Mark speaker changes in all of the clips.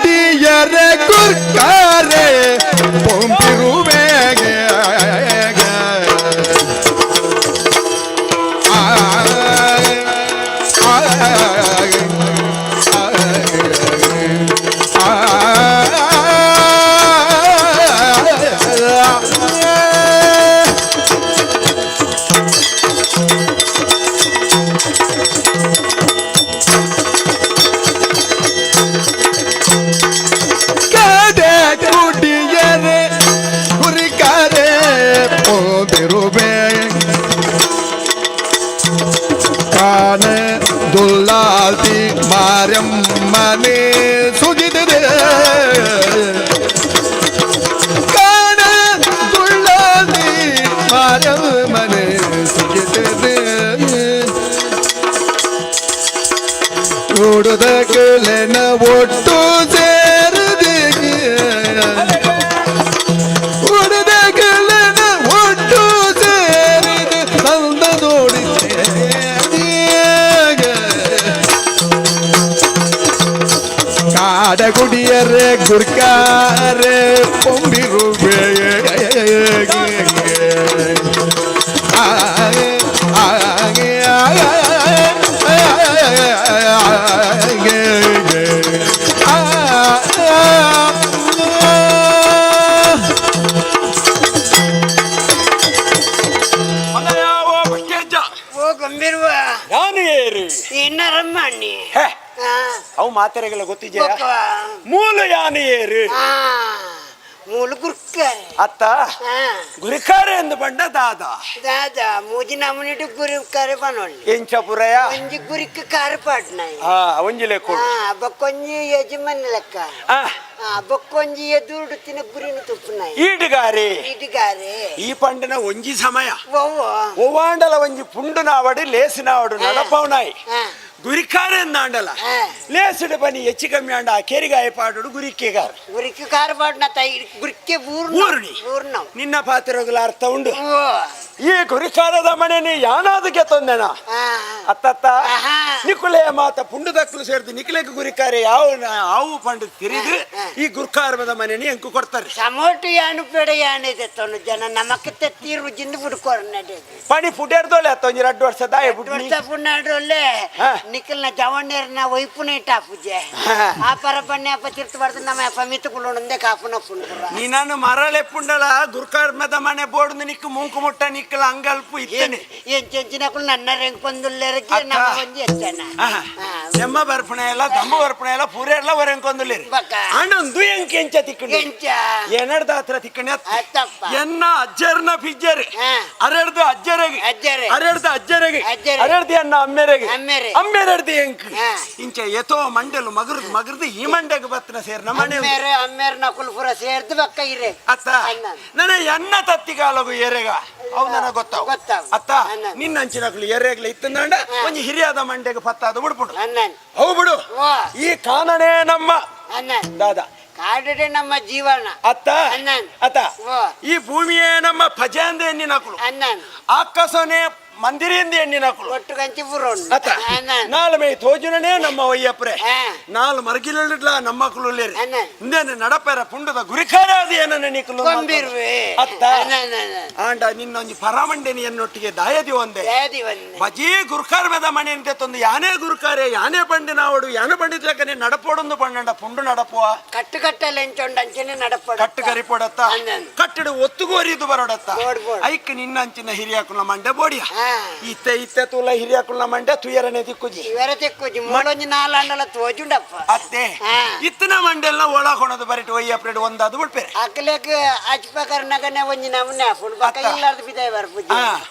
Speaker 1: ಕುಡಿಯರೆ ಗುರ್ಕಾರೆ ಪೊಂಪಿರುವೆ. ಕಡೆ ಕುಡಿಯರೆ ಗುರಿಕಾರೆ ಪೊಂಪಿರುವೆ. ಕಾನೆ ದುಲ್ಲಾಲ್ತಿ ಮಾರಮ್ಮನೆ ಸುಗಿದಿದೆ, ಕಾಣ ದುಳ್ಳಾಲ್ತಿ ಮಾರಮ್ಮನೆ ಸುಗಿದಿದೆ. ನೋಡುದ ಕೆಲೆನ ಒಟ್ಟು ಸೇರಿದೆ, ಉಳಿದ ಕೆಲೆನ ಒಟ್ಟು ಸೇರಿದೆ, ತಂದ ನೋಡಿದೆ. ಕಾಡ ಕುಡಿಯರೆ ಗುರ್ಕಾರೆ ಪೊಂಬಿರುವೆ.
Speaker 2: ಮನೆಯಾವ ಪಕ್ಕೇಜ್ಜ.
Speaker 3: ಓ ಗಂಭೀರ್ವ.
Speaker 2: ಯಾನು ಏರಿ?
Speaker 3: ಇನ್ನರಮ್ಮಣ್ಣಿ.
Speaker 2: ಹೇ, ಅವು ಮಾತೆರೆಗೆಲ್ಲ ಗೊತ್ತಿದ್ಯಾ? ಮೂಲ ಯಾನು ಏರು?
Speaker 3: ಮೂಲು ಗುರ್ಕ.
Speaker 2: ಅತ್ತ? ಗುರಿಕಾರೆ ಎಂದು ಬಂಡ ದಾದ?
Speaker 3: ದಾದಾ ಮೂಜಿ ನಮನಿಟ್ಟು ಗುರಿಕಾರೆ ಪನೊಳ್ಳಿ.
Speaker 2: ಎಂಚ ಪುರಯ?
Speaker 3: ಒಂಜಿ ಗುರಿಕ್ ಕಾರು ಪಾಡ್ನಾಯಿ.
Speaker 2: ಆ ಒಂಜಿಲೆ ಕೊಡು.
Speaker 3: ಬೊಕ್ಕೊಂಜಿ ಯಜಮಾನ್ ಲೆಕ್ಕ. ಬೊಕ್ಕೊಂಜಿ ಎದುರುಡು ತಿನ್ನ ಗುರಿನ ತುಪ್ಪುನಾಯಿ.
Speaker 2: ಈಡುಗಾರೆ.
Speaker 3: ಇಡಿಗಾರೆ.
Speaker 2: ಈ ಪಂಡನ ಒಂಜಿ ಸಮಯ
Speaker 3: ಒವ್ವ?
Speaker 2: ಒವ್ವಾಂಡಲ ಒಂಜಿ ಪುಂಡು ನಾವಡು ಲೇಸಿನಾವಡು ನಡಪವನಾಯಿ. ಗುರಿಕಾರೆ ಎಂದಾಂಡಲ ಲೇಸುಡು ಬನಿ ಹೆಚ್ಚು ಕಮ್ಮಿ ಅಂಡ ಆ ಕೇರಿಗಾಯ ಪಾಡುಡು ಗುರಿಕೆಗಾರ.
Speaker 3: ಗುರಿಕ್ ಕಾರು ಪಾಡ್ನ ತೈ ಗುರಿಕೆ ಬೂರ್ಣ.
Speaker 2: ಊರ್ಣಿ.
Speaker 3: ಬೂರ್ಣ.
Speaker 2: ನಿನ್ನ ಪಾತ್ರಗಳ ಅರ್ಥ ಉಂಡು.
Speaker 3: ಓ.
Speaker 2: ಈ ಗುರಿಕಾರದ ಮನೆನಿ ಯಾನಾದಕ್ಕೆ ತೊಂದೆನ? ಅತ್ತತ್ತ? ನಿಕುಲೆ ಮಾತ ಪುಂಡು ದಕ್ಕಲು ಸೇರಿದು ನಿಕುಲೆಗ್ ಗುರಿಕಾರೆ ಯಾವ ಆವು ಪಂಡು ತಿರಿದು ಈ ಗುರ್ಕಾರದ ಮನೆನಿ ಎಂಕು ಕೊಡ್ತಾರೆ.
Speaker 3: ಸಮೋಟು ಯಾನು ಪೇಡ ಯಾನಿದೆ ತೊನು ಜನ ನಮಕ್ ತೆತ್ತೀರು ಜಿಂದು ಬಿಡ್ಕೊರ್ನಡೆ.
Speaker 2: ಪಣಿ ಪುಡೇರ್ದೋಲೆ ಅತ್ತ ಒಂಜಿ ರಡ್ಡು ವರ್ಷ ದಾಯ ಬುಡ್ನಿ.
Speaker 3: ವರ್ಷ ಪುಣ್ಣಾಡ್ರೊಲ್ಲೆ. ನಿಖಲ್ನ ಜವಣ್ಣೇರ್ನ ವೈಪುನ ಇಟ್ಟಾಪುಜೆ. ಆ ಪರ ಬಣ್ಣೆ ಅಪ್ಪ ತಿರ್ತು ಬರ್ದು ನಮ್ಮ ಅಪ್ಪ ಮಿತ್ತು ಕುಳ್ಳೊಂದೇ ಕಾಪುನ ಪುಂಡುರ.
Speaker 2: ನೀನನ್ನು ಮರಳೆಪ್ಪುಂಡಲ ಗುರ್ಕಾರ್ಮದ ಮನೆ ಬೋರ್ಡ್ ನಿಕ್ಕು ಮೂಂಕು ಮುಟ್ಟ ನಿಕ್ಕಲ ಅಂಗಲ್ಪು ಇತ್ತನೆ.
Speaker 3: ಏನ್ ಚೆಂಚಿನಕುಲು ನನ್ನ ರೆಂಕೊಂದುಲ್ಲೆರಗೆ.
Speaker 2: ಅಕ್ಕ.
Speaker 3: ನಮ್ಮ ಒಂಜಿ ಹೆಚ್ಚನ.
Speaker 2: ನೆಮ್ಮ ಬರ್ಪಣೆ ಎಲ್ಲ ದಮ್ಮ ಬರ್ಪಣೆ ಎಲ್ಲ ಪೂರೆ ಎಲ್ಲ ಹೊರೆಂಕೊಂದುಲ್ಲೇರಿ.
Speaker 3: ಬಕ್ಕ.
Speaker 2: ಆನಂದು ಎಂಕ್ ಎಂಚ ತಿಕ್ಕಂಡು?
Speaker 3: ಎಂಚ?
Speaker 2: ಏನಡ್ದ ಹತ್ರ ತಿಕ್ಕಣೆ?
Speaker 3: ಅತ್ತಪ್ಪ.
Speaker 2: ಎನ್ನ ಅಜ್ಜರ್ನ ಪಿಜ್ಜರ್. ಅರೆಡ್ದು ಅಜ್ಜರೆಗೆ.
Speaker 3: ಅಜ್ಜರೆ.
Speaker 2: ಅರೆಡ್ದು ಅಜ್ಜರೆಗೆ.
Speaker 3: ಅಜ್ಜರೆ.
Speaker 2: ಅರೆಡ್ದು ಎನ್ನ ಅಮ್ಮೆರೆಗೆ.
Speaker 3: ಅಮ್ಮೆರೆ.
Speaker 2: ಅಮ್ಮೆರೆಡ್ದು ಎಂಕ್. ಇಂಚ ಎತೋ ಮಂಡೆಲು ಮಗರ್ದು ಮಗರ್ದು ಈ ಮಂಡೆಗೆ ಬತ್ತನ ಸೇರ್ ನಮ್ಮ ಮನೆ.
Speaker 3: ಅಮ್ಮೇರೆ ಅಮ್ಮೇರ್ ನಕುಲು ಪೂರ ಸೇರ್ದು ಬಕ್ಕ ಇರೆ.
Speaker 2: ಅತ್ತ?
Speaker 3: ಅನ್ನ.
Speaker 2: ನನ್ನ ಎನ್ನ ತತ್ತಿಗಾಲಗು ಎರೆಗ ಅವು ನನಗೆ ಗೊತ್ತಾವು.
Speaker 3: ಗೊತ್ತಾವು.
Speaker 2: ಅತ್ತ?
Speaker 3: ಅನ್ನ.
Speaker 2: ನಿನ್ನ ಅಂಚಿನಕ್ಲು ಎರೆಗ್ಲ ಇತ್ತಂದ ಒಂಜಿ ಹಿರಿಯಾದ ಮಂಡೆಗೆ ಪತ್ತಾದ ಬಿಡ್ಬಿಡು.
Speaker 3: ಅಣ್ಣನ್.
Speaker 2: ಅವು ಬಿಡು.
Speaker 3: ವಾ.
Speaker 2: ಈ ಕಾನನೇ ನಮ್ಮ
Speaker 3: ಅಣ್ಣನ್.
Speaker 2: ದಾದ?
Speaker 3: ಕಾಡಡೆ ನಮ್ಮ ಜೀವನ.
Speaker 2: ಅತ್ತ?
Speaker 3: ಅಣ್ಣನ್.
Speaker 2: ಅತ್ತ?
Speaker 3: ವಾ.
Speaker 2: ಈ ಭೂಮಿಯೇ ನಮ್ಮ ಪಜಾಂದ ಎಣ್ಣಿನಕುಲು.
Speaker 3: ಅಣ್ಣನ್.
Speaker 2: ಆಕಾಶನೇ ಮಂದಿರಿಂದ ಎಣ್ಣಿನಕುಲು.
Speaker 3: ಒಟ್ಟು ಕಂಚಿ ಪುರೋಣ್.
Speaker 2: ಅತ್ತ?
Speaker 3: ಅಣ್ಣನ್.
Speaker 2: ನಾಲ್ ಮೇ ತೋಜುನನೇ ನಮ್ಮ ಒಯ್ಯಪ್ರೆ. ನಾಲ್ ಮರಗಿಲಿಡ್ಲ ನಮ್ಮ ಕುಲುಲೇರಿ.
Speaker 3: ಅಣ್ಣ.
Speaker 2: ಇಂದೇನು ನಡಪೆರ ಪುಂಡದ ಗುರಿಕಾರ ಅದು ಏನನ್ನ ನಿಕುಲು.
Speaker 3: ಕೊಂಬಿರುವೆ.
Speaker 2: ಅತ್ತ?
Speaker 3: ಅಣ್ಣನ್, ಅಣ್ಣನ್.
Speaker 2: ಆಂಡ ನಿನ್ನೊಂಜಿ ಪರಾಮಂಡೆನಿ ಎನ್ನೊಟ್ಟಿಗೆ ದಾಯದಿ ಒಂದೆ.
Speaker 3: ದಾಯದಿ ಒಂದೆ.
Speaker 2: ಬಜೀ ಗುರುಕಾರ ಮನೆ ಅಂತ ತಂದು ಯಾನೇ ಗುರುಕಾರೆ ಯಾನೇ ಬಂಡಿ ನಾವಡು ಯಾನು ಬಂಡಿದ್ಲಕ್ಕನೆ ನಡಪೋಡೊಂದು ಬಂಡಂಡ ಪುಂಡು ನಡಪುವ.
Speaker 3: ಕಟ್ಟು ಕಟ್ಟಲೆ ಎಂಚೊಂಡು ಅಂಚನೆ ನಡಪೋಡ.
Speaker 2: ಕಟ್ಟು ಕರಿಪೋಡತ್ತ.
Speaker 3: ಅಣ್ಣನ್.
Speaker 2: ಕಟ್ಟಡ ಒತ್ತುಗೋರಿದು ಬರೋಡತ್ತ.
Speaker 3: ಬೋಡ್ ಬೋಡ್.
Speaker 2: ಐಕ್ ನಿನ್ನ ಅಂಚಿನ ಹಿರಿಯಾಕುಲ ಮಂಡೆ ಬೋಡಿಯ. ಇತ್ತೆ ಇತ್ತೆ ತೂಲ ಹಿರಿಯಾಕುಲ ಮಂಡೆ ತುಯರನೆ ದಿಕ್ಕುಜಿ.
Speaker 3: ಇವರ ತೆಕ್ಕೋಜಿ ಮೂಲೊಂಜಿ ನಾಲಾಂಡಲ ತೋಜುಂಡಪ್ಪ.
Speaker 2: ಅತ್ತೆ?
Speaker 3: ಹಾ.
Speaker 2: ಇತ್ತನ ಮಂಡೆಲ್ಲ ಒಳಕೊಣದು ಬರಿಟ್ ಒಯ್ಯ ಪ್ರೇಡ್ ಒಂದಾದು ಬಿಡ್ಪೇರೆ.
Speaker 3: ಅಕ್ಲೆಗ್ ಅಜ್ಪಕರ್ನಗನೆ ಒಂಜಿ ನಮೂನೆ ಆಪುಂಡು ಬಕ್ಕ.
Speaker 2: ಅತ್ತ.
Speaker 3: ಇಲ್ಲಾರ್ದು ಬಿದಾಯ ಬರ್ಪುಜಿ.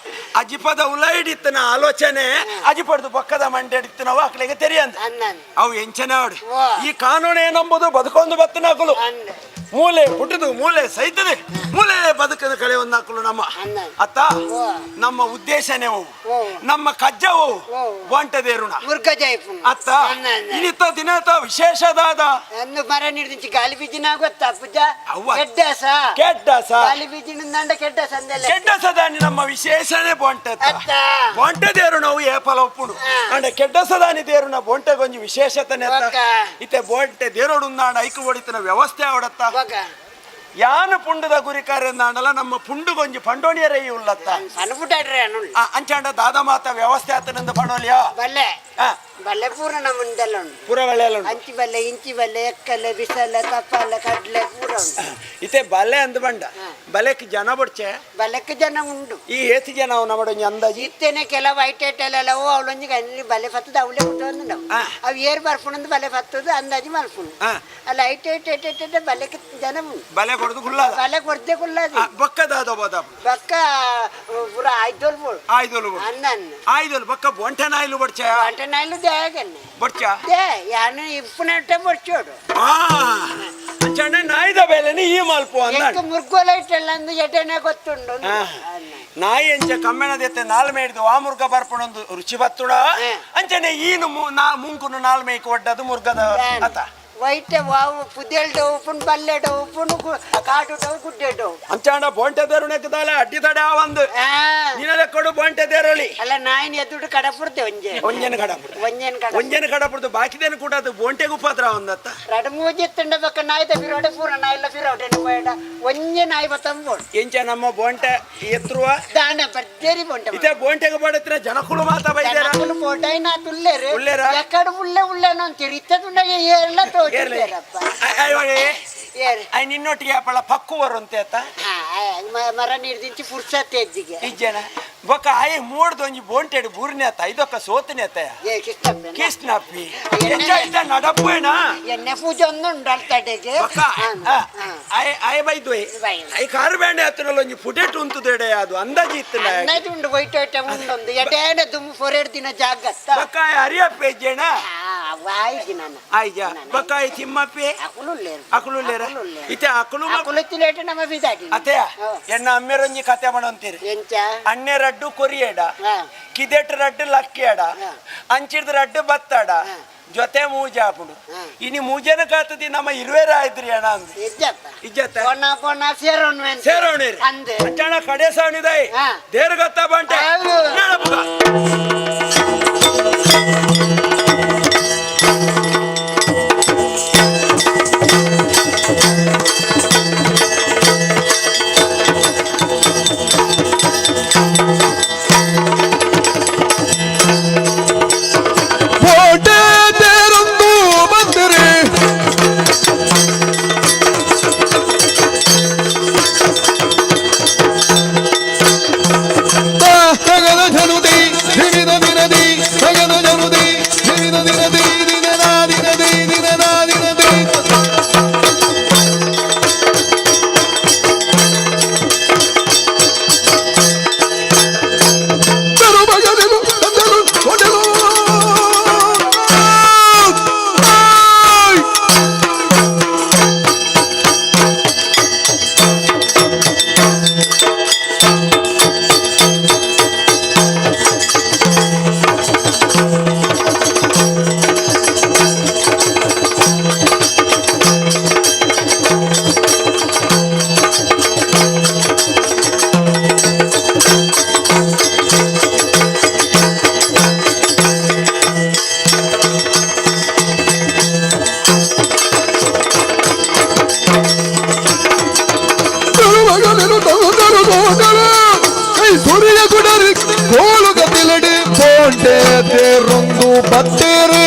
Speaker 2: ಅಜಿಪದ ಉಲೈಡಿತ್ತನ ಆಲೋಚನೆ ಅಜಿಪಡ್ದು ಬೊಕ್ಕದ ಮಂಡೆ ಇತ್ತನವ ಅಕ್ಲೆಗೆ ತೆರಿಯಂದ.
Speaker 3: ಅಣ್ಣನ್.
Speaker 2: ಅವು ಎಂಚನೆ ಅವಡು.
Speaker 3: ವಾ.
Speaker 2: ಈ ಕಾನೂನು ಏನಂಬುದು ಬದುಕೊಂದು ಬತ್ತನಕುಲು.
Speaker 3: ಅಂದ್.
Speaker 2: ಮೂಲೆ ಪುಟ್ಟದು ಮೂಲೆ ಸೈತದೆ ಮೂಲೆ ಬದುಕದ ಕಳೆ ಒಂದಾಕಲು ನಮ್ಮ
Speaker 3: ಅನ್ನ.
Speaker 2: ಅತ್ತ
Speaker 3: ಓ.
Speaker 2: ನಮ್ಮ ಉದ್ದೇಶನೇ ಅವು
Speaker 3: ಓ.
Speaker 2: ನಮ್ಮ ಕಜ್ಜವು
Speaker 3: ಓ.
Speaker 2: ಬೋಂಟದೇರುಣ
Speaker 3: ಮುರ್ಗ ಜೈಪುನು
Speaker 2: ಅತ್ತ ಇನಿತ ದಿನತ ವಿಶೇಷದಾದ
Speaker 3: ಅನ್ನು ಮರ ನೀಡ್ದಿಂಚಿ ಗಾಲಿ ಬೀಜಿನ ಗೊತ್ತಾ ಪೂಜ
Speaker 2: ಅವ್ವ.
Speaker 3: ಕೆಡ್ಡಸ
Speaker 2: ಕೆಡ್ಡಸ
Speaker 3: ಗಾಲಿ ಬೀಜಿನ ದಂಡ ಕೆಡ್ಡಸ ಅಂದೆಲ್ಲ
Speaker 2: ಕೆಡ್ಡಸದಾನಿ ನಮ್ಮ ವಿಶೇಷನೇ ಬೋಂಟೆ
Speaker 3: ಅತ್ತ
Speaker 2: ಬೊಂಟೆ ದೇರು ನಾವು ಏಪಲ ಉಪ್ಪುಡು
Speaker 3: ಆ.
Speaker 2: ಅಂಡ ಕೆಡ್ಡಸದಾನಿ ದೇರುನ ಬೊಂಟೆ ಗೊಂಜಿ ವಿಶೇಷತನೆ ಅತ್ತ.
Speaker 3: ಬೊಕ್ಕ.
Speaker 2: ಇತ್ತೆ ಬೊಂಟೆ ದೇರೋಡು ಉಂದಾಂಡ ಐಕು ಹೊಡಿತನ ವ್ಯವಸ್ಥೆ ಅವಡತ್ತ
Speaker 3: ಬೊಕ
Speaker 2: ಯಾನು ಪುಂಡದ ಗುರಿಕಾರೆ ಅಂದಾಂಡಲ ನಮ್ಮ ಪುಂಡು ಗೊಂಜಿ ಪಂಡೋಣಿಯರೇ ಉಳ್ಳತ್ತ
Speaker 3: ಪನ್ಪುಟಾಡ್ರೆ ಅನುಳ್ಳ
Speaker 2: ಆ, ಅಂಚಾಂಡ ದಾದ ಮಾತ ವ್ಯವಸ್ಥೆ ಆತನಿಂದ ಪಣೋಲಿಯ
Speaker 3: ಬಲ್ಲೆ
Speaker 2: ಆ.
Speaker 3: ಬಲ್ಲೆ ಪೂರ ನಮ್ಮ ಮುಂದೆಲ್ಲ ಉಂಟು
Speaker 2: ಪೂರ ಒಳ್ಳೆಯಲ್ಲ ಉಂಟು
Speaker 3: ಅಂಚಿ ಬಲ್ಲೆ ಇಂಚಿ ಬಲ್ಲೆ ಎಕ್ಕಲೆ ಬಿಸಲೆ ತಪ್ಪಲೆ ಕಡ್ಲೆ ಪೂರ ಉಂಟು
Speaker 2: ಇತ್ತೆ ಬಲೆ ಅಂದ್ ಬಂಡ
Speaker 3: ಹಾ.
Speaker 2: ಬಲೆಕ್ ಜನ ಬಡ್ಚೆ
Speaker 3: ಬಲೆಕ್ ಜನ ಉಂಡು
Speaker 2: ಈ ಏತಿ ಜನ ಅವು ನಮ್ಮ ಒಂಜಿ ಅಂದಾಜಿ
Speaker 3: ಇತ್ತೇನೆ ಕೆಲವು ಐಟ್ ಐಟ್ ಎಲ್ಲ ಓ ಅವಳೊಂಜಿ ಗಂಜಿ ಬಲೆ ಫತ್ತದ ಅವಳೇ ಹುಟ್ಟೊಂದು ನಾವು
Speaker 2: ಆ.
Speaker 3: ಅವು ಏರ್ ಬರ್ಪುಣಂದು ಬಲೆ ಫತ್ತದು ಅಂದಾಜಿ ಮಲ್ಪುಣು
Speaker 2: ಆ.
Speaker 3: ಅಲ್ಲ ಐಟ್ ಐಟ್ ಐಟ್ ಐಟ್ ಐಟ್ ಬಲೆಕ್ ಜನ ಉಂಟು
Speaker 2: ಬಲೆ ಕೊಡುದು ಕುಳ್ಳದ
Speaker 3: ಬಲೆ ಕೊಡ್ದೆ ಕುಲ್ಲದು
Speaker 2: ಬೊಕ್ಕದಾದ ಬೋದ
Speaker 3: ಬೊಕ್ಕ ಪೂರ ಆಯ್ದೋಲ್ ಬೋಳು
Speaker 2: ಆಯ್ದೋಲು ಬೋಡು.
Speaker 3: ಅನ್ನ ಅನ್ನ
Speaker 2: ಆಯ್ದೋಲು ಬೊಕ್ಕ ಬೊಂಟೆ ನಾಯ್ಲು ಬಡ್ಚೆ
Speaker 3: వంట నాయలు దేగన్నే
Speaker 2: ಬಡ್ಚ
Speaker 3: they ಯಾನು ಇಪ್ಪುನಟ್ಟೆ ಬೊಡ್ಚೋಡು
Speaker 2: ಆ ಅಂಚಾಂಡ ನಾಯ್ದ ಬೇಲೆನೆ ಈ ಮಲ್ಪು ಅಂದ
Speaker 3: ಎಂಕ್ ಮುರ್ಗೋಲ ಇಟ್ಟಲ್ಲ ಅಂದು ಎಟೆನೆ ಗೊತ್ತುಂಡು
Speaker 2: ಆ. ನಾಯಿ ಅಂಚ ಕಮ್ಮೆಣದೆತ್ತೆ ನಾಲ್ಮೆ ಹಿಡಿದು ಆ ಮುರ್ಗ ಬರ್ಪಣೊಂದು ರುಚಿ ಬತ್ತುಡ
Speaker 3: ಹಾ.
Speaker 2: ಅಂಚನೆ ಈನು ನಾ ಮುಂಕುನು ನಾಲ್ಮೇಕ್ ಒಡ್ಡದು ಮುರ್ಗದ ಅತ
Speaker 3: ವೈಟ್ ವಾವು ಪುದೆಲ್ಡ ಉಪ್ಪುನು ಬಲ್ಲೆಡ ಉಪ್ಪುನು ಕಾಡುಡ ಗುಡ್ಡೆಡ
Speaker 2: ಅಂಚಾಂಡ ಬೋಂಟೆ ದೇರುಣಕ್ಕದಾಲ ಅಡ್ಡಿ ತಡೆ ಆ ಒಂದು ನಿನದ ಕೊಡು ಬೋಂಟೆ ದೇರೊಳಿ
Speaker 3: ಅಲ್ಲ ನಾಯಿನ ಎದುಡು ಕಡಪುರ್ತೆ ಒಂಜೆ
Speaker 2: ಒಂಜನ ಕಡಪುರ್ದು
Speaker 3: ಒಂಜೆನ್ ಕಡ
Speaker 2: ಒಂಜನ ಕಡಪುರ್ದು ಬಾಕಿದೇನು ಕೂಡ ಅದು ಬೋಂಟೆಗೆ ಉಪದ್ರ ಒಂದತ್ತ
Speaker 3: ರಡ ಮೂಜಿ ಎತ್ತುಂಡ ಬೊಕ್ಕ ನಾಯಿದ ಫಿರೋಡೆ ಪೂರ ನಾಯಿಲ ಫಿರೋಡೆ ಪೋಯಡ ಒಂಜೆ ನಾಯಿ ಬತ್ತಂಬೋಡು
Speaker 2: ಎಂಚ ನಮ್ಮ ಬೋಂಟೆ ಎತ್ತರುವ
Speaker 3: ದಾನ ಬದ್ದೇರಿ ಬೊಂಟೆ
Speaker 2: ಇತ್ತೆ ಬೋಂಟೆಗೆ ಬಡತ್ರ ಜನಕುಲು ಮಾತ ಬೈದೇರ
Speaker 3: ಜನಕುಲು ಪೋಟಾಯಿ ನಾ ತುಲ್ಲೇರು
Speaker 2: ಉಲ್ಲೇರಾ?
Speaker 3: ಎಕ್ಕಡ ಉಳ್ಳೆ ಉಳ್ಳೆ ಅಂತೀರಿ ಇತ್ತದುಂಡ ಏರ್ಲ ತೋಚಿದ್ದೇರಪ್ಪ ಏರ್
Speaker 2: I ನಿನ್ನೊಟ್ಟಿಗೆ ಅಪ್ಪಳ ಪಕ್ಕು ಬರುವಂತೆ ಅತ್ತ
Speaker 3: ಹಾ, ಮರ ನೀರ್ದಿಂಚಿ ಪುರ್ಸತ್ ಎಜ್ಜಿಗೆ
Speaker 2: ಇಜ್ಜನ ಬೊಕ್ಕ ಆಯ್ ಮೂಡ್ದು ಒಂಜಿ ಬೋಂಟೆಡು ಬೂರ್ನೆ ಅತ್ತ ಇದೊಕ್ಕ ಸೋತನೆ ಅತ್ತಯ
Speaker 3: ಏ ಕಿಷ್ಟಪ್ಪೆ
Speaker 2: ಕೃಷ್ಣಪ್ಪಿ ಎಂಚ ಇತ್ತ ನಡಪ್ಪೇನಾ
Speaker 3: ಎಣ್ಣೆ ಪೂಜೆ ಒಂದು ಉಂಡು ಅಲ್ತಡೆಗೆ
Speaker 2: ಬೊಕ್ಕ ಆಯ್ ಆಯ್ ಬೈದ್ವೆ
Speaker 3: ಬೈ.
Speaker 2: I car ಬ್ಯಾಂಡೆ ಹತ್ತಿರಲ್ಲ ಒಂಜಿ ಪುಟೆಟ್ ಉಂತುದೇಡೆ ಅದು ಅಂದಾಜಿ ಇತ್ತು
Speaker 3: ಅನ್ನದು ಉಂಡು ವೈಟ್ ವೈಟ್ ಉಂಡೊಂದು ಎಡೇನ ದುಮ್ಮು ಫೊರೆಡ್ ದಿನ ಜಾಗತ್ತ
Speaker 2: ಬೊಕ್ಕ ಆಯ್ ಹರಿಯಪ್ಪೆ ಇಜ್ಜೇನ
Speaker 3: ಆಯ್ಜಿ ನಾನು
Speaker 2: ಆಯ್ಜ ಬೊಕ್ಕ ಆಯ್ ತಿಮ್ಮಪ್ಪೆ
Speaker 3: ಅಕುಲು ಉಲ್ಲೇರು
Speaker 2: ಅಕುಲು ಉಲ್ಲೇರ ಇತ್ತೆ ಅಕುಲು
Speaker 3: ಅಕುಲು ತಿಲೇಟ ನಮ್ಮ ಬಿದಾಡಿ
Speaker 2: ಅತೆಯ ಎನ್ನ ಅಮ್ಮೆರೊಂಜಿ ಕತೆ ಮಾಡಂತೀರಿ
Speaker 3: ಎಂಚ
Speaker 2: ಅಣ್ಣೆ ರಡ್ಡು ಕೊರಿಯಡ
Speaker 3: ಹಾ.
Speaker 2: ಕಿದೆಟ್ ರಡ್ಡು ಲಕ್ಕಿಯಡ
Speaker 3: ಹಾ.
Speaker 2: ಅಂಚಿಡ್ದ ರಡ್ಡು ಬತ್ತಾಡ
Speaker 3: ಹಾ.
Speaker 2: ಜೊತೆ ಮೂಜಾಪುಡು
Speaker 3: ಹಾ.
Speaker 2: ಇನಿ ಮೂಜನ ಕಾತದಿ ನಮ್ಮ ಇರುವೆರ ಆಯ್ತ್ರಿ ಅಣ್ಣ ಅಂದ್
Speaker 3: ಇಜ್ಜಪ್ಪ
Speaker 2: ಇಜ್ಜತ್ತ
Speaker 3: ಪೊನ ಪೊನ ಸೇರೋಣ
Speaker 2: ಸೇರೋಣೇರಿ
Speaker 3: ಅಂದೆ
Speaker 2: ಅಂಚಣ ಕಡೆ ಸಾಣಿದಾಯ್
Speaker 3: ಹಾ.
Speaker 2: ದೇರ್ ಗೊತ್ತಾ ಬಂಟೆ
Speaker 3: ಹೌದು.
Speaker 2: ನಡಪುಗ.
Speaker 1: ಕೋಟೆ ತೇರೊಂದು ಬಂದರೆ ತಗದ ಜನುದಿ ದಿನದ ದಿನದಿ ತಗದ ಜನುದಿ ದಿನದ ದಿನದಿ ದಿನದ ದಿನದಿ ದಿನದ ದಿನದಿ. ತರುಮಗನೆಲು ತಂದನು ಕೊಡಲು. ಆಯ್! ತರುಮಗನೆಲು ತಂದನು ಕೊಡಲು. ಕೈ ಸುರಿಯ ಗುಡರಿ ಕೋಲು ಗತಿಲಡಿ ಪೋಂಟೆ ತೇರೊಂದು ಬತ್ತೇರೆ.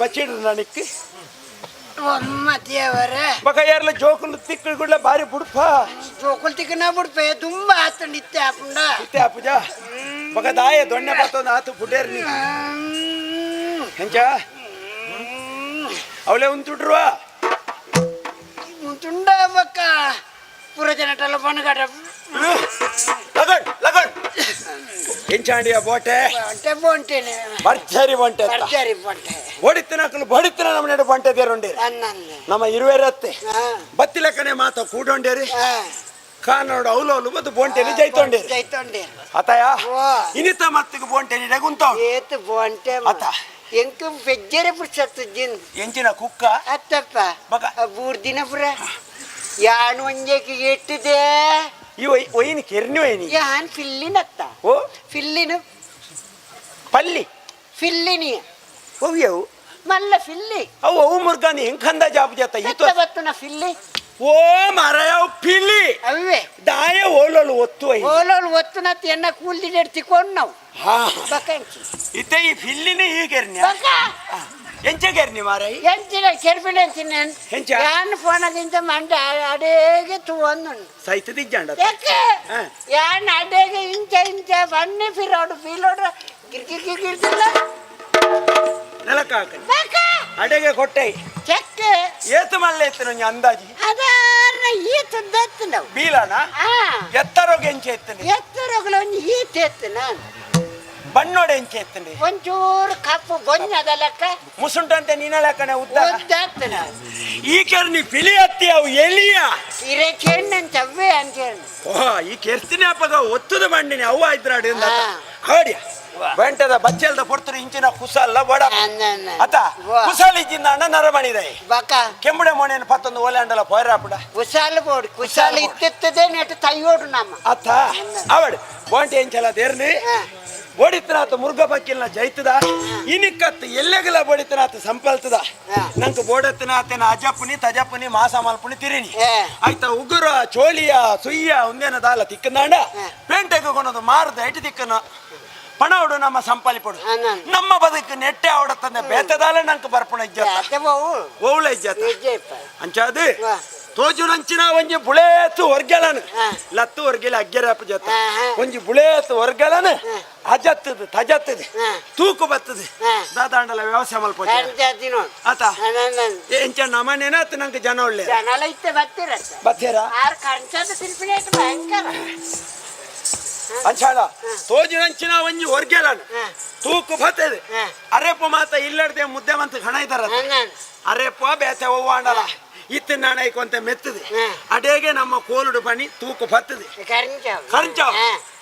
Speaker 2: ಬಚ್ಚಿಡ್ರು ನನಕ್ಕೆ
Speaker 3: ಒಮ್ಮ ದೇವರೇ
Speaker 2: ಬಕ ಯಾರ್ಲ ಜೋಕುಲು ತಿಕ್ಕಳು ಗುಡ್ಲ ಬಾರಿ ಬುಡ್ಪ
Speaker 3: ಜೋಕುಲ್ ತಿಕ್ಕನ ಬಿಡ್ಪೆ ತುಂಬ ಆತಂಡ ಇತ್ತೆ ಆಪುಂಡ
Speaker 2: ಇತ್ತೆ ಅಪ್ಪುಜ ಬಕ ದಾಯ ದೊಣ್ಣೆ ಬತ್ತೊಂದು ಆತು ಪುಡೇರ್ ನೀ ಹೆಂಚ ಅವಳೆ ಉಂತುಟ್ರುವ
Speaker 3: ತುಂಡ ಬಕ್ಕ ಪುರ ಜನಟಲ್ಲ ಬನಗಡ
Speaker 2: ಲಗಣ್ ಲಗಣ್ ಎಂಚಾಂಡಿಯ ಬೋಟೆ
Speaker 3: ಬಂಟೆ ಬೋಂಟೇನೆ
Speaker 2: ಭರ್ಜರಿ ಬಂಟೆ
Speaker 3: ಭರ್ಜರಿ ಬಂಟೆ
Speaker 2: ಬಡಿತನಕಲು ಬಡಿತನ ನಮ್ಮ ನೆಡು ಬಂಟೆ ದೇರುಂಡೇರಿ
Speaker 3: ಅನ್ನಂದೆ
Speaker 2: ನಮ್ಮ ಇರುವೆರತ್ತೆ
Speaker 3: ಹಾ
Speaker 2: ಬತ್ತಿಲಕ್ಕನೆ ಮಾತ ಕೂಡೊಂಡೇರಿ
Speaker 3: ಹಾ
Speaker 2: ಕಾನೋಡು ಅವಲು ಅವಲು ಮತ್ತು ಬೋಂಟೆಲಿ ಜೈತೊಂಡೇರಿ
Speaker 3: ಜೈತೊಂಡೇರಿ
Speaker 2: ಅತಯ
Speaker 3: ಓ.
Speaker 2: ಇನಿತ ಮತ್ತಿಗೆ ಬೋಂಟೆ ನೀಡ ಗುಂತಾವ್
Speaker 3: ಏತು ಬೋಂಟೆ
Speaker 2: ಅತ್ತ.
Speaker 3: ಎಂಕ್ ಪೆಜ್ಜರೆ ಪುರ್ಸತ್ತು ಜಿನ್
Speaker 2: ಎಂಚಿನ ಕುಕ್ಕ
Speaker 3: ಅತ್ತಪ್ಪ
Speaker 2: ಬಕ.
Speaker 3: ಮೂರ್ ದಿನ ಪುರ ಯಾನ್ ಒಂಜೆಗೆ ಎಟ್ಟಿದೆ
Speaker 2: ಈ ಒಯ್ಯಿನ ಕೆರ್ನಿ ಒಯ್ಯಿನಿ
Speaker 3: ಯಾನ್ ಫಿಲ್ಲಿನತ್ತ
Speaker 2: ಓ
Speaker 3: ಫಿಲ್ಲಿನ
Speaker 2: ಪಲ್ಲಿ
Speaker 3: ಫಿಲ್ಲಿನಿ
Speaker 2: ಒವ್ಯವು
Speaker 3: ಮಲ್ಲ ಫಿಲ್ಲಿ
Speaker 2: ಅವು ಅವು ಮುರ್ಗಾನಿ ಹೆಂಗ್ ಕಂದ ಜಾಬ್ ಜಾತ ಈತ
Speaker 3: ಸತ್ತ ಬತ್ತುನ ಫಿಲ್ಲಿ
Speaker 2: ಓ ಮಾರಾಯ ಅವು ಪಿಲಿ
Speaker 3: ಅವೇ
Speaker 2: ದಾಯ ಓಲೋಲು ಒತ್ತು ಒಯ್ಯಿ
Speaker 3: ಓಲೋಲು ಒತ್ತುನತ್ ಎನ್ನ ಕೂಲ್ದಿ ತಿಕೊಂಡು ನಾವು
Speaker 2: ಹಾ
Speaker 3: ಬಕಂಚಿ
Speaker 2: ಇತ್ತೆ ಈ ಫಿಲ್ಲಿನೇ ಹೀಗೆರ್ನಿ
Speaker 3: ಬಕ
Speaker 2: ಎಂಚ ಕೆರ್ನಿ ಮಾರಾಯ
Speaker 3: ಎಂಚಿನ ಕೆರ್ಪಿನ ಎಂಚಿನ
Speaker 2: ಎಂಚ?
Speaker 3: ಯಾನ್ ಫೋನಗಿಂತ ಮಂಡ ಅಡೇಗೆ ತೂವೊಂದುಂಡು
Speaker 2: ಸೈತದಿಜ್ಜಾಂಡ
Speaker 3: ಯಾಕೆ
Speaker 2: ಹಾ.
Speaker 3: ಯಾನ್ ಅಡೇಗೆ ಇಂಚ ಇಂಚ ಬನ್ನಿ ಫಿರೋಡು ಫಿಲೋಡು ಗಿರ್ ಗಿರ್ ಗಿರ್ ಗಿರ್ದಿಲ್ಲ
Speaker 2: ನೆಲಕ್ಕ ಹಾಕಿ
Speaker 3: ಬಕ
Speaker 2: ಅಡೆಗೆ ಕೊಟ್ಟೆ
Speaker 3: ಚೆಕ್
Speaker 2: ಏತು ಮಲ್ಲೆ ಎತ್ತು ನಂಗೆ ಅಂದಾಜಿ
Speaker 3: ಅದಾರ್ನ ಈ ತುದ್ದತ್ತು ನಾವು
Speaker 2: ಬೀಲನ
Speaker 3: ಆ
Speaker 2: ಎತ್ತರೋಗ ಎಂಚ ಎತ್ತನಿ
Speaker 3: ಎತ್ತರಗಳ ಒಂಜಿ ಈತ ಎತ್ತು ನಾನು
Speaker 2: ಬಣ್ಣೋಡೆ ಎಂಚ ಎತ್ತನಿ
Speaker 3: ಒಂಚೂರು ಕಪ್ಪು ಬೊಂಜದ ಲೆಕ್ಕ
Speaker 2: ಮುಸುಂಟಂತೆ ನೀನಲಕ್ಕನೆ ಉದ್ದ
Speaker 3: ಉದ್ದಾತ್ತು ನಾವು
Speaker 2: ಈ ಕೆರ್ನಿ ಪಿಲಿ ಹತ್ತಿ ಅವು ಎಲಿಯ
Speaker 3: ಇರೆ ಕೇಣ್ಣಂತ ಅವೇ ಅಂತೇಳಿ
Speaker 2: ಓ ಈ ಕೆರ್ತಿನ ಅಪ್ಪಗ ಒತ್ತುದ ಮಣ್ಣಿನ ಅವ್ವ ಇದ್ರಾಡಿ
Speaker 3: ಹಾ.
Speaker 2: ಹಾಡಿಯ ಬೆಂಟದ ಬಚ್ಚಲ್ದ ಪೊರ್ತರು ಇಂಚಿನ ಕುಸಲ್ಲ ಬಡ
Speaker 3: ಅನ್ನ
Speaker 2: ಅತ ಕುಸಾಲಿ ಇಜ್ಜಿಂದ ಅಣ್ಣ ನರಮಣಿದೆ
Speaker 3: ಬಕ
Speaker 2: ಕೆಂಬುಡೆ ಮೋಣೆನ ಪತ್ತೊಂದು ಓಲೆ ಅಂಡಲ ಪೋಯರಾಪುಡ
Speaker 3: ಕುಸಾಲ ಬೋಡು ಕುಸಾಲ ಇತ್ತಿತ್ತದೆ ನೆಟ್ಟು ತೈಯೋಡು ನಮ್ಮ
Speaker 2: ಅತ್ತ ಅವಡ್ ಬೋಂಟೆ ಎಂಚಲ ದೇರ್ನಿ
Speaker 3: ಹಾ.
Speaker 2: ಬಡಿತನಾತ ಮುರುಘ ಪಕ್ಕಿಲ್ನ ಜೈತದ ಇನಿಕತ್ತು ಎಲ್ಲೆಗಲ ಬಡಿತನಾತ ಸಂಪಲ್ತದ
Speaker 3: ಹಾ.
Speaker 2: ನಂಗೆ ಬೋಡತ್ತಿನಾತೇನ ಅಜಪ್ಪುನಿ ತಜಪ್ಪುನಿ ಮಾಸ ಮಲ್ಪುನಿ ತಿರಿನಿ
Speaker 3: ಹಾ.
Speaker 2: ಆಯ್ತಾ ಉಗುರ ಚೋಳಿಯ ಸುಯ್ಯ ಉಂದೇನ ದಾಲ ತಿಕ್ಕಂದಾಂಡ
Speaker 3: ಹಾ.
Speaker 2: ಪೇಂಟೆಗೆ ಕೊನದು ಮಾರದ ಐಟಿ ತಿಕ್ಕನ ಪಣವಡು ನಮ್ಮ ಸಂಪಾಲಿಪಡು
Speaker 3: ಹಾ, ನಾನು.
Speaker 2: ನಮ್ಮ ಬದುಕು ನೆಟ್ಟೆ ಅವಡತ್ತಂದೆ ಬೇತದಾಲ ನಂಗೆ ಬರ್ಪುಣ ಇಜ್ಜತ್ತ
Speaker 3: ಅತ್ತೆ ಬೋವು
Speaker 2: ಓವುಳ ಇಜ್ಜತ್ತ
Speaker 3: ವಿಜಯಪ್ಪ
Speaker 2: ಅಂಚಾದು
Speaker 3: ವಾ.
Speaker 2: ತೋಜುನಂಚಿನ ಒಂಜಿ ಬುಳೇತು ಹೊರ್ಗೆಲನು
Speaker 3: ಹಾ.
Speaker 2: ಲತ್ತು ಹೊರ್ಗೆಲ ಅಗ್ಗೆರಪ್ಪ ಜತ್ತ
Speaker 3: ಹಾ, ಹಾ.
Speaker 2: ಒಂಜಿ ಬುಳೇತು ಹೊರ್ಗೆಲನು ಅಜತ್ತದು ತಜತ್ತದು
Speaker 3: ಹಾ.
Speaker 2: ತೂಕು ಬತ್ತದು
Speaker 3: ಹಾ.
Speaker 2: ದಾದಾಂಡಲ ವ್ಯವಸಾಯ ಮಲ್ಪ
Speaker 3: ಜಾತಿ ನೋಡು
Speaker 2: ಆತ ಎಂಚ ನಮನೇನ ಆತ ನಂಗೆ ಜನ ಒಳ್ಳೆ
Speaker 3: ಜನಲ ಇತ್ತೆ ಬತ್ತಿರತ್ತ
Speaker 2: ಬತ್ತೀರ
Speaker 3: ಆರು ಕಂಚದ ತಿನ್ಪಿನ ಭಯಂಕರ
Speaker 2: ಅಂಚಾಡ ತೋಜುನಂಚಿನ ಒಂಜಿ ಹೊರ್ಗೆಲನು
Speaker 3: ಹಾ.
Speaker 2: ತೂಕು ಬತ್ತದು
Speaker 3: ಹಾ.
Speaker 2: ಅರೆಪ್ಪ ಮಾತ ಇಲ್ಲಡ್ದೆ ಮುದ್ದೆ ಮಂತ ಘಣ ಇದ್ದಾರ
Speaker 3: ನಾನು
Speaker 2: ಅರೆಪ್ಪ ಬೇತೆ ಒವ್ವಾಂಡಲ ಇತ್ತ ನಾಣೈಕೊಂತ ಮೆತ್ತದು
Speaker 3: ಹಾ.
Speaker 2: ಅಡೇಗೆ ನಮ್ಮ ಕೋಲುಡು ಪಣಿ ತೂಕು ಬತ್ತದು
Speaker 3: ಕರಿಂಚಾವ್
Speaker 2: ಕರಿಂಚಾವ್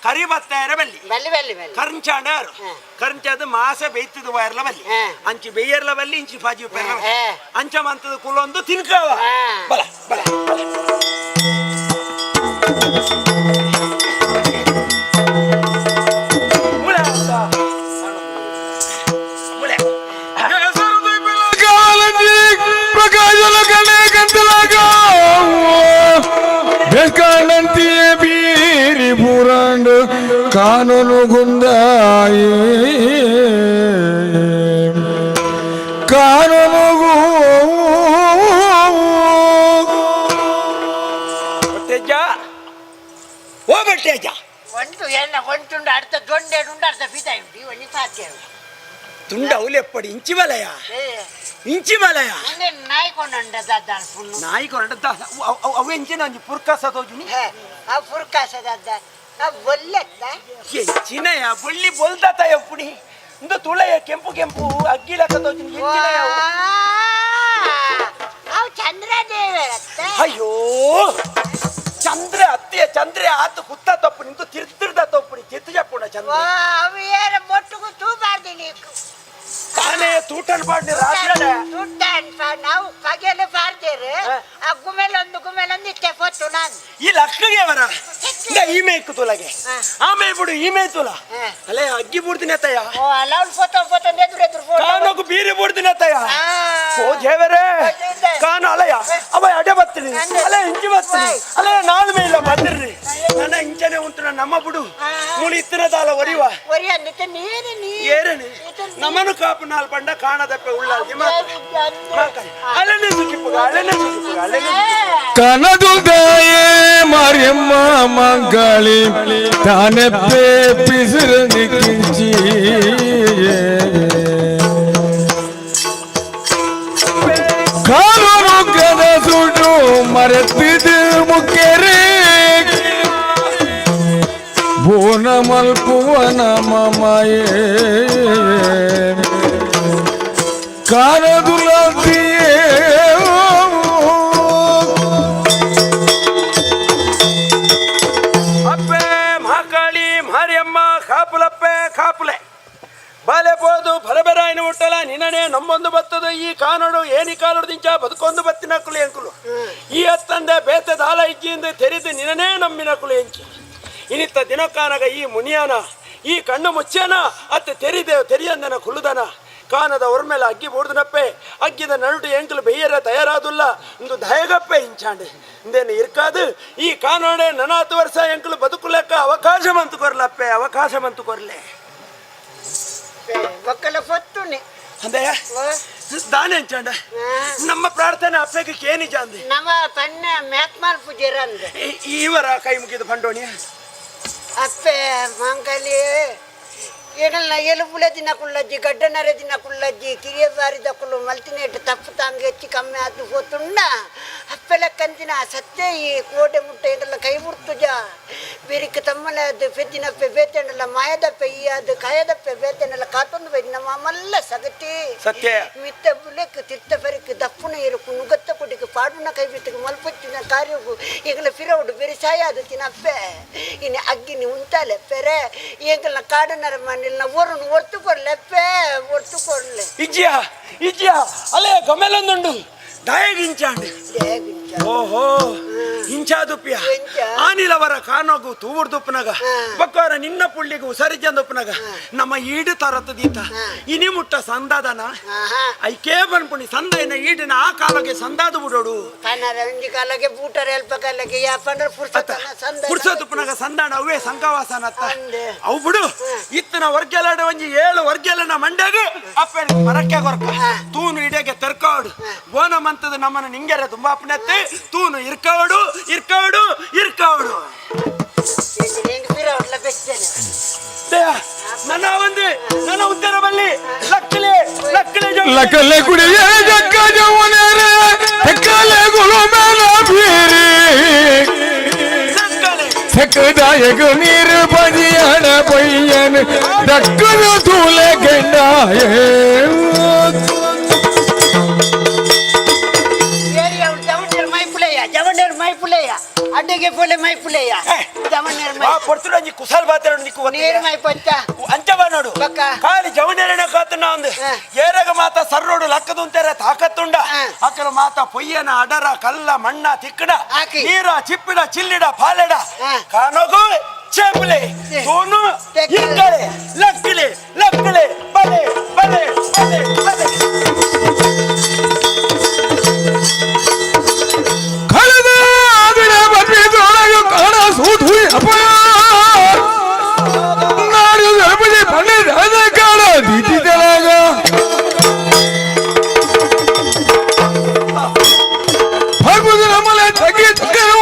Speaker 2: ಕರಿ ಬತ್ತಾಯರ ಬಲ್ಲಿ
Speaker 3: ಬಲ್ಲಿ ಬಲ್ಲಿ ಬಲ್ಲಿ
Speaker 2: ಕರಿಂಚಾಂಡ ಯಾರು
Speaker 3: ಹಾ.
Speaker 2: ಕರಿಂಚಾದ ಮಾಸ ಬೇಯ್ತದ ವೈರ್ಲ ಬಲ್ಲಿ
Speaker 3: ಹಾ.
Speaker 2: ಅಂಚಿ ಬೇಯರ್ಲ ಬಲ್ಲಿ ಇಂಚಿ ಪಾಜಿ ಪೆರ್ಲ ಬಲ್ಲಿ.
Speaker 3: ಹಾ.
Speaker 2: ಅಂಚ ಮಂತದ ಕುಲೊಂದು ತಿನ್ಕಾವ
Speaker 3: ಹಾ.
Speaker 2: ಬಲ ಬಲ ಬಲ. ಮುಳೆ ಅಂತ. ಮುಳೆ.
Speaker 1: ಬೆಕಾನಂತಿಯೇ ಬೀರಿ ಪುರಾಂಡ್ ಕಾನೂನು ಗುಂದಾಯಿ ಕಾನೂನುಗೂ
Speaker 2: ಬಟ್ಟೆಜ್ಜ ಓ ಬಟ್ಟೆಜ್ಜ
Speaker 3: ಒಂದು ಎನ್ನ ಒಂಟುಂಡು ಅರ್ಧ ದೊಂಡೆಡುಂಡು ಅರ್ಧ ಫಿದ ಉಂಟು ಒಂಜಿ ಸಾಧ್ಯ
Speaker 2: ತುಂಡ ಅವಲೆಪ್ಪಡಿ ಇಂಚಿ ಬಲಯ ಇಂಚಿ ಬಲಯ
Speaker 3: ಮುಂದೆ ನಾಯಿ ಕೊಂಡ ದಾದ ಪುಣ್ಣು
Speaker 2: ನಾಯಿ ಕೊರಡ ಅವು ಎಂಚಿನ ಒಂಜಿ ಪುರ್ಕಾಸ ತೋಜುನಿ
Speaker 3: ಆ ಪುರ್ಕಾಸ ದಾದ ಆ ಬೊಲ್ಲೆತ್ತ
Speaker 2: ಎಂಚಿನಯ ಬೊಳ್ಳಿ ಬೊಲ್ದಾತ ಎಪ್ಪುಡಿ ಇಂದು ತುಳಯ ಕೆಂಪು ಕೆಂಪು ಅಗ್ಗಿಲಕ್ಕ ತೋಜುನಿ ಎಂಚಿನಯ ಅವು?
Speaker 3: ಅವು ಚಂದ್ರದೇವರತ್ತ
Speaker 2: ಅಯ್ಯೋ ಚಂದ್ರ ಅತ್ತೆಯ ಚಂದ್ರೆ ಆತ ಕುತ್ತ ತಪ್ಪು ನಿಂತು ತಿರ್ತಿರ್ದ ತಪ್ಪುನಿ ಚಿತ್ತು ಚಪ್ಪುಣ ಚಂದ್ರ
Speaker 3: ಅವು ಏರ ಮೊಟ್ಟುಗು ತೂಬಾರ್ದು ನೀಕು
Speaker 2: ತಾನೇ ತೂಟನ್ ಪಾಡ್ನಿ ರಾತ್ರಿ
Speaker 3: ತುಟ್ಟ ಅನ್ಪ ನಾವು ಪಗೆಲು ಬಾರ್ದೇರು ಆ ಗುಮೆಲೊಂದು ಗುಮೆಲೊಂದು ಇತ್ತೆ ಪೊತ್ತು ನಾನು
Speaker 2: ಈ ಲಕ್ಕಗೆ ಅವರ ಇಂದ ಈ ಮೇಯ್ಕು ತುಲಗೆ
Speaker 3: ಹಾ.
Speaker 2: ಆಮೇ ಬಿಡು ಈ ಮೇ ತುಲ
Speaker 3: ಹಾ.
Speaker 2: ಅಲ್ಲೇ ಅಗ್ಗಿ ಬುಡ್ದಿನ ತಯ್ಯ
Speaker 3: ಓ ಅಲ್ಲ ಅವ್ಳು ಫೋಟೋ ಫೋಟೋ ಎದುರು ಎದುರು ಫೋಟೋ
Speaker 2: ಕಾನೋಗು ಬೀರಿ ಬುಡ್ದಿನ ತಯ್ಯ
Speaker 3: ಆ.
Speaker 2: ಓ ದೇವರೇ
Speaker 3: ಗೊತ್ತಿದೆ.
Speaker 2: ಕಾನು ಅಲಯ ಅವ ಅಡೆ ಬತ್ತೀನಿ ಅಲೆ ಇಂಚಿ ಬತ್ತೀನಿ ಅಲೆ ನಾಲ್ ಮೇಲ ಬಂದಿರ್ರಿ ನನ್ನ ಇಂಚನೆ ಉಂಟು ನಮ್ಮ ಬುಡು ಮುಳಿ ಇತ್ತಿನ ದಾಲ ಒರಿವ.
Speaker 3: ಒರಿ ಅಂದಿತ್ತೆ ನೀರು ನೀರು.
Speaker 2: ಏರನೆ ನಮನು ಕಾಪು ನಾಲ್ ಪಂಡ ಕಾಣದಪ್ಪೆ ಉಳ್ಳಾಲ್ದಿ ಮಾತ್ರ ಅಲೆನೆ ಸುಖಿಪ್ಪುಗ ಅಲೆನೆ ಸುಖಿಪ್ಪುಗ ಅಲೆನೆ.
Speaker 4: ಕನದುದಾಯೇ ಮಾರಿಯಮ್ಮ ಮಂಗಾಳಿ ತಾನೆಪ್ಪೆ ಪಿಸಿರು ಕಿಂಚಿ ಕಾಲುರು ಕನಸುಡು ಮರೆತಿದು ಮುಖ್ಯರೇ ಬೋನ ಮಲ್ಪುವನ ಮಮಾಯೇ ಕಾನದುಲತಿಯೇ.
Speaker 2: ಅಪ್ಪೆ ಮಹಾಕಾಳಿ ಮಾರಿಯಮ್ಮ ಕಾಪುಲಪ್ಪೆ ಕಾಪುಲೆ ಬಾಲೆ ಬೋದು ಬರಬೆರಾಯಿನ ಹುಟ್ಟಲ ನಿನ್ನನೆ ನಮ್ಮೊಂದು ಬತ್ತದ ಈ ಕಾನೋಡು ಏನಿ ಕಾಲೋಡು ದಿಂಚ ಬದುಕೊಂದು ಬತ್ತಿನ ಕುಲು ಎಂಕುಲು ಈ ಅತ್ತಂದೆ ಬೇತೆ ದಾಲ ಇಜ್ಜಿಯಿಂದ ತೆರೆದು ನಿನ್ನನೇ ನಂಬಿನ ಕುಲು ಎಂಚಿ ಇನಿತ್ತ ದಿನಕ್ಕಾನಗ ಈ ಮುನಿಯಾನ ಈ ಕಣ್ಣು ಮುಚ್ಚೇನ ಅತ್ತ ತೆರಿದೆ ತೆರಿಯಂದನ ಕುಲ್ಲುದನ ಕಾನದ ಒರ್ಮೇಲೆ ಅಗ್ಗಿ ಬೋಡ್ದನಪ್ಪೆ ಅಗ್ಗಿದ ನಡುಟು ಎಂಕಲು ಬೆಯ್ಯರ ತಯಾರಾದುಲ್ಲ ಒಂದು ದಯಗಪ್ಪೆ ಇಂಚಾಂಡೆ ಇಂದೇನು ಇರ್ಕಾದು ಈ ಕಾನೋಡೆ ನನಾತು ವರ್ಷ ಎಂಕಲು ಬದುಕುಲಕ್ಕ ಅವಕಾಶ ಮಂತು ಕೊರ್ಲಪ್ಪೆ, ಅವಕಾಶ ಮಂತು ಕೊರ್ಲೆ.
Speaker 3: ಒಕ್ಕಲ ಪೊತ್ತುನೆ.
Speaker 2: ಅಂದೆ ದಾನೆ ಅಂಚಾಂಡ ನಮ್ಮ ಪ್ರಾರ್ಥನೆ ಅಪ್ಪೆಗೆ ಕೇನಿ ಜಾಂದೆ.
Speaker 3: ನಮ್ಮ ಪನ್ನ ಮ್ಯಾಕ್ಮಾಲ್ ಪೂಜೆರಂದೆ.
Speaker 2: ಇವರ ಕೈ ಮುಗಿದು ಬಂಡೋಣಿ.
Speaker 3: ಅಪ್ಪೆ ಮಂಗಲಿ ಏನಲ್ಲ ಎಲುಬುಲೆ ದಿನ ಕುಳ್ಳಜ್ಜಿ ಗಡ್ಡನರೆ ದಿನ ಕುಳ್ಳಜ್ಜಿ ಕಿರಿಯ ಬಾರಿದ ಕುಳ್ಳು ಮಲ್ತಿನೇಟ್ ತಪ್ಪು ತಾಂಗ್ ಹೆಚ್ಚು ಕಮ್ಮಿ ಆದ್ದು ಪೋತುಂಡ ಅಪ್ಪೆಲಕ್ಕಂತಿನ ಸತ್ಯ ಈ ಕೋಟೆ ಮುಟ್ಟೆ ಎಂಡಲ್ಲ ಕೈ ಮುರ್ತುಜ ಬೆರಿಕ್ ತಮ್ಮಲ ಅದು ಪೆದ್ದಿನಪ್ಪೆ ಬೇತೆಂಡಲ್ಲ ಮಾಯದಪ್ಪೆ ಈ ಅದು ಕಾಯದಪ್ಪೆ ಬೇತೆಂಡಲ್ಲ ಕಾತೊಂದು ಬೈದಿ ನಮ್ಮ ಮಲ್ಲ ಸಗತಿ.
Speaker 2: ಸತ್ಯ.
Speaker 3: ಮಿತ್ತ ಬುಲೆಕ್ ತಿರ್ತ ಫರಿಕ್ ದಪ್ಪುನ ಇರುಕು ನುಗತ್ತ ಕೊಡಿಕ್ ಪಾಡುನ ಕೈ ಬಿತ್ತಕ್ ಮಲ್ಪಚ್ಚಿನ ಕಾರ್ಯಗು ಈಗಲ ಫಿರೌಡು ಬೆರಿ ಸಾಯ ಅದು ತಿನಪ್ಪೆ ಇನ್ನು ಅಗ್ಗಿನಿ ಉಂತಾಲೆ ಪೆರೆ ಎಂಕಲ್ನ ಕಾಡನರ ಮನೆಲ್ನ ಒರುನು ಒರ್ತು ಕೊರ್ಲೆ ಅಪ್ಪೆ ಒರ್ತು ಕೊರ್ಲೆ.
Speaker 2: ಇಜ್ಜಿಯ ಇಜ್ಜಿಯ ಅಲ್ಲೇ ಗಮೆಲೊಂದುಂಡು ದಾಯಗಿಂಚಾಂಡೆ.
Speaker 3: ದೇಗಿಂಚ.
Speaker 2: ಓಹೋ ಇಂಚಾದುಪ್ಪಿಯ.
Speaker 3: ಎಂಚ?
Speaker 2: ಆನಿಲವರ ಕಾನೋಗು ತೂವರ್ದುಪ್ಪನಾಗ ಬಕ್ಕಾರ ನಿನ್ನ ಪುಳ್ಳಿಗು ಉಸರಿಜಂದುಪ್ಪನಾಗ ನಮ್ಮ ಈಡು ತರತದೀತ ಇನಿ ಮುಟ್ಟ ಸಂದಾದನ.
Speaker 3: ಆಹಾ.
Speaker 2: ಐಕೇ ಬನ್ಪುಣಿ ಸಂದೈನ ಈಡಿನ ಆ ಕಾಲಕ್ಕೆ ಸಂದಾದು ಬಿಡೋಡು.
Speaker 3: ಪನರ ಒಂಜಿ ಕಾಲಕ್ಕೆ ಬೂಟರ ಎಲ್ಪ ಕಾಲಕ್ಕೆ ಯಾ ಪಂಡ್ರ ಪುರ್ಸತನ ಸಂದ.
Speaker 2: ಪುರ್ಸತುಪ್ಪನಾಗ ಸಂದಾಣ ಅವೇ ಸಂಕವಾಸನತ್ತ.
Speaker 3: ಅಂದೆ.
Speaker 2: ಅವು ಬಿಡು ಇತ್ತನ ವರ್ಗೆಲಾಡ ಒಂಜಿ ಏಳು ವರ್ಗೆಲನ ಮಂಡ್ಯಾಗ ಅಪ್ಪನ ಮರಕ್ಕೆ ಕೊರಕ ತೂನು ಇಡಗೆ ತೆರ್ಕೋಡು ಬೋನ ಮಂತದ ನಮ್ಮನ್ನ ನಿಂಗೆರೆ ತುಂಬಾ ಅಪ್ಪನತ್ತೆ ತೂನು ಇರ್ಕವಡು ಇರ್ಕವಡು ಇರ್ಕವಡು.
Speaker 3: ಹೆಂಗ್ ಫಿರೌಡ್ಲ ಬೆಚ್ಚನೆ.
Speaker 2: ದಯಾ, ನನ್ನ ಒಂದು ನನ್ನ ಉತ್ತರ ಬಲ್ಲಿ ಲಕ್ಕಲೆ ಲಕ್ಕಲೆ ಜೋಗಿ.
Speaker 4: ಲಕಲೆ ಕುಡಿಯೇ ಜಕ್ಕ ಜಮುನೇರೆ ಕಲೆ ಗುರು ಮೇಲ ಬೀರಿ.
Speaker 2: ಲಕ್ಕಲೆ.
Speaker 4: ಸಕದಾಯಕ ನೀರು ಬದಿಯಣ ಪಯ್ಯನ ದಕ್ಕನು ತೂಲೆ ಗೆಂಡಾಯೇ.
Speaker 3: ಏರಿ ಅವ್ಳು ಜವಣ್ಣೇರ್ ಮೈಪುಲೆಯ ಜವಣ್ಣೇರ್ ಮೈಪುಲೆಯ ಅಡ್ಡೆಗೆ ಪೋಲೆ ಮೈಪುಲೆಯ ಜವಣ್ಣೇರ್
Speaker 2: ಆ
Speaker 3: ಮೈ
Speaker 2: ಪೊರ್ತುಡು ಒಂಜಿ ಕುಸಲ್ ಬಾತೆರಡು ನಿಕ್ಕು
Speaker 3: ನೀರು ಮೈ ಪಂಚ.
Speaker 2: ಅಂಚ ಬಾ ನೋಡು.
Speaker 3: ಬಕ್ಕ.
Speaker 2: ಖಾಲಿ ಜವನೇರಣ ಕಾತನ ಒಂದು ಏರಗ ಮಾತ ಸರ್ರೋಡು ಲಕ್ಕದುಂತೆರ ತಾಕತ್ತುಂಡ. ಅಕಲ ಮಾತ ಪೊಯ್ಯನ ಅಡರ ಕಲ್ಲ ಮಣ್ಣ ತಿಕ್ಕಡ
Speaker 3: ಆಕಿ.
Speaker 2: ನೀರ ಚಿಪ್ಪಿಡ ಚಿಲ್ಲಿಡ ಪಾಲೆಡ ಕಾನೋಗು ಚೇಪಲೆ ತೂನು
Speaker 3: ತೆಕ್ಕಲೆ.
Speaker 2: ಇಕ್ಕಳೆ ಲಕ್ಕಲೆ ಲಕ್ಕಲೆ ಬಲೆ ಬಲೆ ಬಲೆ ಬಲೆ.
Speaker 4: ಕಳೆದ ದಿನ ಬರ್ಬಿದೊಳಗೆ ಕಾಣ ಸೂತು ಅಪಾಯ ನಾಡು ಗಣಪತಿ ಪಂಡಿತ ಕಾಣ ದಿಟ್ಟಿದಳಾಗ ಭಗವದ್ ನಮ್ಮಲೆ ತಗ್ಗಿ ತಗ್ಗನು.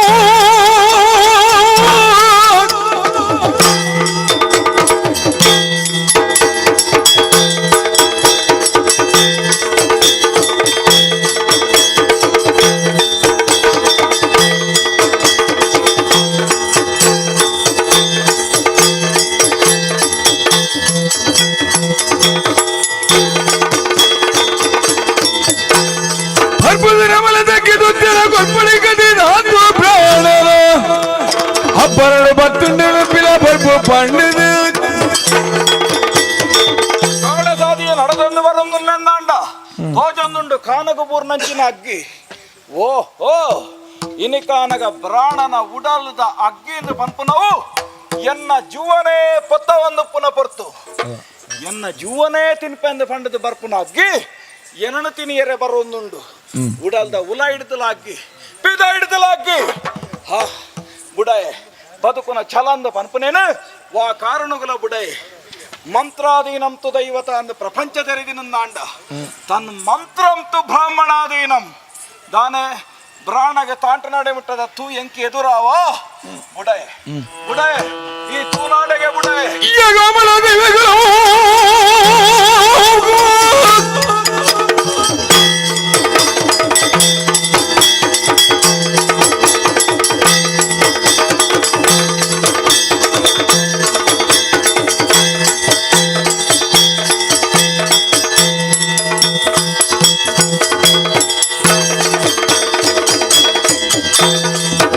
Speaker 4: ಭಗವದ್ ನಮ್ಮಲೆ ತಗ್ಗಿದುತ್ತಿರ ಕೊಪ್ಪಳಿ ಕದಿ ನಾದು ಪ್ರಾಣರ ಅಬ್ಬರಡು ಬತ್ತುಂಡು ಪಿಲ ಬರ್ಬು ಪಂಡಿದು.
Speaker 5: ಕಾಡಸಾದಿಯ ನಡೆದೊಂದು ಬರೊಂದುಲ್ಲೆಂದಾಂಡ ತೋಜೊಂದುಂಡು ಕಾನಗಪೂರ್ನಂಚಿನ ಅಗ್ಗಿ ಓಹೋ ಇನಿಕಾನಗ ಬ್ರಾಣನ ಉಡಲದ ಅಗ್ಗಿಂದು ಪನ್ಪುನವು ಎನ್ನ ಜೀವನೇ ಪೊತ್ತ ಒಂದು ಪುನ ಪೊರ್ತು ಎನ್ನ ಜೀವನೇ ತಿನ್ಪೆಂದು ಪಂಡದು ಬರ್ಪುನ ಅಗ್ಗಿ. ಏನನ ತಿನಿಯರೆ ಬರೋಂದುಂಡು ಉಡಲ್ದ ಉಲ ಹಿಡ್ದಲಾಗಿ ಪಿದ ಹಿಡ್ದಲಾಗಿ ಹಾ ಬುಡಾಯೆ ಬದುಕುನ ಛಲಂದ ಪನ್ಪುನೇನು ವಾ ಕಾರಣಗಳ ಬುಡಾಯೆ ಮಂತ್ರಾಧೀನಂತು ದೈವತ ಅಂದು ಪ್ರಪಂಚ ತೆರೆದಿನಂದಾಂಡ ತನ್ನ ಮಂತ್ರಂತು ಬ್ರಾಹ್ಮಣಾಧೀನಂ ದಾನೆ ಬ್ರಾಣಗೆ ತಾಂಟನಾಡೆ ಮುಟ್ಟದ ತೂ ಎಂಕಿ ಎದುರಾವ ಬುಡಾಯೆ ಬುಡಾಯೆ ಈ ತೂನಾಡೆಗೆ ಬುಡಾಯೆ.
Speaker 4: ಯಗಮಲ ದೈವಗಳು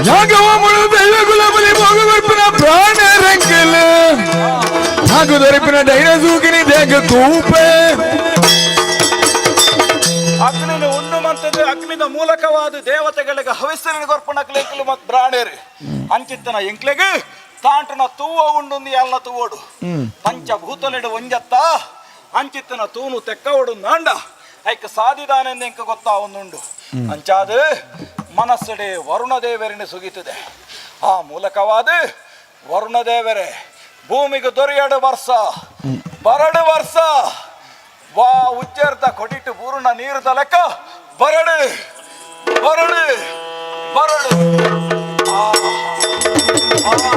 Speaker 4: ಯಾಗಮಲ ದೈವಗುಲ ಬಲಿ ಭೋಗವರ್ಪನ ಪ್ರಾಣ ರಂಗಲ ಹಾಗೂ ದೊರಪಿನ ಡೈನಸೂಕಿನಿ ದೇಗ ತೂಪೆ.
Speaker 5: ಅಗ್ನಿನ ಉಣ್ಣುಮಂತದ್ದು ಅಗ್ನಿದ ಮೂಲಕವಾದ ದೇವತೆಗಳಿಗೆ ಹವಿಸ್ಸರಿನ ಕೊರ್ಪಣಕ್ಲೆಂಕ್ಲು ಮತ್ ಬ್ರಾಣೇರು ಅಂಚಿತ್ತನ ಎಂಕ್ಲೆಗ್ ತಾಂಟನ ತೂವ ಉಂಡುಂದು ಎಲ್ಲ ತೂವೋಡು ಪಂಚಭೂತಲೆಡು ಒಂಜತ್ತ ಅಂಚಿತ್ತನ ತೂನು ತೆಕ್ಕವಡು ನಾಂಡ ಐಕ್ ಸಾದಿದಾನೆಂದು ಎಂಕ ಗೊತ್ತಾ ಒಂದುಂಡು. ಅಂಚಾದ ಮನಸ್ಸಡೆ ವರುಣ ದೇವರನ್ನು ಸುಗೀತದೆ. ಆ ಮೂಲಕವಾದ ವರುಣ ದೇವರೇ ಭೂಮಿಗೆ ದೊರೆಯಡು ವರ್ಷ ಬರಡು ವರ್ಷ ವಾ ಉಜ್ಜರ್ದ ಕೊಡಿಟ್ಟು ಪೂರ್ಣ ನೀರು ತಲಕ ಬರಡು ಬರಡು ಬರಡು. ಆಹಾ, ಆಹಾ.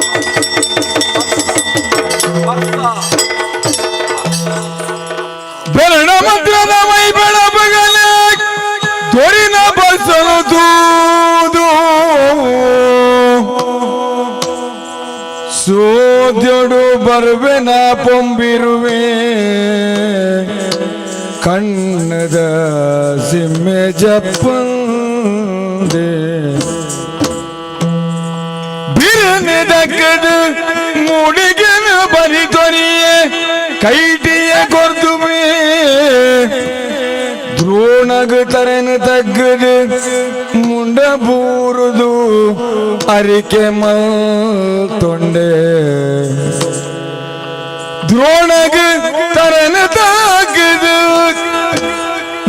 Speaker 5: ವರ್ಷ
Speaker 4: ಬೆರಣ ಮಂತ್ರದ ಮೈ ಬೆಳ ಬಗಲೆ ತೊರಿನ ಬಸನು ತೂದು ಸೋದ್ಯೊಡು ಬರ್ವೆನ ಪೊಂಬಿರುವೆ ಕಣ್ಣದ ಸಿಮ್ಮೆ ಜಪ್ಪಂದೆ ಬಿರನೆ ದಕ್ಕದ ಮೂಡಿಗೆನ ಬರಿ ತೊರಿಯೆ ಕೈಟಿಯ ಕೊರ್ದುಮೆ ದ್ರೋಣಗ ತರೆನ ತಗ್ಗದು ಮುಂಡ ಬೂರುದು ಅರಿಕೆ ಮಲ್ತೊಂಡೆ ದ್ರೋಣಗ ತರನ ತಗ್ಗದು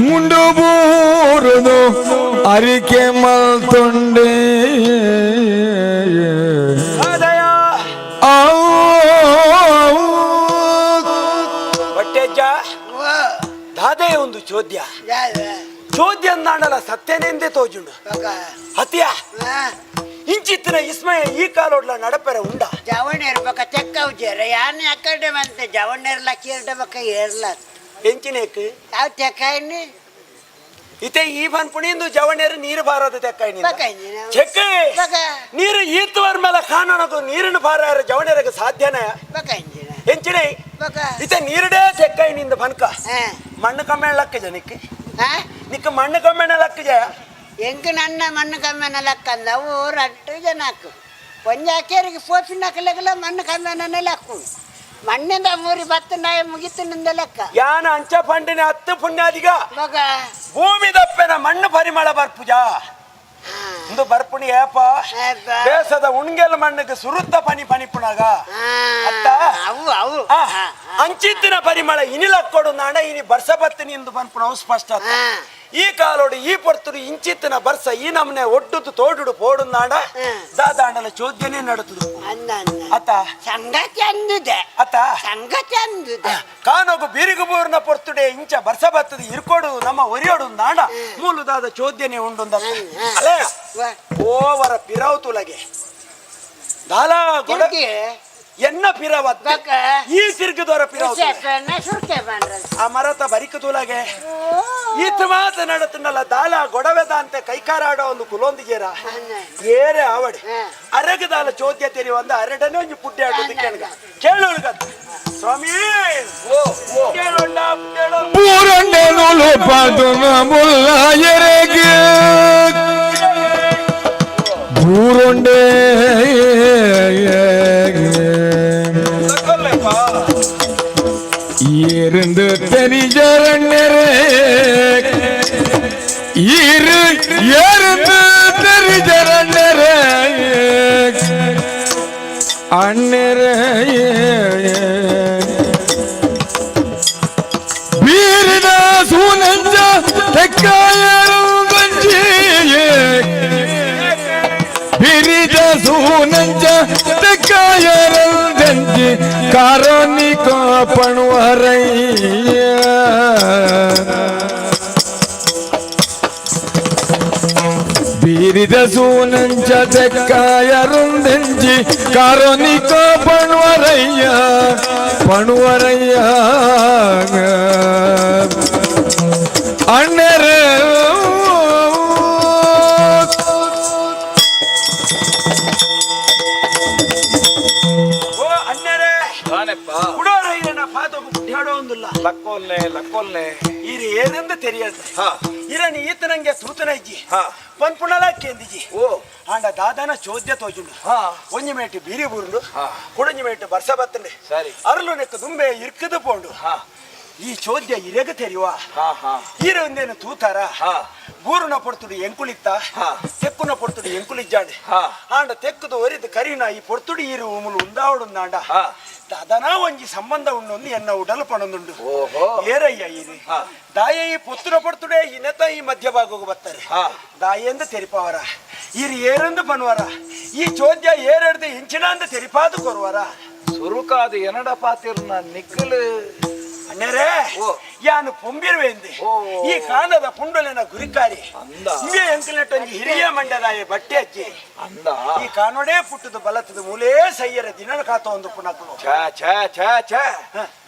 Speaker 4: ಮುಂಡು ಬೂರುದು ಅರಿಕೆ ಮಲ್ತೊಂಡೆ.
Speaker 2: ಆದಯ ಬಟ್ಟೆಜ್ಜ ದಾದೆ ಒಂದು ಚೋದ್ಯ ಚೋದ್ಯ ಅಂದಾಂಡಲ ಸತ್ಯನೆಂದೇ ತೋಜುಂಡು ಹತಿಯ ಇಂಚಿತ್ತಿನ ಇಸ್ಮಯ ಈ ಕಾಲೋಡ್ಲ ನಡಪೆರೆ ಉಂಡ.
Speaker 3: ಜವಣೇರ್ ಬಕ ತೆಕ್ಕವು ಜೇರ ಯಾನ್ ಅಕ್ಕಡೆ ಮಂತೆ ಜವಣೇರ್ಲ ಕೀರ್ಡ ಬಕ ಏರ್ಲ.
Speaker 2: ಎಂಚಿನೇಕ್?
Speaker 3: ಅವು ತೆಕ್ಕಾಯ್ನಿ.
Speaker 2: ಇತೆ ಈ ಪನ್ಪುಣಿಂದು ಜವಣೇರು ನೀರು ಬಾರದ ತೆಕ್ಕಾಯ್ನಿ.
Speaker 3: ಬಕಾಯ್ನಿ ನಾವು.
Speaker 2: ಚೆಕ್.
Speaker 3: ಬಕ.
Speaker 2: ನೀರು ಈತುವರ್ ಮೇಲೆ ಕಾನೋನದು ನೀರಿನ ಬಾರ ಜವಣೇರಿಗೆ ಸಾಧ್ಯನೇ?
Speaker 3: ಬಕಾಯ್ನಿ.
Speaker 2: ಎಂಚಿನೇ?
Speaker 3: ಬಕ.
Speaker 2: ಇತೆ ನೀರುಡೇ ತೆಕ್ಕಾಯ್ನಿಂದ ಬನ್ಕ ಮಣ್ಣು ಕಮ್ಮೆಣ ಲಕ್ಕ ಜ ನಿಕ್. ನಿಕ್ಕ ಮಣ್ಣು ಕಮ್ಮೆಣ ಲಕ್ಕ ಜಯ.
Speaker 3: ಎಂಕ್ ನನ್ನ ಮಣ್ಣು ಕಮ್ಮೆನ ಲಕ್ಕಂದ ಅವು ರಟ್ಟು ಜನಕ್ಕೆ ಒಂಜಾಕೇರಿಗೆ ಪೋಪಿನಕಲೆಗಲ ಮಣ್ಣು ಕಮ್ಮೆನ ಲಕ್ಕು ಮಣ್ಣಿಂದ ಮೂರಿ ಬತ್ತು ನಾಯ ಮುಗಿತು ನಿಂದ ಲೆಕ್ಕ.
Speaker 2: ಯಾನ ಅಂಚ ಪಂಡಿನ ಹತ್ತು ಪುಣ್ಯಾದಿಗ.
Speaker 3: ಬಕ.
Speaker 2: ಭೂಮಿ ದಪ್ಪೆನ ಮಣ್ಣು ಪರಿಮಳ ಬರ್ಪುಜ ಇಂದು ಬರ್ಪುಣಿ ಏಪ?
Speaker 3: ಏಪ.
Speaker 2: ದೇಶದ ಉಣ್ಗೆಲ್ ಮಣ್ಣಿಗೆ ಸುರುತ್ತ ಪನಿ ಪನಿಪುಣಾಗ ಅತ್ತ?
Speaker 3: ಅವು ಅವು.
Speaker 2: ಅಂಚಿತ್ತಿನ ಪರಿಮಳ ಇನಿಲಕ್ಕೊಡು ನಾಡ ಇನಿ ಬರ್ಸ ಬತ್ತಿನಿ ಎಂದು ಪನ್ಪುಣವು ಸ್ಪಷ್ಟ ಆತ. ಈ ಕಾಲೋಡು ಈ ಪೊರ್ತುಡು ಇಂಚಿತ್ತಿನ ಬರ್ಸ ಈ ನಮ್ನೆ ಒಡ್ಡುದು ತೋಡುಡು ಪೋಡು ನಾಡ ದಾದಾಂಡಲ ಚೋದ್ಯನೇ ನಡತದು.
Speaker 3: ಅಂದ ಅಂದ.
Speaker 2: ಅತ್ತ?
Speaker 3: ಸಂಗತಿ ಅಂದಿದೆ.
Speaker 2: ಅತ್ತ?
Speaker 3: ಸಂಗತಿ ಅಂದಿದೆ.
Speaker 2: ಕಾನೊಗು ಬಿರುಗುಬೂರ್ನ ಪೊರ್ತುಡೆ ಇಂಚ ಬರ್ಸ ಬತ್ತದ ಇರ್ಕೊಡು ನಮ್ಮ ಒರಿಯೋಡು ನಾಡ ಮೂಲುದಾದ ಚೋದ್ಯನೆ ಉಂಡುಂದ. ಅಲೇ ಓವರ ಪಿರವು ತುಲಗೆ ದಾಲ ಗೊಡ
Speaker 3: ತಿರ್ಗಿ.
Speaker 2: ಎನ್ನ ಪಿರವತ್ತ?
Speaker 3: ಬಕ.
Speaker 2: ಈ ತಿರುಗಿದವರ ಪಿರವು ತುಲಗೆ.
Speaker 3: ಸುರ್ಕೆ ಬಂದ್ರ.
Speaker 2: ಆ ಮರತ ಬರಿಕ ತುಲಗೆ ಈತ ಮಾತ ನಡತನಲ್ಲ ದಾಲ ಗೊಡವೆದ ಅಂತೆ ಕೈಕಾರಾಡೋ ಒಂದು ಕುಲೊಂದಿಗೇರ ಏರೆ ಆವಡೆ ಅರಗದಾಲ ಚೋದ್ಯ ತೆರಿ ಒಂದು ಅರಡನೆ ಒಂಜಿ ಪುಡ್ಡೆ ಆಡೋದು ಕೇಳ್ಗ ಕೇಳೋಳ್ಗತ್ತ ಸ್ವಾಮಿ ಕೇಳೋಣ ಕೇಳೋ.
Speaker 4: ಪೂರಂಡೆ ನೂಲು ಪಾದುನ ಮುಲ್ಲ ಎರೆಗೆ ಬೂರೊಂಡೆ
Speaker 5: ತಗೊಲ್ಲೆಪ್ಪ.
Speaker 4: இருந்து தெரிஜரண்ணரே இரு எருந்து தெரிஜரண்ணரே அண்ணரே ಬೀರಿದ ಸೂನಂಜ ತೆಕ್ಕಾಯರುಂದಂಜಿ ಬಿರಿದ ಸೂನಂಜ ತೆಕ್ಕಾಯರುಂದಂಜಿ ಕಾರೋನಿಕ ಪಣುವರಯ್ಯ ಬೀರಿದ ಸೂನಂಚ ತೆಕ್ಕಾಯರುಂದಂಜಿ ಕಾರೋನಿಕ ಪಣುವರಯ್ಯ ಪಣುವರಯ್ಯ ಅಣ್ಣರ.
Speaker 2: ಓ ಅಣ್ಣರೇ.
Speaker 5: ದಾನೆಪ್ಪ?
Speaker 2: ಕುಡೋರಯ್ಯನ ಪಾದకు ಬುಡ್ಡಾಡೋ ಒಂದಿಲ್ಲ.
Speaker 5: ಲಕ್ಕೊಲ್ಲೆ ಲಕ್ಕೊಲ್ಲೆ.
Speaker 2: ಈರು ಏನೆಂದು ತೆರಿಯದು. ಇರನಿ ಈತನಂಗೆ ತೂತನ ಇಜ್ಜಿ. ಪನ್ಪುಣಲ ಕೇಂದಿಜಿ.
Speaker 5: ಓ.
Speaker 2: ಆಂಡ ದಾದನ ಚೋದ್ಯ ತೋಜುಂಡು. ಒಂಜಿ ಮೇಟು ಬೀರಿ ಬೂರುಂಡು. ಕುಡಂಜಿ ಮೇಟು ಬರ್ಸ ಬತ್ತಂಡೆ.
Speaker 5: ಸರಿ.
Speaker 2: ಅರಲು ನೆಕ್ಕ ದುಂಬೆ ಇರ್ಕದ ಪೋಂಡು. ಈ ಚೋದ್ಯ ಇರೆಗ ತೆರಿಯುವ.
Speaker 5: ಹಾ ಹಾ
Speaker 2: ಈರ ಒಂದೇನು ತೂತಾರ. ಬೂರುನ ಪೊರ್ತುಡು ಎಂಕುಳಿತ್ತ. ತೆಕ್ಕುನ ಪೊರ್ತುಡು ಎಂಕುಳಿಜ್ಜಾಂಡೆ. ಆಂಡ ತೆಕ್ಕುದು ಒರಿದು ಕರಿನ ಈ ಪೊರ್ತುಡು ಈರು ಉಮುಲು ಉಂದಾವಡುಂದಾಂಡ. ದಾದನ ಒಂಜಿ ಸಂಬಂಧ ಉಂಡು ಎನ್ನ ಉಡಲು ಪಣೊಂದುಂಡು.
Speaker 5: ಓಹೋ.
Speaker 2: ಏರಯ್ಯ ಈರು? ದಾಯ ಈ ಪೊತ್ತುನ ಪೊರ್ತುಡೆ ಇನ್ನತ ಈ ಮಧ್ಯಭಾಗಕ್ಕೆ ಬರ್ತಾರೆ. ದಾಯೆಂದು ತೆರಿಪವರ? ಈರು ಏರೆಂದು ಪನ್ವರ? ಈ ಚೋದ್ಯ ಏರೆಡ್ದು ಇಂಚಿನ ಅಂದ ತೆರಿಪಾದು ಕೊರುವರ?
Speaker 5: ಸುರುಕಾದ ಎನಡ ಪಾತಿರ್ನ ನಿಕ್ಕಲು.
Speaker 2: ಅಣ್ಣರೇ.
Speaker 5: ಓ.
Speaker 2: ಯಾನು ಪೊಂಬಿರುವೆಂದೆ.
Speaker 5: ಓ.
Speaker 2: ಈ ಕಾನದ ಪುಂಡಲಿನ ಗುರಿಕಾರಿ.
Speaker 5: ಅಂದ.
Speaker 2: ಇಂಬೆ ಎಂಕಲೆಟ್ಟೊಂಜಿ ಹಿರಿಯ ಮಂಡಲಾಯ ಬಟ್ಟೆ ಅಜ್ಜಿ.
Speaker 5: ಅಂದ.
Speaker 2: ಈ ಕಾನೋಡೇ ಪುಟ್ಟದ ಬಲತದ ಮೂಲೇ ಸೈಯರ ದಿನ ಕಾತ ಒಂದು ಪುನಕುಲು.
Speaker 5: ಛ ಛ ಛ ಛ,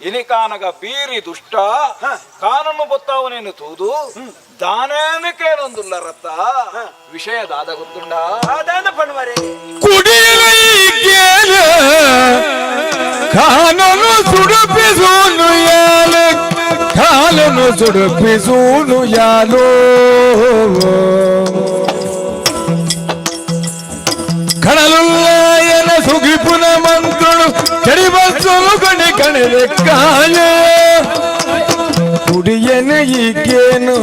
Speaker 5: ಇನಿಕಾನಗ ಬೀರಿ ದುಷ್ಟ ಕಾನನ್ನು ಬೊತ್ತಾವನೇನು ತೂದು ದಾನೇನು ಕೇನೊಂದುಲ್ಲ ರತ್ತ ವಿಷಯ ದಾದ ಗೊತ್ತುಂಡ?
Speaker 2: ಸಾಧಾರಣ ಪಣುವರೆ.
Speaker 4: ಕುಡಿಯಲೈಕೇನ ಕಾನನು ಸುಡುಪಿಸೂನು ಯಾಲ, ಕಾಲನು ಸುಡುಪಿಸೂನು ಯಾಲೋ. ಕಡಲುಲ್ಲಾಯನ ಸುಗಿಪುನ ಮಂತ್ರುಳು ಚಡಿಬಸ್ಸಲು ಕಣಿ ಕಣಿದೆ ಕಾಯ ಕುಡಿಯನ ಈಗೇನು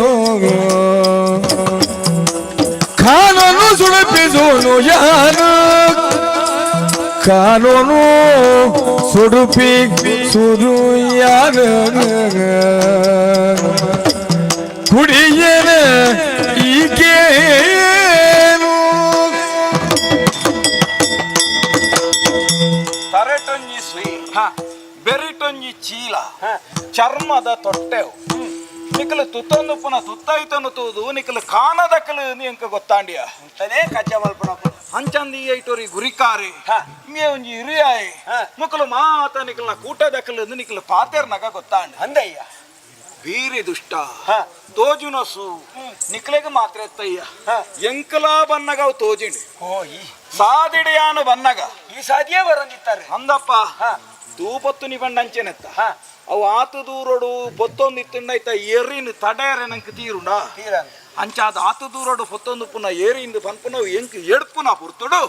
Speaker 4: ಕಾನೂನು ಸುಡುಪಿಸೋನು ಯಾನು, ಕಾನೂನು ಸುಡುಪಿ ಸುರು ಯಾನು, ಕುಡಿಯನ ಈಗೇನು.
Speaker 5: ತರೆಟೊಂಜಿ ಸುಯಿ, ಬೆರಿಟೊಂಜಿ ಚೀಲ, ಚರ್ಮದ ತೊಟ್ಟೆವು. ನಿಕಲು ತುತ್ತೊಂದು ಪುನ ತುತ್ತಾಯ್ತನ್ನು ತೂದು ನಿಕಲು ಕಾನದಕಲು ಎಂಕ ಗೊತ್ತಾಂಡಿಯ.
Speaker 2: ಅಂತಲೇ ಕಜ್ಜ ಮಲ್ಪನಕುಲು.
Speaker 5: ಅಂಚಂದಿ ಐಟೋರಿ ಗುರಿಕಾರಿ. ಇಂಗೆ ಒಂಜಿ ಇರಿಯಾಯಿ. ಮುಕಲು ಮಾತ ನಿಕಲ್ನ ಕೂಟದಕಲು ನಿಕಲು ಪಾತೇರ್ನಗ ಗೊತ್ತಾಂಡ.
Speaker 2: ಅಂದಯ್ಯ.
Speaker 5: ಬೀರಿ ದುಷ್ಟ ತೋಜುನಸು ನಿಕ್ಲೆಗ್ ಮಾತ್ರ ಎತ್ತಯ್ಯ. ಎಂಕಲಾ ಬನ್ನಗ ಅವು ತೋಜಿಂಡಿ.
Speaker 2: ಓ ಈ
Speaker 5: ಸಾದಿಡಿಯಾನು ಬನ್ನಗ
Speaker 2: ಈ ಸಾದಿಯೇ ಬರೋಂದಿತ್ತಾರೆ.
Speaker 5: ಅಂದಪ್ಪ. ತೂಪತ್ತು ನಿ ಬಂಡ ಅಂಚೆನೆತ್ತ. ಅವು ಆತು ದೂರಡು ಪೊತ್ತೊಂದು ಇತ್ತಂಡೈತ ಎರಿನ್ ತಡೆಯರೆ ನಂಗೆ ತೀರುಂಡ.
Speaker 2: ತೀರ.
Speaker 5: ಅಂಚಾದ ಆತು ದೂರಡು ಪೊತ್ತೊಂದು ಪುನ ಏರಿಂದು ಪನ್ಪುನವು ಎಂಕ್ ಎಡ್ಪುನ ಪುರ್ತುಡು.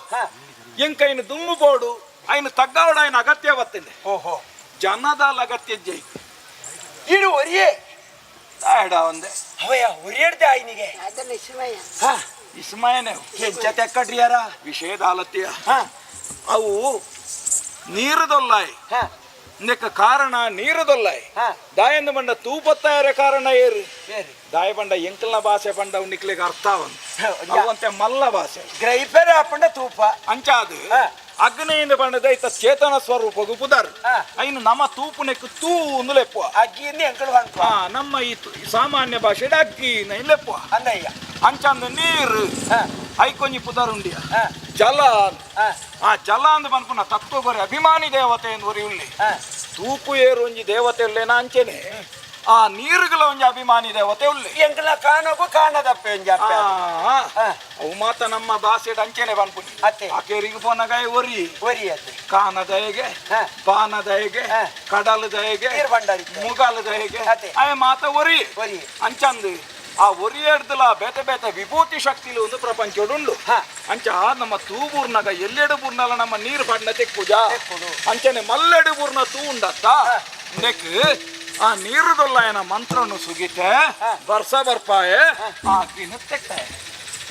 Speaker 5: ಎಂಕ್ ಐನು ದುಮ್ಮು ಬೋಡು, ಐನು ತಗ್ಗಾವಡ ಐನು ಅಗತ್ಯ ಬತ್ತಿಂಡೆ.
Speaker 2: ಓಹೋ.
Speaker 5: ಜನದಾಲ ಅಗತ್ಯ ಜೈ.
Speaker 2: ಇಡು ಒರಿಯೇ.
Speaker 5: ತಾಯಡ ಒಂದೆ.
Speaker 2: ಅವಯ್ಯ ಒರಿಯಡ್ದೆ ಆಯ್ನಿಗೆ.
Speaker 3: ಅದನ್ನ ಶಿವಯ್ಯ.
Speaker 5: ಇಸ್ಮಾಯನೆ.
Speaker 2: ಕೆಂಚ ತೆಕ್ಕಡ್ರಿಯಾರ.
Speaker 5: ವಿಷಯದಾಲತ್ಯ. ಅವು ನೀರುದೊಲ್ಲಾಯ್. ನೆಕ್ಕ ಕಾರಣ ನೀರುದೊಲ್ಲಾಯ್. ದಾಯಂದು ಬಂಡ ತೂಪತ್ತಾಯರ ಕಾರಣ ಏರು? ದಾಯ ಬಂಡ ಎಂಕಲ್ನ ಭಾಷೆ ಪಂಡ ಅವು ನಿಕ್ಲೆಗ್ ಅರ್ಥ ಅವಂದು. ಅವಂತೆ ಮಲ್ಲ ಭಾಷೆ.
Speaker 2: ಗ್ರೈಪೆರ ಅಪ್ಪಂಡ ತೂಪ.
Speaker 5: ಅಂಚಾದು ಅಗ್ನಿಯಿಂದ ಬಂಡದ ಐತ ಚೇತನ ಸ್ವರೂಪಗು ಪುದರ್. ಐನು ನಮ್ಮ ತೂಪು ನೆಕ್ಕು ತೂ ಒಂದು ಲೆಪ್ಪುವ.
Speaker 2: ಅಗ್ಗಿಯಿಂದ ಎಂಕಲು ಪನ್ಪ.
Speaker 5: ನಮ್ಮ ಈ ಸಾಮಾನ್ಯ ಭಾಷೆ ಅಗ್ಗಿ ಲೆಪ್ಪುವ.
Speaker 2: ಅಂದಯ್ಯ.
Speaker 5: ಅಂಚಂದು ನೀರು ಐಕೊಂಜಿ ಪುದರ್ ಉಂಡಿಯ. ಜಲ. ಆ ಜಲ ಅಂದ್ ಪನ್ಪುನ ತತ್ವ ಗೊರೆ ಅಭಿಮಾನಿ ದೇವತೆ ಎಂದು ಒರಿ ಉಳ್ಳಿ. ತೂಪು ಏರು ಒಂಜಿ ದೇವತೆ ಉಲ್ಲೇನ ಅಂಚೆನೆ ಆ ನೀರುಗಳ ಒಂಜಿ ಅಭಿಮಾನಿ ದೇವತೆ ಉಳ್ಳಿ.
Speaker 2: ಎಂಕಲ ಕಾಣೋಗು ಕಾಣದಪ್ಪೆ ಒಂಜಿ ಅಪ್ಪೆ.
Speaker 5: ಅವು ಮಾತ ನಮ್ಮ ಭಾಷೆಡ್ ಅಂಚೆನೆ ಪನ್ಪುನಿ.
Speaker 2: ಅತ್ತೆ.
Speaker 5: ಆಕೇರಿಗೆ ಪೋನಗ ಒರಿ.
Speaker 2: ಒರಿ ಅತ್ತೆ.
Speaker 5: ಕಾನದಯಗೆ, ಬಾನದಯಗೆ, ಕಡಲದಯಗೆ,
Speaker 2: ನೀರ್ ಭಂಡಾರಿ.
Speaker 5: ಮುಗಲದಯಗೆ.
Speaker 2: ಅತ್ತೆ.
Speaker 5: ಅಯ ಮಾತ ಒರಿ.
Speaker 2: ಒರಿ.
Speaker 5: ಅಂಚಂದು ಆ ಒರಿಯಡ್ದಲ ಬೇತೆ ಬೇತೆ ವಿಭೂತಿ ಶಕ್ತಿಲು ಒಂದು ಪ್ರಪಂಚಡುಂಡು. ಅಂಚ ನಮ್ಮ ತೂಬೂರ್ನಾಗ ಎಲ್ಲೆಡು ಬೂರ್ನಲ ನಮ್ಮ ನೀರು ಬಣ್ಣ ತೆಕ್ಕುಜ.
Speaker 2: ತೆಕ್ಕುದು.
Speaker 5: ಅಂಚನೆ ಮಲ್ಲೆಡು ಬೂರ್ನ ತೂ ಉಂಡತ್ತ ನೆಕ್ ಆ ನೀರುದೊಲ್ಲಾಯನ ಮಂತ್ರನು ಸುಗಿತೆ ಬರ್ಸ ಬರ್ಪಾಯೆ ಆ ಅಗ್ನಿನ ತೆಕ್ಕಾಯ.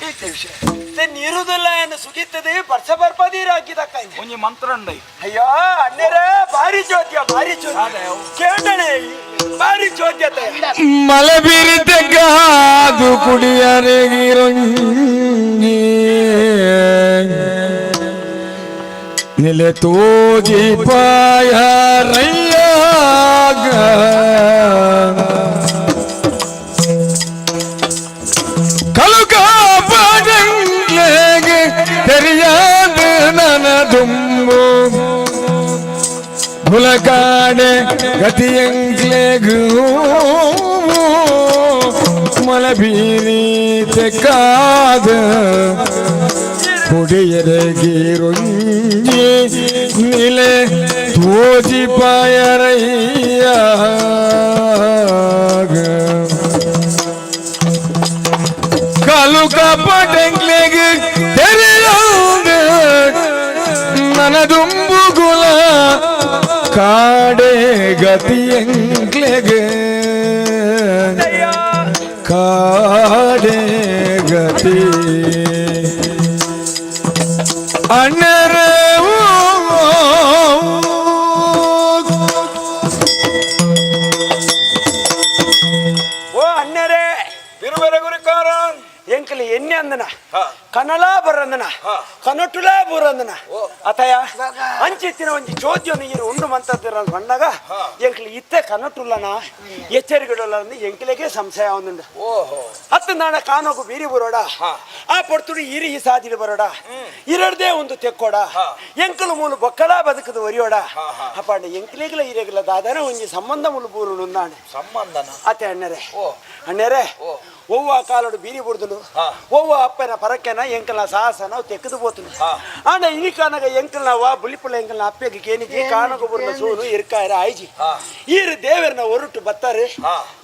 Speaker 2: ವಿಷಯ ನೀರುದಲ್ಲ ಏನು ಸುಗಿತ್ತದೆ ಬರ್ಸ ಬರ್ಪದೀರಾಕಿದಕ್ಕ
Speaker 5: ಒಂಜಿ ಮಂತ್ರ ಉಂಡೈ.
Speaker 2: ಅಯ್ಯೋ ಅಣ್ಣರೇ ಭಾರಿ ಜ್ಯೋತಿಯ ಭಾರಿ ಜ್ಯೋತಿ ಕೇಳಣೆ ಭಾರಿ ಜ್ಯೋತ್ಯತೆ
Speaker 4: ಮಲೆ ಬೀರಿತೆಗಾದು ಕುಡಿಯರೆಗಿರೊಂಜಿ ನಿಲೆ ತೋಜಿ ಪಾಯರಯ್ಯಾಗ ಕಲುಕ ಪಾಡಂಗ್ಲೆಗೆ ತೆರಿಯಾದ ನನ ದುಂಬು ಗುಲಕಾಡೆ ಗತಿಯಂಗ್ಲೆಗೂ ಮಲಬೀರಿ ತೆಕ್ಕಾದ ಕುಡಿಯರೆಗಿರುಂಜಿ ನಿಲೆ ತೋಜಿ ಪಾಯರಯ್ಯ ಕಲುಕ ಪಟಂಗ್ಲೆಗ್ ತೆರೆಯೋದ ನನದುಂಬುಗುಲ ಕಾಡೆ ಗತಿಯಂಗ್ಲೆಗ್ ಕಾಡೆ ಗತಿ ಅಣ್ಣರೇ
Speaker 2: ಓ ಅಣ್ಣರೇ
Speaker 5: ಬಿರುವೆರೆ ಗುರಿಕಾರ
Speaker 2: ಎಂಕಲಿ ಎಣ್ಣೆ ಅಂದನ ಕನಲಾ ಬರಂದನ ಕನಟುಲಾ ಬರಂದನ ಅತಯ ಅಂಚಿತ್ತಿನ ಒಂಜಿ ಚೋದ್ಯನು ಇರು ಉಂಡು ಮಂತದಿರ ಬಂದಾಗ ಎಂಕಲಿ ಇತ್ತೆ ಕನಟುಲ್ಲನ ಎಚ್ಚರಿಕೆಡುಲ್ಲ ಅಂದು ಎಂಕಲಿಗೆ ಸಂಶಯ ಒಂದುಂಡು.
Speaker 5: ಓಹೋ.
Speaker 2: ಹತ್ತು ನಾಣ ಕಾನೋಗು ಬೀರಿ ಬರೋಡ ಆ ಪೊರ್ತುಡು ಇರಿ ಈ ಸಾದಿಲು ಬರೋಡ ಇರಡ್ದೇ ಒಂದು ತೆಕ್ಕೋಡ ಎಂಕಲು ಮೂಲು ಬೊಕ್ಕಲ ಬದುಕದು ಒರಿಯೋಡ ಅಪ್ಪಾಂಡ ಎಂಕಲಿಗಲ ಇರೆಗಲ ದಾದನ ಒಂಜಿ ಸಂಬಂಧ ಮುಲು ಬೂರು ನಾಣೆ
Speaker 5: ಸಂಬಂಧನ
Speaker 2: ಅತ್ತೆ ಅಣ್ಣರೇ ಅಣ್ಣರೇ ಒವ್ವ ಕಾಲಡು ಬೀರಿ ಬುಡ್ದುನು ಒವ್ವ ಅಪ್ಪನ ಪರಕೆನ ಎಂಕಲ್ನ ಸಾಹಸನ ತೆಕ್ಕದು ಪೋತುನು ಆಂಡ ಇನಿ ಕಾನಗ ಎಂಕಲ್ನ ವಾ ಬುಲಿಪುಳ ಎಂಕಲ್ನ ಅಪ್ಪೆಗೆ ಕೇನಿಜಿ ಕಾನಗ ಬುರ್ನ ಸೂನು ಇರ್ಕಾಯರ ಆಯ್ಜಿ ಈರು ದೇವರನ ಒರುಟು ಬತ್ತಾರೆ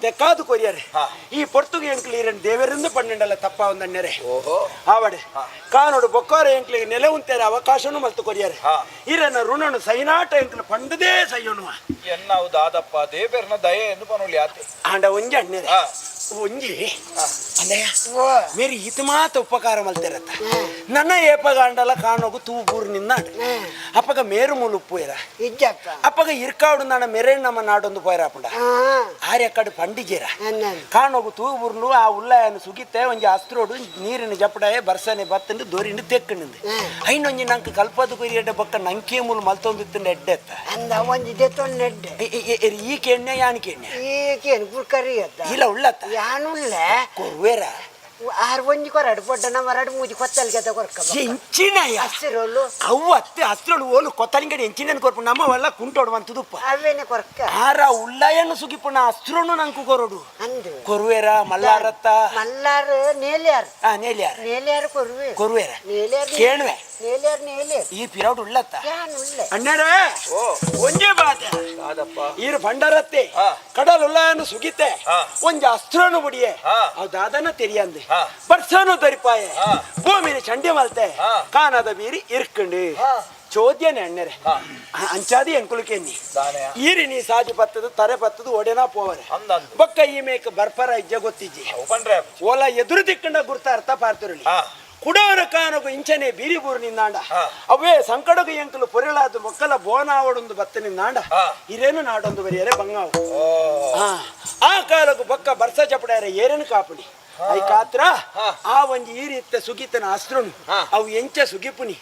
Speaker 2: ತೆಕ್ಕಾದು ಕೊರಿಯರೆ ಈ ಪೊರ್ತುಗೆ ಎಂಕಲ್ ಈರನ್ ದೇವರಿಂದ ಪನ್ನೆಂಡಲ್ಲ ತಪ್ಪ ಒಂದ್ ಅಣ್ಣರೇ ಆವಡೆ ಕಾನೋಡು ಬೊಕ್ಕೋರ ಎಂಕ್ಲಿಗೆ ನೆಲೆ ಉಂತೇರೆ ಅವಕಾಶನೂ ಮಲ್ತು ಕೊರಿಯರೆ ಈರನ ಋಣನು ಸೈನಾಟ ಎಂಕಲ್ ಪಂಡದೇ ಸೈಯೋನುವ
Speaker 5: ಎನ್ನಾವು ದಾದಪ್ಪ ದೇವೆರ್ನ ದಯೆ ಎಂದು ಪನೊಲಿ ಆತೆ.
Speaker 2: ಆಂಡ ಒಂಜಿ ಅಣ್ಣರೇ ಒಂಜಿ ಅಣ್ಣಯ್ಯ ಮೇರಿ ಈತ ಮಾತ ಉಪಕಾರ ಮಲ್ತಿರತ್ತ ನನ್ನ ಏಪಗ ಅಂಡಲ ಕಾಣೋಗು ತೂ ಬೂರು ನಿನ್ನ ಅಪ್ಪಗ ಮೇರು ಮೂಲು ಉಪ್ಪುರ
Speaker 3: ಇಜ್ಜಪ್ಪ.
Speaker 2: ಅಪ್ಪಗ ಇರ್ಕಾಡು ನಾಣ ಮೆರೆ ನಮ್ಮ ನಾಡೊಂದು ಪೋಯರಾಪುಂಡ ಆರ್ಯಕ್ಕಡು ಪಂಡಿಜೇರ ಕಾಣೋಗು ತೂ ಬೂರ್ನು ಆ ಉಲ್ಲಾಯನ ಸುಗಿತ್ತೆ ಒಂಜಿ ಅಸ್ತ್ರೋಡು ನೀರಿನ ಜಪಡಾಯ ಬರ್ಸನೆ ಬತ್ತಂದು ದೊರಿಂಡು ತೆಕ್ಕಣಿಂದು ಐನೊಂಜಿ ನಂಗೆ ಕಲ್ಪದ ಕುರಿಯಡ್ಡ ಬೊಕ್ಕ ನಂಕೆ ಮೂಲು ಮಲ್ತೊಂದಿತ್ತಂಡ ಎಡ್ಡೆತ್ತ.
Speaker 3: ಅಂದ ಒಂಜಿ ದೆತ್ತೊಂದು ನೆಡ್ಡೆ.
Speaker 2: ಈ ಕೆಣ್ಣೆ ಯಾನ್ ಕೆಣ್ಣೆ
Speaker 3: ಈಕೇನು ಗುರ್ಕರಿ ಅತ್ತ
Speaker 2: ಇಲ್ಲ ಉಳ್ಳತ್ತ
Speaker 3: ಯಾನುಲ್ಲ
Speaker 2: ಕೊರ್ವೇರ
Speaker 3: ಆರು ಒಂಜಿ ಕೊರಡು ಪೊಡ್ಡ ನಮ್ಮ ಎರಡು ಮೂಜಿ ಕೊತ್ತಲ್ಗೆ ಕೊರ್ಕ
Speaker 2: ಎಂಚಿನಯ್ಯ
Speaker 3: ಹಸಿರೋಲು
Speaker 2: ಅವು ಅತ್ತೆ ಹಸ್ರಳು ಓಲು ಕೊತ್ತಲಿಂಗಡಿ ಎಂಚಿನ ಕೊರ್ಪು ನಮ್ಮವೆಲ್ಲ ಕುಂಟೋಡು ಅಂತದುಪ್ಪ
Speaker 3: ಅವೇನೆ ಕೊರ್ಕ
Speaker 2: ಆರ ಉಳ್ಳಾಯನ್ನು ಸುಗಿಪುಣ ಅಸ್ತ್ರನು ನಂಕು ಕೊರಡು
Speaker 3: ಅಂದು
Speaker 2: ಕೊರುವೇರ ಮಲ್ಲಾರತ್ತ
Speaker 3: ಮಲ್ಲಾರು ನೇಲ್ಯಾರು
Speaker 2: ಆ ನೇಲ್ಯಾರ
Speaker 3: ನೇಲ್ಯಾರು ಕೊರುವೆ
Speaker 2: ಕೊರುವೇರ
Speaker 3: ನೇಲ್ಯಾರು
Speaker 2: ಕೇಳುವೆ
Speaker 3: ನೇಲ್ಯಾರು ನೇಲ್ಯಾರು
Speaker 2: ಈ ಪಿರೌಡ್ ಉಳ್ಳತ್ತ
Speaker 3: ಯಾನುಲ್ಲ
Speaker 2: ಅಣ್ಣರೇ ಒಂಜೇ ಬಾತೆ
Speaker 5: ದಾದಪ್ಪ
Speaker 2: ಈರು ಭಂಡಾರತ್ತೆ ಕಡಲ್ ಉಳ್ಳಾಯನ್ನು ಸುಗಿತೆ ಒಂಜಿ ಅಸ್ತ್ರನು ಬುಡಿಯೆ ಅವು ದಾದನ ತೆರಿಯಂದೆ ಬರ್ಸನು ದರಿಪಾಯೆ ಭೂಮಿನ ಚಂಡಿ ಮಲ್ತೆ ಕಾನದ ಬೀರಿ ಇರ್ಕಂಡು ಚೋದ್ಯನೆ ಅಣ್ಣರೆ ಅಂಚಾದಿ ಎಂಕುಲುಕೆನ್ನಿ
Speaker 5: ದಾನೆಯ
Speaker 2: ಈರಿ ನೀ ಸಾಜಿ ಬತ್ತದ ತರೆ ಬತ್ತದ ಒಡೆನಾ ಪೋವರೆ
Speaker 5: ಅಂದಂದು.
Speaker 2: ಬೊಕ್ಕ ಈ ಮೇಕ್ ಬರ್ಪರ ಇಜ್ಜ ಗೊತ್ತಿಜ್ಜಿ
Speaker 5: ಅವು ಪಂಡ್ರೆ
Speaker 2: ಓಲ ಎದುರು ದಿಕ್ಕಂಡ ಗುರ್ತ ಅರ್ಥ ಪಾರ್ತುರಲಿ ಕುಡೋರ ಕಾನಗು ಇಂಚನೆ ಬೀರಿ ಬೂರು ನಿಂದಾಂಡ ಅವೇ ಸಂಕಡಗು ಎಂಕಲು ಪೊರೆಳಾದ ಮೊಕ್ಕಲ ಬೋನಾವಡೊಂದು ಬತ್ತ ನಿಂದಾಂಡ ಇರೇನು ನಾಡೊಂದು ಬರಿಯರೆ ಬಂಗಾವು ಆ ಕಾಲಗು ಬೊಕ್ಕ ಬರ್ಸ ಚಪಡಾರೆ ಏರೇನು ಕಾಪುನಿ I ಕಾತ್ರ ಆ ಒಂಜಿ ಈ ರೀತಿ ಸುಗೀತನ ಅಸ್ತ್ರನು ಅವು ಎಂಚ ಸುಗಿಪುನಿ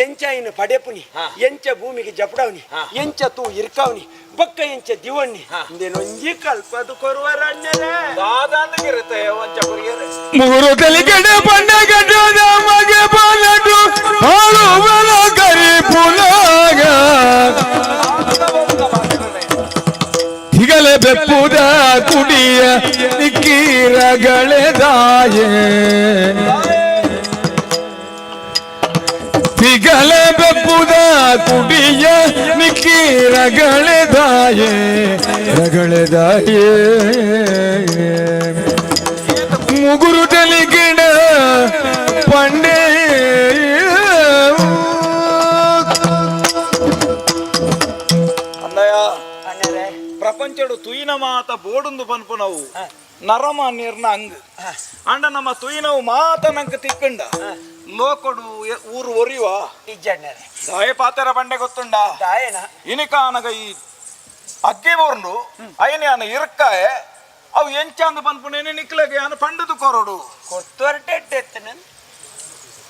Speaker 2: ಎಂಚ ಇನ್ನು ಪಡೆಪುನಿ ಎಂಚ ಭೂಮಿಗೆ ಜಪಡವನಿ ಎಂಚ ತೂ ಇರ್ಕಾವನಿ ಬೊಕ್ಕ ಎಂಚ ದಿವಣ್ಣಿ ಇಂದೇನೊಂಜಿ ಕಲ್ಪದು ಕೊರುವರಣ್ಣರೇ
Speaker 5: ದಾದಾಂದಿರುತ್ತೆ ಒಂಚ ಕೊರಿಯರೆ
Speaker 4: ಮೂರು ತಲಿಗಡೆ ಪಂಡ ಗಡ್ಡದ ಮಗೆ ಬಾಲಡು ಹಾಳು ಬಲ ಕರಿ ಪುಲಾಗ ತಿಗಲೆ ಬೆಪ್ಪುದ ಕುಡಿಯ ನಿಕ್ಕೀರಗಳೆದಾಯೆ ತಿಗಲೆ ಬೆಪ್ಪುದ ಕುಡಿಯ ನಿಕ್ಕೀರಗಳೆದಾಯೆ ರಗಳೆದಾಯೆ ಮುಗುರು ತಲಿಗಿಡ ಪಂಡೆ
Speaker 5: ಅಣ್ಣಯ್ಯ
Speaker 2: ಅಣ್ಣರೇ
Speaker 5: ಪ್ರಪಂಚಡು ಲೋಕಡು ತುಯಿನ ಮಾತ ಬೋಡುಂದು ಪನ್ಪುನವು ನರಮಾನ್ಯರ್ನ ಅಂಗ್ ಅಂಡ ನಮ್ಮ ತುಯಿನವು ಮಾತ ನಂಕ್ ತಿಕ್ಕಂಡ ಲೋಕಡು ಊರು ಒರಿವ
Speaker 2: ಇಜ್ಜಣ್ಣರೆ
Speaker 5: ದಾಯ ಪಾತೆರ ಬಂಡೆ ಗೊತ್ತುಂಡ
Speaker 2: ದಾಯನ
Speaker 5: ಇನಿಕಾನಗ ಈ ಅಗ್ಗೆ ಬೋರ್ಂಡು ಅಯ್ಯನ ಯಾನ ಇರ್ಕಾಯ ಅವು ಎಂಚಾಂದು ಪನ್ಪುನೇನೆ ನಿಕ್ಲಗೆ ಯಾನ ಪಂಡದು ಕೊರಡು
Speaker 2: ಕೊರ್ತೊರಟೆ ಎತ್ತನ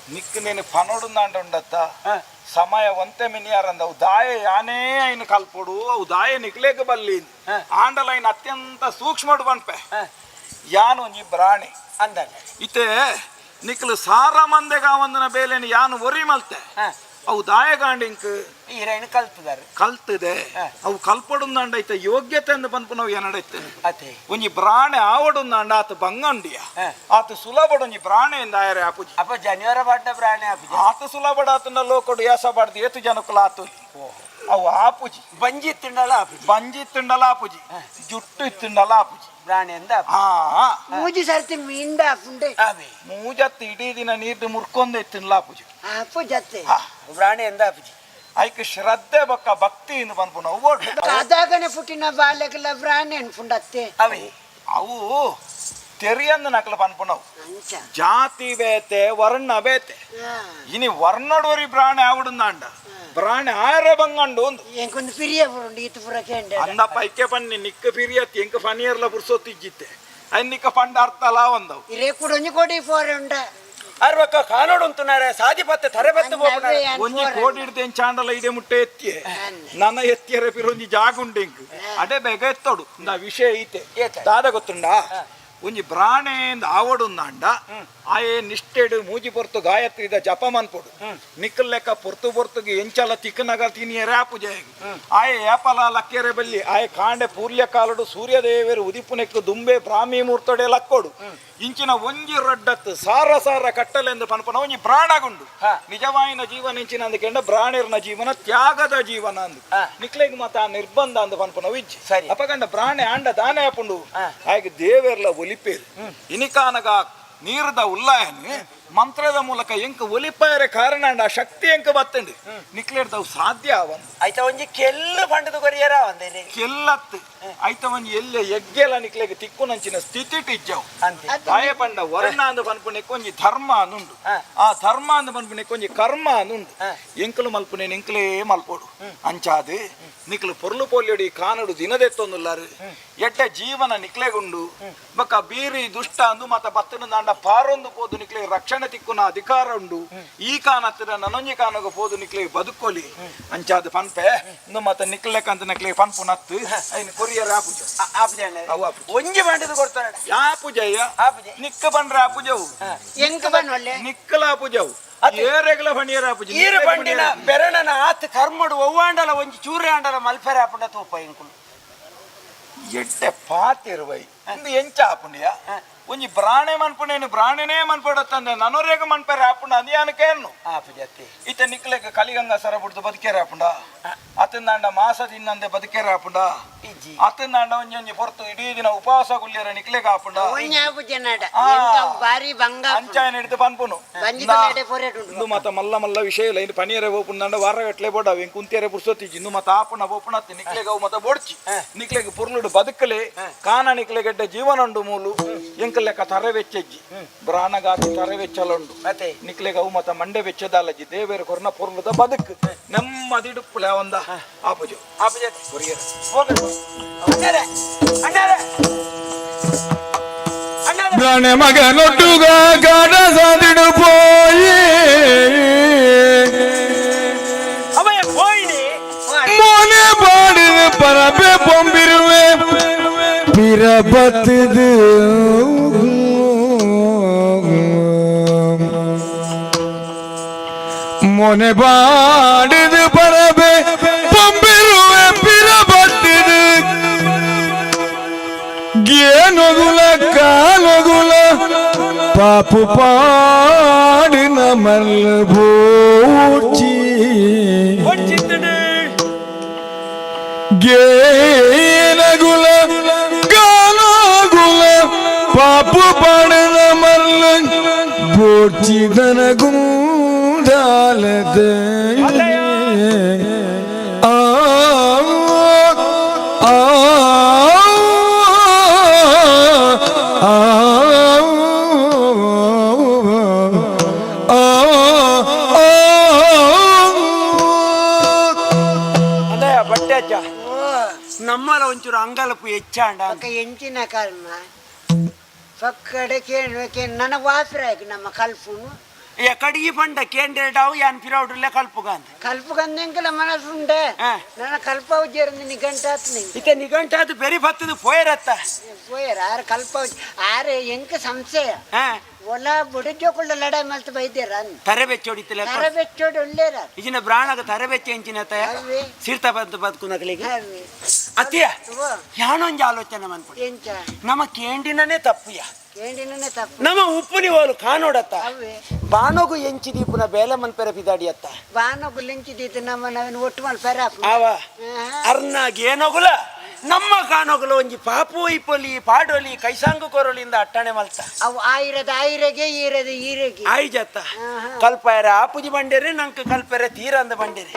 Speaker 5: ನಿಕ್ ನೇನು ಪನೊಡು ಉಂಡತ್ತ ಸಮಯ ಒಂತೆ ಮಿನಿಯಾರಂದ ಅವು ದಾಯ ಯಾನೇ ಐನು ಕಲ್ಪೊಡು ಅವು ದಾಯ ನಿಕ್ಲೇಗ ಬಲ್ಲಿ ಆಂಡಲ ಐನ್ ಅತ್ಯಂತ ಸೂಕ್ಷ್ಮಡು ಪನ್ಪೆ ಯಾನು ಒಂಜಿ ಬ್ರಾಣಿ
Speaker 2: ಅಂದಲ್ಲ
Speaker 5: ಇತ್ತೆ ನಿಕ್ಲು ಸಾರ ಮಂದೆಗ ಒಂದನ ಬೇಲೆನ ಯಾನು ಒರಿ ಮಲ್ತೆ ಅವು ದಾಯಗಾಂಡಿಂಕ್
Speaker 2: ಈರೈನ್ ಕಲ್ತದಾರೆ
Speaker 5: ಕಲ್ತದೆ ಅವು ಕಲ್ಪಡುಂದಾಂಡ ಐತೆ ಯೋಗ್ಯತೆ ಅಂದ್ ಪನ್ಪು ನಾವು ಏನಡೈತೆ
Speaker 2: ಅತೆ
Speaker 5: ಒಂಜಿ ಬ್ರಾಣೆ ಆವಡುಂದಾಂಡ ಆತ ಬಂಗಂಡಿಯ ಆತ ಸುಲಭಡು ಒಂಜಿ ಬ್ರಾಣೆಯಿಂದ ಆಯರೆ ಆಪುಜಿ
Speaker 2: ಅಪ್ಪ ಜನಿವಾರ ಪಾಡ್ನ ಪ್ರಾಣಿ ಆಪುಜಿ
Speaker 5: ಆತ ಸುಲಭಡ ಆತನ ಲೋಕಡು ಯಾಸ ಬಾಡ್ದು ಏತು ಜನಕುಲ ಆತು ಅವು ಆಪುಜಿ
Speaker 2: ಬಂಜಿ ತಿಂಡಲ ಆಪುಜಿ
Speaker 5: ಬಂಜಿ ತಿಂಡಲ ಆಪುಜಿ ಜುಟ್ಟು ತಿಂಡಲ ಆಪುಜಿ
Speaker 2: ಪ್ರಾಣಿ ಅಂದ
Speaker 5: ಆ
Speaker 3: ಮೂಜಿ ಸರ್ತಿ ಮೀಂಡ ಆಪುಂಡೆ
Speaker 2: ಅವೇ
Speaker 5: ಮೂಜತ್ತು ಇಡೀ ದಿನ ನೀರು ಮುರ್ಕೊಂಡೆ ತಿನ್ಲ ಆಪುಜಿ
Speaker 3: ಆಪು ಜತ್ತೆ
Speaker 2: ಪ್ರಾಣಿ ಅಂದ ಆಪುಜಿ
Speaker 5: ಐಕ್ ಶ್ರದ್ಧೆ ಬೊಕ್ಕ ಭಕ್ತಿ ಇಂದು ಪನ್ಪುನ ಅವು ಬೋಡು.
Speaker 3: ಅದಾಗನೆ ಪುಟ್ಟಿನ ಬಾಲೆಗೆಲ್ಲ ಬ್ರಾಣಿ ಅನ್ಪುಂಡತ್ತೆ
Speaker 2: ಅವೇ
Speaker 5: ಅವು ತೆರಿಯಂದು ನಕಲು ಪನ್ಪುನವು
Speaker 3: ಅಂಚ
Speaker 5: ಜಾತಿ ಬೇತೆ ವರ್ಣ ಬೇತೆ ಇನಿ ವರ್ಣಡೋರಿ ಬ್ರಾಣೆ ಆವಡುಂದಾಂಡ ಬ್ರಾಣೆ ಆರೆ ಬಂಗಂಡು ಒಂದು
Speaker 3: ಎಂಕೊಂದು ಪಿರಿಯ ಪುರುಂಡು ಈತು ಪುರ ಕೇಂಡ
Speaker 5: ಅಂದಪ್ಪ ಐಕೆ ಪನ್ನಿ ನಿಕ್ಕ ಪಿರಿಯತ್ತಿ ಎಂಕ ಫನಿಯರ್ಲ ಪುರ್ಸೊತ್ತಿಜ್ಜಿತ್ತೆ ಐನ್ ನಿಕ್ಕ ಪಂಡ ಅರ್ಥಲ ಒಂದವು
Speaker 3: ಇರೇ ಕೂಡ ಒಂಜಿ ಕೋಡಿ ಫೋರೆ ಉಂಡ
Speaker 2: ಅರ್ವಕ್ಕ ಕಾನೋಡು ಉಂತುನಾರೆ ಸಾದಿ ಪತ್ತೆ ತರೆ ಬತ್ತು ಬೋಪುನಾರೆ
Speaker 5: ಒಂಜಿ ಕೋಡಿ ಹಿಡ್ದು ಚಾಂಡಲ ಇಡೆ ಮುಟ್ಟೆ ಎತ್ತಿಯೆ ನನ್ನ ಎತ್ತಿಯರೆ ಪಿರ ಒಂಜಿ ಜಾಗ ಉಂಡು ಇಂಕ್ ಅಡೆ ಬೇಗ ಎತ್ತೋಡು ನಾ ವಿಷಯ ಐತೆ
Speaker 2: ಏತೆ?
Speaker 5: ದಾದ ಗೊತ್ತುಂಡಾ ಒಂಜಿ ಬ್ರಾಣೆಂದ ಆವಡುಂದಾಂಡ ಆಯೆ ನಿಷ್ಠೆಡು ಮೂಜಿ ಪೊರ್ತು ಗಾಯತ್ರಿದ ಜಪ ಮನ್ಪೊಡು ನಿಕ್ಕಲ್ ಲೆಕ್ಕ ಪೊರ್ತು ಪೊರ್ತುಗೆ ಎಂಚಲ ತಿಕ್ಕನಗ ತಿನಿಯರೆ ಆಪುಜೆ ಆಯೆ ಏಪಲ ಲಕ್ಕೆರೆ ಬಲ್ಲಿ ಆಯೆ ಕಾಂಡೆ ಪೂರ್ಯ ಕಾಲಡು ಸೂರ್ಯದೇವರು ಉದಿಪುನೆಕ್ಕು ದುಂಬೆ ಬ್ರಾಹ್ಮಿ ಮೂರ್ತೊಡೆ ಲಕ್ಕೋಡು ಇಂಚಿನ ಒಂಜಿ ರಡ್ಡತ್ತು ಸಾರ ಸಾರ ಕಟ್ಟಲೆಂದು ಪನ್ಪುನ ಒಂಜಿ ಬ್ರಾಣಗುಂಡು ನಿಜವಾಯಿನ ಜೀವನ ಇಂಚಿನ ಅಂದಕೆಂಡ ಬ್ರಾಣಿರ್ನ ಜೀವನ ತ್ಯಾಗದ ಜೀವನ ಅಂದು ನಿಕ್ಲೆಗ್ ಮಾತ ಆ ನಿರ್ಬಂಧ ಅಂದು ಪನ್ಪುನ ಇಜ್ಜಿ
Speaker 2: ಸರಿ.
Speaker 5: ಅಪಗಂಡ ಬ್ರಾಣೆ ಆಂಡ ದಾನೆ ಆಪುಂಡು ಹಾಗೆ ದೇವೆರ್ಲ ಒಲಿಪೇರು ಇನಿಕಾನಗ ನೀರ್ದ ಉಲ್ಲಾಯನ್ ಮಂತ್ರದ ಮೂಲಕ ಎಂಕ್ ಒಲಿಪಾಯರೆ ಕಾರಣ ಅಂಡ ಆ ಶಕ್ತಿ ಎಂಕ್ ಬತ್ತಂಡು ನಿಕ್ಲೆಡ್ದವು ಸಾಧ್ಯ ಅವಂದು
Speaker 2: ಆಯ್ತಾ ಒಂಜಿ ಕೆಲ್ಲು ಪಂಡದು ಕೊರಿಯರ ಒಂದೇನೆ
Speaker 5: ಕೆಲ್ಲತ್ತು ಐತ ಒಂಜಿ ಎಲ್ಲೆ ಎಗ್ಗೆಲ ನಿಕ್ಲೆಗ್ ತಿಕ್ಕುನಂಚಿನ ಸ್ಥಿತಿ ಇಜ್ಜವು
Speaker 2: ಅಂತೆ
Speaker 5: ದಾಯ ಪಂಡ ವರ್ಣ ಅಂದು ಪನ್ಪುನೆಕ್ ಒಂಜಿ ಧರ್ಮ ಅಂದುಂಡು ಆ ಧರ್ಮ ಅಂದು ಪನ್ಪುನೆಕ್ ಒಂಜಿ ಕರ್ಮ ಅಂದುಂಡು ಎಂಕಲು ಮಲ್ಪುನೇನು ಎಂಕಲೇ ಮಲ್ಪೋಡು ಅಂಚಾದ್ ನಿಕ್ಲು ಪೊರ್ಲು ಪೋಲ್ಯಡಿ ಕಾನಡು ದಿನದೆತ್ತೊಂದುಲ್ಲಾರು ಎಡ್ಡೆ ಜೀವನ ನಿಕ್ಲೆಗುಂಡು ಬೊಕ್ಕ ಬೀರಿ ದುಷ್ಟ ಅಂದು ಮತ ಬತ್ತನ ದಾಂಡ ಪಾರೊಂದು ಪೋದು ನಿಕ್ಲೆ ರಕ್ಷಣೆ ತಿಕ್ಕುನ ಅಧಿಕಾರ ಉಂಡು ಈ ಕಾನತ್ತಿರ ನನೊಂಜಿ ಕಾನಗ ಪೋದು ನಿಕ್ಲೆ ಬದುಕೊಲಿ ಅಂಚಾದ್ ಪನ್ಪೆ ಇಂದು ಮತ ನಿಕ್ಲೆಕಂತ ನಿಕ್ಲೆ ಪನ್ಪು ನತ್ತು ಐನ್ ಕೊರಿಯರ್ ಆಪುಜ
Speaker 2: ಆಪುಜಿ ಅಣ್ಣ
Speaker 5: ಅವು ಆಪುಜಿ.
Speaker 2: ಒಂಜಿ ಪಂಡದು ಕೊಡ್ತಾರ
Speaker 5: ಯಾಪುಜಯ್ಯ
Speaker 2: ಆಪುಜಿ.
Speaker 5: ನಿಕ್ಕ ಬಂಡ್ರ ಆಪುಜವು
Speaker 3: ಎಂಕ ಬನ್ನೊಲ್ಲೆ
Speaker 5: ನಿಕ್ಕಲ ಆಪುಜವು ಏರೆಗ್ಲ ಫಣಿಯರ ಆಪುಜಿ
Speaker 2: ಈರು ಬಂಡಿನ ಬೆರಣನ ಆತ್ ಕರ್ಮಡು ಒವ್ವಾಂಡಲ ಒಂಜಿ ಚೂರೆ ಆಂಡಲ ಮಲ್ಪೆರೆ ಆಪುಂಡ ತೂಪ ಇಂಕುಲು
Speaker 5: ಎಡ್ಡೆ ಪಾತಿರುವೈ ಇಂದು ಎಂಚ ಆಪುಂಡಿಯ ಒಂಜಿ ಬ್ರಾಣೆ ಮನ್ಪುಣೇನು ಬ್ರಾಣೆನೇ ಮನ್ಪಡತ್ತಂದೆ ನನೊರೇಗ ಮನ್ಪೆರೆ ಆಪುಂಡ ಅಂದಿಯಾನಕೇನು
Speaker 2: ಆಪುಜಿ ಅತ್ತೆ
Speaker 5: ಇತ್ತ ನಿಕ್ಲೆಗ್ ಕಲಿಗಂಗ ಸರ ಬಿಡ್ದು ಬದುಕೇರ ಆಪುಂಡ ಅತಂದಾಂಡ ಮಾಸ ತಿನ್ನಂದೆ ಬದುಕೇರ ಆಪುಂಡ
Speaker 2: ಇಜ್ಜಿ
Speaker 5: ಅತಂದಾಂಡ ಒಂಜಿ ಒಂಜಿ ಪೊರ್ತು ಇಡೀ ದಿನ ಉಪವಾಸ ಗುಲ್ಯರ ನಿಕ್ಲೆಗ್ ಆಪುಂಡ
Speaker 3: ಒಂಜಿ ಆಪುಜಿ ನಡ
Speaker 5: ಆ.
Speaker 3: ಎಂಕ ಅವು ಬಾರಿ ಬಂಗ
Speaker 5: ಅಂಚಾಯನ ಹಿಡಿದು ಪನ್ಪುನು
Speaker 3: ಬಂಜಿ
Speaker 5: ನಾ-
Speaker 3: ಕಡೆ ಪೊರೆಟುಂಡು
Speaker 5: ಇಂದು ಮಾತ ಮಲ್ಲ ಮಲ್ಲ ವಿಷಯ ಇಲ್ಲ ಇನ್ನು ಪನಿಯರೆ ಬೋಪುಂಡ ವಾರಗಟ್ಲೆ ಬೋಡ ಅವ್ ಕುಂತಿಯರೆ ಪುರ್ಸೊತ್ತಿಜಿ ಇಂದು ಮತ ಆಪುಣ ಬೋಪುಣ ನಿಕ್ಲೆಗ್ ಅವು ಮತ ಬೋಡ್ಚಿ ನಿಕ್ಲೆಗ್ ಪುರ್ಲುಡು ಬದುಕಲೆ ಕಾನ ನಿಕ್ಲೆಗೆಡ್ಡೆ ಜೀವನ ಉಂಡು ಮೂಲು ಎಂಕ ಲೆಕ್ಕ ತರೆ ವೆಚ್ಚೆಜ್ಜಿ ಬ್ರಾಣಗಾತಿ ತರೆ ವೆಚ್ಚಲುಂಡು
Speaker 2: ಮತ್ತೆ
Speaker 5: ನಿಕ್ಲೆಗ್ ಅವು ಮತ ಮಂಡೆ ವೆಚ್ಚದಾಲಜ್ಜಿ ದೇವೇರು ಕೊರ್ನ ಪೊರ್ಲುದ ಬದುಕು ನೆಮ್ಮದಿಡುಪ್ಪುಲೆ ಒಂದ ಆಪುಜು
Speaker 2: ಆಪುಜಿ ಅತ್ತೆ
Speaker 5: ಕೊರಿಯರ್
Speaker 2: ಹೋಗು ಅಣ್ಣಾರೆ ಅಣ್ಣಾರೆ ಅಣ್ಣಾರೆ
Speaker 4: ಪ್ರಾಣ ಮಗನೊಟ್ಟುಗ ಗಾಡ ಸಾದಿಡು ಪೋಯಿ
Speaker 2: ಅವಯ ಪೋಯಿನಿ
Speaker 4: ಮೋನೆ ಪಾಡಿದ ಪರಬೆ ಪೊಂಬಿರುವೆ பிறபத்துது மொனை பாடுது பரபே பொம்பிருவே பிறபத்துது గేనొగుల కాలొగుల పాపు పాడిన మల్లు బూచి
Speaker 2: వచ్చింది
Speaker 4: గేనగుల కాలగుల పాపు పాడిన మల్లు బూచి తనగుండాలదే ఆ ఆ.
Speaker 2: ನಮ್ಮಲ ಒಂಚೂರು ಅಂಗಲಪು ಹೆಚ್ಚಾಂಡ.
Speaker 3: ಪಕ್ಕ ಎಂಚಿನ ಕರ್ಮ ಪಕ್ಕಡೆ ಕೇನು ಕೇನು ನನ್ನ ವಾಸರಾಗಿ ನಮ್ಮ ಕಲ್ಪುನು.
Speaker 2: ಕಡಿಗೆ ಪಂಡ ಕೇಂದ್ರೇಟಾವು ಯಾನ್ ಪಿರೌಡ್ರಲ್ಲೇ ಕಲ್ಪುಗ ಅಂತ.
Speaker 3: ಕಲ್ಪು ಕಂದೆಂಕಲ ಮನಸ್ಸುಂಡೆ. ನನ್ನ ಕಲ್ಪಾವು ಜೇರಂದು ನಿಘಂಟಾತ್ ನಿಂಗೆ.
Speaker 2: ಇತ್ತೆ ನಿಘಂಟಾದ್ ಬೆರಿ ಬತ್ತದ ಪೋಯರತ್ತ.
Speaker 3: ಪೋಯರ ಆರು ಕಲ್ಪಾವು ಆರೆ ಎಂಕ ಸಂಶಯ. ಒಲ ಬುಡಜೋಕುಳ್ಳ ಲಡಾಯಿ ಮಲ್ತು ಬೈದೇರ.
Speaker 2: ತರೆ ಬೆಚ್ಚೋಡಿತ್ತಲ್ಲ.
Speaker 3: ತರೆ ಬೆಚ್ಚೋಡಿ ಒಳ್ಳೇರ.
Speaker 2: ಇಜಿನ ಬ್ರಾಣಗ ತರೆ ಬೆಚ್ಚ ಎಂಚಿನ
Speaker 3: ಅವ್ವೆ.
Speaker 2: ಸೀರ್ತ ಬಂದು ಬದುಕುನಕಲಿಗೆ.
Speaker 3: ಅವ್ವೆ.
Speaker 2: ಅತ್ತಿಯ.
Speaker 3: ಓ.
Speaker 2: ಯಾನೊಂಜಿ ಆಲೋಚನೆ ಮನ್ಪುಡಿ.
Speaker 3: ಎಂಚ?
Speaker 2: ನಮ್ಮ ಕೇಂಡಿನನೇ ತಪ್ಪುಯ.
Speaker 3: ಕೇಂಡಿನೇ ತಪ್ಪು.
Speaker 2: ನಮ್ಮ ಉಪ್ಪುನಿ ಓಲು ಕಾನೋಡತ್ತ.
Speaker 3: ಅವ್ವೆ.
Speaker 2: ಬಾನೋಗು ಎಂಚಿ ದೀಪುನ ಬೇಲೆ ಮನ್ಪೆರ ಪಿದಾಡಿಯತ್ತ.
Speaker 3: ಬಾನಗು ಲಿಂಚಿದೀತು ನಮ್ಮ ನಾವೇನು ಒಟ್ಟು ಮಲ್ಪೆರ.
Speaker 2: ಆವ ಅರ್ನಾಗ ಏನೋಗುಲ ನಮ್ಮ ಕಾನೋಗುಲ ಒಂಜಿ ಪಾಪು ಇಪ್ಪೊಲಿ ಪಾಡೊಲಿ ಕೈಸಾಂಗು ಕೊರೊಲಿಂದ ಅಟ್ಟಣೆ ಮಲ್ತ.
Speaker 3: ಅವು ಆಯಿರದ ಆಯಿರಗೆ ಈರದ ಈರಗೆ.
Speaker 2: ಆಯ್ಜತ್ತ ಕಲ್ಪಾಯರ ಆಪುಜಿ ಬಂಡೇರೆ ನಂಗೆ ಕಲ್ಪೆರೆ ತೀರಂದ ಬಂಡೇರೆ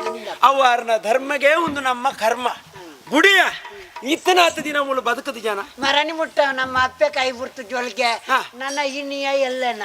Speaker 2: ಅವು ಅರ್ನ ಧರ್ಮಗೆ ಒಂದು ನಮ್ಮ ಕರ್ಮ ಗುಡಿಯ ಇತ್ತನಾತ ದಿನ ಮೂಲ ಬದುಕದ ಜನ.
Speaker 3: ಮರಣಿ ಮುಟ್ಟ ನಮ್ಮ ಅಪ್ಪೆ ಕೈ ಬಿಡ್ತು ಜೊಲ್ಗೆ. ನನ್ನ ಇನ್ನಿಯ ಎಲ್ಲನ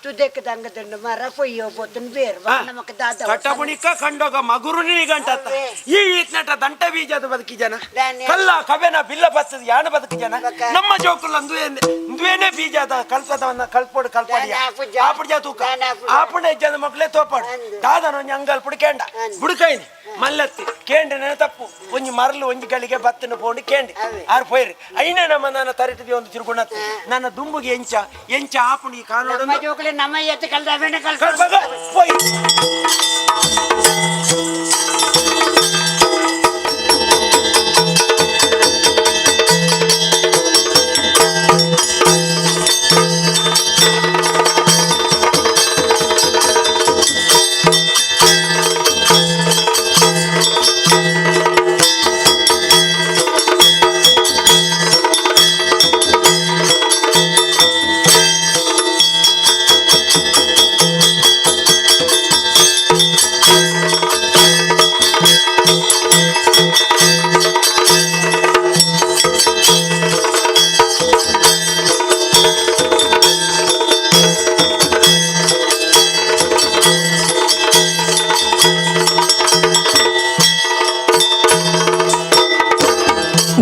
Speaker 3: ತುದೆಕ್ ದಂಗದಂಡು ಮರ ಕೊಯ್ಯೋ ಪೊತ್ತನ್ ಬೇರು ನಮಕ್ ದಾದ.
Speaker 2: ಕಟ್ಟಪುಣಿಕ ಕಂಡೋಗ ಮಗುರು ನಿಗಂಟತ್ತ.
Speaker 3: ಅವ್ವೆ.
Speaker 2: ಈ ಈತ್ನಟ ದಂಟ ಬೀಜದ ಬದುಕಿ ಜನ.
Speaker 3: ದಾನೆ.
Speaker 2: ಕಲ್ಲ ಕಬೆನ ಬಿಲ್ಲ ಬಸ್ತದ ಯಾನ ಬದುಕಿ ಜನ.
Speaker 3: ಬಕ.
Speaker 2: ನಮ್ಮ ಜೋಕುಲ್ ಅಂದುವೇನೆ ಬೀಜದ ಕಲ್ಪದವನ್ನ ಕಲ್ಪೋಡು ಕಲ್ಪಡಿಯ.
Speaker 3: ದಾನೆ ಆಪುಜ.
Speaker 2: ಆಪುಜ ತೂಕ.
Speaker 3: ದಾನೆ ಆಪುಜ.
Speaker 2: ಆಪುಣ ಇಜ್ಜದ ಮಕ್ಕಳೇ ತೋಪಾಡು.
Speaker 3: ಅಂದು.
Speaker 2: ದಾದನ ಒಂಜಿ ಅಂಗಲ್ ಪುಡಿ ಕೇಂಡ.
Speaker 3: ಅಂದು.
Speaker 2: ಬುಡುಕೈನಿ ಮಲ್ಲತ್ತಿ ಕೇಂಡ್ರನೇ ತಪ್ಪು ಒಂಜಿ ಮರಲು ಒಂಜಿ ಗಳಿಗೆ ಬತ್ತನ ಪೋಂಡು ಕೇಂಡಿ.
Speaker 3: ಅವೇ.
Speaker 2: ಆರ್ ಪೋಯಿರಿ ಐನ ನಮ್ಮ ನನ್ನ ತರಿಟದಿ ಒಂದು ತಿರುಗುಣತ್ತು ನನ್ನ ದುಂಬುಗೆ ಎಂಚ ಎಂಚ ಆಪುಣಿ ಕಾನೋಡು.
Speaker 3: ನಮ್ಮ ಜೋಕುಲೆ ನಮ್ಮ ಎತ್ತ ಕಲ್ದ ಅವೇನ ಕಲ್ಪ.
Speaker 2: ಕಲ್ಪಗ ಪೋಯಿ.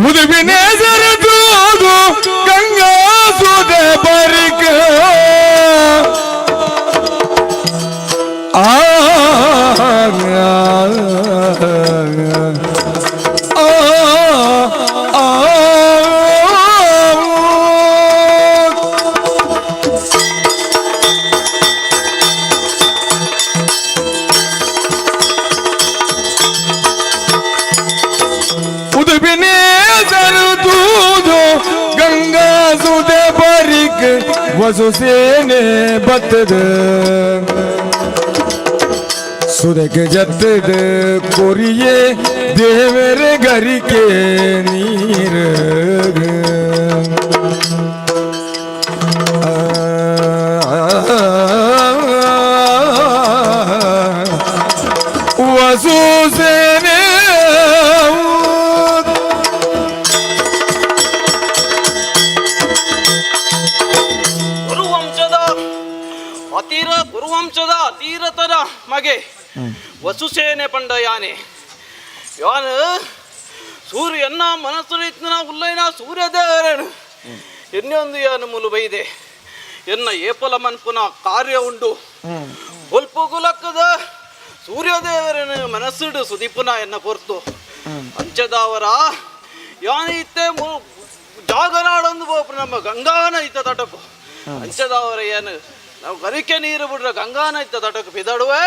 Speaker 4: ಉದುಬಿನೇ ಸರದೂದು ಗಂಗಾ ಸುಧ ಬರಿಕ ಆ ಆ ಆ ಉದುಬಿನೇ ಸರದೂದು ಗಂಗಾ ಸುಧ ಬರಿಕ ವಸುಸೇನೆ ಬತ್ತದ ಸುದಕ್ಕೆ ಜತ್ತದ ಕೊರಿಯೇ ದೇವರ ಗರಿಕೆ ನೀರ ವಸುಸೇನೆ.
Speaker 6: ಗುರುವಂಶದ ಅತೀರ ಗುರುವಂಶದ ಅತೀರತರ ಮಗೆ ವಸುಸೇನೆ ಪಂಡ ಯಾನೆ ಯಾನು ಸೂರ್ಯನ್ನ ಮನಸ್ಸು ಉಲ್ಲೈನ ಸೂರ್ಯದೇವರೇನು ಎನ್ನೊಂದು ಯಾನು ಮುಲು ಬೈದೆ ಎನ್ನ ಏಪಲ ಮನ್ಪುನ ಕಾರ್ಯ ಉಂಡು ಒಲ್ಪ ಗುಲಕ್ಕದ ಸೂರ್ಯದೇವರನ ಮನಸ್ಸುಡು ಸುದೀಪುನ ಎನ್ನ ಪೊರ್ತು ಅಂಚದಾವರ ಯಾನೀತೆ ಜಾಗನಾಡೊಂದು ಬೋಪು ನಮ್ಮ ಗಂಗಾನ ಇತ್ತ ತಟಕು ಅಂಚದಾವರ ಏನು ನಾವು ಗರಿಕೆ ನೀರು ಬಿಡ್ರೆ ಗಂಗಾನ ಇತ್ತ ತಟಕು ಬಿದಡುವೆ.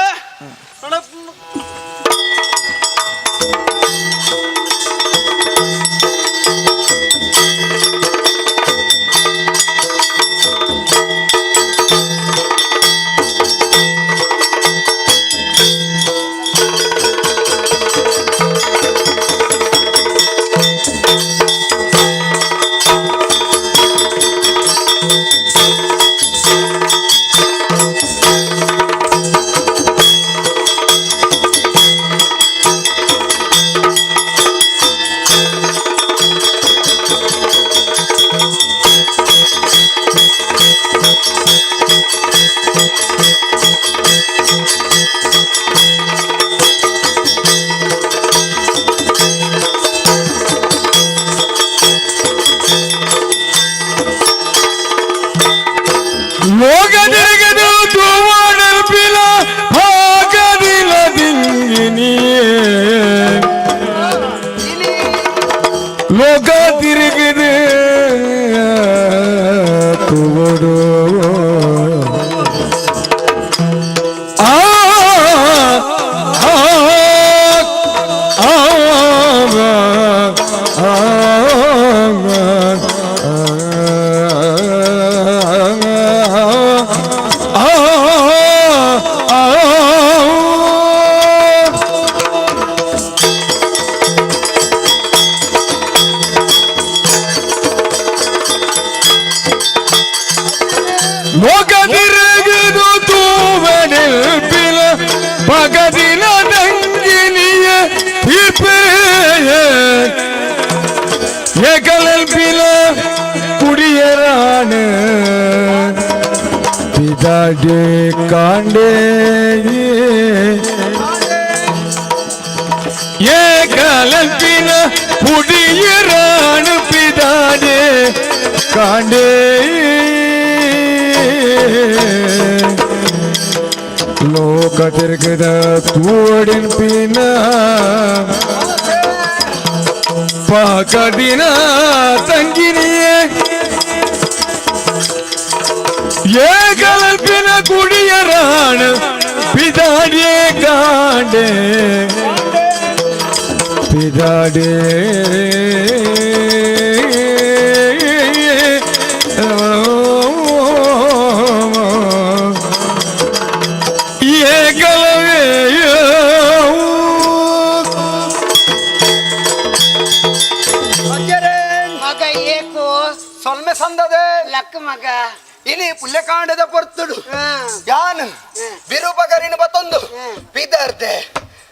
Speaker 4: ಪಗದಿನ ದಂಗಿನಿಯ ತೀರ್ಪೆ ಏಕಲಲ್ಪಿನ ಕುಡಿಯರಾಣ ಪಿದಾಡೆ ಕಾಂಡೆ ಏಕಲಲ್ಪಿನ ಕುಡಿಯರಾಣ ಪಿದಾಡೆ ಕಾಂಡೆ ಲೋಕ ತಿರುಗದ ತೂಡಿನ ಪಿನ ಪಾಕದಿನ ತಂಗಿನಿಯೇ ಏಕಲಲ್ಪಿನ ಕುಡಿಯರಾಣ ಪಿದಾಡೆ ಕಾಂಡೆ ಪಿದಾಡೆ ಏಕಲವೇ
Speaker 3: ಮಗ ಏಕೋ
Speaker 2: ಸೊಲ್ಮೆ ಸಂದದೆ
Speaker 3: ಲಕ್ಕ ಮಗ
Speaker 2: ಇನಿ ಪುಲ್ಯಕಾಂಡದ ಪೊರ್ತುಡು
Speaker 3: ಹಾ.
Speaker 2: ಯಾನ್ ಬಿರುಪಗರಿನ ಬತ್ತೊಂದು
Speaker 3: ಹ್ಮ್.
Speaker 2: ಪಿದರ್ದೆ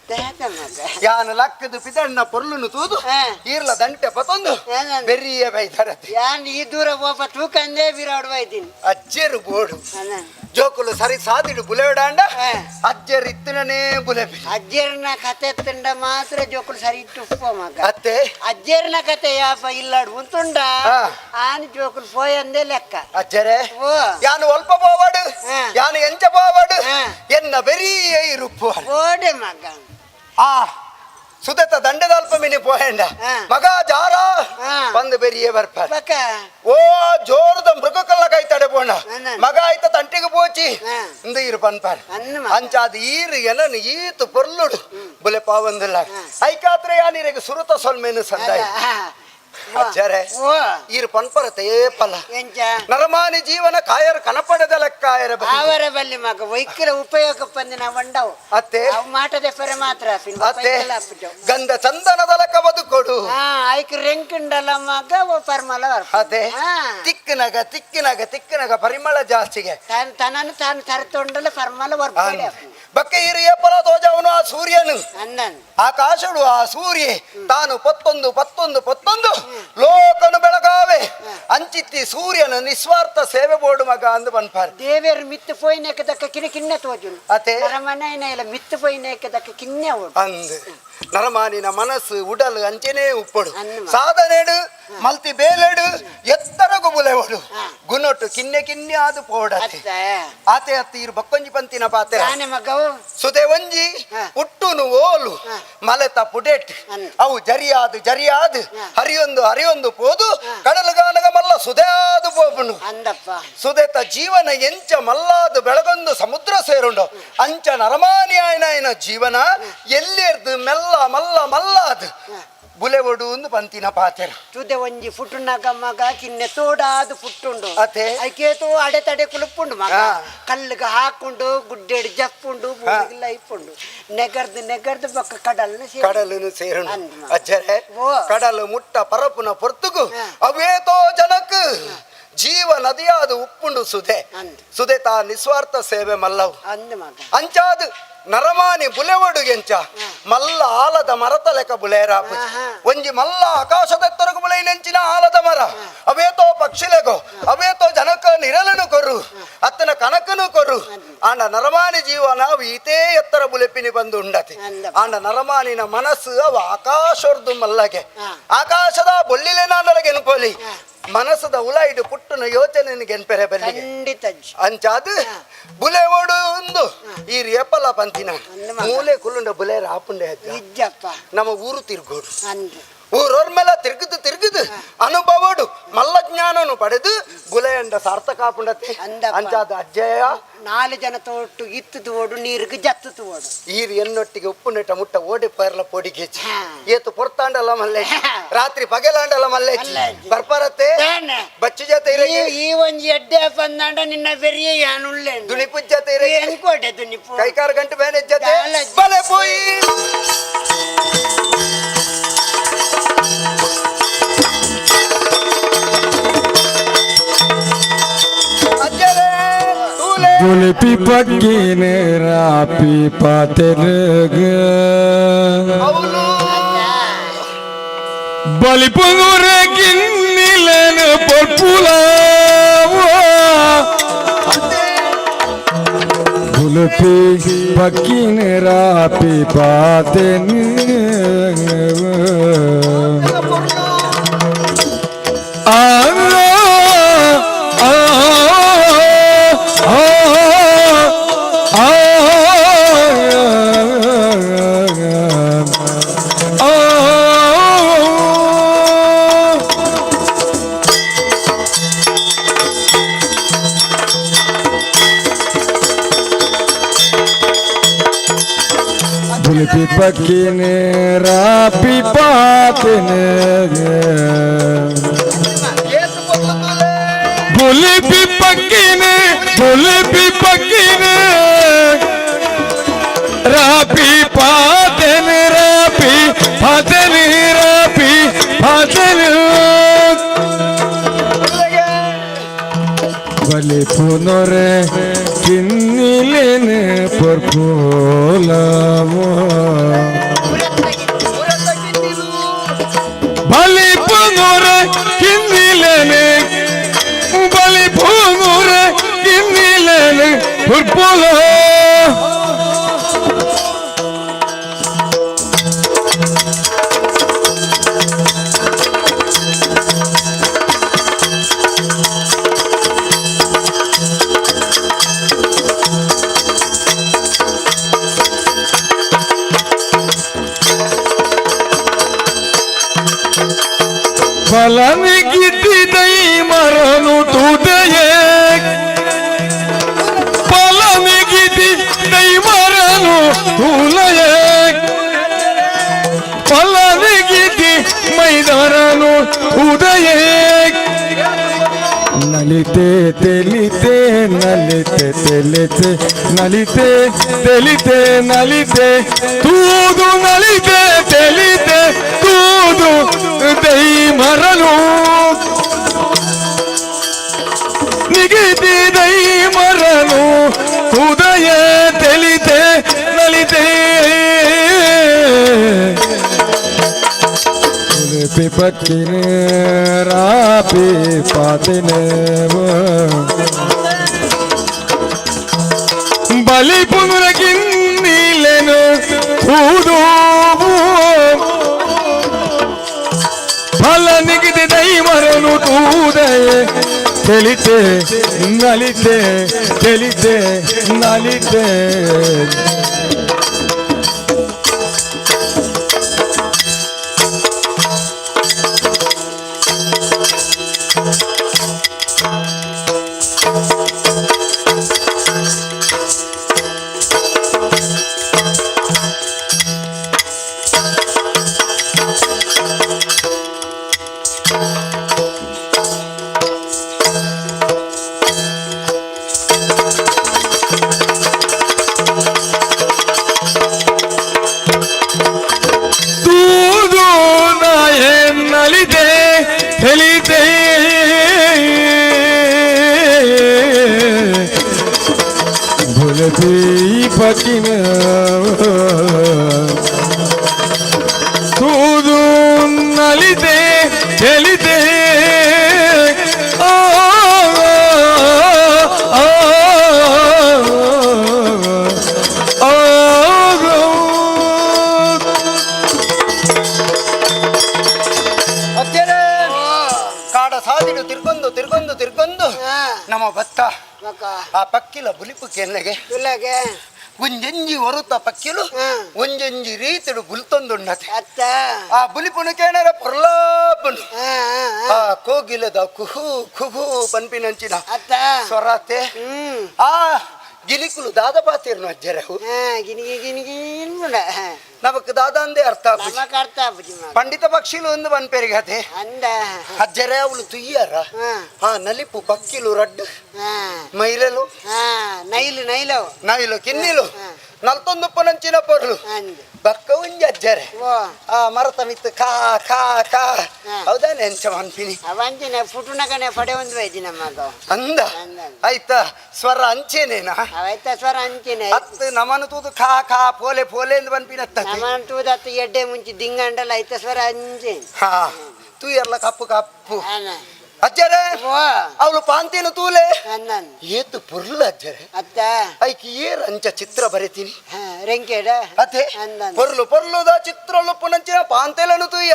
Speaker 3: ದೇತ ಮಗ
Speaker 2: ಯಾನ್ ಲಕ್ಕದು ಪಿದಣ್ಣ ಪೊರ್ಲುನು ತೂದು
Speaker 3: ಹಾ.
Speaker 2: ಈರ್ಲ ದಂಟೆ ಪತೊಂದು
Speaker 3: ಏನಂದ?
Speaker 2: ಬೆರ್ರಿಯ ಬೈದರತೆ
Speaker 3: ಯಾನ್ ಈ ದೂರ ಒಬ್ಬ ತೂಕಂದೇ ಬಿರಾಡುವ ಇದ್ದೀನಿ
Speaker 2: ಅಜ್ಜೆರು ಬೋಡು
Speaker 3: ಅಲ್ಲ.
Speaker 2: ಜೋಕುಲು ಸರಿ ಸಾದಿಡು ಬುಲೆವಿಡಾಂಡ
Speaker 3: ಹಾ.
Speaker 2: ಅಜ್ಜೆರು ಇತ್ತಿನನೇ ಬುಲೆಪಿ
Speaker 3: ಅಜ್ಜೇರ್ನ ಕತೆ ತಿಂಡ ಮಾತ್ರ ಜೋಕುಲು ಸರಿ ಇಟ್ಟು ಉಪ್ಪ ಮಗ
Speaker 2: ಅತ್ತೆ
Speaker 3: ಅಜ್ಜೇರ್ನ ಕತೆ ಯಾಪ ಇಲ್ಲಾಡು ಉಂತುಂಡ
Speaker 2: ಹಾ.
Speaker 3: ಆನ್ ಜೋಕುಲು ಪೋಯಂದೇ ಲೆಕ್ಕ
Speaker 2: ಅಜ್ಜರೇ
Speaker 3: ಓ.
Speaker 2: ಯಾನು ಅಲ್ಪ ಪೋವಾಡು
Speaker 3: ಹಾ.
Speaker 2: ಯಾನು ಎಂಚ ಪೋವಾಡು
Speaker 3: ಹಾ.
Speaker 2: ಎನ್ನ ಬೆರಿಯ ಇರುಪ್ಪು
Speaker 3: ಓಡೆ ಮಗ
Speaker 2: ಆ ಸುದತ ದಂಡದ ಅಲ್ಪ ಮಿನಿ ಪೋಹೆಂಡ
Speaker 3: ಹಾ.
Speaker 2: ಮಗ ಜಾರ
Speaker 3: ಹಾ.
Speaker 2: ಬಂದು ಬೆರಿಯೇ ಬರ್ಪಾರ
Speaker 3: ಬಕ
Speaker 2: ಓ ಜೋರದ ಮೃಗಕಲ್ಲ ಕೈತಡೆ ಪೋಣ
Speaker 3: ಅನ್ನ.
Speaker 2: ಮಗ ಆಯ್ತ ತಂಟಿಗೆ ಪೋಚಿ
Speaker 3: ಹಾ.
Speaker 2: ಇಂದ ಈರು ಪನ್ಪಾರ್
Speaker 3: ಅನ್ನ ಮಗ.
Speaker 2: ಅಂಚಾದ ಈರು ಎನನು ಈತು ಪೊರ್ಲುಡು ಬುಲೆ ಪಾವಂದಿಲ್ಲ ಐಕಾತ್ರೆ ಯಾನೀರಿಗೆ ಸುರುತ ಸೊಲ್ಮೇನು ಸಂದಾಯ ಅಜ್ಜರೇ
Speaker 3: ಓ
Speaker 2: ಈರು ಪನ್ಪರ ತೇಪಲ
Speaker 3: ಎಂಚ
Speaker 2: ನರಮಾನಿ ಜೀವನ ಕಾಯರ್ ಕನಪಡೆದ ಲೆಕ್ಕಾಯರ
Speaker 3: ಆವರ ಬಲ್ಲಿ ಮಗ ವೈಕ್ಯರ ಉಪಯೋಗ ಪಂದಿನ వంಡವು
Speaker 2: ಅತ್ತೆ
Speaker 3: ಅವು ಮಾಟದೆ ಪರೆ ಮಾತ್ರ ಪಿನ್
Speaker 2: ಅತ್ತೆ
Speaker 3: ಪೈಕಲ ಅಪ್ಪುಜು.
Speaker 2: ಗಂಧ ಚಂದನದ ಲೆಕ್ಕ ಬದುಕೊಡು
Speaker 3: ಆ ಐಕ್ ರೆಂಕುಂಡಲ ಮಗ ಓ ಪರ್ಮಲ ಬರ್ಪ.
Speaker 2: ಅತ್ತೆ
Speaker 3: ಆ,
Speaker 2: ತಿಕ್ಕನಗ ತಿಕ್ಕಿನಗ ತಿಕ್ಕನಗ ಪರಿಮಳ ಜಾಸ್ತಿಗೆ
Speaker 3: ತನನು ತಾನು ತರತೊಂಡಲ ಪರ್ಮಲ ಬರ್ಪಡೆ
Speaker 2: ಬಕ್ಕ ಈರು ಏಪಲ ತೋಜವನು ಆ ಸೂರ್ಯನು
Speaker 3: ಅಂದನ್
Speaker 2: ಆಕಾಶಡು ಆ ಸೂರ್ಯ ತಾನು ಪತ್ತೊಂದು ಪತ್ತೊಂದು ಪತ್ತೊಂದು ಲೋಕನು ಬೆಳಗಾವೆ ಅಂಚಿತ್ತಿ ಸೂರ್ಯನ ನಿಸ್ವಾರ್ಥ ಸೇವೆ ಬೋಡು ಮಗ ಅಂದು ಪನ್ಪಾರ್
Speaker 3: ದೇವೇರು ಮಿತ್ತು ಪೋಯಿನೇಕ ದಕ್ಕ ಕಿನ್ನ ಕಿನ್ನೆ ತೋಜುನು
Speaker 2: ಅತ್ತೆ
Speaker 3: ಅರಮನೆ ಇಲ್ಲ ಮಿತ್ತು ಪೋಯಿನೇಕ ದಕ್ಕ ಕಿನ್ನೆ ಓಡು
Speaker 2: ಅಂದು ನರಮಾನಿನ ಮನಸ್ಸು ಉಡಲು ಅಂಚೆನೇ ಉಪ್ಪಡು
Speaker 3: ಅನ್ನು.
Speaker 2: ಸಾಧನೆಡು ಮಲ್ತಿ ಬೇಲೆಡು ಎತ್ತರಗು ಬುಲೆವಡು
Speaker 3: ಹಾ.
Speaker 2: ಗುಣೊಟ್ಟು ಕಿನ್ನೆ ಕಿನ್ನೆ ಆದು ಪೋಡತೆ
Speaker 3: ಅತ್ತೆ
Speaker 2: ಆತೆ ಅತ್ತಿ ಇರು ಬಕ್ಕೊಂಜಿ ಪಂತಿನ ಪಾತೆ
Speaker 3: ತಾನೆ ಮಗವು
Speaker 2: ಸುದೆ ಒಂಜಿ
Speaker 3: ಹಾ.
Speaker 2: ಉಟ್ಟುನು ಓಲು
Speaker 3: ಹಾ.
Speaker 2: ಮಲೆತ ಪುಡೆಟ್
Speaker 3: ಅನ್.
Speaker 2: ಅವು ಜರಿಯಾದು ಜರಿಯಾದು
Speaker 3: ಹಾ.
Speaker 2: ಹರಿಯೊಂದು ಹರಿಯೊಂದು ಪೋದು
Speaker 3: ಹಾ.
Speaker 2: ಕಡಲುಗಾನಗ ಮಲ್ಲ ಸುದೆಯಾದು ಪೋಪುನು
Speaker 3: ಅಂದಪ್ಪ
Speaker 2: ಸುದೆತ ಜೀವನ ಎಂಚ ಮಲ್ಲಾದು ಬೆಳಗೊಂದು ಸಮುದ್ರ ಸೇರುಂಡು ಅಂಚ ನರಮಾನಿ ಆಯನ ಜೀವನ ಎಲ್ಲಿರ್ದು ಮೆಲ್ಲ ಮಲ್ಲ ಮಲ್ಲಾದು ಬುಲೆವಡು ಒಂದು ಪಂತಿನ ಪಾತೆರ
Speaker 3: ತುದೆ ಒಂಜಿ ಪುಟ್ಟುನಗ ಮಗ ಕಿನ್ನೆ ತೋಡಾದು ಪುಟ್ಟುಂಡು
Speaker 2: ಅತ್ತೆ?
Speaker 3: ಐಕೇತು ಅಡೆತಡೆ ಕುಲುಪುಂಡು ಮಗ
Speaker 2: ಹಾ.
Speaker 3: ಕಲ್ಲುಗ ಹಾಕುಂಡು ಗುಡ್ಡೆಡ್ ಜಪ್ಪುಂಡು ಭೂಮಿಗೆಲ್ಲ ಇಪ್ಪುಂಡು ನೆಗರ್ದು ನೆಗರ್ದು ಬೊಕ್ಕ ಕಡಲ್ನ ಸೇರು.
Speaker 2: ಕಡಲನು ಸೇರುಂಡು
Speaker 3: ಅಂದ್ ಮಗ.
Speaker 2: ಅಜ್ಜರೆ
Speaker 3: ಓ.
Speaker 2: ಕಡಲು ಮುಟ್ಟ ಪರಪುನ ಪೊರ್ತುಗು
Speaker 3: ಹಾ.
Speaker 2: ಅವೇತೋ ಜನಕ್ ಜೀವ ನದಿಯಾದ ಉಪ್ಪುಂಡು ಸುದೆ
Speaker 3: ಅಂದ್.
Speaker 2: ಸುದೆ ತಾ ನಿಸ್ವಾರ್ಥ ಸೇವೆ ಮಲ್ಲವು
Speaker 3: ಅಂದ್ ಮಗ
Speaker 2: ಅಂಚಾದು ನರಮಾನಿ ಬುಲೆವಡು ಎಂಚ ಮಲ್ಲ ಆಲದ ಮರತ ಲೆಕ್ಕ ಬುಲೇರಾಪು
Speaker 3: ಆಹಾ.
Speaker 2: ಒಂಜಿ ಮಲ್ಲ ಆಕಾಶದೆತ್ತರಗು ಬುಲೆಯಿನೆಂಚಿನ ಆಲದ ಮರ ಅವೇತೋ ಪಕ್ಷಿಲೆಗೋ ಅವೇತೋ ಜನಕ ನಿರಲನು ಕೊರು ಅತ್ತನ ಕನಕನು ಕೊರು ಆಂಡ ನರಮಾನಿ ಜೀವನ ಅವು ಈತೇ ಎತ್ತರ ಬುಲೆಪಿನಿ ಬಂದು ಉಂಡತೆ
Speaker 3: ಅಂದಪ್ಪ.
Speaker 2: ಆಂಡ ನರಮಾನಿನ ಮನಸ್ಸು ಅವು ಆಕಾಶೊರ್ದು ಮಲ್ಲಗೆ
Speaker 3: ಹಾ.
Speaker 2: ಆಕಾಶದ ಬೊಳ್ಳಿಲೆ ನಾನೊಳಗೆ ಎನ್ಪೋಲಿ ಮನಸ್ಸದ ಉಲಾಯಿಡು ಪುಟ್ಟನ ಯೋಚನೆ ಗೆನ್ಪೆರೆ ಬಲ್ಲಿಗೆ
Speaker 3: ಖಂಡಿತ ಅಜ್ಜಿ.
Speaker 2: ಅಂಚಾದ ಬುಲೆ ಓಡು ಒಂದು ಈ ರೇಪಲ ಪಂತಿನ
Speaker 3: ಅಂದ್ ಮಗ.
Speaker 2: ಮೂಲೆ ಕುಲ್ಲುಂಡ ಬುಲೆ ರಾಪುಂಡೆ ಅಜ್ಜ
Speaker 3: ಇಜ್ಜಪ್ಪ
Speaker 2: ನಮ್ಮ ಊರು ತಿರ್ಗೋಡು
Speaker 3: ಅಂದ್
Speaker 2: ಊರೊರ್ಮೆಲ ತಿರುಗುದು ತಿರುಗುದು ಅನುಭವಡು ಮಲ್ಲ ಜ್ಞಾನನು ಪಡೆದು ಬುಲೆಯಂಡ ಸಾರ್ಥಕ ಆಪುಂಡತೆ
Speaker 3: ಅಂದಪ್ಪ.
Speaker 2: ಅಂಚಾದ ಅಜ್ಜಯ
Speaker 3: ನಾಲು ಜನ ತೋಟು ಇತ್ತು ತೋಡು ನೀರಿಗೆ ಜತ್ತು ತೋಡು
Speaker 2: ಈರು ಎನ್ನೊಟ್ಟಿಗೆ ಉಪ್ಪು ನೆಟ್ಟ ಮುಟ್ಟ ಓಡಿ ಪರ್ಲ ಪೊಡಿಗೆಚ್ಚಿ
Speaker 3: ಹಾ.
Speaker 2: ಏತು ಪೊರ್ತಾಂಡಲ ಮಲ್ಲೆ ರಾತ್ರಿ ಪಗೆಲಾಂಡಲ ಮಲ್ಲೆ
Speaker 3: ಮಲ್ಲೆಜ್ಜಿ.
Speaker 2: ಬರ್ಪರತ್ತೆ
Speaker 3: ಏನೆ?
Speaker 2: ಬಚ್ಚು ಜೊತೆ ಇರಗೆ
Speaker 3: ಈ ಒಂಜಿ ಎಡ್ಡೆ ಬಂದಾಂಡ ನಿನ್ನ ಬೆರಿಯ ಯಾನುಳ್ಳೆ
Speaker 2: ದುಣಿಪು ಜೊತೆ ಇರಗೆ
Speaker 3: ಏನ್ಕೋಟೆ ದುನಿಪು
Speaker 2: ಕೈಕಾರು ಗಂಟು ಬೇನೆ ಜೊತೆ
Speaker 3: ದಾಲ
Speaker 2: ಬಲೆ ಪೋಯಿ ಅಜ್ಜರೇ ತೂಲೆ
Speaker 4: ಬುಲಿಪಿ ಪಕ್ಕಿನ ರಾಪಿ ಪಾತೆರಗ ಬಲಿಪುರ ಗಿನ್ನಿಲನ ಪೊರ್ಪುಲಾವ ಬುಲಿಪಿ ಪಕ್ಕಿನ ರಾಪಿ ಪಾತೆನ ಆ ಆ ಆ ಆ ಬುಲಿಪಿ ಪಕ್ಕಿನ ರಾಪಿ ಪಾತಿನ ಬುಲಿಪಿ ಪಕ್ಕಿನ ಬುಲಿಪಿ ಪಕ್ಕಿನ ರಾಪಿ ಪಾತಿನ ರಾಪಿ ಪಾತಿನ ರಾಪಿ ಪಾತಿನ ಬಲಿ ಪುನರೆ ಕಿನ್ನಿಲೇನ ಪರ್ಪೋಲವೋ ಬಲಿ ಪುನರೆ ಕಿನ್ನಿಲೇನೆ ಬಲಿ ಪುನರೆ ಕಿನ್ನಿಲೇನೆ ಪರ್ಪೋಲ ಫಲನಿ ಗಿದ್ದಿದೈ ಮರನು ತೂದೆಯೇ ಫಲನಿ ಗಿದ್ದಿದೈ ಮರನು ತೂಲಯೇ ಫಲನಿ ಗಿದ್ದಿ ಮೈದರನು ತೂದೆಯೇ ನಲಿತೆ ತೆಲಿತೆ ನಲಿತೆ ತೆಲಿತೆ ನಲಿತೆ ತೆಲಿತೆ ನಲಿತೆ ತೂದು ನಲಿತೆ ತೆಲಿತೆ ತೂದು ದೈ ಮರನು ನಿಗಿತಿ ದೈ ಮರನು ಉದಯ ತೆಲಿತೆ ನಲಿತೆ ತುಳಸಿ ಪಕ್ಕಿನ ರಾಪಿ ಪಾತಿನ ಬಲಿ ಪುನರ ಗಿನ್ನಿಲೆನು ತೂದು ಫಲ ನಿಗದಿ ದೈವರನು ತೂದಯೆ ತೆಲಿತೆ ನಲಿತೆ ತೆಲಿತೆ ನಲಿತೆ ತೂದು ನಾಯೆ ನಲಿತೆ ತೆಲಿತೆ ಬುಲತಿ ಪಕ್ಕಿನ ತೂದು ನಲಿತೆ ತೆಲಿತೆ ಆ ಆ, ಆ, ಆ.
Speaker 7: ಅತ್ತೆರೇ ಕಾಡ ಸಾದಿಡು ತಿರ್ಗೊಂದು ತಿರ್ಗೊಂದು ತಿರ್ಗೊಂದು
Speaker 3: ಹಾ.
Speaker 7: ನಮ್ಮ ಭತ್ತ
Speaker 3: ಬೊಕ
Speaker 7: ಆ ಪಕ್ಕಿಲ ಬುಲಿಪು ಕೆನ್ನೆಗೆ
Speaker 3: ತುಲಗೆ
Speaker 7: ಒಂಜೊಂಜಿ ಒರುತ ಪಕ್ಕಿಲು
Speaker 3: ಹಾ.
Speaker 7: ಒಂಜೊಂಜಿ ರೀತಿಡು ಬುಲ್ತೊಂದುಂಡತೆ
Speaker 3: ಅತ್ತ
Speaker 7: ಆ ಬುಲಿಪುನು ಕೇಣರ ಪೊರ್ಲಾಪುನು
Speaker 3: ಹಾ, ಹಾ, ಹಾ.
Speaker 7: ಆ ಕೋಗಿಲದ ಕುಹು ಕುಹು ಪನ್ಪಿನಂಚಿನ
Speaker 3: ಅತ್ತ
Speaker 7: ಸ್ವರಾತೆ
Speaker 3: ಹ್ಮ್
Speaker 7: ಆ ಗಿಲಿಕುಲು ದಾದ ಪಾತಿರ್ನು ಅಜ್ಜರವು
Speaker 3: ಹಾ, ಗಿನಿಗಿ ಗಿನಿಗಿ ಇನ್ಮುಡ.
Speaker 7: ನಮಕ್ ದಾದ ಅಂದೇ ಅರ್ಥ ಆಪುಜಿ.
Speaker 3: ನಮಕ್ ಅರ್ಥ ಆಪುಜಿ ಮಗ.
Speaker 7: ಪಂಡಿತ ಪಕ್ಷಿಲು ಒಂದು ಪನ್ಪೆರಿಗತೆ
Speaker 3: ಅಂದ
Speaker 7: ಅಜ್ಜರೇ ಅವಳು ತುಯ್ಯಾರ
Speaker 3: ಹಾ.
Speaker 7: ಆ ನಲಿಪು ಪಕ್ಕಿಲು ರಡ್ಡು
Speaker 3: ಹಾ
Speaker 7: ಮೈಲಲು
Speaker 3: ಹಾ ನೈಲು ನೈಲು
Speaker 7: ನಾಯಿಲು ಕಿನ್ನಿಲು
Speaker 3: ಹಾ.
Speaker 7: ನಲ್ತೊಂದು ಪನಂಚಿನ ಪೊರ್ಲು ಬಕ್ಕ ಒಂಜಿ ಅಜ್ಜರೆ ಆ ಮರತ ಮಿತ್ತು ಕಾ ಕಾ ಕಾ ಹೌದಾನೆ ಎಂಚ ಮನ್ಪಿನಿ
Speaker 3: ಅವಂಚಿನ ಪುಟುನಗನೆ ಪಡೆ ಒಂದು ವೈದಿ ನಮ್ಮಗ
Speaker 7: ಅಂದ ಆಯ್ತಾ ಸ್ವರ ಅಂಚೇನೇನಾ
Speaker 3: ಅವಾಯ್ತ ಸ್ವರ ಅಂಚೇನೆ
Speaker 7: ಅತ್ತು ನಮನ ತೂದು ಖಾ ಖಾ ಪೋಲೆ ಪೋಲೆ ಎಂದು ಬನ್ಪಿನ
Speaker 3: ನಮನ ತೂದು ಅತ್ತು ಎಡ್ಡೆ ಮುಂಚಿ ದಿಂಗಂಡಲ ಐತ ಸ್ವರ ಅಂಚೆ
Speaker 7: ಹಾ ತೂ ಎಲ್ಲ ಕಪ್ಪು ಕಪ್ಪು ಅಜ್ಜರೆ ಅವಳು ಪಾಂತೇನು ತೂಲೆ ಏತು ಪುರ್ಲ ಅಜ್ಜರೆ
Speaker 3: ಅತ್ತ
Speaker 7: ಐಕಿ ಏರ್ ಅಂಚ ಚಿತ್ರ ಬರೆತೀನಿ
Speaker 3: ರೆಂಕೇಡ
Speaker 7: ಅದೇ ಪೊರ್ಲು ಪೊರ್ಲುದ ಚಿತ್ರ ಪುನಂಚಿನ ಪಾಂತೆಲನು ತುಯ್ಯ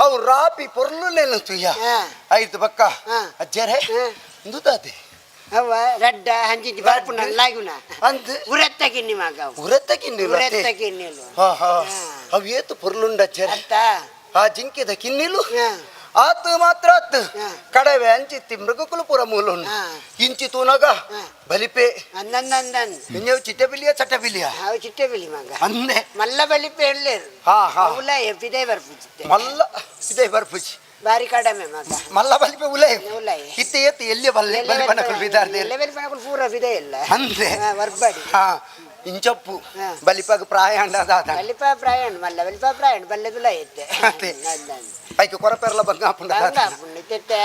Speaker 7: ಅವು ರಾಪಿ ಪೊರ್ಲುನೇನು ತುಯ್ಯ ಆಯ್ತು ಬಕ್ಕ ಅಜ್ಜರೆ ಇಂದುದಾದೆ
Speaker 3: ಅವ ರಡ್ಡ ಹಂಚಿಂಚಿ ಬರ್ಪುನ ಲಾಗುನ
Speaker 7: ಅಂದ್
Speaker 3: ಉರತ್ತ ಕಿನ್ನಿ ಮಗ
Speaker 7: ಉರತ್ತ ಕಿನ್ನಿ
Speaker 3: ಉರತ್ತ ಕಿನ್ನಿಲು
Speaker 7: ಹಾ ಹಾ ಅವು ಏತು ಪೊರ್ಲುಂಡ ಅಜ್ಜರೆ ಆ ಜಿಂಕೆದ ಕಿನ್ನಿಲು ಆತು ಮಾತ್ರ ಆತು ಕಡವೆ ಅಂಚಿತ್ತಿ ಮೃಗಕುಲು ಪೂರ ಮೂಲುಂಡು ಇಂಚಿ ತೂನಗ ಬಲಿಪೆ
Speaker 3: ಅಂದನ್
Speaker 7: ಇಂಜವು ಚಿಟ್ಟೆಬಿಲಿಯ ಚಟ್ಟಬಿಲಿಯ
Speaker 3: ಅವು ಚಿಟ್ಟೆಬಿಲಿ ಮಗ
Speaker 7: ಅಂದೆ
Speaker 3: ಮಲ್ಲ ಬಲಿಪೆ ಎಲ್ಲೇರು
Speaker 7: ಹಾ ಹಾ
Speaker 3: ಉಲ ಎಪ್ಪಿದೇ ಬರ್ಪುಜಿತ್ತೆ
Speaker 7: ಮಲ್ಲ ಇದೇ ಬರ್ಪುಜಿ
Speaker 3: ಬಾರಿ ಕಡಿಮೆ ಮಗ
Speaker 7: ಮಲ್ಲ ಬಲಿಪೆ ಉಲೇ
Speaker 3: ಉಲೈ
Speaker 7: ಇತ್ತೆ ಏತು ಎಲ್ಲಿ ಬಲ್ಲೆ ಬಲಿಪನಕುಲು ಬಿದಾರ್ದೆ
Speaker 3: ಎಲ್ಲ ಬಲಿಪನಕುಲು ಪೂರ ಬಿದೆ ಇಲ್ಲ
Speaker 7: ಅಂದೆ
Speaker 3: ವರ್ಬಡಿ
Speaker 7: ಹಾ ಇಂಚಪ್ಪು ಬಲಿಪಾಗ ಪ್ರಾಯ ಅಂಡದಾದ
Speaker 3: ಬಲಿಪ ಪ್ರಾಯ ಮಲ್ಲ ಬಲಿಪ ಪ್ರಾಯ ಬಲ್ಲೆದುಲ ಇತ್ತೆ
Speaker 7: ಅದೇ ಐಕೆ ಕೊರಪೆರ್ಲ ಬಂಗ ಆಪುಂಡ
Speaker 3: ಬಂಗ ಆಪುಂಡು ಇತ್ತೆ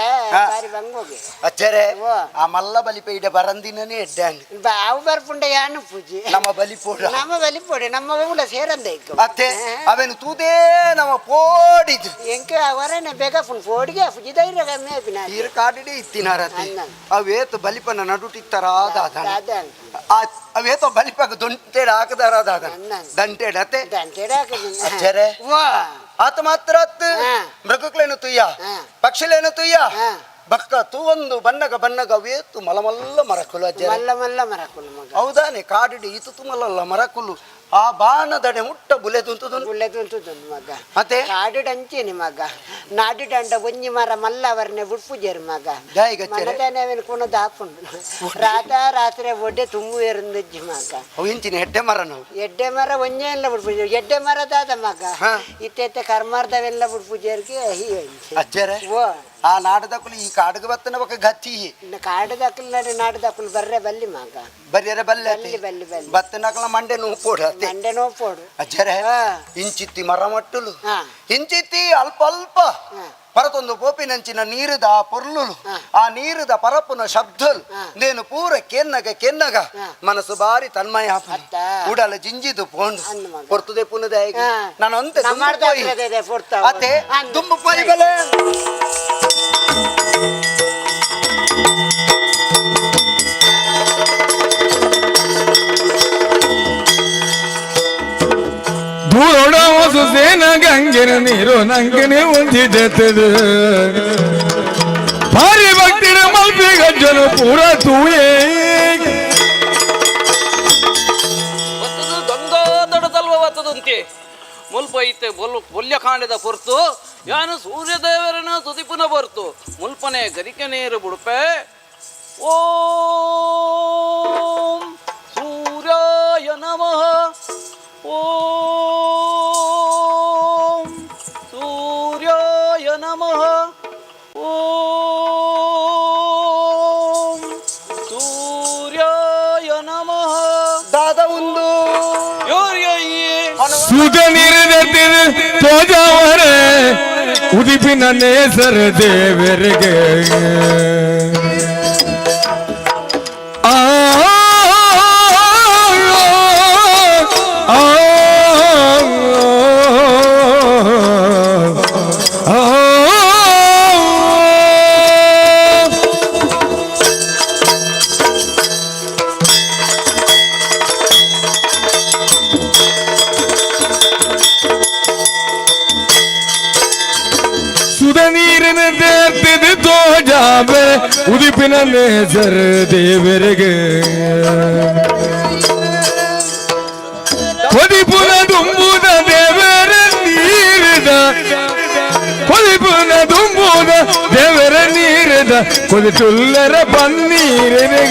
Speaker 3: ಬಾರಿ ಬಂಗೋಗಿ
Speaker 7: ಅಚ್ಚರೆ ಆ ಮಲ್ಲ ಬಲಿಪ ಇಡ ಬರಂದಿನನೇ ಎಡ್ಡಾನ್
Speaker 3: ಅವು ಬರ್ಪುಂಡ ಯಾನು ಪೂಜೆ
Speaker 7: ನಮ್ಮ ಬಲಿಪೋಡ
Speaker 3: ನಮ್ಮ ಬಲಿಪೋಡೆ ನಮ್ಮ ಉಲ ಸೇರಂದ ಇಕ್ಕ
Speaker 7: ಅತ್ತೆ ಅವೇನು ತೂದೇ ನಮ್ಮ ಪೋಡಿದು
Speaker 3: ಎಂಕೆ ಅವರನೆ ಬೇಗ ಪುಣ್ ಪೋಡಿಗೆ ಪೂಜೆ ಧೈರ್ಯ ಕಮ್ಮಿ ಆಪಿನ
Speaker 7: ಈರು ಕಾಡಿಡೆ ಇತ್ತಿನಾರತೆ ಅವೇತು ಬಲಿಪನ ನಡುಟಿತ್ತರ ಆದಾದ ಅವೇತೋ ಬಲಿಪಾಗ ದೊಂಟೇಡ ಹಾಕದಾರ ದಾದ ದಂಟೇಡ ಅತ್ತೆ
Speaker 3: ದಂಟೇಡ
Speaker 7: ಅಚ್ಚರೆ ಆತ ಮಾತ್ರ ಅತ್ತು ಮೃಗಕ್ಲೇನು ತುಯ್ಯ ಪಕ್ಷಿಲೇನು ತುಯ್ಯ ಬಕ್ಕ ತೂವೊಂದು ಬನ್ನಗ ಬನ್ನಗ ವೇತು ಮಲಮಲ್ಲ ಮರಕುಲು ಅಜ್ಜ
Speaker 3: ಮಲ್ಲ ಮಲ್ಲ ಮರಕುಲು ಮಗ
Speaker 7: ಹೌದಾನೆ ಕಾಡಿಡಿ ಈತು ತುಮಲಲ್ಲ ಮರಕುಲು ಆ ಬಾನದಡೆ ಮುಟ್ಟ ಬುಲೆ ತುಂತುದು
Speaker 3: ಬುಲೆ ತುಂತುದು ಮಗ
Speaker 7: ಮತ್ತೆ
Speaker 3: ಕಾಡಿಡ ಅಂಚೇನಿ ಮಗ ನಾಡಿಡಂಡ ಒಂಜಿ ಮರ ಮಲ್ಲ ಅವರನೆ ಬುಡ್ಪುಜೇರು ಮಗ ಮನದನೆ ಕುಣದ ಹಾಪುಂಡು ರಾತ ರಾತ್ರಿ ಒಡ್ಡೆ ತುಂಬು ಎರಂದಜ್ಜಿ ಮಗ
Speaker 7: ಅವು ಇಂಚಿನ ಎಡ್ಡೆ ಮರ ನಾವು
Speaker 3: ಎಡ್ಡೆ ಮರ ಒಂಜೇ ಎಲ್ಲ ಬುಡ್ಪುಜೇರು ಎಡ್ಡೆ ಮರ ದಾದ ಮಗ ಇತ್ತೆತ್ತೆ ಕರ್ಮಾರ್ದವೆಲ್ಲ ಬುಡ್ಪುಜೇರಿಗೆ
Speaker 7: ಅಜ್ಜರೆ ಆ ನಾಡದಕ್ಕಲು ಈ ಕಾಡಿಗೆ ಬತ್ತನ ಬಕ್ಕ ಗತಿ
Speaker 3: ಕಾಡದಕ್ಕಲು ನಡೆ ನಾಡದಕ್ಕಲು ಬರ್ರೆ ಬಲ್ಲಿ ಮಗ
Speaker 7: ಬರ್ಯರೆ ಬಲ್ಲೆ
Speaker 3: ಬಲ್ಲಿ ಬಲ್ಲಿ ಬಲ್ಲಿ
Speaker 7: ಬತ್ತನಕಲ ಮಂಡೆ ನೋವು ಅತ್ತೆ
Speaker 3: ಮಂಡೆ ನೋವು
Speaker 7: ಅಜ್ಜರೆ ಇಂಚಿತ್ತಿ ಮರ ಮಟ್ಟುಲು ಇಂಚಿತ್ತಿ ಅಲ್ಪ ಅಲ್ಪ ಪರತೊಂದು ಪೋಪಿನಂಚಿನ ನೀರುದ ಆ ಪೊರ್ಲುಲು ಆ ನೀರುದ ಪರಪುನ ಶಬ್ದಲು ನೇನು ಪೂರ ಕೆನ್ನಗ ಕೆನ್ನಗ ಮನಸ್ಸು ಬಾರಿ ತನ್ಮಯ ಉಡಲ ಜಿಂಜಿದು ಪೋಂಡು ಪೊರ್ತುದೆ ಪುನದ ನಾನು ಅಂತೆ ಅತ್ತೆ ದುಂಬು ಪೋಯಿ ಬಲೆ
Speaker 4: ದೂರೋಡ ಹೊಸ ಗಂಗೆನ ನೀರು ನಂಗನೆ ಹೊಂದಿದೆತದು ಭಾರಿ ಭಕ್ತಿನ ಮಲ್ಪಿ ಗಜ್ಜನು ಪೂರ ತೂಯೇ
Speaker 6: ಒತ್ತದು ಗಂಗಾ ದಡದಲ್ವ ಒತ್ತದಂತೆ ಮುಲ್ಪ ಐತೆ ಬೊಲ್ ಬೊಲ್ಯ ಕಾಂಡದ ಹೊರ್ತು ಯಾನು ಸೂರ್ಯದೇವರನ ತುದಿಪುನ ಬರ್ತು ಮುಲ್ಪನೆ ಗರಿಕೆ ನೀರು ಬುಡುಪೆ ಓಂ ಸೂರ್ಯಾಯ ನಮಃ ಓಂ ಸೂರ್ಯಾಯ ನಮಃ ಓಂ ಸೂರ್ಯಾಯ ನಮಃ
Speaker 7: ದಾದ ಒಂದು
Speaker 4: ಸುದ ನೀರಿನ ತೋಜವರೆ ಉದಿಪಿನ ನೇಸರ ದೇವರಿಗೆ ಆ ಆ, ಆ, ಆ. ಸುದ ನೀರಿನ ದೇರ್ತಿದು ತೋಜಾಬೆ ಉದಿಪಿನ ನೇಸರ ದೇವರಿಗೆ ಕೊದಿಪುನ ದುಂಬುದ ದೇವರ ನೀರಿದ ಕೊದಿಪುನ ದುಂಬುದ ದೇವರ ನೀರಿದ ಕೊದಿಟುಲ್ಲರ ಪನ್ನೀರಿಗೆ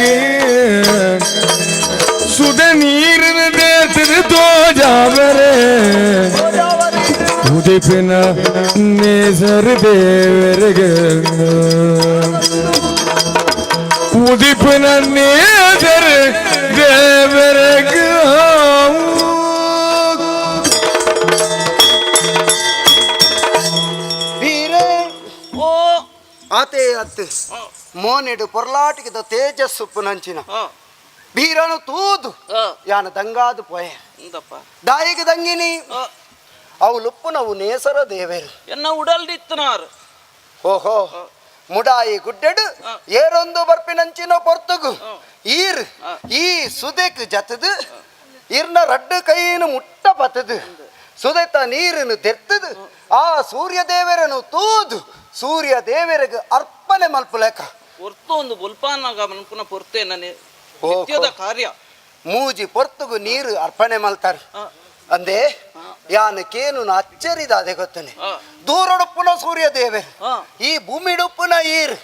Speaker 4: ಸುದ ನೀರಿನ ದೇರ್ತಿದು ತೋಜಾಬರೆ ಉದಿಪಿನ ನೇಸರ ದೇವರಿಗೆ ಉದಿಪಿನ ನೇಸರ ದೇವರಿಗೆ.
Speaker 7: ಅತ್ತು ಮೋನೆಡು ಪೊರ್ಲಾಟಿಗದ ತೇಜಸ್ಸುಪ್ಪು ನಂಚಿನ ಬೀರನು ತೂದು ಯಾನ ದಂಗಾದು ಪೋಯೆ
Speaker 6: ಇಂದಪ್ಪ
Speaker 7: ದಾಯಿಗೆ ದಂಗಿನಿ ಅವು ಲುಪ್ಪುನವು ನೇಸರ ದೇವೇರು
Speaker 6: ಎನ್ನ ಉಡಲ್ದಿತ್ತನಾರ್
Speaker 7: ಓಹೋ ಮುಡಾಯಿ ಗುಡ್ಡೆಡು ಏರೊಂದು ಬರ್ಪಿನಂಚಿನ ಪೊರ್ತುಗು ಈರ್ ಈ ಸುದೆಕ್ ಜತದು ಇರ್ನ ರಡ್ಡು ಕೈಯನ್ನು ಮುಟ್ಟ ಬತ್ತದು ಸುದೆತ ನೀರನ್ನು ತೆರ್ತದು ಆ ಸೂರ್ಯ ದೇವರನ್ನು ತೂದು ಸೂರ್ಯ ದೇವರಿಗೆ ಅರ್ಪಣೆ ಮಲ್ಪುಲೆಕ
Speaker 6: ಪೊರ್ತು ಒಂದು ಬುಲ್ಪಾನಾಗ ಮನ್ಪುನ ಪೊರ್ತೆ ನನ್ನ ನಿತ್ಯದ ಕಾರ್ಯ
Speaker 7: ಮೂಜಿ ಪೊರ್ತುಗು ನೀರು ಅರ್ಪಣೆ ಮಲ್ತಾರೆ ಅಂದೆ ಯಾನು ಕೇನು ಅಚ್ಚರಿದ ಅದೇ ಗೊತ್ತನೆ ದೂರೊಡುಪ್ಪುನ ಸೂರ್ಯ ದೇವೆ ಈ ಭೂಮಿಡುಪ್ಪುನ ಈರ್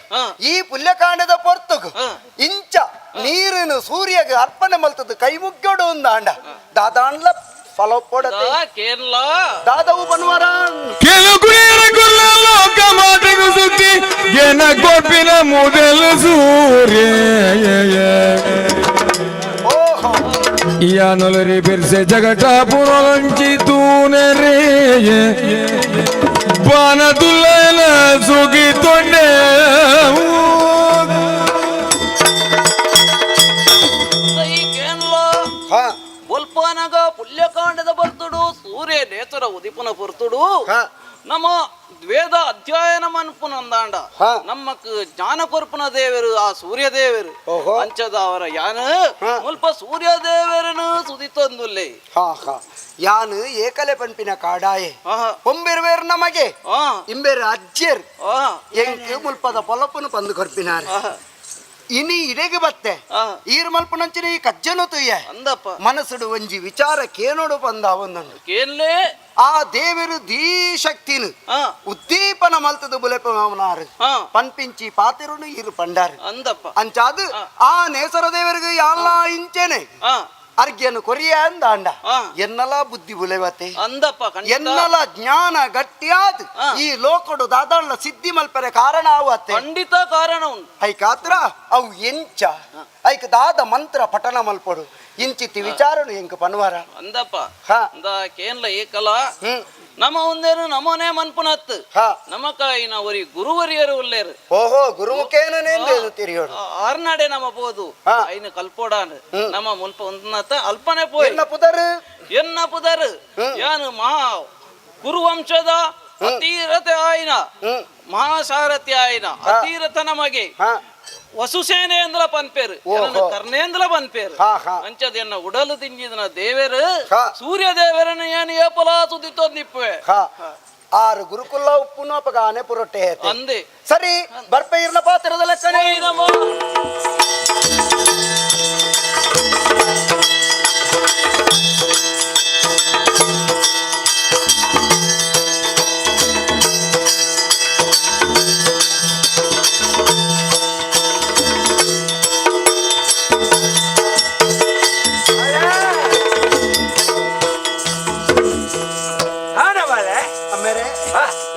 Speaker 7: ಈ ಪುಲ್ಯಕಾಂಡದ ಪೊರ್ತುಗು ಇಂಚ ನೀರನ್ನು ಸೂರ್ಯಗೆ ಅರ್ಪಣೆ ಮಲ್ತದ್ದು ಕೈ ಮುಗ್ಗೋಡು ಒಂದಾಂಡ ದಾದಾಂಡ್ಲ ಫಲಪೊಡತೆ
Speaker 6: ಕೇನ್ಲ
Speaker 7: ದಾದವು ಬನ್ವರ
Speaker 4: ಲೋಕ ಮಾಟಗು ಸುದ್ದಿ ಏನ ಕೊಪ್ಪಿನ ಮೊದಲು ಸೂರ್ಯ
Speaker 7: ಓಹೋ
Speaker 4: ಯಾನೊಲರಿ ಬಿರ್ಸೆ ಜಗಟ ಪುರಲಂಚಿ ತೂನರೇ ಬಾನದುಲ್ಲನ ಸುಗಿ ತೊಂಡೆ
Speaker 6: ಈ ಕೇನ್ಲ
Speaker 7: ಹಾ
Speaker 6: ಬೊಲ್ಪಾನಗ ಪುಲ್ಯಕಾಂಡದ ಬರ್ತುಡು ಸೂರ್ಯ ನೇತರ ಉದಿಪುನ ಪೊರ್ತುಡು ನಮ್ಮ ದ್ವೇದ ಅಧ್ಯಯನ ಮನ್ಪುನಂದಾಂಡ ನಮ್ಮಕ್ ಜ್ಞಾನ ಕೊರ್ಪುನ ದೇವರು ಆ ಸೂರ್ಯ ದೇವರು ಅಂಚದ ಅವರ ಯಾನ ಮುಲ್ಪ ಸೂರ್ಯ ದೇವರನು ಸುದಿತೊಂದುಲ್ಲೆ
Speaker 7: ಹಾ ಹಾ ಯಾನು ಏಕಲೆ ಪನ್ಪಿನ ಕಾಡಾಯೆ ಪೊಂಬಿರುವೇರು ನಮಗೆ ಇಂಬೇರು ಅಜ್ಜೇರು ಎಂಕ್ ಮುಲ್ಪದ ಪೊಲಪುನು ಪಂದು ಕೊರ್ಪಿನಾರ ಇನಿ ಇಡೆಗೆ ಬತ್ತೆ ಈರು ಮಲ್ಪುನಂಚಿನ ಈ ಕಜ್ಜನು ತುಯ್ಯ
Speaker 6: ಅಂದಪ್ಪ
Speaker 7: ಮನಸ್ಸುಡು ಒಂಜಿ ವಿಚಾರ ಕೇನೋಡು ಪಂದ ಅವನನ್ನು
Speaker 6: ಕೇನ್ಲೇ
Speaker 7: ಆ ದೇವರು ದೀ ಶಕ್ತಿನು ಉದ್ದೀಪನ ಮಲ್ತದ ಬುಲೆಪನಾರು ಪನ್ಪಿಂಚಿ ಪಾತಿರುನು ಇರು ಪಂಡಾರು
Speaker 6: ಅಂದಪ್ಪ
Speaker 7: ಅಂಚಾದು ಆ ನೇಸರ ದೇವರಿಗೆ ಯಾಲ್ಲ ಇಂಚೆನೆ ಅರ್ಗ್ಯನು ಕೊರಿಯ ಅಂದಾಂಡ ಎನ್ನಲ ಬುದ್ಧಿ ಬುಲೆವತೆ
Speaker 6: ಅಂದಪ್ಪ
Speaker 7: ಎನ್ನಲ ಜ್ಞಾನ ಗಟ್ಟಿಯಾದ ಈ ಲೋಕಡು ದಾದಾಳ್ನ ಸಿದ್ಧಿ ಮಲ್ಪರೆ ಕಾರಣ ಆವತ್ತೆ
Speaker 6: ಖಂಡಿತ ಕಾರಣ ಉಂಟು
Speaker 7: ಐಕಾತ್ರ ಅವು ಎಂಚ ಐಕ ದಾದ ಮಂತ್ರ ಪಠಣ ಮಲ್ಪಡು ಇಂಚಿತಿ ವಿಚಾರನು ಎಂಕ್ ಪನ್ವರ
Speaker 6: ಅಂದಪ್ಪ ಅಂದ ಕೇನ್ಲ ಏಕಲ ನಮ್ಮ ಒಂದೇನು ನಮೋನೇ ಮನ್ಪುನತ್ ನಮಕಾಯಿನ ಒರಿ ಗುರುವರಿಯರು ಉಲ್ಲೇರು
Speaker 7: ಓಹೋ ಗುರುಮುಖೇನ ತಿರಿಯೋಡು
Speaker 6: ಆರ್ನಾಡೆ ನಮ್ಮ ಬೋದು ಐನ ಕಲ್ಪೋಡಾನ್ ನಮ್ಮ ಮುಲ್ಪ ಒಂದನತ್ತ ಅಲ್ಪನೆ ಪೋಯ್
Speaker 7: ಎನ್ನ ಪುದರ್
Speaker 6: ಎನ್ನ ಪುದರ್ ಯಾನು ಮಹಾ ಗುರುವಂಶದ ಅತೀರತೆ ಆಯ್ನ ಮಹಾಸಾರಥಿ ಆಯ್ನ ಅತೀರಥ ನಮಗೆ ವಸುಸೇನೇಂದ್ರ ಪನ್ಪೇರು ಕರ್ಣೇಂದ್ರ ಪನ್ಪೇರು ಅಂಚದ ಉಡಲು ತಿಂಜಿದನ ದೇವರು ಸೂರ್ಯ ದೇವರನ್ನು ಏನು ಏಪಲ ಸುದಿತ್ತೋ ನಿಪ್ಪುವೆ
Speaker 7: ಆರು ಗುರುಕುಲ ಉಪ್ಪುನು ಅಪಗಾನೆ ಪುರೊಟ್ಟೆ
Speaker 6: ಅಂದೆ
Speaker 7: ಸರಿ ಬರ್ಪೆ ಇರ್ನ ಪಾತ್ರದ ಲೆಕ್ಕನೆ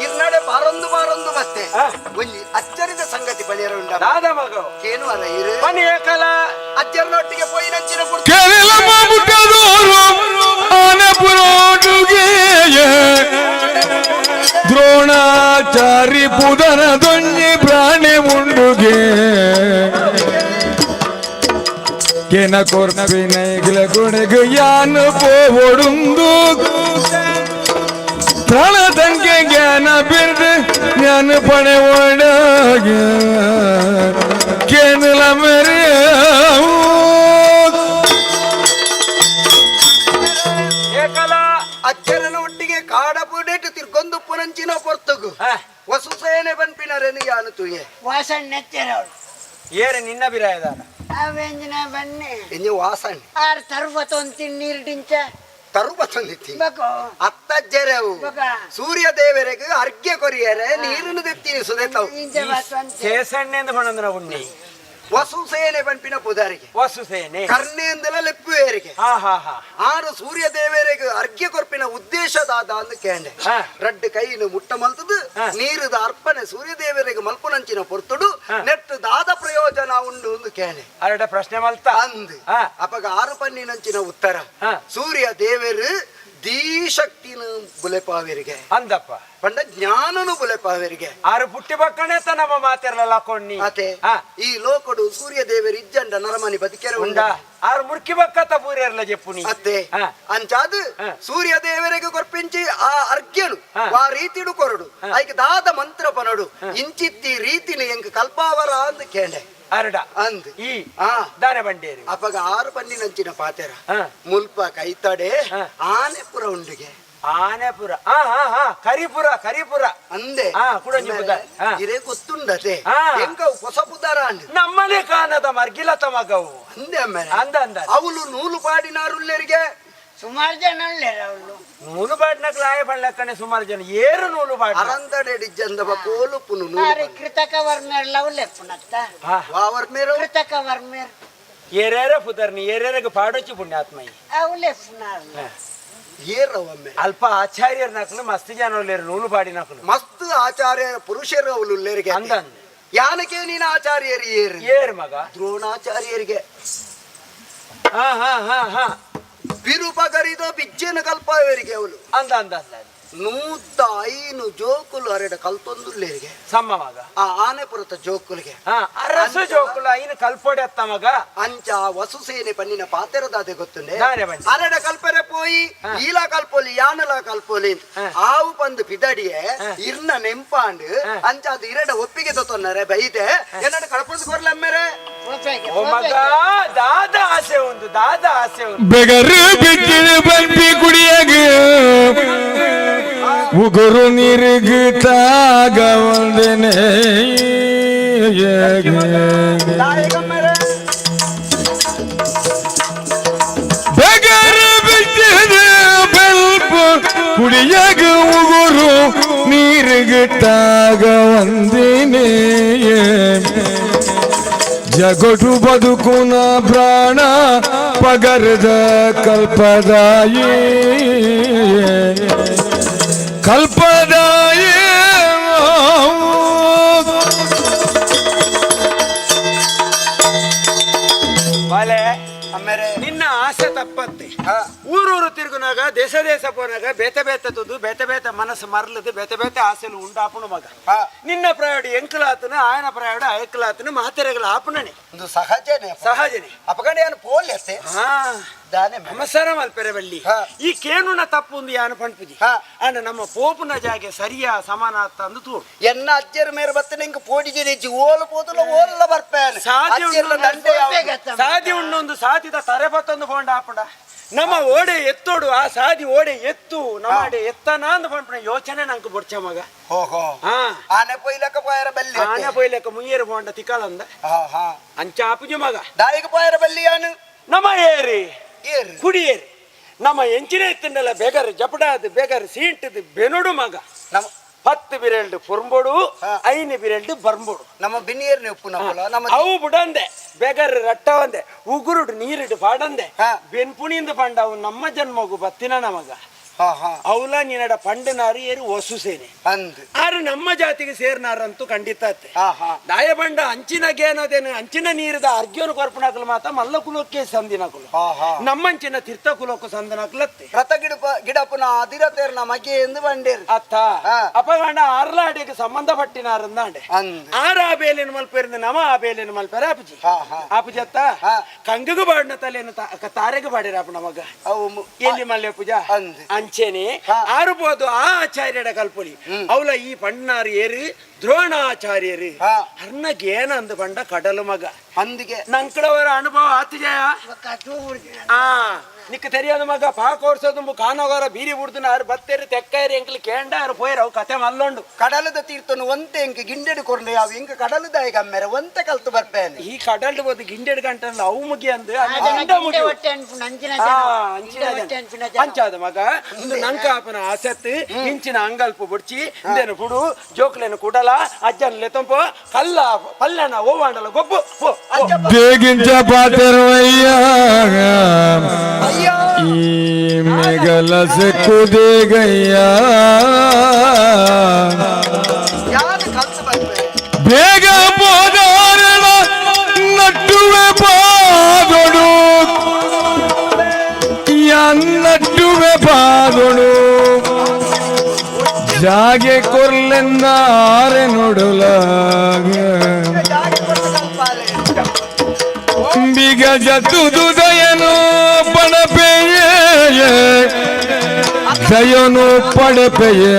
Speaker 7: ಇರ್ನಾಡೆ ಬಾರೊಂದು ಬಾರೊಂದು ಮತ್ತೆ ಒಂಜಿ ಅಚ್ಚರಿದ ಸಂಗತಿ ಬಳಿಯರ ಉಂಡ ಕೇನು ಅಲ್ಲ ಇರು ಅಜ್ಜರನೊಟ್ಟಿಗೆ ಪೋಯಿ ನಂಚಿನ
Speaker 4: ಕೇರಳಮ್ಮ ಪುಟ್ಟದೋರು ಆನಪುರೋಡುಗೆ ದ್ರೋಣಾಚಾರಿ ಪುದನ ದೊಂಜಿ ಪ್ರಾಣಿ ಮುಂಡುಗೆ ಕೆನ ಕೊರ್ಪಿನೈಗ್ಲ ಗುಣಗು ಯಾನು ಪೋವೊಡುಂದು ಪ್ರಾಣ ತಂಕೆ ಜ್ಞಾನ ಬಿರ್ದು ಜ್ಞಾನ ಪಣೆ ಒಡಗ ಕೇನಲ ಮೆರೆ
Speaker 7: ಅಜ್ಜರನ ಒಟ್ಟಿಗೆ ಕಾಡಪುಡೇಟು ತಿರ್ಗೊಂದು ಪುನಂಚಿನ ಪೊರ್ತುಗು ವಸುಸೇನೆ ಬನ್ಪಿನರೇನು ಯಾನು ತುಯೆ
Speaker 3: ವಾಸಣ್ಣೆತ್ತೆರವಳು
Speaker 2: ಏರೆ ನಿನ್ನ ಬಿರಾಯದಾನ
Speaker 3: ಅವೆಂಜಿನ ಬನ್ನಿ
Speaker 7: ಎಂಜೆ ವಾಸಣ್ಣ
Speaker 3: ಆರ್ ತರುವತೊಂದು ತಿನ್ನೀರು ಡಿಂಚ
Speaker 7: ತರುಬತ್ತೊಂದಿತ್ತಿ
Speaker 3: ಬಕೋ
Speaker 7: ಅತ್ತಜ್ಜರೆವು
Speaker 3: ಬಕ.
Speaker 7: ಸೂರ್ಯ ದೇವರೆಗೆ ಅರ್ಘ್ಯ ಕೊರಿಯರೆ ನೀರನ್ನು ದೆತ್ತೀನಿ ಸುದೇತವು
Speaker 3: ಇಂಚ ವಾಸಂತೆ
Speaker 2: ಸೇಸಣ್ಣೆಂದು ಪಣಂದನ ಉಣ್ಣಿ
Speaker 7: ವಸುಸೇನೆ ಪನ್ಪಿನ ಪುದಾರಿಗೆ
Speaker 2: ವಸುಸೇನೆ
Speaker 7: ಕರ್ಣೇಂದಲ ಲೆಪ್ಪುವೇರಿಗೆ
Speaker 2: ಹಾ ಹಾ ಹಾ
Speaker 7: ಆರು ಸೂರ್ಯ ದೇವರಿಗೆ ಅರ್ಘ್ಯ ಕೊರ್ಪಿನ ಉದ್ದೇಶದಾದ ಅಂದು ಕೇಂಡೆ ರಡ್ಡು ಕೈನು ಮುಟ್ಟ ಮಲ್ತದು ನೀರುದ ಅರ್ಪಣೆ ಸೂರ್ಯ ದೇವರಿಗೆ ಮಲ್ಪುನಂಚಿನ ಪೊರ್ತುಡು ನೆಟ್ಟು ದಾದ ಪ್ರಯೋಜನ ಉಂಡು ಅಂದು ಕೇಂಡೆ
Speaker 2: ಅರಡ ಪ್ರಶ್ನೆ ಮಲ್ತ
Speaker 7: ಅಂದು ಅಪಗ ಆರು ಪನ್ನಿನಂಚಿನ ಉತ್ತರ ಸೂರ್ಯ ದೇವರು ದೀಶಕ್ತಿನ ಬುಲೆಪಾವೆರಿಗೆ
Speaker 2: ಅಂದಪ್ಪ
Speaker 7: ಪಂಡ ಜ್ಞಾನನು ಬುಲೆಪಾವೆರಿಗೆ
Speaker 2: ಆರು ಪುಟ್ಟಿ ಬಕ್ಕಣೆ ನಮ್ಮ ಮಾತಿರಲ್ಲ ಕೊಳ್ಳಿ
Speaker 7: ಅತೆ ಈ ಲೋಕಡು ಸೂರ್ಯ ದೇವರು ಇಜ್ಜಂಡ ನರಮನಿ ಬದುಕೆರೆ
Speaker 2: ಉಂಡ
Speaker 7: ಉಂಡ
Speaker 2: ಆರು ಮುರ್ಕಿ ಬಕ್ಕತ್ತ ಪೂರಿಯರ್ಲ ಜೆಪ್ಪುನಿ
Speaker 7: ಅತ್ತೆ ಅಂಚಾದ ಸೂರ್ಯ ದೇವರಿಗೆ ಕೊರ್ಪಿಂಚಿ ಆ ಅರ್ಘ್ಯನು ಆ ರೀತಿಡು ಕೊರಡು ಐಕ್ ದಾದ ಮಂತ್ರ ಪನಡು ಇಂಚಿತ್ತಿ ರೀತಿನ ಎಂಕ್ ಕಲ್ಪಾವರ ಅಂದ್ ಕೇಂಡೆ
Speaker 2: ಅರಡ
Speaker 7: ಅಂದ್
Speaker 2: ಈ
Speaker 7: ಆ
Speaker 2: ದಾನೆ ಬಂಡೇರಿ
Speaker 7: ಅಪಗ ಆರು ಪನ್ನಿನಂಚಿನ ಪಾತೆರ ಮುಲ್ಪ ಕೈತಡೆ ಆನೆಪುರ ಉಂಡಿಗೆ
Speaker 2: ಆನೆಪುರ ಆ ಹಾ ಹಾ ಕರಿಪುರ ಕರಿಪುರ
Speaker 7: ಅಂದೆ
Speaker 2: ಕುಡಂಜಿ ಪುದಾರ್
Speaker 7: ಇರೇ ಗೊತ್ತುಂಡತೆ ಎಂಕ ಹೊಸ ಪುದಾರ ಅಂಡ್
Speaker 2: ನಮ್ಮನೆ ಕಾನದ ಮರ್ಗಿಲ ತಮಗವು
Speaker 7: ಅಂದೆ ಅಮ್ಮೆ
Speaker 2: ಅಂದ ಅಂದ
Speaker 7: ಅವಳು ನೂಲು ಪಾಡಿನಾರುಲ್ಲೆರಿಗೆ
Speaker 3: ಸುಮಾರು ಜನ ಉಳ್ಳೇರು ಅವಳು
Speaker 2: ನೂಲು ಪಾಡಿನಕ್ಲು ಆಯ ಪಡ್ಲಕ್ಕನೆ ಸುಮಾರು ಜನ ಏರು ನೂಲು ಪಾಡ
Speaker 7: ಅರಂದಡೆ ಡಿಜ್ಜಂದವ ಕೋಲುಪುನು ನೂಲು
Speaker 3: ಕೃತಕ ವರ್ಮೇರ್ಲ ಉಲ್ಲೆಪ್ಪುನತ್ತ
Speaker 7: ವಾವರ್ಮೇರು
Speaker 3: ಕೃತಕ ವರ್ಮೇರ್
Speaker 2: ಏರೇರ ಪುದರ್ನಿ ಏರೇರಗ ಪಾಡೊಚ್ಚಿ ಪುಣ್ಯಾತ್ಮಯಿ
Speaker 3: ಉಲ್ಲೆಪ್ಪುನಾರ್ಲ
Speaker 7: ಏರವಮ್ಮೆ
Speaker 2: ಅಲ್ಪ ಆಚಾರ್ಯರ ನಕಲು ಮಸ್ತ್ ಜನ ಉಲ್ಲೇರು ನೂಲು ಪಾಡಿ ನಕಲು
Speaker 7: ಮಸ್ತ್ ಆಚಾರ್ಯ ಪುರುಷರು ಅವಳು ಉಲ್ಲೇರಿಗೆ
Speaker 2: ಅಂದ ಅಂದ
Speaker 7: ಯಾನಕ್ಕೆ ನೀನು ಆಚಾರ್ಯರು ಏರು
Speaker 2: ಏರು ಮಗ
Speaker 7: ದ್ರೋಣಾಚಾರ್ಯರಿಗೆ
Speaker 2: ಹಾ ಹಾ ಹಾ ಹಾ
Speaker 7: ಬಿರುಪಗರಿದ ಬಿಜ್ಜನ ಕಲ್ಪವರಿಗೆ ಅವಳು
Speaker 2: ಅಂದ ಅಂದ ಅಂದ
Speaker 7: 105 ಜೋಕುಲು ಅರೆಡ ಕಲ್ತೊಂದುಲ್ಲೇರಿಗೆ
Speaker 2: ಸಮ್ಮ ಮಗ
Speaker 7: ಆ ಆನೆಪುರತ ಜೋಕುಲಿಗೆ
Speaker 2: ಅರಸು ಜೋಕುಲು ಐನು ಕಲ್ಪೊಡೆ ಅತ್ತ ಮಗ
Speaker 7: ಅಂಚ ವಸುಸೇನೆ ಪನ್ನಿನ ಪಾತೆರದಾದೆ ಗೊತ್ತುಂಡೆ
Speaker 2: ದಾನೆ ಬಂಡಿ.
Speaker 7: ಅರೆಡ ಕಲ್ಪರೆ ಪೋಯಿ ಈಲ ಕಲ್ಪೊಲಿ ಯಾನಲ ಕಲ್ಪೊಲಿ ಆವು ಪಂದು ಪಿದಡಿಯೆ ಇರ್ನ ನೆಂಪಾಂಡ್ ಅಂಚ ಅದು ಇರಡ ಒಪ್ಪಿಗೆ ತೊನ್ನರೆ ಬೈದೆ ಎನ್ನಡ ಕಳ್ಪೊಂದು ಕೊರ್ಲಮ್ಮೆರೆ
Speaker 2: ಓ ಮಗ ದಾದ ಆಸೆ ಉಂದು ದಾದ ಆಸೆ ಉಂದು
Speaker 4: ಬೆಗರು ಬಿಚ್ಚಿನ ಬಂಪಿ ಕುಡಿಯಾಗ ಉಗುರು ನೀರಿಗೆ ತಾಗ ಒಂದನೆ ಬೆಗರು ಬಿಚ್ಚಿನ ಬೆಲ್ಪ ಕುಡಿಯಾಗ ಉಗುರು ನೀರಿಗೆ ತಾಗ ಒಂದಿನೇ ಜಗಟು ಬದುಕುನ ಪ್ರಾಣ ಪಗರದ ಕಲ್ಪದಾಯಿ ಕಲ್ಪದಾಯಿ
Speaker 2: ಬಾಲೆ
Speaker 7: ಅಮ್ಮೆರೆ
Speaker 2: ನಿನ್ನ ಆಸೆ ತಪ್ಪತ್ತೆ. ಊರೂರು ತಿರುಗುನಾಗ ದೇಶ ದೇಶ ಪೋನಾಗ ಬೇತೆ ಬೇತೆ ತುದು ಬೇತೆ ಬೇತೆ ಮನಸ್ಸು ಮರಲದು ಬೇತೆ ಬೇತೆ ಆಸೆಲು ಉಂಡಾಪುಣ ಮಗ. ನಿನ್ನ ಪ್ರಯಾಣ ಎಂಕಲಾತನು ಆಯನ ಪ್ರಯಾಣ ಅಯಕಲಾತನು ಮಾತೆರೆಗಳ ಆಪುಣನೆ
Speaker 7: ಒಂದು ಸಹಜನೇ
Speaker 2: ಸಹಜನೇ.
Speaker 7: ಅಪಗಡೆ ಏನು ಪೋಲ್ ಎತ್ತೆ ದಾನೆ
Speaker 2: ನಮಸ್ಕಾರ ಮಲ್ಪೆರೆ ಬಲ್ಲಿ ಈ ಕೇನುನ ತಪ್ಪು ಒಂದು ಯಾನು ಪಂಪುಜಿ ಅಂಡ ನಮ್ಮ ಪೋಪುನ ಜಾಗೆ ಸರಿಯಾ ಸಮಾನ ಅಂದು ತೂರು
Speaker 7: ಎನ್ನ ಅಜ್ಜರ ಮೇರೆ ಬತ್ತ ನಿಂಗೆ ಪೋಡಿಗೆ ಓಲು ಪೋದುಲ ಓಲ್ಲ ಬರ್ಪೇನೆ
Speaker 2: ಸಾಧ್ಯ
Speaker 7: ಅಜ್ಜೆರ್ನ ದಂಡೆ ಯಾವುದು?
Speaker 2: ಸಾದಿ ಉಣ್ಣೊಂದು ಸಾದಿದ ತರೆ ಪತ್ತೊಂದು ಫೋಂಡ ಆಪುಂಡ ನಮ್ಮ ಓಡೆ ಎತ್ತೋಡು ಆ ಸಾದಿ ಓಡೆ ಎತ್ತು ನಮ್ಮ ಅಡೆ ಎತ್ತನ ಅಂದು ಪಂಪುನ ಯೋಚನೆ ನಂಗೆ ಬೊಡ್ಚ ಮಗ.
Speaker 7: ಹೋ
Speaker 2: ಹಾ
Speaker 7: ಆನೆ ಪೊಯ್ಲಕ್ಕ ಪೋಯರ ಬಲ್ಲಿ
Speaker 2: ಆನೆ ಪೊಯ್ಲಕ್ಕ ಮುಯ್ಯರು ಫೋಂಡ ತಿಕ್ಕಳಂದ
Speaker 7: ಹಾ
Speaker 2: ಅಂಚ ಆಪುಜಿ ಮಗ
Speaker 7: ದಾಯಿಗೆ ಪೋಯರ ಬಲ್ಲಿ ಯಾನು
Speaker 2: ನಮ್ಮ ಏರಿ
Speaker 7: ಏರು
Speaker 2: ಕುಡಿಯೇರಿ ನಮ್ಮ ಎಂಚಿನ ಎತ್ತಂಡಲ್ಲ ಬೇಗಾರು ಜಪಡಾದು ಬೇಗಾರು ಸೀಂಟದು ಬೆನೋಡು ಮಗ.
Speaker 7: ನಮ್ಮ
Speaker 2: 10 ಬಿರೆಲ್ಡು ಪುರ್ಂಬೋಡು 5 ಬಿರೆಲ್ಡು ಬರ್ಂಬೋಡು
Speaker 7: ನಮ್ಮ ಬಿನ್ನಿಯರ್ನೆ ಉಪ್ಪು ನಮ್ಮಲ ನಮ್ಮ
Speaker 2: ಅವು ಬುಡಂದೆ ಬೇಗಾರು ರಟ್ಟವಂದೆ ಉಗುರುಡು ನೀರಿಡು ಪಾಡಂದೆ ಬೆನ್ಪುಣಿಂದ ಪಂಡ ಅವು ನಮ್ಮ ಜನ್ಮಗು ಬತ್ತಿನ ನಮಗ ಅವಲ ನಿನ್ನಡ ಪಂಡನಾರು ಏರು ವಸುಸೇನೆ
Speaker 7: ಅಂದ್
Speaker 2: ಆರು ನಮ್ಮ ಜಾತಿಗೆ ಸೇರ್ನಾರಂತೂ ಖಂಡಿತ ಅತ್ತೆ ದಾಯಬಂಡ ಅಂಚಿನ ಗೇನದೇನು ಅಂಚಿನ ನೀರದ ಅರ್ಗ್ಯೋನು ಕೊರ್ಪಣಾಕಲು ಮಾತ ಮಲ್ಲ ಕುಲಕ್ಕೆ ಸಂದಿನಕುಲು ನಮ್ಮಂಚಿನ ತೀರ್ಥ ಕುಲಕ್ಕೂ ಸಂದನಕಲತ್ತೆ
Speaker 7: ರಥ ಗಿಡಪ ಗಿಡಪುನ ಅದಿರ ತೇರ್ನ ಮಗೆ ಎಂದು ಬಂಡೇರು
Speaker 2: ಅತ್ತ ಅಪಗಂಡ ಆರ್ಲಾಡಿಗೆ ಸಂಬಂಧಪಟ್ಟಿನಾರಂದಾಂಡೆ ಆರ ಆ ಬೇಲಿನ ಮಲ್ಪೇರಿಂದ ನಮ ಆ ಬೇಲಿನ ಮಲ್ಪೇರ ಆಪುಜಿ ಆಪುಜಿ ಅತ್ತ ಕಂಗಗ ಬಾಡಿನ ತಲೆಯನ್ನು ತಾರೆಗೆ ಬಾಡಿರ ಅಪ್ಪ ನಮಗ ಎಲ್ಲಿ ಮಲ್ಲೆ ಪೂಜಾ ಅಂಚೆನೆ ಆರುಬೋದು ಆ ಆಚಾರ್ಯಡ ಕಲ್ಪೊಲಿ ಅವಲ ಈ ಪಣ್ಣಾರು ಏರು ದ್ರೋಣಾಚಾರ್ಯರು ಅರ್ನಗೇನ ಅಂದು ಪಂಡ ಕಡಲು ಮಗ
Speaker 7: ಅಂದಿಗೆ
Speaker 2: ನಂಕಡವರ ಅನುಭವ ಆತು ಜಯ ಆ ನಿಕ್ಕ ತೆರಿಯದ ಮಗ ಪಾಕೋರ್ಸೋದು ಕಾನೋಗರ ಬೀರಿ ಬಿಡ್ದು ಆರು ಬತ್ತೇರಿ ತೆಕ್ಕೇರಿ ಎಂಕ್ಲು ಕೇಂಡ ಆರು ಪೋಯರ್ ಅವು ಕತೆ ಮಲ್ಲೊಂಡು
Speaker 7: ಕಡಲದ ತೀರ್ಥನು ಒಂತೆ ಎಂಕ್ ಗಿಂಡೆಡು ಕೊರ್ಂಡೆ ಯಾವ ಎಂಕ್ ಕಡಲದ ಅಮ್ಮೆರೆ ಒಂತೆ ಕಲ್ತು ಬರ್ಪೇನೆ
Speaker 2: ಈ ಕಡಲ್ಡು ಬೋದು ಗಿಂಡೆಡು ಗಂಟಲ್ಲ ಅವು ಮುಗಿ ಅಂದು ಅಂಚಾದ ಮಗ ಇಂದು ನಂಕಾಪನ ಆಸತ್ತು ಇಂಚಿನ ಅಂಗಲ್ಪು ಬುಡ್ಚಿ ಇಂದೇನು ಕುಡು ಜೋಕ್ಲೇನು ಕುಡಲ ಅಜ್ಜನ ಲೆತಂಪೋ ಕಲ್ಲ ಪಲ್ಲನ ಓವಾಂಡಲ ಗೊಬ್ಬು
Speaker 4: ಬೇಗಿಂಚ ಪಾತೆರವಯ್ಯ ಈ ಮೇಘಲ ಕುದೇಗಯ್ಯ ಬೇಗ ಪೋದಾರಣ ನಟ್ಟುವೆ ಪಾದೊಡು ನಟ್ಟುವೆ ನಡುವೆ ಪಾದೊಡು ಜಾಗೆ ಕೊರ್ಲೆಂದಾರೆ ನೋಡಲಾಗ ಬಿಗ ಜತುದು ದಯನು ಪಡಪೆಯೇ ದಯನು ಪಡಪೆಯ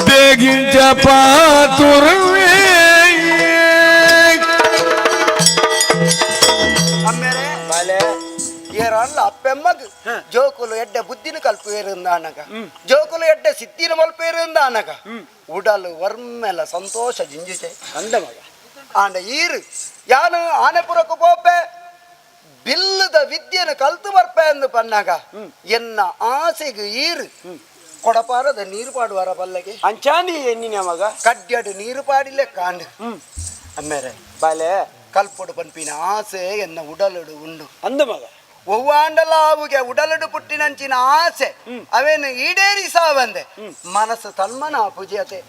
Speaker 4: ದೇಗಿಂಚ ಪಾತುರುವೆ.
Speaker 7: ಅಮ್ಮೇರೆ ಏರಲ್ಲ ಅಪ್ಪೆಮ್ಮಗ್ ಜೋಕುಲು ಎಡ್ಡೆ ಬುದ್ಧಿನ ಕಲ್ಪೇರುಂದಾನಗ, ಜೋಕುಲು ಎಡ್ಡೆ ಸಿದ್ಧಿನ ಮಲ್ಪೇರುಂದಾನಗ ಉಡಲು ವರ್ಮೆಲ ಸಂತೋಷ ಜಿಂಜಿಚೆ
Speaker 2: ಅಂದ ಮಗ.
Speaker 7: ಆಂಡ ಈರು ಯಾನು ಆನೆಪುರಕ್ಕೆ ಪೋಪೆ ಬಿಲ್ಲದ ವಿದ್ಯೆನ ಕಲ್ತು ಬರ್ಪೆ ಅಂದು ಪನ್ನಾಗ ಎನ್ನ ಆಸೆಗೆ ಈರು ಕೊಡಪಾರದ ನೀರು ಪಾಡುವಾರ ಬಲ್ಲಗೆ.
Speaker 2: ಅಂಚಾನಿ ಎನ್ನಿನ ಮಗ.
Speaker 7: ಕಡ್ಯಡು ನೀರು ಪಾಡಿಲೆ ಕಾಂಡು ಅಮ್ಮೇರೆ.
Speaker 2: ಬಾಲೆ.
Speaker 7: ಕಲ್ಪೊಡು ಪನ್ಪಿನ ಆಸೆ ಎನ್ನ ಉಡಲುಡು ಉಂಡು.
Speaker 2: ಅಂದ ಮಗ.
Speaker 7: ಒವ್ವಾಂಡಲ ಅವುಗೆ ಉಡಲುಡು ಪುಟ್ಟಿನಂಚಿನ ಆಸೆ ಅವೇನು ಈಡೇರಿಸಾವಂದೆ ಮನಸ್ಸು ತನ್ಮನ ಪೂಜ್ಯತೆ.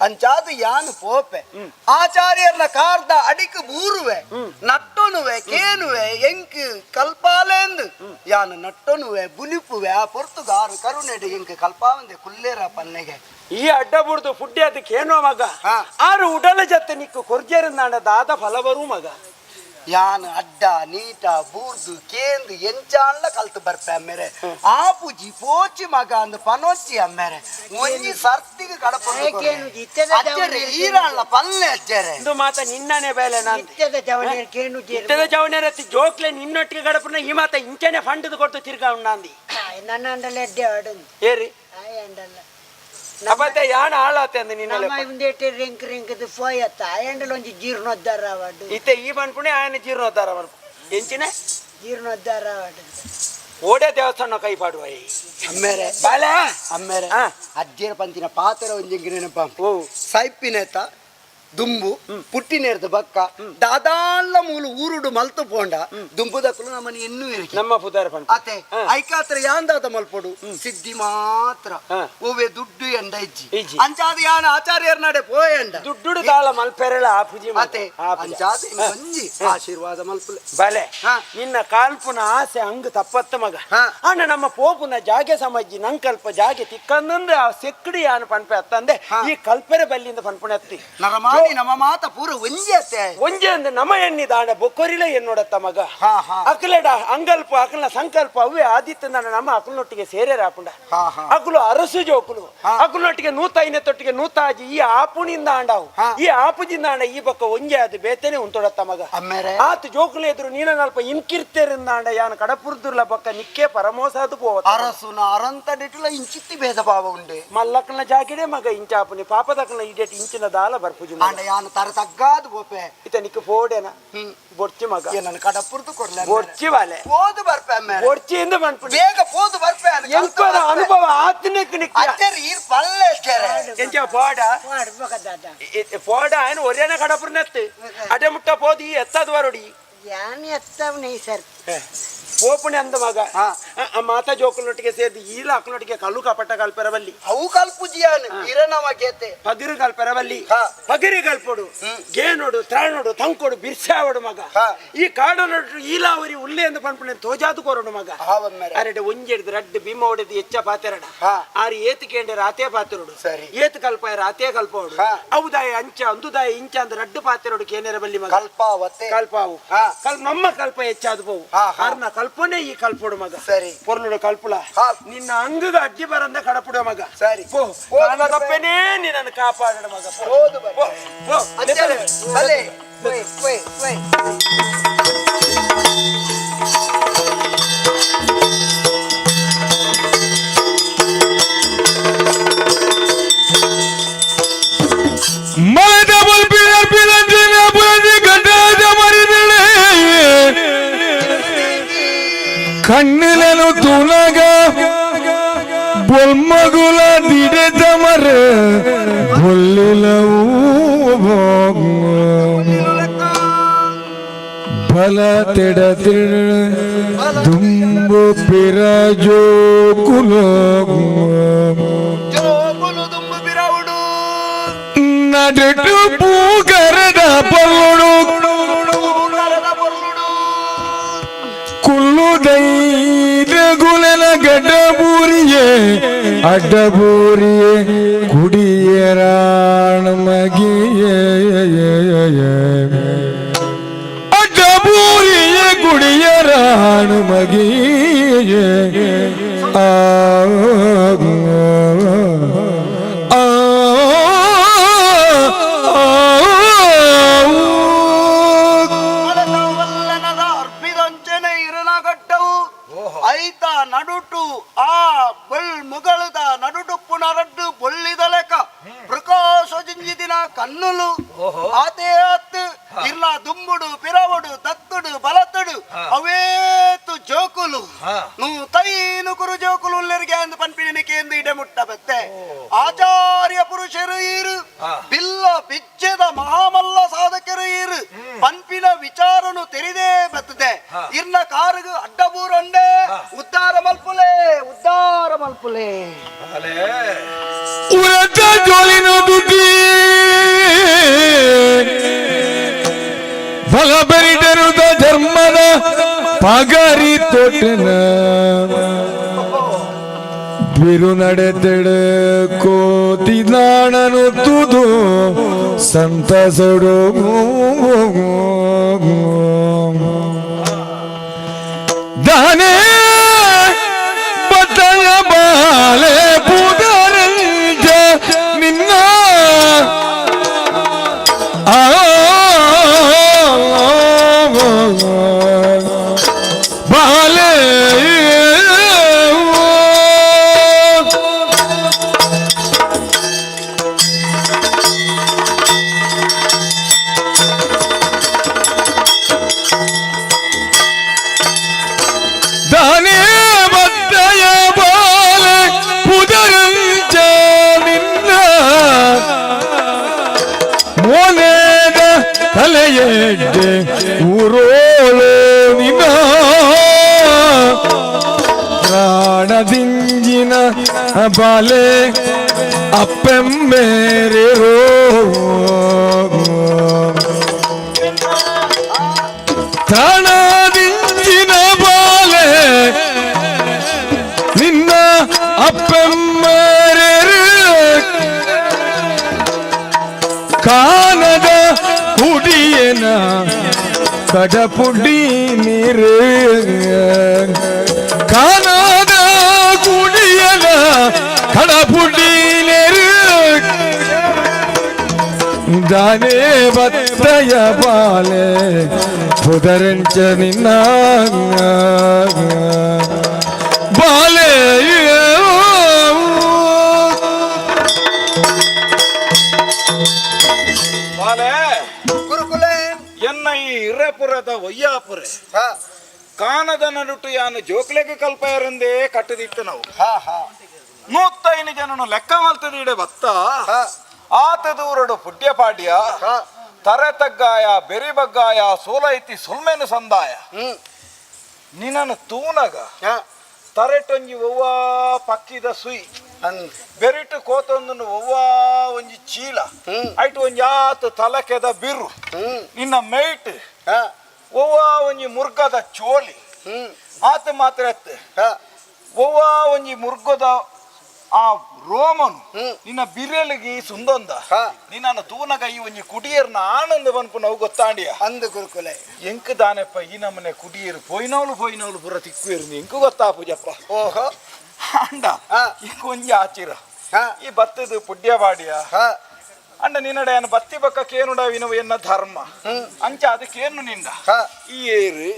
Speaker 7: ಅಂಚಾದು ಯಾನು ಪೋಪೆ ಆಚಾರ್ಯರ್ನ ಕಾರ್ದ ಅಡಿಕ್ ಬೂರುವೆ ನಟ್ಟೊನುವೆ ಕೇನುವೆ ಎಂಕ್ ಕಲ್ಪಾಲೆಂದು ಯಾನು ನಟ್ಟೊನುವೆ ಬುಲಿಪುವೆ. ಆ ಪೊರ್ತುಗಾರು ಕರುಣೆಡು ಎಂಕ್ ಕಲ್ಪಾವಂದೆ ಕುಲ್ಲೇರ ಪನ್ನೆಗೆ.
Speaker 2: ಈ ಅಡ್ಡ ಬುಡ್ದು ಫುಡ್ಡಿ ಅದಕ್ಕೆ ಏನೋ ಮಗ. ಆರು ಉಡಲ ಜೊತೆ ನಿಕ್ಕು ಕೊರ್ಜೇರಂದಾಂಡ ದಾದ ಫಲವರೂ ಮಗ.
Speaker 7: ಯಾನ್ ಅಡ್ಡ ನೀಟ ಬೂರ್ದು ಕೇಂದು ಎಂಚಾನ್ಲ ಕಲ್ತು ಬರ್ಪೆ ಅಮ್ಮೇರೆ. ಆ ಪೂಜಿ ಪೋಚಿ ಮಗ ಅಂದ್ ಪನೋಚಿ ಅಮ್ಮೇರೆ ಒಂಜಿ ಸರ್ತಿಗೆ ಕಡಪ
Speaker 3: ಏಕೇನು ಇತ್ತೆದ
Speaker 7: ಅಜ್ಜರೆ ಈರಾನ್ಲ ಪಲ್ಲೆ ಅಜ್ಜರೆ.
Speaker 2: ಇಂದು ಮಾತ ನಿನ್ನನೆ ಬೇಲೆ ನಾನು.
Speaker 3: ಇತ್ತೆದ ಜವನಿಯರ್ ಕೇನು.
Speaker 2: ಇತ್ತದ ಜವನೇರತ್ತಿ ಜೋಕ್ಲೆ ನಿನ್ನೊಟ್ಟಿಗೆ ಗಡಪನ ಈ ಮಾತ ಇಂಚನೆ ಫಂಡದ ಕೊಟ್ಟು ತಿರ್ಗಾ ಉಣ್ಣಾಂದಿ.
Speaker 3: ನನ್ನ ಅಂಡಲ ಎಡ್ಡೆ ಆಡಂದು.
Speaker 2: ಏರಿ.
Speaker 3: ಆಯ್ ಅಂಡಲ್ಲ.
Speaker 2: ಅಪತ್ತೆ ಯಾಣ ಹಾಳಾತೆ ಅಂದ ನಿನ್ನ.
Speaker 3: ನಮ್ಮ ಇಂದೇಟೆ ರಿಂಕ್ ರಿಂಕ್ದು ಪೋಯತ್ತ ಆಯಂಡಲ ಒಂಜಿ ಜೀರ್ಣೋದ್ಧಾರ ಆವಡು.
Speaker 2: ಇತ್ತೆ ಈ ಪನ್ಪುಣೆ ಆಯನ ಜೀರ್ಣೋದ್ಧಾರ ಮನ್ಪು ಎಂಚಿನ.
Speaker 3: ಜೀರ್ಣೋದ್ಧಾರ ಆವಡು.
Speaker 2: ಓಡೆ ದೇವಸ್ಥಾನ ಕೈ ಪಾಡುವ.
Speaker 7: ಅಮ್ಮೇರೆ.
Speaker 2: ಬಾಲೆ.
Speaker 7: ಅಮ್ಮೇರೆ. ಅಜ್ಜರ ಪಂಚಿನ ಪಾತ್ರ ಒಂಜಿ ನೆನಪ.
Speaker 2: ಓ.
Speaker 7: ಸೈಪಿನೇತ ದುಂಬು ಪುಟ್ಟಿನೇರ್ದ ಬಕ್ಕ ದಾದಾಲ್ಲ ಮೂಲು ಊರುಡು ಮಲ್ತು ಪೋಂಡ ದುಂಬುದಕ್ಕಲು ನಮ್ಮನೆ ಎನ್ನು ಇರಕ್ಕೆ.
Speaker 2: ನಮ್ಮ ಪುದಾರ ಪನ್ಪು.
Speaker 7: ಅತೆ ಐಕಾತ್ರ ಯಾಂದಾದ ಮಲ್ಪೊಡು ಸಿದ್ಧಿ ಮಾತ್ರ. ಓವೆ ದುಡ್ಡು ಎಂಡ ಇಜ್ಜಿ.
Speaker 2: ಇಜ್ಜಿ.
Speaker 7: ಅಂಚಾದ ಯಾನ ಆಚಾರ್ಯರ ನಡೆ ಪೋಯಂಡ.
Speaker 2: ದುಡ್ಡುಡು ತಾಳ ಮಲ್ಪೆರಳ ಆ ಪೂಜೆ.
Speaker 7: ಅತೆ ಅಂಚಾದ ಒಂಜಿ ಆಶೀರ್ವಾದ ಮಲ್ಪುಲೆ.
Speaker 2: ಬಲೆ. ನಿನ್ನ ಕಾಲ್ಪುನ ಆಸೆ ಹಂಗ ತಪ್ಪತ್ತ ಮಗ. ಅಣ್ಣ ನಮ್ಮ ಪೋಪುನ ಜಾಗೆ ಸಮಾಜಿ ನಂಕಲ್ಪ ಜಾಗೆ ತಿಕ್ಕಂದಂದ್ರೆ ಆ ಸೆಕ್ಕಡಿ ಯಾನು ಪನ್ಪೆ ಅತ್ತಂದೆ ಈ ಕಲ್ಪೆರೆ ಬಲ್ಲಿಂದ ಪನ್ಪುಣೆ ಅತ್ತಿ.
Speaker 7: ನರಮಾನಿ ನಮ್ಮ ಮಾತ ಪೂರ ಒಂಜಿ ಅತ್ತೆ.
Speaker 2: ಒಂಜೆ ಅಂದ್ರೆ ನಮ ಎಣ್ಣಿದಾಂಡ ಬೊಕ್ಕೊರಿಲ ಎನ್ನೋಡತ್ತ ಮಗ.
Speaker 7: ಹಾ, ಹಾ.
Speaker 2: ಅಕಲೆಡ ಅಂಗಲ್ಪ ಅಕಲ್ನ ಸಂಕಲ್ಪ ಅವೇ ಆದಿತ್ಯ ನಮ್ಮ ಅಕಲ್ನೊಟ್ಟಿಗೆ ಸೇರ್ಯಾರ ಆಪುಂಡ.
Speaker 7: ಹಾ, ಹಾ.
Speaker 2: ಅಕಲು ಅರಸು ಜೋಕುಲು ಅಕಲ್ನೊಟ್ಟಿಗೆ ನೂತೈನತೊಟ್ಟಿಗೆ ನೂತಾಜಿ ಈ ಆಪುಣಿಂದ ಆಂಡಾವು. ಈ ಆಪುಜಿಂದ ಆಂಡ ಈ ಬೊಕ್ಕ ಒಂಜೆ ಅದು ಬೇತನೆ ಉಂತೊಡತ್ತ ಮಗ.
Speaker 7: ಅಮ್ಮೇರೆ.
Speaker 2: ಆತು ಜೋಕುಲು ಎದುರು ನೀನಲ್ಪ ಇನ್ಕಿರ್ತೇರಿಂದ ಆಂಡ ಯಾನ ಕಡಪುರ್ದುರ್ಲ ಬೊಕ್ಕ ನಿಕ್ಕೆ ಪರಮೋಸಾದು ಪೋವ.
Speaker 7: ಅರಸುನ ಅರಂತಡಿಟುಲ ಇಂಚಿತ್ತಿ ಭೇದ ಭಾವ ಉಂಡೆ.
Speaker 2: ಮಲ್ಲಕ್ಕನ ಜಾಗಿಡೆ ಮಗ ಇಂಚಾಪುನಿ ಪಾಪದಕ್ಕನ ಇಡೇಟ್ ಇಂಚಿನ ದಾಲ ಬರ್ಪುಜಿ ಮಗ.
Speaker 7: ಆಂಡ ಯಾನ ತರ ತಗ್ಗಾದು ಪೋಪೆ.
Speaker 2: ಇತ ನಿಕ್ಕು ಫೋಡೇನ ಬೊಡ್ಚಿ ಮಗ.
Speaker 7: ನನ್ನ ಕಡಪುರ್ದು ಕೊಡ್ಲೆ.
Speaker 2: ಬೊಡ್ಚಿ ವಾಲೆ.
Speaker 7: ಪೋದು ಬರ್ಪೆ ಅಮ್ಮೇರೆ.
Speaker 2: ಬೊಡ್ಚಿ ಇಂದ ಪನ್ಪುನಿ.
Speaker 7: ಬೇಗ ಪೋದು ಬರ್ಪೆ ಅದು ಕಲ್ತು
Speaker 2: ಎಂಕೊರ
Speaker 7: ಬರ್ಪೆ.
Speaker 2: ಅನುಭವ ಆತನಕ್ಕೆ ನಿಕ್ಕ.
Speaker 7: ಅಜ್ಜರ್ ಈರ್ ಪಲ್ಲೆ ಅಜ್ಜರೆ.
Speaker 2: ಎಂಚ ಪೋಡ.
Speaker 3: ಪಾಡ್ಬೇಕ ದಾದ.
Speaker 2: ಪೋಡ ఆయన ಒರ್ಯಾನ ಕಡಪುರ್ನೆತ್ತು ಅಡೆ ಮುಟ್ಟ ಪೋದು ಈ ಎತ್ತದ ವರುಡಿ.
Speaker 3: ಯಾನ್ ಎತ್ತವನೇ ಈ ಸರ್.
Speaker 2: ಪೋಪುಣೆ ಅಂದ ಮಗ. ಆ ಮಾತಾ ಜೋಕುಲೊಟ್ಟಿಗೆ ಸೇರಿದು ಈಲ ಅಕ್ಕನೊಟ್ಟಿಗೆ ಕಲ್ಲು ಕಪಟ ಕಲ್ಪೆರವಲ್ಲಿ.
Speaker 7: ಅವು ಕಲ್ಪುಜಿಯಾನು ಇರನವ ಗೇತೆ.
Speaker 2: ಪಗಿರು ಕಲ್ಪೆರವಲ್ಲಿ ಪಗಿರಿ ಕಲ್ಪೊಡು ಗೇನೋಡು ತ್ರಾಣೋಡು ತಂಕೊಡು ಬಿರ್ಸಾವಡು ಮಗ. ಈ ಕಾಡನೊಟ್ಟು ಈಲಾವರಿ ಉಲ್ಲೆ ಎಂದು ಪನ್ಪುಣೆ ತೋಜಾದು ಕೋರಡು ಮಗ.
Speaker 7: ಆವಮ್ಮೆರೆ.
Speaker 2: ಅರೆಡೆ ಒಂಜೆಡ್ದು ರಡ್ಡು ಭೀಮ ಹೊಡೆದು ಹೆಚ್ಚ ಪಾತೆರಡ. ಆರು ಏತು ಕೇಂದ್ರ ಆತೇ ಪಾತೆರಡು.
Speaker 7: ಸರಿ.
Speaker 2: ಏತು ಕಲ್ಪಾಯರ ಆತೇ ಕಲ್ಪೋಡು. ಅವುದಾಯ ಅಂಚ ಅಂದುದಾಯ ಇಂಚ ಅಂದ ರಡ್ಡು ಪಾತೆರಡು ಕೇನೆರ ಬಲ್ಲಿ ಮಗ.
Speaker 7: ಕಲ್ಪಾವತ್ತೆ.
Speaker 2: ಕಲ್ಪಾವು ಕಲ್ ನಮ್ಮ ಕಲ್ಪ ಹೆಚ್ಚಾದು ಪೋವು.
Speaker 7: ಹಾ, ಹಾ.
Speaker 2: ಆರ್ನ ಕಲ್ಪನೆ ಈ ಕಲ್ಪೊಡು ಮಗ.
Speaker 7: ಸರಿ.
Speaker 2: ಪೊರ್ಲುಡು ಕಲ್ಪುಲ. ನಿನ್ನ ಅಂಗದ ಅಡ್ಡಿ ಬರಂದ ಕಡಪುಡ ಮಗ.
Speaker 7: ಸರಿ.
Speaker 2: ಪೋ.
Speaker 7: ಹೋದು
Speaker 2: ಕಾಲ
Speaker 7: ಬರ್ಪೆ.
Speaker 2: ತಪ್ಪೇನೇ ನಿನ್ನನ್ನು ಕಾಪಾಡಡ ಮಗ. ಪೋ.
Speaker 7: ಹೋದು ಬರ್ಪೆ.
Speaker 2: ಪೋ, ಪೋ.
Speaker 7: ಅಜ್ಜರೆ, ಬಲೆ.
Speaker 3: ಪೋಯ್ ಪೋಯ್ ಪೋಯ್.
Speaker 4: ಮಲದ ಬಲ್ಪಿನ ಪಿಲಂಜಿನ ಬುಲಂಜಿ ಗಡ್ಡದ ಮರಿದಳೆ ಕಣ್ಣಿಲನು ತುನಗ ಬೊಲ್ಮಗುಲ ದಿಡೆದ ಮರ ಬೊಲ್ಲಿಲವು ಬಲ ತೆಡ ದುಂಬು ಪಿರಜೋ ಕುಲೋ
Speaker 7: ಜೋಕುಲು ದುಂಬು ಬಿರವುಡು.
Speaker 4: ನಡುಟು ಪೂಗರದ ಪೊರ್ಲುಡು.
Speaker 7: ಪೂಗರದ ಪೊರ್ಲುಡು.
Speaker 4: ಪೊರ್ಲು ದೈದ ಗುಲನ ಗಡ್ಡಬೂರಿಯೇ ಅಡ್ಡಬೂರಿಯೇ ಕುಡಿಯರಾಣ ಮಗಿಯೇ ಅಡ್ಡಬೂರಿಯೇ ಕುಡಿಯರಾಣ ಮಗಿಯೇ ಆ ಆ
Speaker 7: ವಲ್ಲನದ ಅರ್ಪಿದಂಚನೆ ಇರನಗಟ್ಟವು ಐತ ನಡುಟು ಆ ಬೊಳ್ ಮುಗಳದ ನಡುಟುಪ್ಪುನ ರಡ್ಡು ಬೊಳ್ಳಿದ ಲೆಕ್ಕ ಪ್ರಕಾಶ ಜಿಂಜಿದಿನ ಕನ್ನುಲು ಆತೇ ಅತ್ತು ಇರ್ಲ ದುಂಬುಡು ಪಿರವಡು ತತ್ತುಡು ಬಲತುಡು ಅವೇತು ಜೋಕುಲು ನೂತೈನು ಕುರು ಜೋಕುಲು ಉಲ್ಲರಿಗೆ ಅಂದು ಪನ್ಪಿನಿಕೆ ಎಂದು ಇಡೆ ಮುಟ್ಟ ಬತ್ತೆ ಆಚಾರ್ಯ ಪುರುಷರು ಇರು ಬಿಲ್ಲ ಬಿಚ್ಚದ ಮಹಾಮಲ್ಲ ಸಾಧಕರು ಇರು ಪನ್ಪಿನ ವಿಚಾರನು ತೆರಿದೇ ಬತ್ತದೆ ಇರ್ನ ಕಾರುಗು ಅಡ್ಡಬೂರೊಂಡೆ ಉದ್ದಾರ ಮಲ್ಪುಲೆ ಉದ್ದಾರ ಮಲ್ಪುಲೆ.
Speaker 4: ಉರತ ಜೋಲಿನ ದುಡ್ಡಿ ಬಲ ಬರಿದರುದ ಧರ್ಮದ ಪಗರಿ ತೊಟ್ಟನ ಬಿರು ನಡೆತೆಡ ಕೋತಿದಾಣನು ತುದು ಸಂತಸೊಡು ದಾನೆ ಬತ್ತಯ ಬಾಲೆ ಪೂಜಾರಂಜ ನಿನ್ನ ಆ ಬಾಲೆ ದಾನೆ ಬತ್ತಯ ಬಾಲೆ ಪುದರಂಜ ನಿನ್ನ ಮೋನೇದ ತಲೆಯೆಡ್ಡೆ ಊರೋಳು ನಿನ್ನ ಪ್ರಾಣದಿಂಜಿನ ಬಾಲೆ ಅಪ್ಪೆಮ್ಮೇರೋ ಪ್ರಾಣದಿಂಜಿನ ಬಾಲೆ ನಿನ್ನ ಅಪ್ಪೆಮ್ಮರೆ ಕಾನದ ಕುಡಿಯನ ಕಡಪುಡಿ ನೀರು ಕಾನದ ಕುಡಿಯನ ಕಡಪುಡಿ ನೀರು ದಾನೆ ಬತ್ತಯ ಬಾಲೆ ಪುದರಂಚ ನಿನ್ನ ಬಾಲೆ.
Speaker 5: ಬಾಲೆ
Speaker 7: ಗುರುಕುಲೆ
Speaker 5: ಎನ್ನ ಈ ಹಿರೇಪುರದ ಒಯ್ಯಾಪುರೆ ಕಾನದ ನಡುಟು ಯಾನು ಜೋಕ್ಲೆಗೆ ಕಲ್ಪಯರಂದೇ ಕಟ್ಟದಿತ್ತು ನಾವು.
Speaker 7: ಹಾ ಹಾ
Speaker 5: ನೂತ್ತೈದು ಜನನು ಲೆಕ್ಕ ಮಲ್ತದ ಇಡೆ ಬತ್ತ ಆತ ದೂರಡು ಪುಡ್ಯ ಪಾಡ್ಯ ತರೆ ತಗ್ಗಾಯ ಬೆರಿ ಬಗ್ಗಾಯ ಸೋಲೈತಿ ಸುಲ್ಮೆನು ಸಂದಾಯ. ನಿನ್ನನ್ನು ತೂನಗ ತರೆಟೊಂಜಿ ಒವ್ವಾ ಪಕ್ಕಿದ ಸುಯಿ ಬೆರಿಟು ಕೋತೊಂದನು ಒವ್ವಾ ಒಂಜಿ ಚೀಲ ಐಟು ಒಂಜಿ ಆತ ತಲಕೆದ ಬಿರು ನಿನ್ನ ಮೇಟ್ ಒವ್ವಾ ಒಂಜಿ ಮುರ್ಗದ ಚೋಲಿ ಆತ ಮಾತ್ರ ಅತ್ತೆ ಒವ್ವಾ ಒಂಜಿ ಮುರ್ಗದ ಆ ರೋಮನು ನಿನ್ನ ಬಿರೆಲಿಗೆ ಸುಂದೊಂದ ನಿನ್ನ ತೂನಗ ಈ ಒಂಜಿ ಕುಡಿಯರ್ನ ಆನಂದ ಬನ್ಪು ನಾವು ಗೊತ್ತಾಂಡಿಯ.
Speaker 7: ಅಂದು ಗುರುಕುಲೆ.
Speaker 5: ಎಂಕ್ ದಾನೆಪ್ಪ ಈ ನಮ್ಮನೆ ಕುಡಿಯರು ಪೋಯ್ನವಳು ಪೋಯ್ನವಳು ಪೂರ ತಿಕ್ಕು ಎಂಕು ಗೊತ್ತಾಪುಜಪ್ಪ.
Speaker 7: ಓಹೋ.
Speaker 5: ಅಂಡ ಇಂಕ್ ಒಂಜಿ ಆಚಿರ ಈ ಬತ್ತದ ಪುಡ್ಯವಾಡಿಯ ಅಂಡ ನಿನ್ನಡೆ ಬತ್ತಿ ಬಕ್ಕ ಕೇನುಡ ವಿನವು ಎನ್ನ ಧರ್ಮ ಅಂಚ ಅದಕ್ಕೇನು ನಿಂದ ಈ ಏರು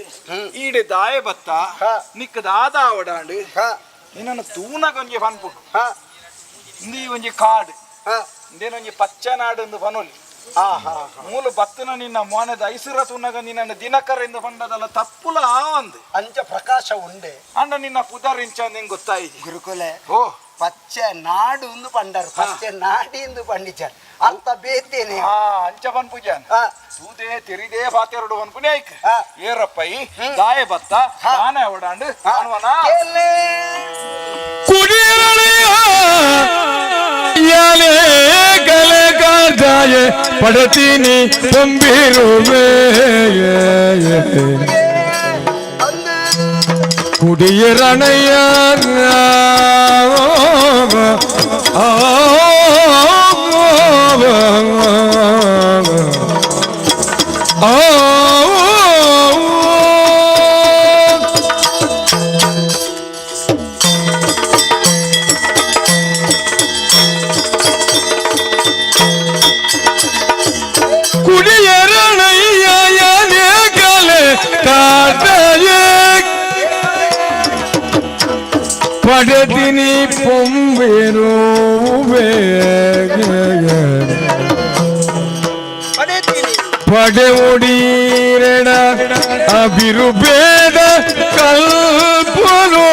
Speaker 5: ಈಡೆ ದಾಯ ಬತ್ತ ನಿಕ್ಕ ದಾದ ಆವಡಾಂಡು ನಿನ್ನನ್ನು ತೂನಗ ಒಂಜಿ ಪನ್ಪುಡು ಇಂದು ಈ ಒಂಜಿ ಕಾಡು ಇಂದೇನೊಂಜಿ ಪಚ್ಚನಾಡು ಎಂದು ಪನೊಲಿ ಮೂಲ ಬತ್ತನ ನಿನ್ನ ಮೋನದ ಐಸಿರ ತುನಗ ನಿನ್ನ ದಿನಕರಿಂದ ಬಂಡದಲ್ಲ ತಪ್ಪುಲ ಒಂದು
Speaker 7: ಅಂಚ ಪ್ರಕಾಶ ಉಂಡೆ.
Speaker 5: ಅಂಡ ನಿನ್ನ ಪುದರಿಂಚ ನಿಂಗೆ ಗೊತ್ತಾಯಿ.
Speaker 7: ಗುರುಕುಲೆ.
Speaker 5: ಓ.
Speaker 7: ಪಚ್ಚೆ ನಾಡು ಎಂದು ಪಂಡರು ಪಚ್ಚೆ ನಾಡಿ ಎಂದು ಪಂಡಿಚಾರ್ ಅಂತ ಬೇತೇನೆ.
Speaker 5: ಅಂಚ ಪನ್ಪುಜಾನ್ ತೂದೆ ತಿರಿದೆ ಬಾತೆರಡು ಪನ್ಪುನೆ ಐಕ್ ಏರಪ್ಪೈ ದಾಯ ಬತ್ತ ದಾನ ಓಡಾಂಡು ಅನ್ವನ
Speaker 4: ಕುಡಿಯರಳೆಯ ಯಾಲೆ ಕಲೆಗಾರ್ದಾಯೆ ಪಡತೀನಿ ತುಂಬಿರುವೆ.
Speaker 7: ಅಂದು.
Speaker 4: ಕುಡಿಯರಣಯ್ಯ ಕುಡಿಯರಣಯ್ಯ ಕಲೆ ಕಾಟಯೇ ಪಡೆದಿನಿ ಪೊಂಬೆರುವೆ ಪಡೆ ಒಡೀರೆಡ ಅಬಿರುಬೇದ ಕಲ್ಪನು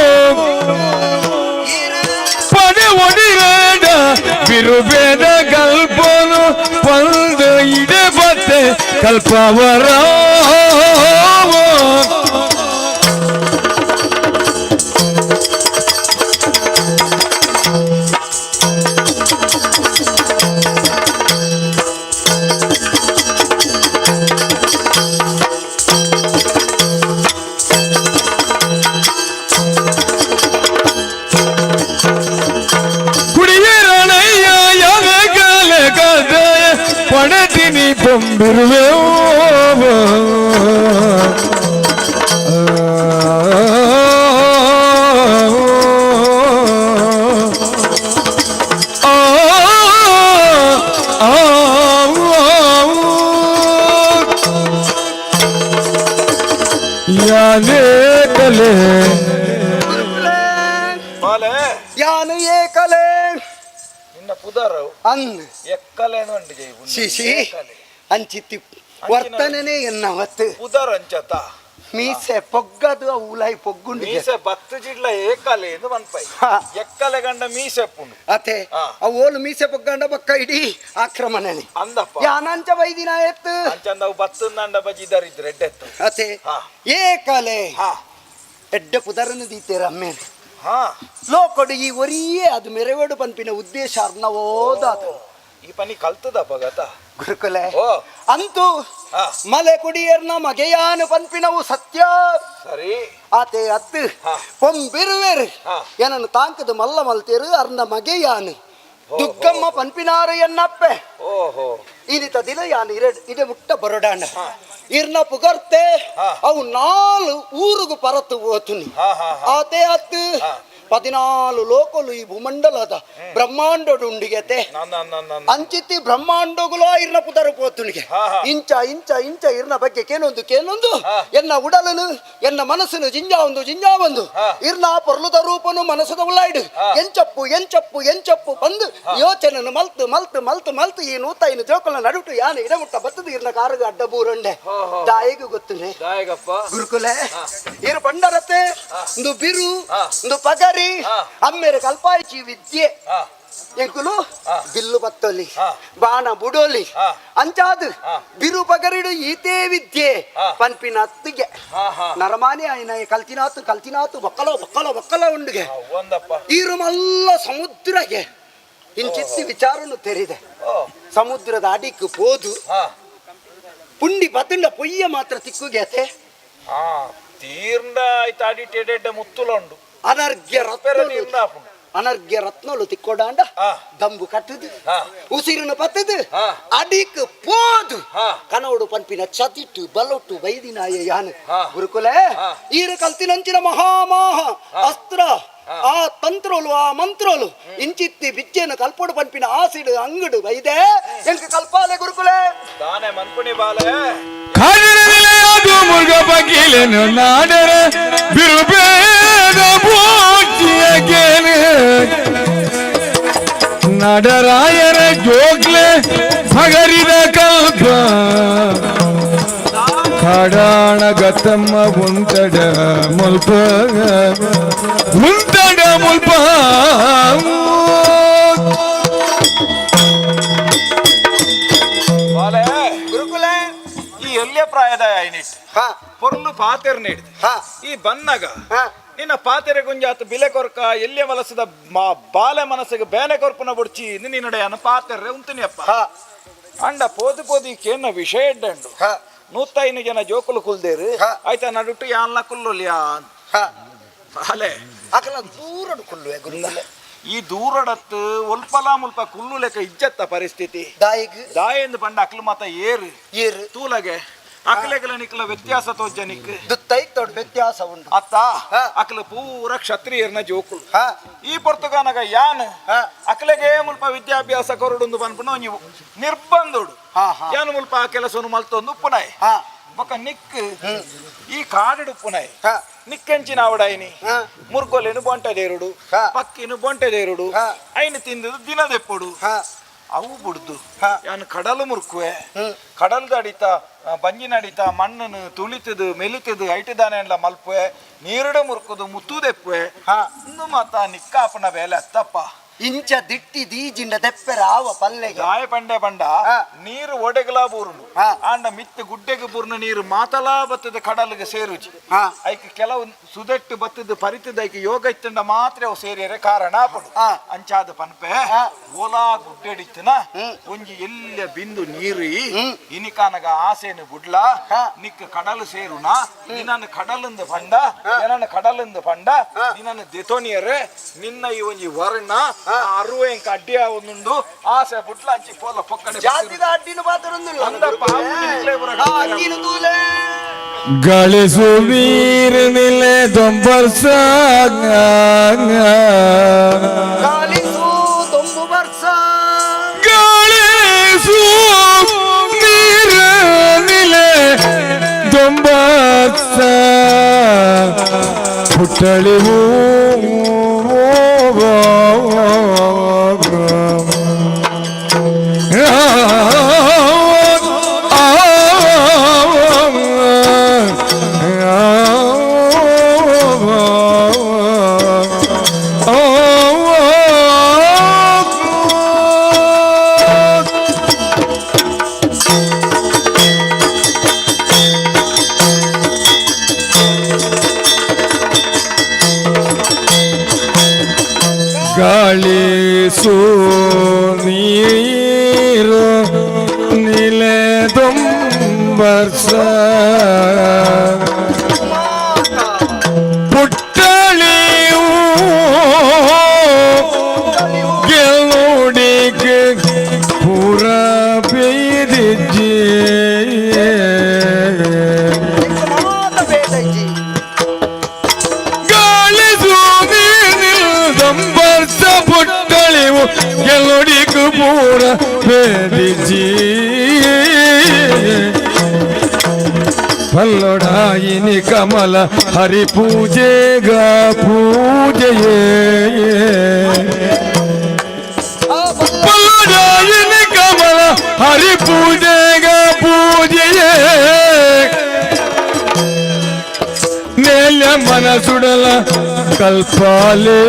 Speaker 4: ಪಡೆ ಒಡಿರೇಡ ಬಿರುಬೇದ ಕಲ್ಪನು ಪಂದ ಇಡೆ ಬತ್ತೆ ಕಲ್ಪವರ ಪಡೆದಿನಿ ಪೊಂಬಿರುವೆ ಯಾನೇ ಕಲೆ
Speaker 5: ಬಾಲೆ
Speaker 7: ಯಾನು ಏಕಲೆ
Speaker 5: ನಿನ್ನ ಪುದರವು
Speaker 7: ಅನ್
Speaker 5: ಎಕ್ಕಲೇನು ಅಂಡ್ ಜೈ
Speaker 7: ಶಿಶಿ ಅಂಚಿತ್ತಿ ವರ್ತನೆನೇ ಎನ್ನ ಹೊತ್ತು
Speaker 5: ಪುದರ್ ಅಂಚತ
Speaker 7: ಮೀಸೆ ಪೊಗ್ಗದು ಆ ಉಲಾಯಿ ಪೊಗ್ಗುಂಡು
Speaker 5: ಮೀಸೆ ಬತ್ತು ಜಿಡ್ಲ ಏಕಲೆ ಎಂದು ಮನ್ಪೈ
Speaker 7: ಹಾ.
Speaker 5: ಎಕ್ಕಲೆ ಗಂಡ ಮೀಸೆ ಪುಂಡು
Speaker 7: ಅತೆ
Speaker 5: ಆ.
Speaker 7: ಆ ಓಲು ಮೀಸೆ ಪೊಗ್ಗಂಡ ಬಕ್ಕ ಇಡೀ ಆಕ್ರಮಣನೆ
Speaker 5: ಅಂದಪ್ಪ
Speaker 7: ಯಾನಂಚ ಬೈದಿನ ಎತ್ತು
Speaker 5: ಅಂಚಂದ ಅವು ಬತ್ತಂದ ಬಜಿ ದರಿದ್ರ ಎಡ್ಡೆತ್ತು
Speaker 7: ಅತೆ
Speaker 5: ಹಾ.
Speaker 7: ಏಕಲೆ
Speaker 5: ಹಾ
Speaker 7: ಎಡ್ಡೆ ಪುದರನ್ನು ದೀತೇರ ಅಮ್ಮೇಲೆ
Speaker 5: ಹಾ
Speaker 7: ಲೋಕೊಡು ಈ ಒರಿಯೇ ಅದು ಮೆರವಡು ಪನ್ಪಿನ ಉದ್ದೇಶ ಅರ್ಣವೋದಾತ
Speaker 5: ಈ ಪನಿ ಕಲ್ತದ ಭಗತ
Speaker 7: ಗುರುಕುಲೆ
Speaker 5: ಓ.
Speaker 7: ಅಂತೂ
Speaker 5: ಹಾ.
Speaker 7: ಮಲೆ ಕುಡಿಯರ್ನ ಮಗೆಯಾನು ಪನ್ಪಿನವು ಸತ್ಯ
Speaker 5: ಸರಿ
Speaker 7: ಆತೆ ಅತ್ತು
Speaker 5: ಹಾ.
Speaker 7: ಪೊಂಬಿರುವೆರು
Speaker 5: ಹಾ.
Speaker 7: ಏನನ್ನು ತಾಂಕದ ಮಲ್ಲ ಮಲ್ತೇರು ಅರ್ನ ಮಗೆಯಾನು ದುಗ್ಗಮ್ಮ ಪನ್ಪಿನಾರು ಎನ್ನಪ್ಪೆ
Speaker 5: ಓಹೋ
Speaker 7: ಇನಿತ ದಿನ ಯಾನು ಇರ ಇಡೆ ಮುಟ್ಟ ಬರೋಡಾಣ ಇರ್ನ ಪುಗರ್ತೆ
Speaker 5: ಹಾ.
Speaker 7: ಅವು ನಾಲು ಊರುಗು ಪರತು ಓತುನಿ
Speaker 5: ಹಾ, ಹಾ, ಹಾ.
Speaker 7: ಆತೆ ಅತ್ತು 14 ಲೋಕಲು ಈ ಭೂಮಂಡಲದ ಬ್ರಹ್ಮಾಂಡೋಡು ಉಂಡಿಗೆತೆ
Speaker 5: ನನ್ನ ನನ್ನ
Speaker 7: ಅಂಚಿತ್ತಿ ಬ್ರಹ್ಮಾಂಡಗುಲ ಇರ್ನ ಪುದರ ಪೋತುನಿಗೆ
Speaker 5: ಹಾ, ಹಾ.
Speaker 7: ಇಂಚ ಇಂಚ ಇಂಚ ಇರ್ನ ಬಗ್ಗೆ ಕೇನೊಂದು ಕೇನೊಂದು
Speaker 5: ಹಾ.
Speaker 7: ಎನ್ನ ಉಡಲನು ಎನ್ನ ಮನಸ್ಸನು ಜಿಂಜಾ ಒಂದು ಜಿಂಜಾ ಒಂದು
Speaker 5: ಹಾ.
Speaker 7: ಇರ್ನ ಪೊರ್ಲುದ ರೂಪನು ಮನಸ್ಸದ ಉಳ್ಳಾಯ್ಡು
Speaker 5: ಹಾ.
Speaker 7: ಎಂಚಪ್ಪು ಎಂಚಪ್ಪು ಎಂಚಪ್ಪು ಬಂದು ಯೋಚನೆನು ಮಲ್ತು ಮಲ್ತು ಮಲ್ತು ಮಲ್ತು ಈ ನೂತೈನು ಜೋಕಲ್ನ ನಡುಟು ಯಾನು ಇಡಮುಟ್ಟ ಬತ್ತದು ಇರ್ನ ಕಾರುಗ ಅಡ್ಡ ಬೂರಂಡೆ
Speaker 5: ಹೋ, ಹೋ.
Speaker 7: ದಾಯಿಗು ಗೊತ್ತುನೆ
Speaker 5: ದಾಯಗಪ್ಪ
Speaker 7: ಗುರುಕುಲೆ ಇರು ಪಂಡರತೆ ಒಂದು ಬಿರು
Speaker 5: ಹಾ.
Speaker 7: ಒಂದು ಪಗರಿ
Speaker 5: ಹಾ.
Speaker 7: ಅಮ್ಮೇರು ಕಲ್ಪಾಯಿಚಿ ವಿದ್ಯೆ
Speaker 5: ಹಾ
Speaker 7: ಎಂಕುಲು
Speaker 5: ಹಾ.
Speaker 7: ಬಿಲ್ಲು ಬತ್ತೊಲಿ
Speaker 5: ಹಾ.
Speaker 7: ಬಾಣ ಬುಡೋಲಿ
Speaker 5: ಹಾ.
Speaker 7: ಅಂಚಾದು
Speaker 5: ಹಾ.
Speaker 7: ಬಿರು ಪಗರಿಡು ಈತೇ ವಿದ್ಯೆ
Speaker 5: ಹಾ.
Speaker 7: ಪನ್ಪಿನ ಅತ್ತಿಗೆ
Speaker 5: ಹಾ, ಹಾ.
Speaker 7: ನರಮಾನಿ ಆಯ್ನ ಕಲ್ತಿನಾತು ಕಲ್ತಿನಾತು ಬಕ್ಕಲೋ ಬಕ್ಕಲೋ ಬಕ್ಕಲ ಉಂಡುಗೆ
Speaker 5: ಒಂದಪ್ಪ
Speaker 7: ಈರುಮಲ್ಲ ಸಮುದ್ರಗೆ ಇಂಚಿತ್ತಿ ವಿಚಾರನು ತೆರಿದೆ
Speaker 5: ಓ
Speaker 7: ಸಮುದ್ರದ ಅಡಿಕ್ ಪೋದು
Speaker 5: ಹಾ
Speaker 7: ಪುಂಡಿ ಬತುಂಡ ಪೊಯ್ಯ ಮಾತ್ರ ತಿಕ್ಕುಗೆತೆ
Speaker 5: ಹಾ ತೀರ್ಂಡ ಆಯ್ತು ಅಡಿಟ್ ಎಡೆಡ್ಡೆ ಮುತ್ತುಲುಂಡು
Speaker 7: ಅನರ್ಘ್ಯ
Speaker 5: ಪೆರ
Speaker 7: ರತ್ನ
Speaker 5: ನೀರ್ನ ಆಪುಂಡು
Speaker 7: ಅನರ್ಘ್ಯ ರತ್ನಲು ತಿಕ್ಕೊಡಾಂಡ
Speaker 5: ಆ.
Speaker 7: ದಂಬು ಕಟ್ಟುದು
Speaker 5: ಆ.
Speaker 7: ಉಸಿರನ್ನು ಪತ್ತದು
Speaker 5: ಆ.
Speaker 7: ಅಡಿಕ್ ಪೋದು
Speaker 5: ಆ.
Speaker 7: ಕನೋಡು ಪನ್ಪಿನ ಚತಿಟ್ಟು ಬಲೊಟ್ಟು ಬೈದಿನಾಯ ಯಾನು
Speaker 5: ಆ.
Speaker 7: ಗುರುಕುಲೆ
Speaker 5: ಆ.
Speaker 7: ಈರು ಕಲ್ತಿನಂಚಿನ ಮಹಾಮಾಹ ಅಸ್ತ್ರ ಆ ತಂತ್ರೋಲು ಆ ಮಂತ್ರೋಲು ಇಂಚಿತ್ತಿ ಬಿಚ್ಚೇನು ಕಲ್ಪೋಡು ಪನ್ಪಿನ ಆಸಿಡು ಅಂಗಡು ಬೈದೆ ಎಂಕ್ ಕಲ್ಪಾಲೆ ಗುರುಕುಲೆ
Speaker 5: ದಾನೆ ಮನ್ಪುಣಿ ಬಾಲೆ
Speaker 4: ಕಾಡಿನದು ಮುರುಗ ಬಗಿಲೆನು ನಾಡರ ಬಿರುಬೇದ ಪೂಜಿಯ ಗೇನೆ ನಡರಾಯರ ಜೋಗ್ಲೆ ಹಗರಿದ ಕಲ್ಪ ಕಾಡಾಣ ಗತಮ್ಮ ಉಂಟಡ ಮುಲ್ಪ ಉಂಟಡ ಮುಲ್ಪ
Speaker 5: ಬಾಲೆ
Speaker 7: ಗುರುಕುಲೆ
Speaker 5: ಈ ಎಲ್ಲಿಯ ಪ್ರಾಯದ ಐನಿಟ್
Speaker 7: ಹಾ
Speaker 5: ಪೊರ್ಲು ಪಾತೆರ್ ನೀಡಿದೆ
Speaker 7: ಹಾ
Speaker 5: ಈ ಬನ್ನಗ
Speaker 7: ಹಾ
Speaker 5: ನಿನ್ನ ಪಾತೆರೆ ಗುಂಜಾತ ಬಿಲೆ ಕೊರ್ಕ ಎಲ್ಲಿಯ ಮಲಸದ ಬಾಲೆ ಮನಸ್ಸಿಗೆ ಬೇನೆ ಕೊರ್ಪುನ ಬುಡ್ಚಿ ನಿನ್ನಡೆಯನ್ನ ಪಾತೆರ್ರೆ ಉಂತುನಿಯಪ್ಪ
Speaker 7: ಹಾ
Speaker 5: ಅಂಡ ಪೋದು ಪೋದು ಕೇನ ವಿಷಯ ಎಡ್ಡಂಡು
Speaker 7: ಹಾ
Speaker 5: 105 ಜನ ಜೋಕುಲು ಕುಲ್ದೇರು
Speaker 7: ಹಾ.
Speaker 5: ಆಯ್ತಾ ನಡುಟು ಯಾನ್ಲ ಕುಲ್ಲೊಲಿಯಾ
Speaker 7: ಹಾ
Speaker 5: ಅಲೆ
Speaker 7: ಅಕಲ ದೂರಡು ಕುಲ್ಲುವೆ ಗುರುಕುಲೆ.
Speaker 5: ಈ ದೂರಡತ್ತು ಒಲ್ಪಲಾ ಮುಲ್ಪ ಕುಲ್ಲು ಲೆಕ್ಕ ಇಜ್ಜತ್ತ ಪರಿಸ್ಥಿತಿ.
Speaker 7: ದಾಯಿಗ್
Speaker 5: ದಾಯೆಂದು ಪಂಡ ಅಕ್ಲು ಮಾತ ಏರು
Speaker 7: ಏರು
Speaker 5: ತೂಲಗೆ ಅಕ್ಲೆಗಲ ನಿಕ್ಲ ವ್ಯತ್ಯಾಸ ತೋಜ ನಿಕ್
Speaker 7: ದುತ್ತೈತೋಡ್ ವ್ಯತ್ಯಾಸ ಉಂಡು.
Speaker 5: ಅತ್ತ ಅಕ್ಲು ಪೂರ ಕ್ಷತ್ರಿಯರ್ನ ಜೋಕುಲು. ಈ ಪೊರ್ತುಗಾನಗ ಯಾನ್ ಅಕ್ಲೆಗೆ ಮುಲ್ಪ ವಿದ್ಯಾಭ್ಯಾಸ ಕೊರಡುಂದು ಪನ್ಪುನ ಒಂಜಿ ನಿರ್ಬಂಧುಡು. ಯಾನ್ ಮುಲ್ಪ ಆ ಕೆಲಸವನ್ನು ಮಲ್ತೊಂದು ಉಪ್ಪುನಾಯ್ ಬೊಕ ನಿಕ್ ಈ ಕಾಡು ಉಪ್ಪುನಾಯ್ ನಿಕ್ಕೆಂಚಿನ ಅವಡಾಯಿನಿ ಮುರ್ಗೊಲೆನು ಬೊಂಟೆ ದೇರುಡು ಪಕ್ಕಿನು ಬೊಂಟೆ ದೇರುಡು ಐನು ತಿಂದದು ದಿನದೆಪ್ಪುಡು ಅವು ಬುಡ್ದು ಯಾನ್ ಕಡಲು ಮುರ್ಕುವೆ ಕಡಲ್ದ ಅಡಿತ ಬಂಜಿನ ಅಡಿತ ಮಣ್ಣನ್ನು ತುಳಿತದು ಮೆಲಿತದು ಐಟುದಾನೆ ಎಲ್ಲ ಮಲ್ಪುವೆ ನೀರುಡು ಮುರ್ಕುದು ಮುತ್ತುದೆಪ್ಪುವೆ ಇನ್ನು ಮಾತ ನಿಕ್ಕಾಪನ ಬೇಲೆ ಅತ್ತಪ್ಪ.
Speaker 7: ಇಂಚ ದಿಟ್ಟಿ ದೀಜಿಂಡ ದೆಪ್ಪೆರ ಆವ ಪಲ್ಲೆಗೆ
Speaker 5: ದಾಯ ಪಂಡೆ ಪಂಡ ನೀರು ಒಡೆಗಲಾ ಬೂರುಂಡು ಆಂಡ ಮಿತ್ತು ಗುಡ್ಡೆಗೆ ಬೂರ್ನ ನೀರು ಮಾತಲಾ ಬತ್ತದ ಕಡಲಿಗೆ ಸೇರುಜಿ. ಐಕ್ ಕೆಲವು ಸುದೆಟ್ಟು ಬತ್ತದ ಪರಿತದ ಐಕ್ ಯೋಗ ಇತ್ತಂಡ ಮಾತ್ರ ಅವು ಸೇರಿಯರೆ ಕಾರಣ ಆಪುಂಡು. ಅಂಚಾದ ಪನ್ಪೆ ಓಲಾ ಗುಡ್ಡೆಡಿತ್ತನ ಒಂಜಿ ಎಲ್ಲ ಬಿಂದು ನೀರು ಇನಿಕಾನಗ ಆಸೆನು ಬುಡ್ಲಾ ನಿಕ್ ಕಡಲು ಸೇರುನ ನಿನ್ನನ್ನು ಕಡಲಿಂದ ಪಂಡ ಏನನ್ನ ಕಡಲಿಂದ ಪಂಡ ನಿನ್ನನ್ನು ದೆತೋನಿಯರೆ ನಿನ್ನ ಈ ಒಂಜಿ ವರ್ಣ ಅರುವೆ ಅಡ್ಡಿ ಒಂದುಂಡು ಆಸೆ ಬುಟ್ಲ ಅಂಚಿ ಪೋಲ ಪೊಕ್ಕಡೆ
Speaker 7: ಜಾತಿದ ಅಡ್ಡಿನ ಪಾತ್ರೊಂದಿಲ್ಲ. ಅಡ್ಡಿನ ತೂಲೆ
Speaker 4: ಗಳಿಸು ವೀರ ನಿಲೆ ದೊಂಬರ್ಸ
Speaker 7: ಗಳಿಸು ದೊಂಬು ಬರ್ಸ
Speaker 4: ಗಳಿಸು ನೀರ ನಿಲೆ ದೊಂಬರ್ಸ ಪುಟ್ಟಳಿ ಗಳಿಸು ನೀರು ನಿಲೆ ದೊಂಬರ್ಸ ಪುಟ್ಟಳಿಯು ಗೆಲ್ಲುಡಿಗೆ ಪೂರ ಬೇದಿಜ್ಜಿ ಗಳಿಸು ನೀರು ಪುಟ್ಟಳಿವು ಗೆಲ್ಲುಡಿಗೆ ಪೂರ ಬೇದಿಜ್ಜಿ ಪಲ್ಲೊಡಾಯಿನಿ ಕಮಲ ಹರಿ ಪೂಜೆಗ ಪೂಜೆಯೇ ಪಲ್ಲೊಡಾಯಿನಿ ಕಮಲ ಹರಿ ಪೂಜೆಗ ಪೂಜೆಯೇ ನೇಲ ಮನಸುಡಲ ಕಲ್ಪಾಲೇ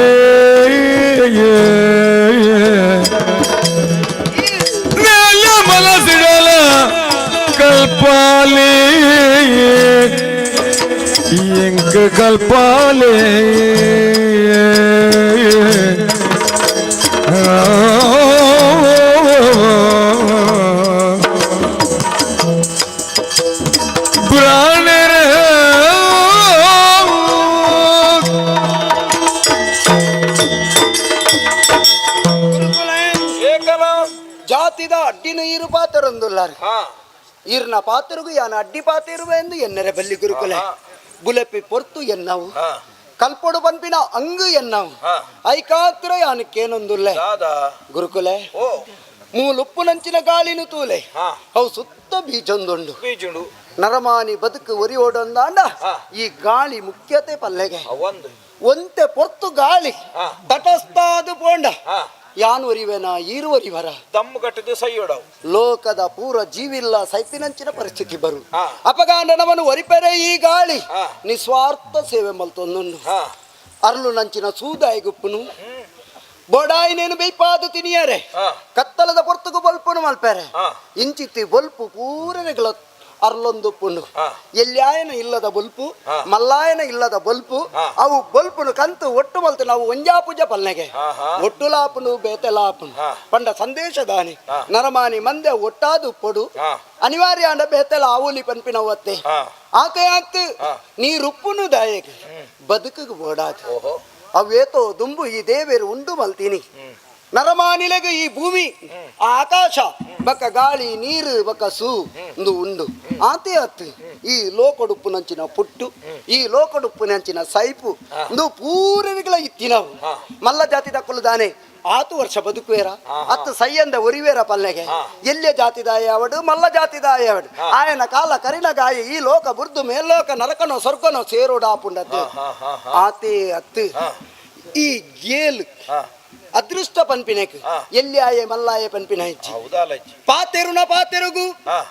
Speaker 4: ನೇಲ ಮನಸುಡಲ ಕಲ್ಪಾಲೇ ಎಂಕ ಕಲ್ಪಾಲೇ
Speaker 7: ಜಾತಿದ ಅಡ್ಡಿನ ಇರು ಪಾತ್ರೊಂದುಲ್ಲಾರು ಈರ್ನ ಪಾತ್ರಗು ಯಾನ ಅಡ್ಡಿ ಪಾತಿರುವ ಎಂದು ಎನ್ನರೆ ಬಲ್ಲಿ ಗುರುಕುಲೆ ಬುಲೆಪಿ ಪೊರ್ತು ಎನ್ನವು ಕಲ್ಪೊಡು ಪನ್ಪಿನ ಅಂಗು ಎನ್ನವು ಐಕಾತ್ರ ಯಾನಕ್ಕೇನೊಂದುಲ್ಲೆ ಗುರುಕುಲೆ ಮೂಲುಪ್ಪುನಂಚಿನ ಗಾಳಿನು ತೂಲೆ ಅವು ಸುತ್ತ ಬೀಜೊಂದುಂಡು ನರಮಾನಿ ಬದುಕು ಒರಿ ಓಡೊಂದಾಂಡ ಈ ಗಾಳಿ ಮುಖ್ಯತೆ ಪಲ್ಲೆಗೆ ಒಂತೆ ಪೊರ್ತು ಗಾಳಿ ತಟಸ್ಥಾದು ಪೋಂಡ ಯಾನ್ ಒರಿವೆನ ಈರು ಒರಿವರ
Speaker 5: ದಮ್ಮು ಕಟ್ಟಿದ್ದು ಸೈಯೋಡವು
Speaker 7: ಲೋಕದ ಪೂರ ಜೀವಿಲ್ಲ ಸೈಪಿನಂಚಿನ ಪರಿಸ್ಥಿತಿ ಬರು ಅಪಗಾಂಡ ನಮನು ಒರಿಪೆರೆ ಈ ಗಾಳಿ ನಿಸ್ವಾರ್ಥ ಸೇವೆ ಮಲ್ತೊಂದುಂಡು ಅರ್ಲು ನಂಚಿನ ಸೂದಾಯಿಗುಪ್ಪುನು ಬೊಡಾಯಿನೇನು ಬೇಯ್ಪಾದು ತಿನಿಯರೆ ಕತ್ತಲದ ಪೊರ್ತುಗು ಬೊಲ್ಪುನು ಮಲ್ಪೆರೆ ಇಂಚಿತ್ತಿ ಬೊಲ್ಪು ಪೂರನೆಗಳ ಅರ್ಲೊಂದುಪ್ಪುಂಡು. ಎಲ್ಯಾಯನ ಇಲ್ಲದ ಬೊಲ್ಪು, ಮಲ್ಲಾಯನ ಇಲ್ಲದ ಬೊಲ್ಪು, ಅವು ಬೊಲ್ಪುನು ಕಂತು ಒಟ್ಟು ಮಲ್ತು ನಾವು ಒಂಜಾ ಪೂಜೆ ಪಲ್ನೆಗೆ ಒಟ್ಟುಲಾಪುನು ಬೇತೆಲಾಪುನು ಪಂಡ ಸಂದೇಶ ದಾನಿ ನರಮಾನಿ ಮಂದೆ ಒಟ್ಟಾದು ಪೊಡು ಅನಿವಾರ್ಯ ಅಂಡ ಬೇತೆಲ ಆವುಲಿ ಪನ್ಪಿನವತ್ತೆ ಆತೆ ಆತ್ ನೀರುಪ್ಪುನು ದಾಯಕ ಬದುಕಿಗೆ ಬೋಡಾದು ಅವೇತೋ ದುಂಬು ಈ ದೇವೇರು ಉಂಡು ಮಲ್ತೀನಿ. ನರಮಾನಿಲೆಗೆ ಈ ಭೂಮಿ, ಆ ಆಕಾಶ, ಬಕ್ಕ ಗಾಳಿ, ನೀರು, ಬಕ್ಕ ಸೂ ಒಂದು ಉಂಡು. ಆತೆ ಅತ್ತು ಈ ಲೋಕಡುಪ್ಪುನಂಚಿನ ಪುಟ್ಟು, ಈ ಲೋಕಡುಪ್ಪುನಂಚಿನ ಸೈಪು ಇಂದು ಪೂರವಿಗಳ ಇತ್ತಿನವು. ಮಲ್ಲ ಜಾತಿ ದಕ್ಕಲು ಆತು ವರ್ಷ ಬದುಕುವೇರ ಅತ್ತು ಸೈಯಂದ ಒರಿವೇರ ಪಲ್ಲೆಗೆ ಎಲ್ಲಿಯ ಜಾತಿದಾಯ ಅವಡು ಮಲ್ಲ ಜಾತಿದಾಯ ಅವಡು ಆಯನ ಕಾಲ ಕರಿನ ಗಾಯ ಈ ಲೋಕ ಬುರ್ದು ಮೇಲ್ಲೋಕ ನರಕನೋ ಸ್ವರ್ಗನೋ ಸೇರೋಡಾಪುಂಡದ್ದು. ಆತೆ ಅತ್ತು ಈ ಗೇಲ್ ಅದೃಷ್ಟ ಪನ್ಪಿನಕ್ ಎಲ್ಲಿ ಆಯೆ ಮಲ್ಲಾಯೆ ಪನ್ಪಿನ ಹೆಚ್ಚಿ ಪಾತೆರುನ ಪಾತೆರುಗು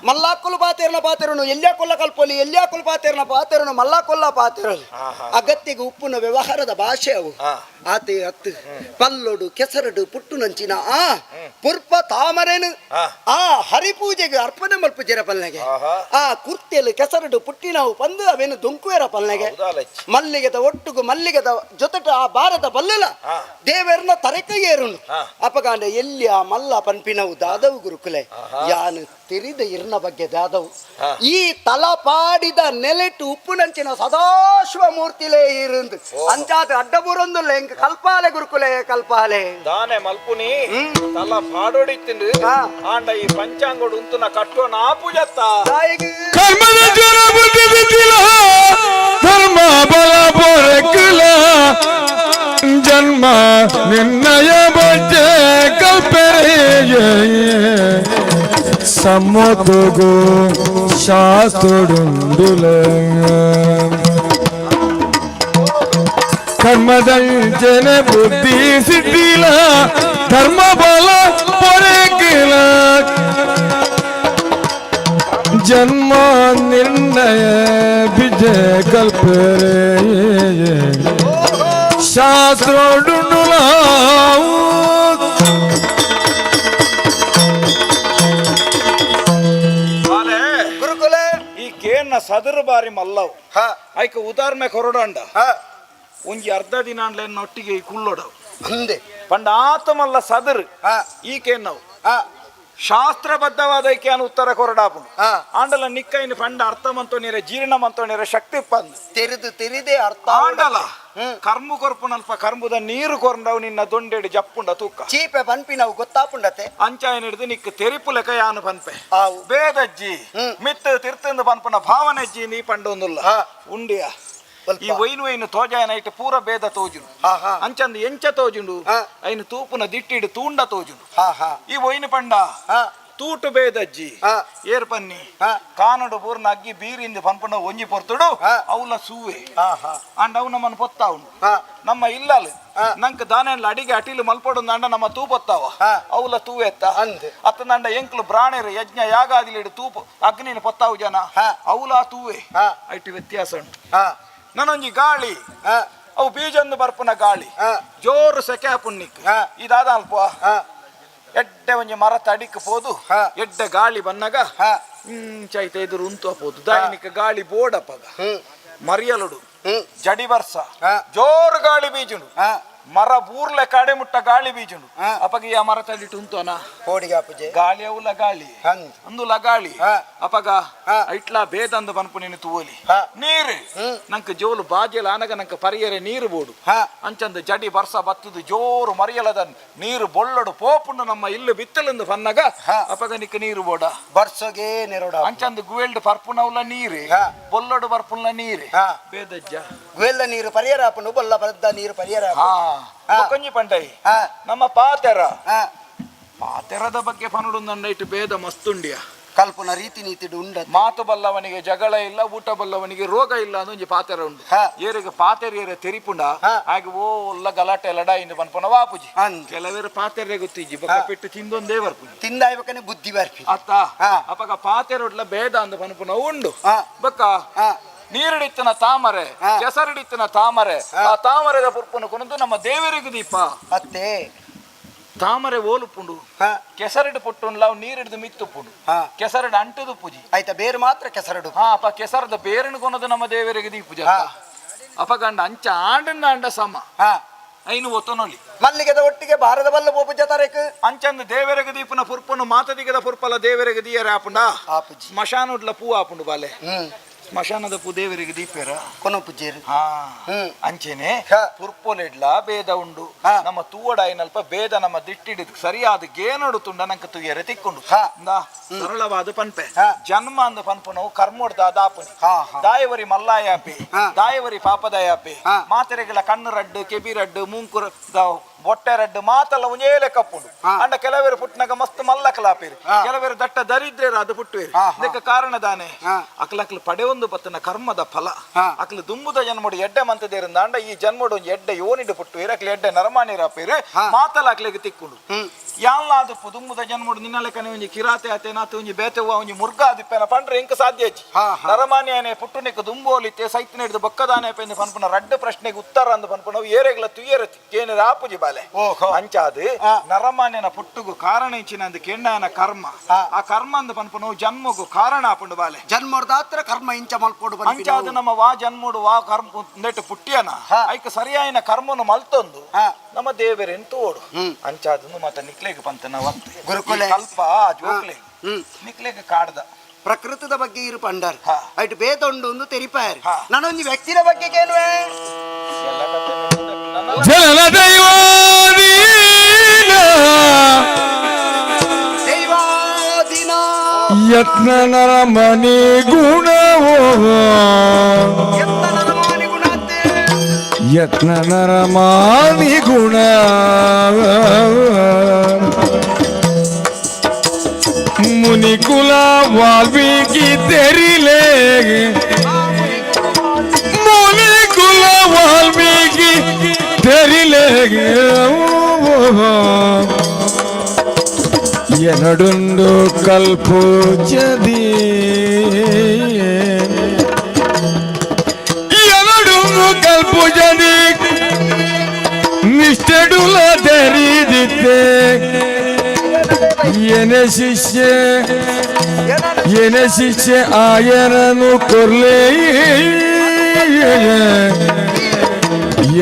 Speaker 7: ಮಲ್ಲಾಕೊಲು ಪಾತೆರುನ ಪಾತೆರುನು ಎಲ್ಲಿಯ ಕೊಲ್ಲ ಕಲ್ಪೊಲಿ ಎಲ್ಲಿಯ ಕೊಲ್ ಪಾತೆರುನ ಪಾತೆರುನು ಮಲ್ಲಾಕೊಲ್ಲ ಪಾತೆರಲು ಅಗತ್ಯಗೆ ಉಪ್ಪುನ ವ್ಯವಹಾರದ ಭಾಷೆ ಅವು. ಆತೆ ಅತ್ತು ಪಲ್ಲೊಡು ಕೆಸರಡು ಪುಟ್ಟು ನಂಚಿನ ಆ ಪುರ್ಪ ತಾಮರೇನು ಆ ಹರಿಪೂಜೆಗೆ ಅರ್ಪಣೆ ಮಲ್ಪುಜೆರ ಪಲ್ಲೆಗೆ ಆ ಕುರ್ತೆಲು ಕೆಸರಡು ಪುಟ್ಟಿನವು ಪಂದು ಅವೇನು ದೊಂಕುವೆರ ಪಲ್ಲೆಗೆ ಮಲ್ಲಿಗೆದ ಒಟ್ಟುಗು ಮಲ್ಲಿಗೆದ ಜೊತೆಟ ಆ ಭಾರತ ಬಲ್ಲಲ ದೇವರನ್ನ ತರೆಕೈಯೇರುನು ಅಪಗಾಂಡ ಎಲ್ಲಿ ಆ ಮಲ್ಲ ಪನ್ಪಿನವು ದಾದವು ಗುರುಕುಲೆ ಯಾನು ತೆರಿದ ಇರ್ನ ಬಗ್ಗೆ ದಾದವು ಈ ತಲಪಾಡಿದ ನೆಲೆಟು ಉಪ್ಪುನಂಚಿನ ಸದಾಶಿವ ಮೂರ್ತಿಲೇ ಇರಂದು ಅಂಚಾದ ಅಡ್ಡಬೂರೊಂದುಲ್ಲ ಎಂಕ್ ಕಲ್ಪಾಲೆ ಗುರುಕುಲೆ ಕಲ್ಪಾಲೆ
Speaker 5: ದಾನೆ ಮಲ್ಪುನಿ ತಲ ಪಾಡೋಡಿತ್ತಿಂದು ಆಂಡ ಈ ಪಂಚಾಂಗೋಡು ಉಂತುನ ಕಟ್ಟೋಣ ಪೂಜತ್ತ
Speaker 4: ಕರ್ಮದ ಜನ ಬುದ್ಧಿ ಬಿದ್ದಿಲ್ಲ ಧರ್ಮ ಬಲ ಪೊರಕಲ ಜನ್ಮ ನಿರ್ಣಯ ಬಜ್ಜೆ ಕಲ್ಪರೆ ಸಮ್ಮತುಗು ಶಾಸ್ತ್ರುಡುಂಡುಲ ಕರ್ಮದಂಚನೆ ಬುದ್ಧಿ ಸಿದ್ಧಿಲ ಧರ್ಮ ಬಲ ಪೊರಕಿಲ ಜನ್ಮ ನಿರ್ಣಯ ವಿಜಯ ಕಲ್ಪರೆ ಶಾಸ್ತ್ರೋಡುಂಡುಲಾವು.
Speaker 7: ಗುರುಕುಲೆ
Speaker 5: ಈ ಕೇನ್ನ ಸದರು ಬಾರಿ ಮಲ್ಲವು ಐಕ ಉದಾಹರಣೆ ಕೊರಡಂಡ ಒಂಜಿ ಅರ್ಧ ದಿನ ಒಟ್ಟಿಗೆ ಈ ಕುಳ್ಳೊಡವು
Speaker 7: ಅಂದೆ
Speaker 5: ಪಂಡ ಆತಮಲ್ಲ ಸದರು ಈ ಕೇನ್ನವು ಶಾಸ್ತ್ರಬದ್ಧವಾದ ಐಕ್ಯಾನ ಉತ್ತರ ಕೊರಡಾಪುಂಡು. ಆಂಡಲ ನಿಕ್ಕೈನ ಪಂಡ ಅರ್ಥ ಮಂತೋನಿರ ಜೀರ್ಣ ಮಂತೋನಿರ ಶಕ್ತಿ ಪಂದು
Speaker 7: ತೆರೆದು ತೆರೆದೇ ಅರ್ಥ
Speaker 5: ಆಂಡಲ ಕರ್ಮು ಕೊರ್ಪುನಲ್ಪ ಕರ್ಮುದ ನೀರು ಕೊರಂಡವು ನಿನ್ನ ದೊಂಡೆಡು ಜಪ್ಪುಂಡ ತೂಕ
Speaker 7: ಚೀಪೆ ಪನ್ಪಿನವು ಗೊತ್ತಾಪುಂಡತೆ
Speaker 5: ಅಂಚಾಯನ ಹಿಡಿದು ನಿಕ್ ತೆರಿಪು ಲೆಕ್ಕ ಯಾನು ಪನ್ಪೆ ಬೇದಜ್ಜಿ ಮಿತ್ತ ತಿರ್ತಂದು ಪನ್ಪುನ ಭಾವನೆಜ್ಜಿ ನೀ ಪಂಡೊಂದುಲ್ಲ ಉಂಡಿಯ ಈ ವೈನು ವೈನು ತೋಜಾಯನ ಇಟ್ಟು ಪೂರ ಭೇದ ತೋಜುಂಡು ಅಂಚಂದು ಎಂಚ ತೋಜುಂಡು ಐನು ತೂಪುನ ದಿಟ್ಟಿಡು ತೂಂಡ ತೋಜುಂಡು ಈ ವೈನು ಪಂಡ ತೂಟು ಬೇದಜ್ಜಿ ಏರ್ ಪನ್ನಿ ಕಾನಡು ಪೂರ್ಣ ಅಗ್ಗಿ ಬೀರಿಂದು ಪನ್ಪುನ ಒಂಜಿ ಪೊರ್ತುಡು ಅವಲ ಸೂವೆ ಅಂಡ್ ಅವು ನಮ್ಮನ್ನು ಪೊತ್ತಾವುಂಡು ನಮ್ಮ ಇಲ್ಲಲ್ ನಂಕ್ ದಾನೆಲ್ಲ ಅಡಿಗೆ ಅಟಿಲು ಮಲ್ಪಡು ಅಂಡ ನಮ್ಮ ತೂ ಪೊತ್ತಾವ ಅವಲ ತೂವೆತ್ತ ಅತ್ತ ನಂಡ ಎಂಕ್ಲು ಬ್ರಾಣೆರು ಯಜ್ಞ ಯಾಗಾದಿಲಿಡು ತೂಪು ಅಗ್ನಿನ ಪೊತ್ತಾವು ಜನ ಅವಲ ತೂವೆ ಐಟು ವ್ಯತ್ಯಾಸ ಉಂಟು. ನಾನೊಂಜಿ ಗಾಳಿ ಅವು ಬೀಜಂದು ಬರ್ಪುನ ಗಾಳಿ ಜೋರು ಸೆಕೆ ಪುಣ್ಣಿಕ್ ಇದಾದ ಅಲ್ಪ ಎಡ್ಡೆ ಒಂಜಿ ಮರ ತಡಿಕ್ ಪೋದು ಎಡ್ಡೆ ಗಾಳಿ ಬನ್ನಗ ಚೈತ ಎದುರು ಉಂತು ಅಪೋದು ದೈನಿಕ ಗಾಳಿ ಬೋಡಪ್ಪಗ ಮರಿಯಲುಡು ಜಡಿ ವರ್ಷ ಜೋರು ಗಾಳಿ ಬೀಜುಂಡು ಮರ ಬೂರ್ಲೆ ಕಡೆ ಮುಟ್ಟ ಗಾಳಿ ಬೀಜುಂಡು ಅಪಗ ಈ ಮರ ತಡಿಟ್ಟು ಉಂತೋನ ಗಾಳಿ ಅವಲ ಗಾಳಿ ಅಂದುಲ ಗಾಳಿ ಅಪಗ ಐಟ್ಲಾ ಬೇದಂದು ಪನ್ಪು ನೀನು ತೂವಲಿ ನೀರು ನಂಕ್ ಜೋಲು ಬಾಜೆಲ ಆನಗ ನಂಕ್ ಪರಿಯರೆ ನೀರು ಬೋಡು ಅಂಚಂದು ಜಡಿ ಬರ್ಸ ಬತ್ತದು ಜೋರು ಮರಿಯಲದ ನೀರು ಬೊಳ್ಳಡು ಪೋಪುಂಡು ನಮ್ಮ ಇಲ್ಲು ಬಿತ್ತಲಂದು ಪನ್ನಗ ಅಪಗ ನಿಕ್ ನೀರು ಬೋಡ
Speaker 7: ಬರ್ಸೊಗೆ ನೆರೋಡ
Speaker 5: ಅಂಚಂದು ಗುವೆಲ್ಡ್ ಪರ್ಪುನವಲ ನೀರು ಬೊಲ್ಲಡು ಬರ್ಪುನ ನೀರು ಬೇದಜ್ಜ
Speaker 7: ಗುವೆಲ್ಲ ನೀರು ಪರಿಯರ ಆಪುಂಡು ಬೊಲ್ಲ ಬದ್ದ ನೀರು ಪರಿಯರ
Speaker 5: ಕೊಂಜಿ ಪಂಡೈ ನಮ್ಮ ಪಾತೆರ ಪಾತೆರದ ಬಗ್ಗೆ ಪನುಡು ನನ್ನ ಇಟ್ಟು ಭೇದ ಮಸ್ತುಂಡಿಯ
Speaker 7: ಕಲ್ಪನ ರೀತಿ ನೀತಿ ಉಂಡ
Speaker 5: ಮಾತು ಬಲ್ಲವನಿಗೆ ಜಗಳ ಇಲ್ಲ ಊಟ ಬಲ್ಲವನಿಗೆ ರೋಗ ಇಲ್ಲ ಅನ್ನೊಂಜಿ ಪಾತೆರ ಉಂಡು ಏರಿಗೆ ಪಾತೆರಿಯರ ತೆರಿಪುಂಡ ಹಾಗೆ ಓ ಎಲ್ಲ ಗಲಾಟೆ ಲಡಾಯಿಂದ ಪನ್ಪುನ ವಾಪುಜಿ ಕೆಲವರು ಪಾತೆರೆ ಗೊತ್ತಿಜ್ಜಿ ಬೊಕ್ಕ ಪೆಟ್ಟು ತಿಂದೊಂದೇ ಬರ್ಪುಜಿ
Speaker 7: ತಿಂದಾಯ್ಬೇಕನೆ ಬುದ್ಧಿ ಬರ್ಪಿ
Speaker 5: ಅತ್ತ ಅಪಗ ಪಾತೆರೊಡ್ಲ ಭೇದ ಅಂದ ಪನ್ಪುನ ಉಂಡು ಬೊಕ್ಕ ನೀರಿಡಿತ್ತನ ತಾಮರೆ ಕೆಸರಿಡಿತ್ತನ ತಾಮರೆ ಆ ತಾಮರೆದ ಪುರ್ಪುನ ಕುಣದು ನಮ್ಮ ದೇವರಿಗೂ ದೀಪ
Speaker 7: ಅತ್ತೆ.
Speaker 5: ತಾಮರೆ ಓಲುಪುಂಡು ಕೆಸರಡು ಪುಟ್ಟುಂಡ್ಲ ಅವು ನೀರಿಡ್ದು ಮಿತ್ತುಪ್ಪುಂಡು ಕೆಸರಡು ಅಂಟುದು ಪೂಜಿ
Speaker 7: ಆಯ್ತಾ ಬೇರು ಮಾತ್ರ ಕೆಸರಡು
Speaker 5: ಹಾ ಅಪ್ಪ ಕೆಸರದ ಬೇರನ್ನು ಕೊನದು ನಮ್ಮ ದೇವರಿಗೆ ದೀಪುಜ ಅಪಗಂಡ ಅಂಚ ಆಂಡನ್ನ ಅಂಡ ಸಮ ಐನು ಒತ್ತನೊಲಿ
Speaker 7: ಮಲ್ಲಿಗೆದ ಒಟ್ಟಿಗೆ ಭಾರತ ಬಲ್ಲ ಪೂಜೆ ತರೇಕ್
Speaker 5: ಅಂಚಂದು ದೇವರಿಗೆ ದೀಪನ ಪುರ್ಪನು ಮಾತದಿಗದ ಪುರ್ಪಲ ದೇವರಿಗೆ ದೀಯರ ಆಪುಂಡ ಸ್ಮಶಾನಡ್ಲ ಪೂ ಆಪುಂಡು ಬಾಲೆ ಸ್ಮಶಾನದ ಪೂ ದೇವರಿಗೆ ದೀಪೇರ
Speaker 7: ಕೊನ ಪೂಜೆರು
Speaker 5: ಅಂಚೆನೆ ಪುರ್ಪೊಲೆಡ್ಲ ಭೇದ ಉಂಡು ನಮ್ಮ ತೂವಡಾಯಿನಲ್ಪ ಭೇದ ನಮ್ಮ ದಿಟ್ಟಿಡಿದ್ ಸರಿಯಾದ ಗೇನೊಡು ತುಂಡ ನಂಕ ತುಯ್ಯರೆ ತಿಕ್ಕೊಂಡು ಸರಳವಾದ ಪನ್ಪೆ ಜನ್ಮ ಅಂದ ಪನ್ಪುನವು ಕರ್ಮೊಡ್ದ ದಾಪುನಿ ದಾಯವರಿ ಮಲ್ಲಾಯಾಪೆ ದಾಯವರಿ ಪಾಪದಾಯಾಪೆ ಮಾತೆರೆಗಳ ಕಣ್ಣು ರಡ್ಡು ಕೆಬಿ ರಡ್ಡು ಮೂಂಕುರ ಬೊಟ್ಟೆ ರಡ್ಡು ಮಾತಲ್ಲ ಒಂಜೇಲೆ ಕಪ್ಪುಂಡು ಅಂಡ ಕೆಲವರು ಪುಟ್ಟನಾಗ ಮಸ್ತ್ ಮಲ್ಲ ಕಲಾಪೇರು ಕೆಲವರು ದಟ್ಟ ದರಿದ್ರೇರು ಅದು ಪುಟ್ಟುವೇರು ಇದಕ್ಕೆ ಕಾರಣ ದಾನೆ ಅಕ್ಲಕ್ಲು ಪಡೆಯೊಂದು ಪತ್ತನ ಕರ್ಮದ ಫಲ ಅಕ್ಲು ದುಂಬುದ ಜನ್ಮಡು ಎಡ್ಡೆ ಮಂತದೇರಿಂದ ಅಂಡ ಈ ಜನ್ಮಡು ಒಂಜಿ ಎಡ್ಡೆ ಯೋನಿಡು ಪುಟ್ಟುವೇರು ಅಕ್ಲು ಎಡ್ಡೆ ನರಮಾನಿರಾಪೇರು ಮಾತಲ್ಲ ಅಕ್ಲೆಗೆ ತಿಕ್ಕೊಂಡು ಯಾಲ್ಲಾದು ದುಂಬುದ ಜನ್ಮಡು ನಿನ್ನ ಲೆಕ್ಕನೆ ಒಂಜಿ ಕಿರಾತೆ ಆತೆ ನಾತೆ ಒಂಜಿ ಬೇತೆವ್ವ ಒಂಜಿ ಮುರ್ಗ ಆದಿಪ್ಪೆನ ಪಂಡ್ರೆ ಇಂಕ ಸಾಧ್ಯ ಅಜ್ಜಿ ನರಮಾನ್ಯನೇ ಪುಟ್ಟುನಿಕ್ ದುಂಬೋಲಿತ್ತೆ ಸೈತಿನ ಹಿಡಿದು ಬೊಕ್ಕದಾನೆ ಪೆಂದು ಪನ್ಪುನ ರಡ್ಡು ಪ್ರಶ್ನೆಗೆ ಉತ್ತರ ಅಂದು ಪನ್ಪುನವು ಏರೆಗ್ಲ ತುಯ್ಯರ ಕೇನಿರ ಆಪುಜಿ ಬಾಲೆ ಅಂಚಾದು ನರಮಾನ್ಯನ ಪುಟ್ಟುಗು ಕಾರಣ ಇಚ್ಚಿನ ಅಂದು ಕೆಣ್ಣನ ಕರ್ಮ ಆ ಕರ್ಮ ಅಂದು ಪನ್ಪುನವು ಜನ್ಮಗು ಕಾರಣ ಆಪುಂಡು ಬಾಲೆ
Speaker 7: ಜನ್ಮದಾತ್ರ ಕರ್ಮ ಇಂಚ ಮಲ್ಪೋಡು
Speaker 5: ಅಂಚಾದು ನಮ್ಮ ವಾ ಜನ್ಮಡು ವಾ ಕರ್ಮ ನೆಟ್ಟು ಪುಟ್ಟಿಯನ ಐಕ್ ಸರಿಯಾಯಿನ ಕರ್ಮನು ಮಲ್ತೊಂದು ನಮ್ಮ ದೇವರೆನ್ ತೋಡು ಅಂಚಾದನ್ನು ಮಾತ ನಿಕ್ಲೆಗ್ ಪಂತನ
Speaker 7: ಗುರುಕುಲೆ
Speaker 5: ಕಲ್ಪ ಜೋಕ್ಲೆ ನಿಕ್ಲೆಗ್ ಕಾಡ್ದ
Speaker 7: ಪ್ರಕೃತದ ಬಗ್ಗೆ ಇರು ಪಂಡರ್ ಐಟ್ ಬೇತೊಂಡು ಒಂದು ತೆರಿಪಾಯರ್ ನಾನೊಂದು ವ್ಯಕ್ತಿನ ಬಗ್ಗೆ ಕೇಳುವೆ
Speaker 4: ಜನ ದೈವಾದೀನ
Speaker 7: ದೈವಾಧೀನ
Speaker 4: ಯತ್ನ ನರಮನಿ ಗುಣವೋ
Speaker 7: ಯತ್ನ ನರಮಾನಿ ಗುಣಾತೆ
Speaker 4: ಯತ್ನ ನರಮಾನಿ ಗುಣ ಮುನಿಕುಲ ವಾಲ್ಮೀಕಿ ತೆರಿಲೇ ಮುನಿಕುಲ ವಾಲ್ಮೀಕಿ ತೆರಿಲೇ ಎನಡುಂಡು ಕಲ್ಪೂಜದಿ ಎನಡುಂಡು ಕಲ್ಪೂಜದಿ ನಿಷ್ಠೆಡುಲ ತೆರಿದಿತ್ತೆ ಎನೆ ಶಿಷ್ಯ ಎನೆ ಶಿಷ್ಯ ಆಯನನು ಕೊರ್ಲೇ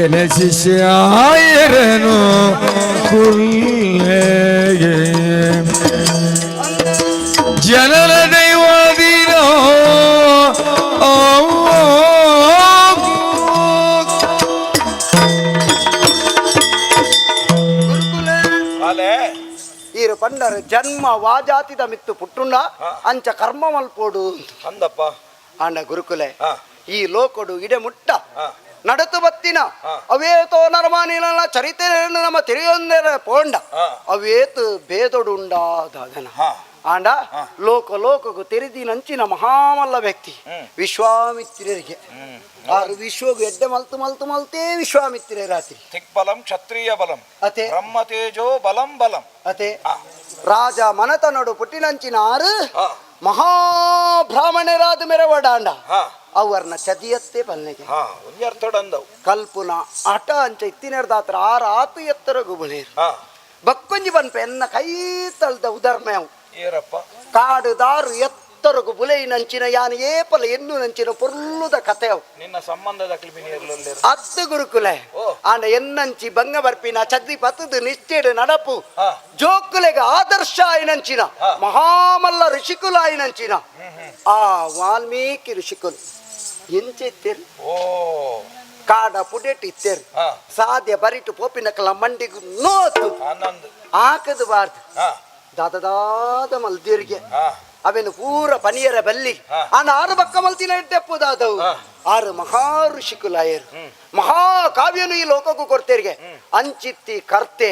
Speaker 4: ಎನೆ ಶಿಷ್ಯ ಆಯರನು ಕೊರ್ಲೇ ಜನರ ದೈವಾದೀನೋ
Speaker 7: ಈರು ಪಂಡರ್ ಜನ್ಮ ವಾಜಾತಿದ ಮಿತ್ತು ಪುಟ್ಟುಂಡ ಅಂಚ ಕರ್ಮ ಮಲ್ಪೋಡು
Speaker 5: ಅಂದಪ್ಪ
Speaker 7: ಆಂಡ ಗುರುಕುಲೆ ಈ ಲೋಕಡು ಇಡೆ ಮುಟ್ಟ ನಡತು ಬತ್ತಿನ ಅವೇತೋ ನರಮಾನಿನ ಚರಿತ್ರೆಯನ್ನು ನಮ್ಮ ತಿಳಿಯೊಂದರ ಪೋಂಡ ಅವೇತು ಭೇದೊಡು ಉಂಡಾದನ ಆಂಡ ಲೋಕ ಲೋಕಗೂ ತೆರೆದಿನಂಚಿನ ಮಹಾಮಲ್ಲ ವ್ಯಕ್ತಿ ವಿಶ್ವಾಮಿತ್ರರಿಗೆ ಆರು ವಿಶ್ವಗೂ ಎಡ್ಡೆ ಮಲ್ತು ಮಲ್ತು ಮಲ್ತೇ ವಿಶ್ವಾಮಿತ್ರೇ ರಾತ್ರಿ
Speaker 5: ದಿಕ್ಬಲಂ ಕ್ಷತ್ರಿಯ ಬಲಂ
Speaker 7: ಅತೆ
Speaker 5: ಬ್ರಹ್ಮ ತೇಜೋ ಬಲಂ ಬಲಂ
Speaker 7: ಅತೆ ರಾಜ ಮನತನೊಡು ಪುಟ್ಟಿನಂಚಿನ ಆರು ಮಹಾಬ್ರಾಹ್ಮಣರಾದ ಮೆರವಡಾಂಡ ಅವರ್ನ ಚದಿಯತ್ತೆ ಪಲ್ನೆಗೆ
Speaker 5: ಒಂಜರ್ಥಡಂದವು
Speaker 7: ಕಲ್ಪುನ ಆಟ ಅಂಚ ಇತ್ತಿನೆರ್ದಾತ್ರ ಆರು ಆತು ಎತ್ತರ ಗುಬುಳೇರು ಬಕ್ಕೊಂಜಿ ಬನ್ಪೆ ಎನ್ನ ಕೈ ತಳ್ದ ಉದರ್ಮಯವು
Speaker 5: ಏರಪ್ಪ
Speaker 7: ಕಾಡು ದಾರು ಎತ್ತರಗು ಬುಲೆಯಿನಂಚಿನ ಯಾನು ಏಪಲ ಎನ್ನು ನಂಚಿನ ಪೊರ್ಲುದ ಕಥೆಯವು
Speaker 5: ನಿನ್ನ ಸಂಬಂಧದ
Speaker 7: ಅತ್ತು ಗುರುಕುಲೆ ಆಂಡ ಎನ್ನಂಚಿ ಬಂಗ ಬರ್ಪಿನ ಚದ್ದಿ ಪತ್ತದು ನಿಷ್ಠೆಡು ನಡಪು ಜೋಕುಲೆಗ ಆದರ್ಶ ಆಯಿನಂಚಿನ ಮಹಾಮಲ್ಲ ಋಷಿಕುಲ ಆಯಿನಂಚಿನ ಆ ವಾಲ್ಮೀಕಿ ಋಷಿಕುಲು ಎಂಚ ಇತ್ತೇರು ಕಾಡ ಪುಡೆಟ್ ಇತ್ತೇರು ಸಾಧ್ಯ ಬರಿಟು ಪೋಪಿನಕಲ ಮಂಡಿಗು ನೋತು ಆಕದು ಬಾರ್ದು ದಾದದಾದ ಮಲ್ದಿರಿಗೆ ಅವೆನು ಪೂರ ಪನಿಯರ ಬಲ್ಲಿ ಆನ ಆರು ಬಕ್ಕ ಮಲ್ತಿನ ಇಡ್ಡೆಪ್ಪುದಾದವು ಆರು ಮಹಾ ಋಷಿಕುಲಾಯರು ಮಹಾಕಾವ್ಯನು ಈ ಲೋಕಕ್ಕೂ ಕೊಡ್ತೇರಿಗೆ ಅಂಚಿತ್ತಿ ಕರ್ತೆ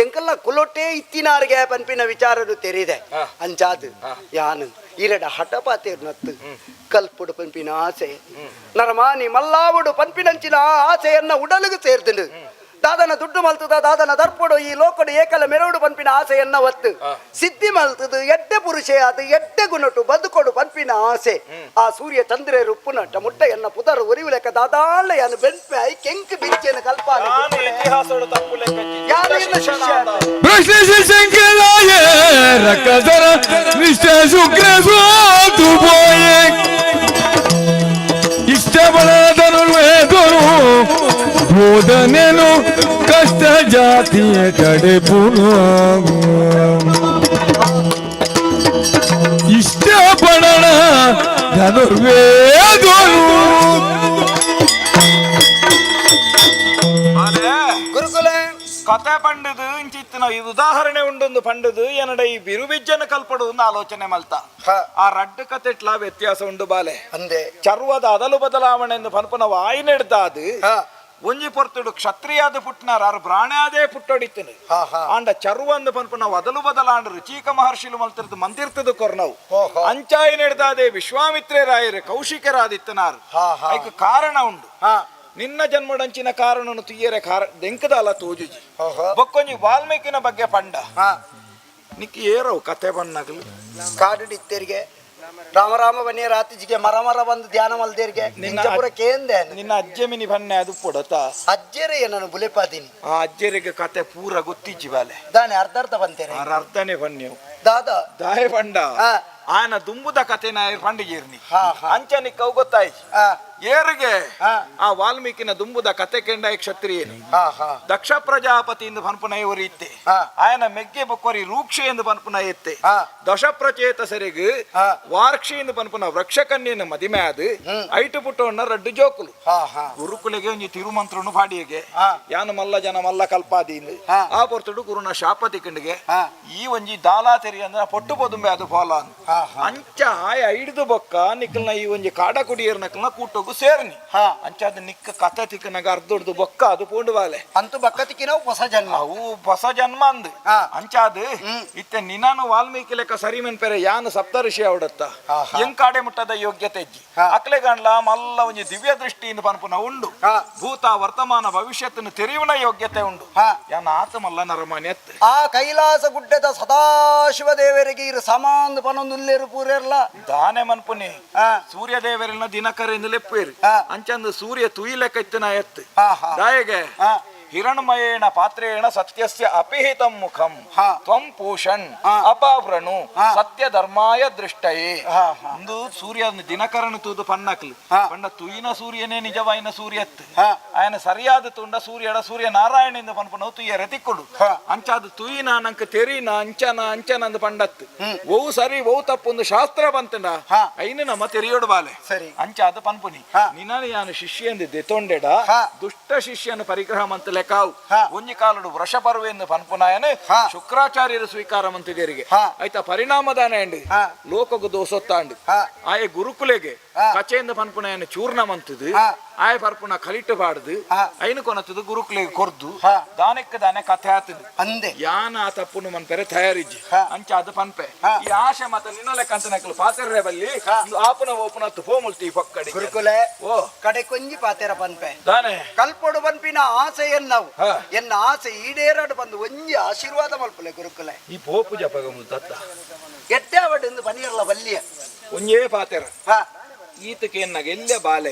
Speaker 7: ಎಂಕಲ್ಲ ಕುಲೊಟ್ಟೆ ಇತ್ತಿನಾರಿಗೆ ಪನ್ಪಿನ ವಿಚಾರನು ತೆರಿದೆ ಅಂಚಾದು ಯಾನು ಇರಡ ಹಠಪಾತೇರು ನತ್ತು ಕಲ್ಪುಡು ಪಂಪಿನ ಆಸೆ ನರಮಾನಿ ಮಲ್ಲಾವುಡು ಪಂಪಿನಂಚಿನ ಆಸೆಯನ್ನ ಉಡಲಿಗೆ ಸೇರ್ದುಂಡು ದಾದನ ದುಡ್ಡು ಮಲ್ತದ ದಾದನ ದರ್ಪುಡು ಈ ಲೋಕಡು ಏಕಲ ಮೆರವಡು ಪಂಪಿನ ಆಸೆಯನ್ನ ಒತ್ತು ಸಿದ್ಧಿ ಮಲ್ತದು ಎಡ್ಡೆ ಪುರುಷೆ ಅದು ಎಡ್ಡೆ ಗುಣಟು ಬದುಕೊಡು ಪಂಪಿನ ಆಸೆ ಆ ಸೂರ್ಯ ಚಂದ್ರೆ ರುಪ್ಪುನಟ ಮುಟ್ಟೆಯನ್ನ ಪುದರು ಉರಿವು ಲೆಕ್ಕ ದಾದಾಳೆಯನ್ನು ಬೆಂಪೆ I ಕೆಂಕು ಬಿಚ್ಚೆಯನ್ನು ಕಲ್ಪಾನೆ
Speaker 5: ಇತಿಹಾಸೋಡು ತಪ್ಪು ಲೆಕ್ಕ
Speaker 7: ಯಾರು ಇಲ್ಲ ಶಿಷ್ಯ
Speaker 4: ಬ್ರಹ್ಮ ಪ್ರಶ್ನಿಸಿ ಶಂಕರಾಯ ರಕ್ಕಸರ ನಿಷ್ಠ ಶುಕ್ರ ಸೋತು ಪೋಯೆ ಇಷ್ಟ ಬಳದನು ಬೋಧನೆನು ಕಷ್ಟ ಜಾತಿಯ ತಡೆಪುನು ಇಷ್ಟ ಪಡಣ ಧನುರ್ವೇದನು.
Speaker 5: ಅದೇ
Speaker 7: ಗುರುಕುಲೆ.
Speaker 5: ಕತೆ ಪಂಡದು ಇಂಚಿತ್ತಿನ ಈ ಉದಾಹರಣೆ ಉಂಡೊಂದು ಪಂಡದು ಏನಡ ಈ ಬಿರುಬಿಜ್ಜನ ಕಲ್ಪಡು ಒಂದು ಆಲೋಚನೆ ಮಲ್ತ. ಆ ರಡ್ಡು ಕತೆಟ್ಲ ವ್ಯತ್ಯಾಸ ಉಂಡು ಬಾಲೆ.
Speaker 7: ಅಂದೆ.
Speaker 5: ಚರ್ವದ ಅದಲು ಬದಲಾವಣೆ ಎಂದು ಪನ್ಪುನ ವಾಯಿನೆಡ್ದಾದು ಒಂಜಿ ಪೊರ್ತುಡು ಕ್ಷತ್ರಿಯಾದ ಪುಟ್ಟನಾರ ಆರು ಬ್ರಾಣ್ಯಾದೇ ಪುಟ್ಟೊಡಿತ್ತನು.
Speaker 7: ಹಾ, ಹಾ.
Speaker 5: ಆಂಡ ಚರ್ವ ಅಂದು ಪನ್ಪುನ ಅದಲು ಬದಲಾಂಡರು ರುಚೀಕ ಮಹರ್ಷಿಲು ಮಲ್ತಿರ್ದು ಮಂತಿರ್ತದು ಕೊರ್ನವು.
Speaker 7: ಓಹೋ.
Speaker 5: ಅಂಚಾಯಿ ನೆಡ್ದಾದೆ ವಿಶ್ವಾಮಿತ್ರೇರಾಯರು ಕೌಶಿಕರಾದಿತ್ತನಾರು.
Speaker 7: ಹಾ, ಹಾ.
Speaker 5: ಐಕ್ ಕಾರಣ ಉಂಡು. ನಿನ್ನ ಜನ್ಮಡಂಚಿನ ಕಾರಣನು ತುಯ್ಯರೆ ಕಾರ ದೆಂಕದಾಲ ತೋಜುಜಿ.
Speaker 7: ಓಹೋ.
Speaker 5: ಬೊಕ್ಕೊಂಜಿ ವಾಲ್ಮೀಕಿನ ಬಗ್ಗೆ ಪಂಡ ನಿಕ್ಕಿ ಏರವು ಕತೆ ಬಣ್ಣಗಲು.
Speaker 7: ಕಾಡುಡಿತ್ತೇರಿಗೆ ರಾಮ ರಾಮ ಬನ್ನಿ ರಾತಿಜಿಗೆ ಮರ ಮರ ಬಂದು ಧ್ಯಾನ ಮಲ್ದೇರಿಗೆ
Speaker 5: ನಿನ್ನ
Speaker 7: ನಿಂಚಪುರ ಕೇಂದೆ.
Speaker 5: ನಿನ್ನ ಅಜ್ಜಮಿನಿ ಬನ್ನೆ ಅದು ಪೊಡತ.
Speaker 7: ಅಜ್ಜರೇ ನಾನು ಬುಲೆಪಾದೀನಿ.
Speaker 5: ಆ ಅಜ್ಜರಿಗೆ ಕತೆ ಪೂರ ಗೊತ್ತಿಜ್ಜಿ ಬಾಲೆ.
Speaker 7: ದಾನೆ ಅರ್ಧ ಅರ್ಧ ಬಂತೇನೆ.
Speaker 5: ಆರ್ ಅರ್ಧನೇ ಬನ್ನಿವು.
Speaker 7: ದಾದಾ.
Speaker 5: ದಾಯ ಪಂಡ ಆನ ದುಂಬುದ ಕತೆ ನಾಯ ಪಂಡಿಗೇರ್ನಿ.
Speaker 7: ಹಾ, ಹಾ.
Speaker 5: ಅಂಚ ನಿಕ್ಕವು ಗೊತ್ತಾಯ್ತು ಏರಿಗೆ. ಆ ವಾಲ್ಮೀಕಿನ ದುಂಬುದ ಕತೆ ಕೆಂಡಾಯ ಕ್ಷತ್ರಿಯನು.
Speaker 7: ಹಾ ಹಾ
Speaker 5: ದಕ್ಷ ಪ್ರಜಾಪತಿ ಎಂದು ಪನ್ಪುನ ಇವರು ಇತ್ತೆ. ಆಯನ ಮೆಗ್ಗೆ ಬೊಕ್ಕೊರಿ ರೂಕ್ಷೆ ಎಂದು ಪನ್ಪುನ ಎತ್ತೆ. ದಶ ಪ್ರಚೇತಸರಿಗ್ ವಾರ್ಕ್ಷಿ ಎಂದು ಪನ್ಪುನ ವೃಕ್ಷಕನ್ಯನ ಮದಿಮೆ ಅದು ಐಟು ಪುಟ್ಟವನ್ನ ರಡ್ಡು ಜೋಕುಲು.
Speaker 7: ಹಾ ಹಾ
Speaker 5: ಗುರುಕುಲೆಗೆ ಒಂಜಿ ತಿರುಮಂತ್ರನು ಪಾಡಿಯಗೆ ಯಾನು ಮಲ್ಲ ಜನ ಮಲ್ಲ ಕಲ್ಪಾದೀಂದು. ಆ ಪೊರ್ತುಡು ಗುರುನ ಶಾಪ ತಿಕ್ಕಂಡಿಗೆ ಈ ಒಂಜಿ ದಾಲಾ ತೆರಿ ಅಂದ್ರೆ ಪೊಟ್ಟು ಪೊದುಂಬೆ ಅದು ಫಾಲ.
Speaker 7: ಹಾ, ಹಾ.
Speaker 5: ಅಂಚ ಆಯ ಹಿಡಿದು ಬೊಕ್ಕ ನಿಕ್ಕಲ್ನ ಈ ಒಂಜಿ ಕಾಡ ಕುಡಿಯರ್ ನಕಲ್ನ ಕೂಟೋಗು ಸೇರ್ನಿ. ಅಂಚ ಅದು ನಿಕ್ಕ ಕತೆ ತಿಕ್ಕನಾಗ ಅರ್ಧೊಡ್ದು ಬೊಕ್ಕ ಅದು ಪೋಂಡು ಬಾಲೆ.
Speaker 7: ಅಂತೂ ಬಕ್ಕತಿಕ್ಕಿನ ಹೊಸ ಜನ್ಮ.
Speaker 5: ಅವು ಹೊಸ ಜನ್ಮ ಅಂದ್. ಅಂಚಾದು ಇತ್ತೆ ನಿನಾನು ವಾಲ್ಮೀಕಿ ಲೆಕ್ಕ ಸರಿ ಮೆನ್ಪೆರೆ ಯಾನು ಸಪ್ತಋಷಿ ಅವಡತ್ತ.
Speaker 7: ಹಾ, ಹಾ.
Speaker 5: ಎಂಕಾಡೆ ಮುಟ್ಟದ ಯೋಗ್ಯತೆ ಇಜ್ಜಿ. ಅಕ್ಲೆ ಗಂಡ್ಲ ಮಲ್ಲ ಒಂಜಿ ದಿವ್ಯ ದೃಷ್ಟಿಯಿಂದ ಪನ್ಪುನ ಉಂಡು. ಭೂತ ವರ್ತಮಾನ ಭವಿಷ್ಯತ್ತನ್ನು ತೆರೆಯುವನ ಯೋಗ್ಯತೆ ಉಂಡು. ಯಾನ ಆತ ಮಲ್ಲ ನರಮಾನ್ಯತ್.
Speaker 7: ಆ ಕೈಲಾಸ ಗುಡ್ಡದ ಸದಾಶಿವ ದೇವರಿಗೆ ಇರು ಸಮಾಂದ ಪನೊಂದುಲ್ಲೇರು ಪೂರೆರ್ಲ.
Speaker 5: ದಾನೆ ಮನ್ಪುನಿ ಸೂರ್ಯದೇವರಿನ ದಿನಕರೆಂದು ಲೆಪ್ಪೇರು. ಅಂಚಂದು ಸೂರ್ಯ ತುಯಿ ಲೆಕ್ಕ ಇತ್ತಿನ ಎತ್ತು.
Speaker 7: ಹಾ, ಹಾ.
Speaker 5: ದಾಯಗೆ ಹಿರಣ್ಮಯೇಣ ಪಾತ್ರೇಣ ಸತ್ಯಸ್ಯ ಅಪಿಹಿತಂ ಮುಖಂ ತ್ವಂ ಪೂಷಣ್ ಅಪಾವ್ರಣು ಸತ್ಯ ಧರ್ಮಾಯ ದೃಷ್ಟಯೇ. ಒಂದು ಸೂರ್ಯ ದಿನಕರನು ತೂದು ಪನ್ನಕ್ಲು ಪಂಡ ತುಯಿನ ಸೂರ್ಯನೇ ನಿಜವಾಯಿನ ಸೂರ್ಯತ್. ಆಯನ ಸರಿಯಾದ ತುಂಡ ಸೂರ್ಯಡ ಸೂರ್ಯ ನಾರಾಯಣ ಎಂದು ಪನ್ಪುನವು ತುಯ್ಯ ರತಿಕೊಡು. ಅಂಚಾದ ತುಯಿನ ನಂಕ ತೆರಿನ ಅಂಚನ ಅಂಚನ ಅಂದ್ ಪಂಡತ್ ಒವು ಸರಿ ಒವು ತಪ್ಪು ಒಂದು ಶಾಸ್ತ್ರ ಬಂತಂಡ ಐನು ನಮ್ಮ ತೆರಿಯೋಡು ಬಾಲೆ.
Speaker 7: ಸರಿ.
Speaker 5: ಅಂಚಾದ ಪನ್ಪುನಿ ನಿನ್ನ ಯಾನು ಶಿಷ್ಯಂದು ದೆತೊಂಡೆಡ ದುಷ್ಟ ಶಿಷ್ಯನು ಪರಿಗ್ರಹ ಮಂತ ಲೆಕ್ಕಾವು. ಒಂಜಿ ಕಾಲುಡು ವೃಷಪರ್ವೆಂದು ಪನ್ಪುನಾಯನೆ ಶುಕ್ರಾಚಾರ್ಯರು ಸ್ವೀಕಾರ ಮಂತಿದೇರಿಗೆ. ಆಯ್ತಾ ಪರಿಣಾಮದಾನ ಎಂಡು ಲೋಕಗು ದೋಸೊತ್ತಾಂಡು. ಆಯೆ ಗುರುಕುಲೆಗೆ ಕಚೆಯಿಂದ ಪನ್ಪುನಾಯನ ಚೂರ್ಣ ಮಂತದು ಆಯ ಪರ್ಪುನ ಕಲಿಟು ಪಾಡ್ದು ಐನು ಕೊನತದು ಗುರುಕುಲೆಗೆ ಕೊರ್ದು ದಾನಕ್ಕೆ ದಾನೆ ಕಥೆ ಆತದು.
Speaker 7: ಅಂದೆ.
Speaker 5: ಯಾನ ಆ ತಪ್ಪುನು ಮನ್ಪೆರೆ ತಯಾರಿಜ್ಜಿ. ಅಂಚ ಅದು ಪನ್ಪೆ ಈ ಆಶೆ ಮತ ನಿನ್ನ ಲೆಕ್ಕ ಅಂತ ನಕಲು ಪಾತೆರ್ರೆ ಬಲ್ಲಿ ಆಪುನ ಓಪುನ ಫೋಮುಲ್ತಿ ಪಕ್ಕಡಿ.
Speaker 7: ಗುರುಕುಲೆ.
Speaker 5: ಓ.
Speaker 7: ಕಡೆ ಕೊಂಜಿ ಪಾತೆರ ಪನ್ಪೆ.
Speaker 5: ದಾನೆ.
Speaker 7: ಕಲ್ಪೊಡು ಪನ್ಪಿನ ಆಸೆ ಎನ್ನವು ಎನ್ನ ಆಸೆ ಈಡೇರಡು ಬಂದು ಒಂಜಿ ಆಶೀರ್ವಾದ ಮಲ್ಪಲೆ ಗುರುಕುಲೆ.
Speaker 5: ಈ ಪೋಪು ಜಪಗ ಮುದ್ದತ್ತ.
Speaker 7: ಎಟ್ಟೆ ಅವಡು ಪನಿಯರ್ಲ ಬಲ್ಲಿಯ.
Speaker 5: ಒಂಜೇ ಪಾತೆರ ಈತ ಕೇನ್ನಾಗ ಎಲ್ಲೆ ಬಾಲೆ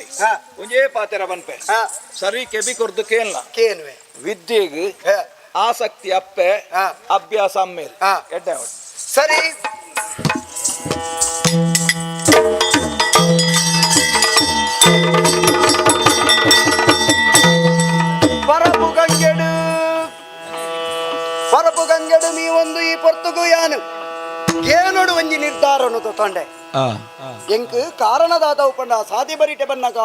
Speaker 5: ಒಂಜೇ ಪಾತೆರ ಪನ್ಪೆ. ಸರಿ ಕೆಬಿ ಕೊರ್ದು ಕೇನ್ಲ.
Speaker 7: ಕೇನ್ವೆ.
Speaker 5: ವಿದ್ಯೆಗ್ ಆಸಕ್ತಿ ಅಪ್ಪೆ ಅಭ್ಯಾಸ ಅಮ್ಮೇರ್ ಎಡ್ಡೆ ಅವಡು.
Speaker 7: ಸರಿ. ಪರಪು ಗಂಗೆಡು ಪರಪು ಗಂಗೆಡು ನೀ ಒಂದು ಈ ಪೊರ್ತುಗು ಯಾನು ಏನೋಡು ಒಂಜಿ ನಿರ್ಧಾರನು ತೊಂಡೆ ಎಂಕ್ ಕಾರಣದಾದವು ಪಂಡ ಸಾದಿ ಬರಿಟೆ ಬನ್ನಗ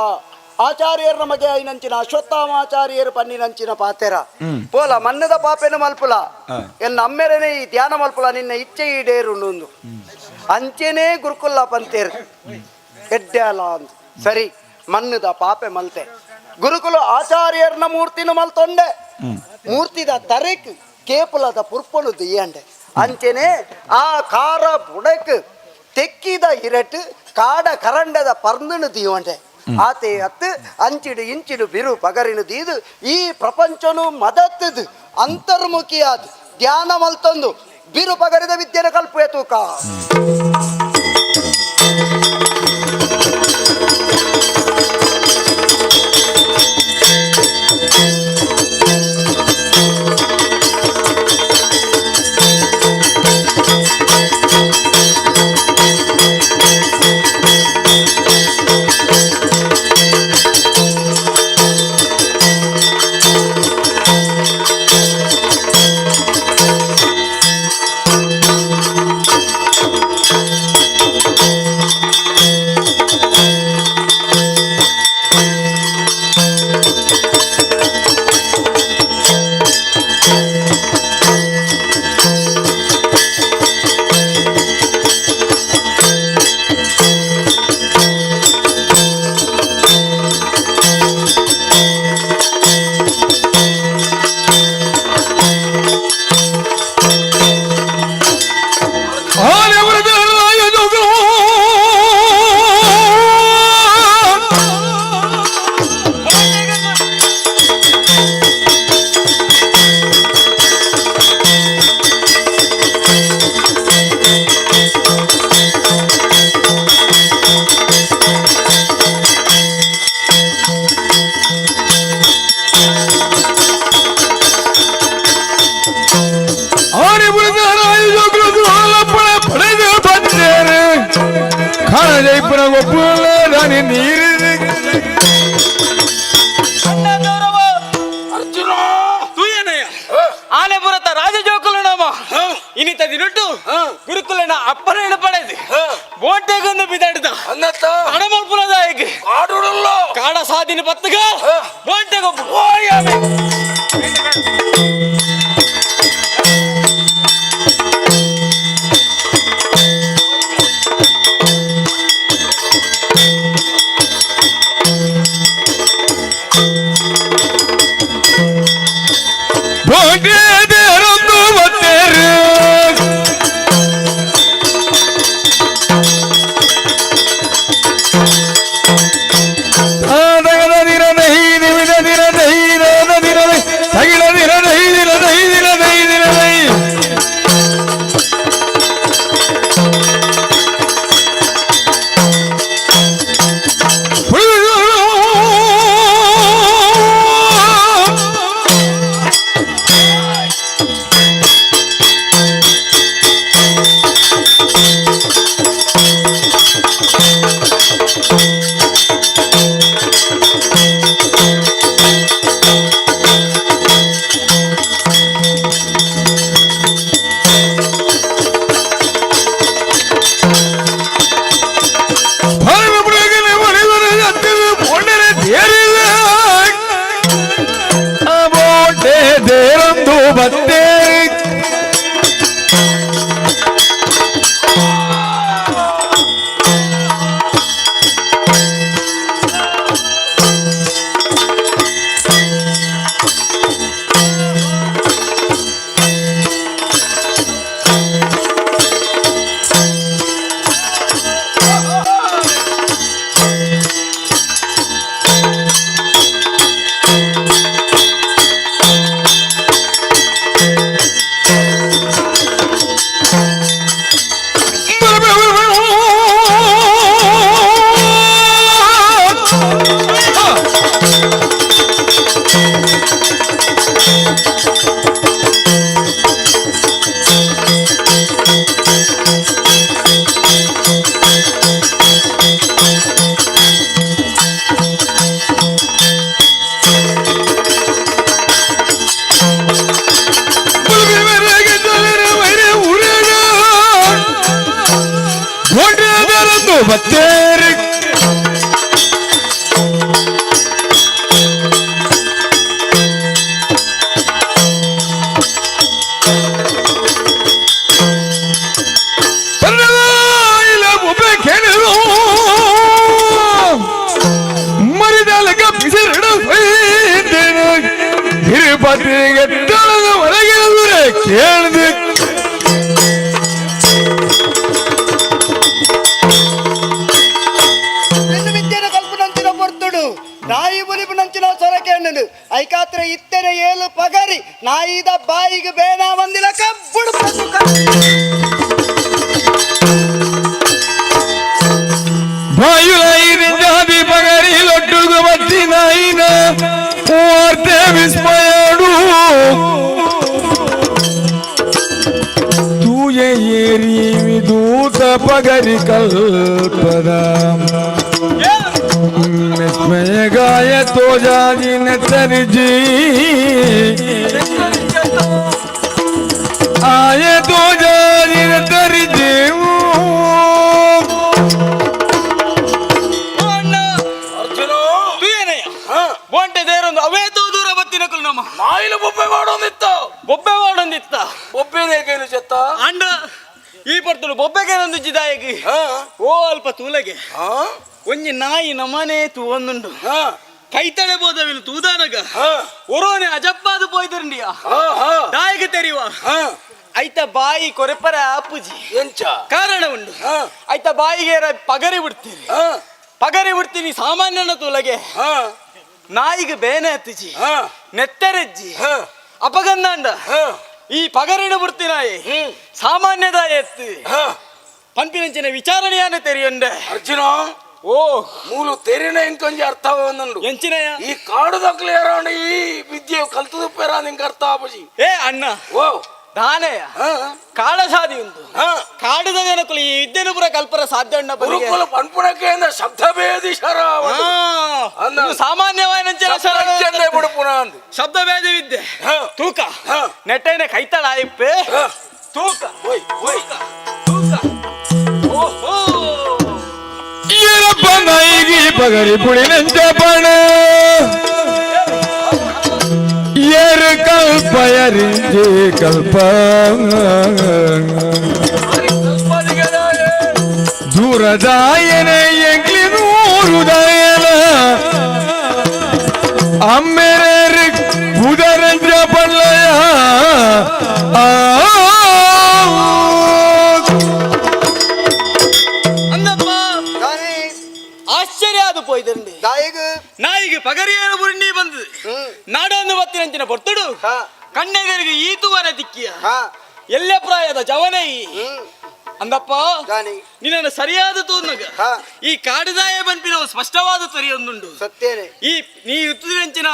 Speaker 7: ಆಚಾರ್ಯರ ಮಗೆ ಐನಂಚಿನ ಅಶ್ವತ್ಥಾಮಾಚಾರ್ಯರು ಪನ್ನಿನಂಚಿನ ಪಾತೆರ ಪೋಲ ಮನ್ನದ ಪಾಪೆನು ಮಲ್ಪುಲ ಎನ್ನ ಅಮ್ಮೆರನೆ ಈ ಧ್ಯಾನ ಮಲ್ಪುಲ ನಿನ್ನ ಇಚ್ಛೆ ಈಡೇರು ಅಂಚೆನೇ ಗುರುಕುಲ್ಲ ಪಂತೇರು ಎಡ್ಡ್ಯಾಲ ಅಂದ್ ಸರಿ ಮನ್ನದ ಪಾಪೆ ಮಲ್ತೆ ಗುರುಕುಲ ಆಚಾರ್ಯರ್ನ ಮೂರ್ತಿನ ಮಲ್ತೊಂಡೆ ಮೂರ್ತಿದ ತರೆಕ್ ಕೇಪುಲದ ಪುರ್ಪೊಲು ದಿಯ್ಯಂಡೆ ಅಂಚೆನೆ ಆ ಖಾರ ಬುಡಕ್ ತೆಕ್ಕಿದ ಇರಟ್ ಕಾಡ ಕರಂಡದ ಪರ್ಂದನು ದಿಯೋಂಡೆ ಆತೆ ಅತ್ತು ಅಂಚಿಡು ಇಂಚಿಡು ಬಿರು ಪಗರಿನು ದೀದು ಈ ಪ್ರಪಂಚನು ಮದತ್ತದು ಅಂತರ್ಮುಖಿಯಾದ ಧ್ಯಾನ ಮಲ್ತೊಂದು ಬಿರು ಪಗರಿದ ವಿದ್ಯೆನ ಕಲ್ಪುವೆ ತೂಕ.
Speaker 4: ದಾನಿ ನೀರು
Speaker 5: ಅರ್ಜುನ
Speaker 6: ತೂಯನಯ್ಯ ಆನೆ ಪುರತ ರಾಜಜೋಕುಲು ನಾಮ ಇನಿತ ದಿನಟ್ಟು ಗುರುಕುಲನ ಅಪ್ಪನ ಪಡೆದು ಬೋಟೆಗೊಂದು ಬಿದಾಡಿದ
Speaker 5: ಅನ್ನತ್ತ
Speaker 6: ಅಣಮಲ್ಪುನದಾಯಕ
Speaker 5: ಕಾಡುಡಲ್ಲ
Speaker 6: ಕಾಡ ಸಾದಿನ ಪತ್ತಗ ಬೋಟೆಗೊಬ್ಬ
Speaker 4: ಬೋಟೆದೇರೊಂದು ಬತ್ತೇರು ಬತ್ತೇರಿ ತಿರುಪತಿಗೆ ಹೊರಗೆ ಕೇಳಿದೆ.
Speaker 7: ವಿದ್ಯೆನ ಕಲ್ಪನಂಚಿನ ಪೊರ್ತುಡು ನಾಯಿ ಬುಲಿಪುನಂಚಿನ ಸೊರಕೆಣ್ಣು ಐಕಾತ್ರ ಇತ್ತೆನೆ ಏಳು ಪಗರಿ ನಾಯಿದ ಬಾಯಿಗೆ ಬೇನ ಬಂದಿಲ್ಲ ಕಬ್ಬುಡು.
Speaker 4: ಬಾಯುಲೈನ ಪಗರಿ ಲೊಟ್ಟುಗು ಬತ್ತಿ ನಾಯಿನ ವಾರ್ತೆ ವಿಸ್ಮಯಡು ತೂಯ ಏರಿ ವಿದೂತ ಪಗರಿ ಕಲ್ಪದ ವಿಸ್ಮಯ ಗಾಯ ತೋಜಾಜಿನ ತರಿಜಿ ಆಯ ತೋಜಾಜಿನ ತರಿಜಿ.
Speaker 6: ಬೋಂಟೆ ದೇರೊಂದು ಅವೇತೋ ದೂರ ಬತ್ತಿನಕುಲು ನಮ್ಮ
Speaker 5: ನಾಯಿಲು ಬೊಬ್ಬೆ ಮಾಡೋದಿತ್ತ
Speaker 6: ಬೊಬ್ಬೆ ಮಾಡೋದಿತ್ತ
Speaker 5: ಬೊಬ್ಬೆನೇ ಕೈಲು ಚೆತ್ತ
Speaker 6: ಅಂಡ ಈ ಪರ್ತುಡು ಬೊಬ್ಬೆಗೆ ಒಂದು ಜಿದಾಯಗಿ ಓ ಅಲ್ಪ ತೂಲಗೆ ಒಂಜಿ ನಾಯಿ ನಮ್ಮನೆ ತೂವೊಂದುಂಡು ಕೈತಳೆ ಬೋದವಿಲು ತೂದಾನಗ ಒರೋನೆ ಅಜಪ್ಪಾದು ಪೋಯ್ದುಂಡಿಯ ದಾಯಿಗೆ ತೆರಿವ ಐತ ಬಾಯಿ ಕೊರೆಪರ ಆಪುಜಿ
Speaker 5: ಎಂಚ
Speaker 6: ಕಾರಣ ಉಂಡು ಐತ ಬಾಯಿಗೆ ಪಗರಿ ಬಿಡ್ತೀನಿ ಪಗರಿ ಬಿಡ್ತೀನಿ ಸಾಮಾನ್ಯನ ತೂಲಗೆ ನಾಯಿಗೆ ಬೇನೆ ಹತ್ತಿಜಿ ನೆತ್ತರೆಜ್ಜಿ ಅಪಗಂದಾಂಡ ಈ ಪಗರಿನ ಬಿಡ್ತಿ ನಾಯಿ ಸಾಮಾನ್ಯದ ಎತ್ತು ಪಂಪಿನಂಚಿನ ವಿಚಾರಣೆಯಾನ ತೆರಿಯೊಂಡೆ
Speaker 5: ಅರ್ಜುನ
Speaker 6: ಓ
Speaker 5: ಮೂಲು ತೆರಿನ ಇಂಕೊಂಜಿ ಅರ್ಥ ಒಂದುಂಡು
Speaker 6: ಎಂಚಿನಯ
Speaker 5: ಈ ಕಾಡು ದಕ್ಲು ಏರಾಂಡ ಈ ವಿದ್ಯೆ ಕಲ್ತುದುಪ್ಪೇರ ನಿಂಗೆ ಅರ್ಥ ಆಪುಜಿ
Speaker 6: ಏ ಅಣ್ಣ
Speaker 5: ಓ
Speaker 6: ದಾನೆಯ ಕಾಡಸಾದಿ ಉಂದು ಕಾಡದ ಜನಕುಲು ಈ ವಿದ್ಯೆನು ಪೂರ ಕಲ್ಪರ ಸಾಧ್ಯ ಉಂಡ
Speaker 4: ಗುರುಕುಲ ಪನ್ಪುಣಕ್ಕೆ ಅಂದ್ರೆ ಶಬ್ದಭೇದಿ ಶರ
Speaker 6: ಸಾಮಾನ್ಯವಾದ
Speaker 4: ಬಿಡುಪುನ ಅಂದು
Speaker 6: ಶಬ್ದಭೇದಿ ವಿದ್ಯೆ ತೂಕ ನೆಟ್ಟೈನ ಕೈತಳ ಇಪ್ಪೆ ತೂಕ
Speaker 4: ಓಯ್ ಓಯ್
Speaker 6: ತೂಕ ಓಹೋ
Speaker 4: ಏನಪ್ಪ ನಾಯಿಗೆ ಪಗರಿ ಪುಳಿ ನಂಜ ಪಣ ಏರು ಕಲ್ಪ ಎರಿಂಜಿ ಕಲ್ಪ ದೂರದಾಯನ ಎಂಗ್ಲಿ ನೂರುದಾಯನ ಅಮ್ಮೆರೇರು ಬುಧರಂಜ ಪಳ್ಳಯ ಆ
Speaker 6: ಅಂದಪ್ಪ
Speaker 7: ದಾನಿ
Speaker 6: ಆಶ್ಚರ್ಯ ಅದು ಪೋಯ್ದಂడి
Speaker 7: ದಾಯಿಗ್
Speaker 6: ನಾಯಿಗೆ ಪಗರಿಯನ್ನು ಬುರುಂಡಿ ಬಂದது ನಾಡೊಂದು ಬತ್ತಿನಂಚಿನ ಪೊರ್ತುಡು
Speaker 7: ಹಾ.
Speaker 6: ಕಣ್ಣೆದರಿಗೆ ಈತುವನ ದಿಕ್ಕಿಯ
Speaker 7: ಹಾ
Speaker 6: ಎಲ್ಲ ಪ್ರಾಯದ ಜವನೈ ಅಂದಪ್ಪ
Speaker 7: ದಾನಿ
Speaker 6: ನಿನ್ನನ್ನು ಸರಿಯಾದ ತೂರ್ನಗ
Speaker 7: ಹಾ.
Speaker 6: ಈ ಕಾಡಿದಾಯ ಬನ್ಪಿನವು ಸ್ಪಷ್ಟವಾದ ತೊರಿಯೊಂದುಂಡು
Speaker 7: ಸತ್ಯೇನೆ
Speaker 6: ಈ ನೀ ಯುತ್ತದಿನಂಚಿನ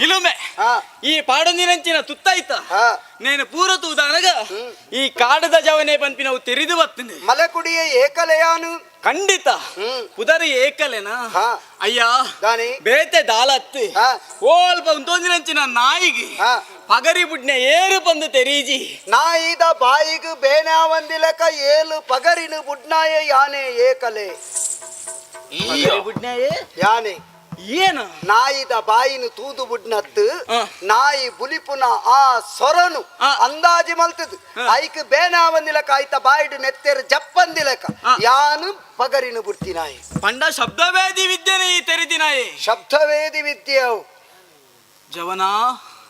Speaker 6: ನಿಲುಮೆ
Speaker 7: ಹಾ.
Speaker 6: ಈ ಪಾಡೊಂದಿನಂಚಿನ ತುತ್ತಾಯ್ತ
Speaker 7: ಹಾ.
Speaker 6: ನೇನು ಪೂರ ತೂದಾನಗ ಈ ಕಾಡದ ಜವನೆ ಬನ್ಪಿನವು ತೆರಿದು ಬತ್ತಿನಿ
Speaker 7: ಮಲಕುಡಿಯ ಏಕಲೆಯಾನು
Speaker 6: ಖಂಡಿತ ಪುದರಿ ಏಕಲೆನಾ
Speaker 7: ಹಾ.
Speaker 6: ಅಯ್ಯ
Speaker 7: ದಾನಿ
Speaker 6: ಬೇತೆ ದಾಲತ್ತು
Speaker 7: ಹಾ.
Speaker 6: ಓಲ್ಪ ಉಂತೊಂದಿನಂಚಿನ ನಾಯಿಗೆ
Speaker 7: ಹಾ.
Speaker 6: ಪಗರಿ ಬುಡ್ನೆ ಏರು ಬಂದು ತೆರೀಜಿ
Speaker 7: ನಾಯಿದ ಬಾಯಿಗ್ ಬೇನಾವಂದಿಲಕ ಏಲು ಪಗರಿನು ಬುಡ್ನಾಯ ಯಾನೆ ಏಕಲೆ
Speaker 6: ಪಗರಿ ಬುಡ್ನೆ
Speaker 7: ಯಾನೆ
Speaker 6: ಏನು
Speaker 7: ನಾಯಿದ ಬಾಯಿನು ತೂದು ಬುಡ್ನತ್ತು
Speaker 6: ಆ.
Speaker 7: ನಾಯಿ ಬುಲಿಪುನ ಆ ಸೊರನು
Speaker 6: ಆ.
Speaker 7: ಅಂದಾಜಿ ಮಲ್ತದು ಐಕ್ ಬೇನಾವಂದಿಲಕ ಆಯ್ತ ಬಾಯಿಡು ನೆತ್ತೆರು ಜಪ್ಪಂದಿಲಕ
Speaker 6: ಆ.
Speaker 7: ಯಾನು ಪಗರಿನು ಬುಡ್ತಿ ನಾಯಿ
Speaker 6: ಪಂಡ ಶಬ್ದವೇದಿ ವಿದ್ಯೆನೆ ಈ ತೆರಿದಿ ನಾಯಿ
Speaker 7: ಶಬ್ದವೇದಿ ವಿದ್ಯೆಯವು
Speaker 6: ಜವನ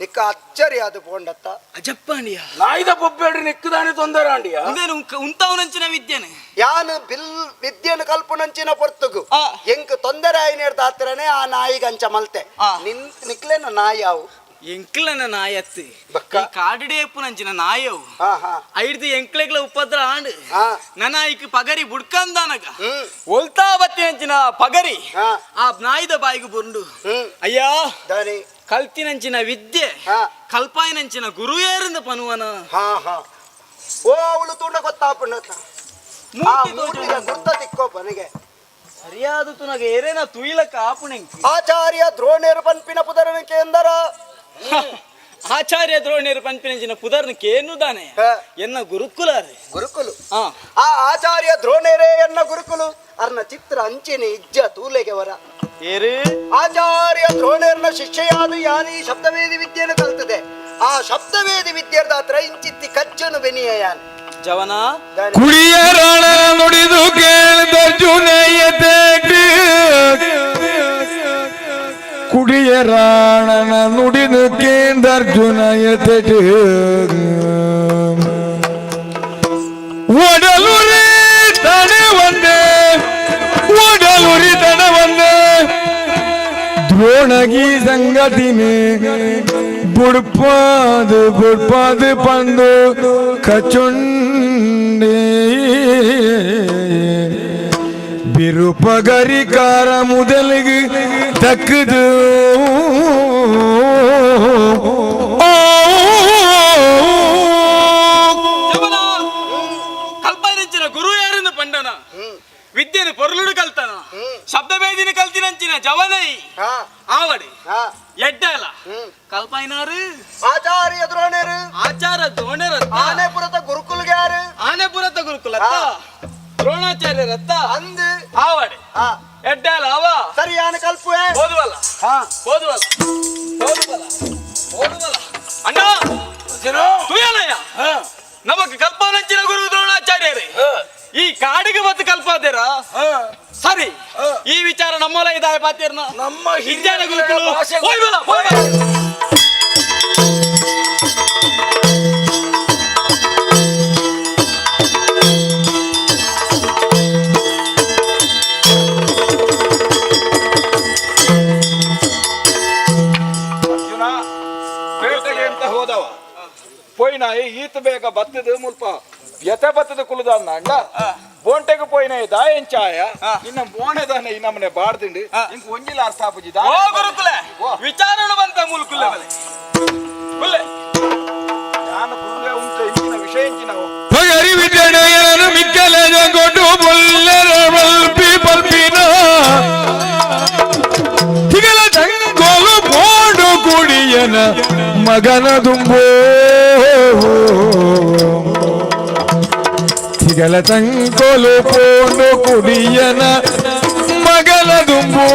Speaker 7: ನಿಕ್ಕ ಅಚ್ಚರಿ ಅದು ಪೋಂಡತ್ತ
Speaker 6: ಅಜಪ್ಪಾಣಿಯ
Speaker 4: ನಾಯಿದ ಬೊಬ್ಬೆಡ್ರಿ ನಿಕ್ಕದಾನೆ ತೊಂದರೆ ಆಂಡಿಯ
Speaker 6: ಉಂದೇನು ಉಂತವನಂಚಿನ ವಿದ್ಯೆನೆ
Speaker 7: ಯಾನು ಬಿಲ್ ವಿದ್ಯೆನು ಕಲ್ಪುನಂಚಿನ ಪೊರ್ತುಗು
Speaker 6: ಆ.
Speaker 7: ಎಂಕ್ ತೊಂದರೆ ಆಯ್ನೇರ್ದ ಆತ್ರನೇ ಆ ನಾಯಿಗಂಚ ಮಲ್ತೆ
Speaker 6: ಆ.
Speaker 7: ನಿನ್ ನಿಕ್ಲೇನ ನಾಯಿ ಅವು
Speaker 6: ಎಂಕ್ಲನ ನಾಯತ್ತಿ
Speaker 7: ಬಕ್ಕ.
Speaker 6: ಈ ಕಾಡಿಡೇಪುನಂಚಿನ ನಾಯವು
Speaker 7: ಹಾ ಹಾ
Speaker 6: ಐಡ್ದು ಎಂಕ್ಲೆಗ್ಲ ಉಪದ್ರ ಆಂಡ್
Speaker 7: ಆ.
Speaker 6: ನನ್ನ ಐಕ್ ಪಗರಿ ಬುಡ್ಕಂದಾನಗ
Speaker 7: ಹ್ಮ್.
Speaker 6: ಒಲ್ತಾ ಬತ್ತಿನಂಚಿನ ಪಗರಿ
Speaker 7: ಹಾ.
Speaker 6: ಆ ನಾಯಿದ ಬಾಯಿಗೆ ಬುರುಂಡು
Speaker 7: ಹ್ಮ್.
Speaker 6: ಅಯ್ಯ
Speaker 7: ದಾನಿ
Speaker 6: ಕಲ್ತಿನಂಚಿನ ವಿದ್ಯೆ
Speaker 7: ಹಾ.
Speaker 6: ಕಲ್ಪಾಯಿನಂಚಿನ ಗುರುಯೇರಿಂದ ಪನುವನ
Speaker 7: ಹಾ ಹಾ ಓ ಅವಳು ತೂಂಡ ಗೊತ್ತಾಪುಂಡತ್ತ ಆ
Speaker 6: ಮೂರ್ತಿ
Speaker 7: ಮೂರ್ತಿದ
Speaker 6: ತೋಜುಂಡು.
Speaker 7: ಗುರ್ತ ತಿಕ್ಕೋ ಪನಿಗೆ
Speaker 6: ಸರಿಯಾದ ತುನಗ ಏರೇನ ತುಯಿಲಕ ಆಪುಣೆಂಕ್
Speaker 7: ಆಚಾರ್ಯ ದ್ರೋಣೇರು ಪನ್ಪಿನ ಪುದರನ ಕೇಂದರ
Speaker 6: ಆಚಾರ್ಯ ದ್ರೋಣ್ಯರು ಪನ್ಪಿನಂಚಿನ ಪುದರ್ನ ಕೇನುದಾನೆ
Speaker 7: ಹಾ.
Speaker 6: ಎನ್ನ ಗುರುಕುಲಾರೆ
Speaker 7: ಗುರುಕುಲು
Speaker 6: ಆ
Speaker 7: ಆ ಆಚಾರ್ಯ ದ್ರೋಣೇರೇ ಎನ್ನ ಗುರುಕುಲು ಅರ್ನ ಚಿತ್ರ ಅಂಚಿನ ಇಜ್ಜ ತೂಲೆಗೆ ವರ
Speaker 6: ಏರು
Speaker 7: ಆಚಾರ್ಯ ದ್ರೋಣೇರ್ನ ಶಿಷ್ಯೆಯಾದ ಯಾನಿ ಶಬ್ದವೇದಿ ವಿದ್ಯೆಯನ್ನು ಕಲ್ತದೆ ಆ ಶಬ್ದವೇದಿ ವಿದ್ಯೆರ್ದಾತ್ರ ಇಂಚಿತ್ತಿ ಕಜ್ಜನು ಬೆನಿಯ ಯಾನ್
Speaker 6: ಜವನ
Speaker 7: ದಾನಿ.
Speaker 4: ಕುಡಿಯ ರಾಣ ನುಡಿದು ಕೇಳಿದರ್ಜುನೆಯ ತೇಟಿ ಕುಡಿಯ ರಾಣನ ನುಡಿದು ಕೇಂದರ್ಜುನಯ ತೆಟಿ ಒಡಲುರಿ ತಡೆ ಒಂದೇ ಒಡಲುರಿ ತಡೆ ಒಂದೇ ದ್ರೋಣಗಿ ಸಂಗತಿನೇ ಬುಡ್ಪಾದು ಬುಡ್ಪಾದು ಪಂದು ಕಚುಂಡಿ ಬಿರುಪಗರಿಕಾರ முதலுக்கு தக்குது
Speaker 6: ಜವನ ಕಲ್ಪಾಯಿನಂಚಿನ ಗುರು ಯಾರಿಂದ ಪಂಡನ ವಿದ್ಯೆನು ಪೊರ್ಲುಡು ಕಲ್ತನ ಶಬ್ದಭೇದಿನ ಕಲ್ತಿನಂಚಿನ ಜವನೈ
Speaker 7: ಹಾ
Speaker 6: ಆವಡಿ
Speaker 7: ಹಾ
Speaker 6: ಎಡ್ಡಲ ಕಲ್ಪಾಯಿನಾರು
Speaker 7: ಆಚಾರ್ಯ ದ್ರೋಣೇರು
Speaker 6: ಆಚಾರ ದ್ರೋಣರತ್ತ
Speaker 7: ಆನೆಪುರದ ಗುರುಕುಲ್ಗೆ ಯಾರು
Speaker 6: ಆನೆಪುರತ ಗುರುಕುಲತ್ತ
Speaker 7: ಹಾ.
Speaker 6: ದ್ರೋಣಾಚಾರ್ಯರತ್ತ
Speaker 7: ಅಂದು
Speaker 6: ಆವಡಿ
Speaker 7: ಹಾ
Speaker 6: ಎಡ್ಡಲ ಅವ
Speaker 7: ಸರಿ ಯಾನು ಕಲ್ಪುವೆ
Speaker 6: ಓದುವಲ್ಲ
Speaker 7: ಹಾ
Speaker 6: ಓದುವಲ್ಲ ಓದುವಲ್ಲ ಓದುವಲ್ಲ ಅಣ್ಣ ತುಯಲಯ್ಯ ನಮಕ್ ಕಲ್ಪನಂಚಿನ ಗುರು ದ್ರೋಣಾಚಾರ್ಯರೇ ಈ ಕಾಡಿಗೆ ಮತ್ತು ಕಲ್ಪಾದೇರ ಸರಿ ಈ ವಿಚಾರ ನಮ್ಮಲ್ಲ ಇದಾಯ ಪಾತೇರ್ನ
Speaker 4: ನಮ್ಮ
Speaker 6: ಹಿಂಜಾನ ಗುರುಕುಲು
Speaker 4: ಭಾಷೆ
Speaker 6: ಹೋಯ್ಬಲ, ಹೋಯ್ಬಲ.
Speaker 5: ಅರ್ಜುನ ಬೇಟೆಗೆ ಅಂತ ಹೋದವ ಪೋಯಿನಾಯಿ ಈತ ಬೇಗ ಬತ್ತದ ಮುಲ್ಪ ವ್ಯತೆ ಬತ್ತದ ಕುಲದ ಅಂಡ ಬೋಂಟೆಗೆ ಪೋಯಿನಾಯಿ ದಾಯಂಚಾಯ ಇನ್ನ ಮೋಣೆದಾನೆ ಈ ನಮ್ಮನೆ ಬಾಡ್ದಿಂಡು ಇಂಕ್ ಒಂಜಿಲ ಅರ್ಥ ಆಪುಜಿ
Speaker 6: ಓ ಗುರುಕುಲೆ ವಿಚಾರಣೆ ಬಂತ ಮೂಲಕುಲ್ಲೆ ಬಲೆ ಕುಲ್ಲೆ
Speaker 5: ನಾನು ಕುಲ್ಲೆ.
Speaker 4: ಕುಡಿಯನ ಮಗನ ದುಂಬೋ ತಿಗಲ ತಂಕೊಲು ಪೋಂಡು ಕುಡಿಯನ ಮಗನ ದುಂಬೋ.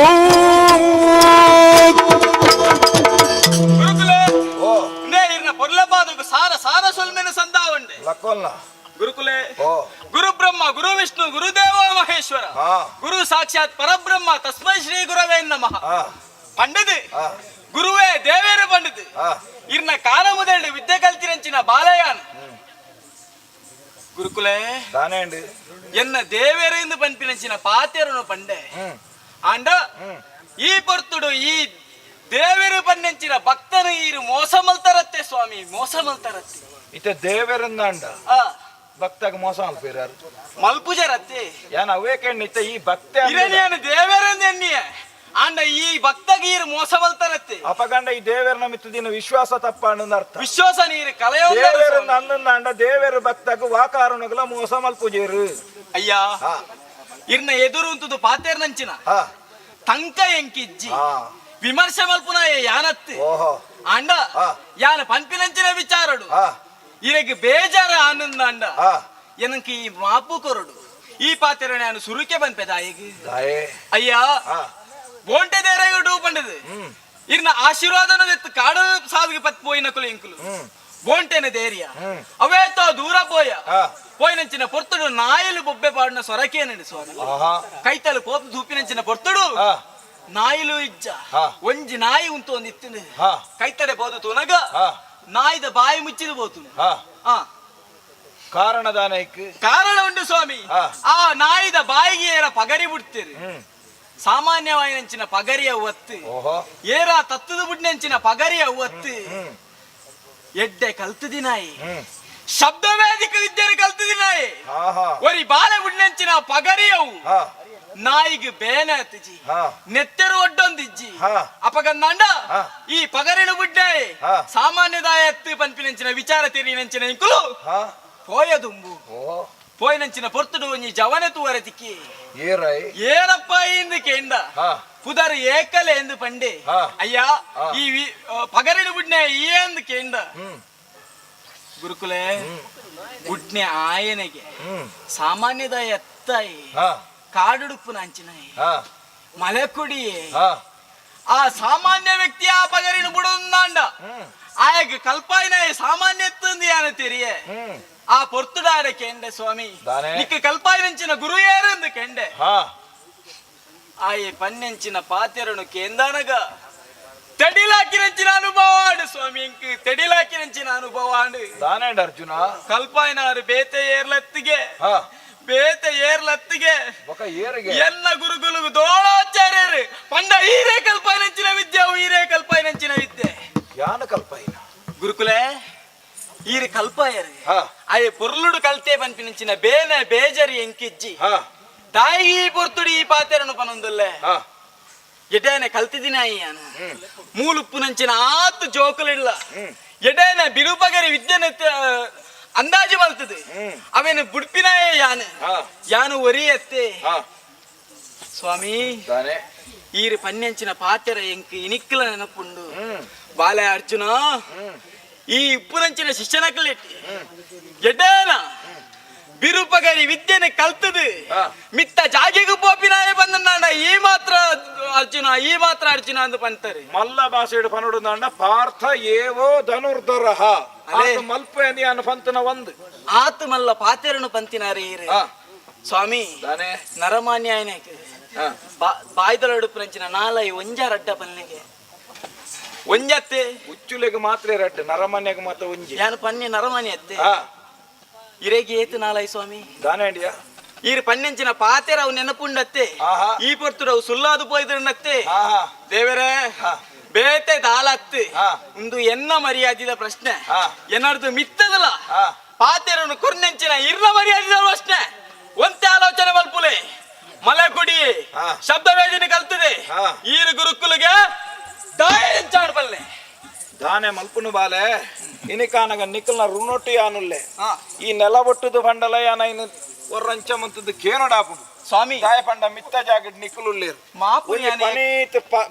Speaker 6: ಸಾರ ಸಾರ ಸೊಲ್ಮೆನ ಸಂದಾವಂಡೆ
Speaker 5: ಲಕ್ಕೊಲ್ಲ.
Speaker 6: ಗುರುಕುಲೆ ಗುರು ಬ್ರಹ್ಮ ಗುರು ವಿಷ್ಣು ಗುರುದೇವ ಮಹೇಶ್ವರ ಗುರು ಸಾಕ್ಷಾತ್ ಪರಬ್ರಹ್ಮ ತಸ್ಮೈ ಶ್ರೀ ಗುರವೇ ನಮಃ ಪಂಡದು ಗುರುವೇ ದೇವೇರು ಪಂಡದು ಇರ್ನ ಕಾಲ ಮೊದಲು ವಿದ್ಯೆ ಕಲ್ತಿರಂಚಿನ ಬಾಲಯಾನ್ ಗುರುಕುಲೆ ಎನ್ನ ದೇವೇರು ಪನ್ಪಿನಂಚಿನ ಪಾತೆರನು ಪಂಡೆ ಆಂಡ ಈ ಪೊರ್ತುಡು ಈ ದೇವೇರು ಪನ್ನೆಂಚಿನ ಭಕ್ತನು ಈರು ಮೋಸ ಮಲ್ತರತ್ತೆ ಸ್ವಾಮಿ, ಮೋಸ ಮಲ್ತರತ್ತೆ.
Speaker 5: ಇತ್ತೆ ದೇವರಂದಾಂಡ ಭಕ್ತಗ ಮೋಸ ಮಲ್ಪೇರಾರು
Speaker 6: ಮಲ್ಪುಜರತ್ತೆ.
Speaker 5: ಯಾನ್ ಅವೇ ಕೇಣ್ಣಿತ್ತ ಈ ಭಕ್ತೆ
Speaker 6: ಇರನಿಯನು ದೇವರಂದ ಎನ್ನಿಯ ಆಂಡ ಈ ಭಕ್ತಗ ಈರು ಮೋಸ ಮಲ್ತರತ್ತೆ.
Speaker 5: ಅಪಗಂಡ ಈ ದೇವರ ಮಿತ್ತು ದಿನ ವಿಶ್ವಾಸ ತಪ್ಪ ಅನ್ನೋದು ಅರ್ಥ.
Speaker 6: ವಿಶ್ವಾಸ ನೀರು ಕಲೆಯೋ
Speaker 5: ದೇವರನ್ನ ಅನ್ನಂದಾಂಡ ದೇವರ ಭಕ್ತಗ ವಾಕಾರಣಗಳ ಮೋಸ ಮಲ್ಪುಜೇರು.
Speaker 6: ಅಯ್ಯ ಇರ್ನ ಎದುರು ಉಂತುದು ಪಾತೇರ್ನಂಚಿನ ತಂಕ ಎಂಕಿಜ್ಜಿ ವಿಮರ್ಶೆ ಮಲ್ಪುನ ಯಾನತ್ತು ಆಂಡ ಯಾನ ಪನ್ಪಿನಂಚಿನ ವಿಚಾರಡು ಇರಗೆ ಬೇಜಾರ ಆನಂದ ಅಂಡ ಎನಕ್ಕೆ ಈ ಮಾಪು ಕೊರಡು ಈ ಪಾತೆರ ನಾನು ಸುರುಕೆ ಪನ್ಪೆದಾಯಿಗೆ ಅಯ್ಯ ಬೋಂಟೆ ದೇರಗಡು ಪಂಡದು ಇರ್ನ ಆಶೀರ್ವಾದನ ಎತ್ತು ಕಾಡು ಸಾದಿಗೆ ಪತ್ ಪೋಯಿನ ಕುಲು ಇಂಕುಲು ಬೋಂಟೆನ ದೇರಿಯ ಅವೇತೋ ದೂರ ಪೋಯ ಪೋಯಿನಂಚಿನ ಪೊರ್ತುಡು ನಾಯಲು ಬೊಬ್ಬೆ ಪಾಡಿನ ಸೊರಕೇನಂಡು ಸ್ವಾಮಿ ಕೈತಲು ಕೋಪ ದೂಪಿನಂಚಿನ ಪೊರ್ತುಡು ನಾಯಿಲು ಇಜ್ಜ ಒಂಜಿ ನಾಯಿ ಉಂತು ಒಂದು ಇತ್ತಿನ ಕೈತಡೆ ಬೋದು ತುನಗ ನಾಯಿದ ಬಾಯಿ ಮುಚ್ಚಿದ ಬೋತು.
Speaker 5: ಕಾರಣದಾನೈಕ್
Speaker 6: ಕಾರಣ ಉಂಟು ಸ್ವಾಮಿ, ಆ ನಾಯಿದ ಬಾಯಿಗೆ ಏರ ಪಗರಿ ಬಿಡ್ತೀರಿ ಸಾಮಾನ್ಯವಾಯಿನಂಚಿನ ಪಗರಿಯ ಒತ್ತು ಏರ ತತ್ತದ ಬುಡ್ನಂಚಿನ ಪಗರಿಯ ಒತ್ತು ಎಡ್ಡೆ ಕಲ್ತದಿ ನಾಯಿ ಶಬ್ದವೇದಿಕ ವಿದ್ಯೆ ಕಲ್ತದಿ ನಾಯಿ ಒರಿ ಬಾಲೆ ಬುಡ್ನಂಚಿನ ಪಗರಿಯವು ನಾಯಿಗೆ ಬೇನೆ ಅತ್ತಿಜಿ ನೆತ್ತೆರು ಒಡ್ಡೊಂದಿಜ್ಜಿ ಅಪಗಂದಾಂಡ ಈ ಪಗರಿನ ಬುಡ್ಡೆ ಸಾಮಾನ್ಯದಾಯ ಎತ್ತು ಪನ್ಪಿನಂಚಿನ ವಿಚಾರ ತೆರಿನಂಚಿನ ಇಂಕುಲು ಪೋಯದುಂಬು ಪೋಯನಂಚಿನ ಪೊರ್ತುಡು ಒಂಜಿ ಜವನೆ ತೂವರ ತಿಕ್ಕಿ ಏನಪ್ಪ ಇಂದು ಕೇಂದ ಪುದರ್ ಏಕಲೆ ಎಂದು ಪಂಡೆ ಅಯ್ಯ ಈ ಪಗರಿನ ಬುಡ್ನೆ ಈ ಎಂದು ಕೇಂದ ಗುರುಕುಲೆ ಬುಡ್ನೆ ಆಯನೆಗೆ ಸಾಮಾನ್ಯದಾಯ ಎತ್ತಾಯಿ ಕಾಡುಡುಪ್ಪು ನಾಂಚಿನಾಯಿ ಮಲೆಕುಡಿಯೇ ಆ ಸಾಮಾನ್ಯ ವ್ಯಕ್ತಿ ಆ ಪಗರಿನ ಬುಡಂದಾಂಡ ಆಯಗ ಕಲ್ಪಾಯಿನ ಸಾಮಾನ್ಯ ಎತ್ತಂದು ಯಾನ ತೆರಿಯೆ ಆ ಪೊರ್ತುಡಾಡ ಕೆಂಡೆ ಸ್ವಾಮಿ ನಿಕ್ಕ ಕಲ್ಪಾಯಿನಂಚಿನ ಗುರು ಏರಂದು ಕೆಂಡೆ ಆಯೆ ಪನ್ನೆಂಚಿನ ಪಾತೆರನು ಕೇಂದಾನಗ ತೆಡಿಲಾಕಿನಂಚಿನ ಅನುಭವ ಆಡು ಸ್ವಾಮಿ ಇಂಕ್ ತೆಡಿಲಾಕಿನಂಚಿನ ಅನುಭವ ಆಡು
Speaker 5: ದಾನೇಂಡ ಅರ್ಜುನ
Speaker 6: ಕಲ್ಪಾಯಿನಾರು ಬೇತೆ ಏರ್ಲತ್ತಿಗೆ ಬೇತೆ ಏರ್ಲತ್ತಿಗೆ ಎನ್ನ ಗುರುಗುಲು ದೋಳಾಚಾರ್ಯರು ಪಂಡ ಈರೇ ಕಲ್ಪಾಯಿನಂಚಿನ ವಿದ್ಯೆ ಅವು ಈರೇ ಕಲ್ಪಾಯಿನಂಚಿನ ವಿದ್ಯೆ
Speaker 5: ಯಾನ ಕಲ್ಪಾಯಿನ
Speaker 6: ಗುರುಕುಲೆ ಈರು ಕಲ್ಪಾಯರು ಅಯ್ಯ ಪೊರ್ಲುಡು ಕಲ್ತೆ ಪನ್ಪಿನಂಚಿನ ಬೇನೆ ಬೇಜರಿ ಎಂಕಿಜ್ಜಿ ತಾಯಿ ಪೊರ್ತುಡು ಈ ಪಾತೆರನು ಪನೊಂದುಲ್ಲೆ ಎಡೇನೆ ಕಲ್ತಿದಿನ ಅಯ್ಯಾನ ಮೂಲುಪ್ಪುನಂಚಿನ ಆತು ಜೋಕುಲಿಲ್ಲ ಎಡೇನೆ ಬಿರುಪಗರಿ ವಿದ್ಯೆನ ಅಂದಾಜು ಮಲ್ತದೆ ಅವೇನು ಬುಡ್ಪಿನಾಯೇ ಯಾನು ಯಾನು ಒರಿಯತ್ತೆ ಸ್ವಾಮಿ ಈರು ಪನ್ನೆಂಚಿನ ಪಾತೆರ ಎಂಕ್ ಇನಿಕ್ಕಲ ನೆನಪುಂಡು ಬಾಲೆ ಅರ್ಜುನ ಈ ಇಪ್ಪುನಂಚಿನ ಶಿಷ್ಯನಕಲಿಟ್ಟಿ ಎಡೇನ ಬಿರುಪಗರಿ ವಿದ್ಯೆನೆ ಕಲ್ತದು ಮಿತ್ತ ಜಾಗೆಗೂ ಪೋಪಿನಾಯ ಬಂದ ಈ ಮಾತ್ರ ಅರ್ಜುನ ಈ ಮಾತ್ರ ಅರ್ಜುನ ಅಂದು ಪಂತಾರೆ
Speaker 5: ಮಲ್ಲ ಭಾಷೆಡು ಪನುಡುಂದಾಂಡ ಪಾರ್ಥ ಏವೋ ಧನುರ್ಧರಃ ಮಲ್ಪೆ ಅನು ಪಂತನ ಒಂದು
Speaker 6: ಆತು ಮಲ್ಲ ಪಾತೆರನು ಪಂತಿನಾರೆ ಈರೆ ಸ್ವಾಮಿ ನರಮಾನ್ಯ ಬಾಯ್ದೊಳಡುಪುರಂಚಿನ ನಾಲೈ ಒಂಜಾರ ಅಡ್ಡ ಪನ್ನೆಗೆ ಒಂಜತ್ತೆ
Speaker 5: ಉಚ್ಚುಲೆಗ್ ಮಾತ್ರ ರಡ್ಡು ನರಮಾನ್ಯಗ್ ಮಾತ್ರ ಒಂಜಿ
Speaker 6: ಯಾನು ಪನ್ನೆ ನರಮಾನ್ಯ ಅತ್ತೆ ಇರೆಗೆ ಏತು ನಾಲೈ ಸ್ವಾಮಿ
Speaker 5: ದಾನೇಂಡಿಯ
Speaker 6: ಈರು ಪನ್ನೆಂಚಿನ ಪಾತೆರ ಅವು ನೆನಪುಂಡತ್ತೆ ಈ ಪೊರ್ತುಡು ಅವು ಸುಲ್ಲಾದು ಪೋಯ್ದ್ರನ್ನತ್ತೆ ದೇವರೇ ಬೇತೆ ದಾಲತ್ತು ಒಂದು ಎನ್ನ ಮರ್ಯಾದಿದ ಪ್ರಶ್ನೆ ಏನಾರ್ದು ಮಿತ್ತದಲ್ಲ ಪಾತೆರನ್ನು ಕುರ್ನೆಂಚಿನ ಇರ್ನ ಮರ್ಯಾದಿದ ಪ್ರಶ್ನೆ ಒಂತೆ ಆಲೋಚನೆ ಮಲ್ಪುಲೆ ಮಲೆ ಕುಡಿ ಶಬ್ದ ವೇದನೆ ಕಲ್ತದೆ ಈರು ಗುರುಕುಲಿಗೆ ದಾಯ
Speaker 5: ದಾನೆ ಮಲ್ಪುನು ಬಾಲೆ ಇನಿಕಾನಗ ನಿಕ್ಕಲ್ನ ರುಣೊಟ್ಟಿ ಆನುಲ್ಲೆ ಈ ನೆಲ ಒಟ್ಟುದು ಬಂಡಲ ಯಾನ ಇನ್ನು ಒರ್ರಂಚ ಮಂತದ್ದು ಕೇನಡಾಪುಡು.
Speaker 6: ಸ್ವಾಮಿ.
Speaker 5: ದಾಯ ಪಂಡ ಮಿತ್ತ ಜಾಗಡ್ ನಿಕ್ಕುಲುಲ್ಲೇರು.
Speaker 6: ಮಾಪು
Speaker 5: ಒಂಜಿ
Speaker 6: ಯಾನೆ.
Speaker 5: ಪನೀತ್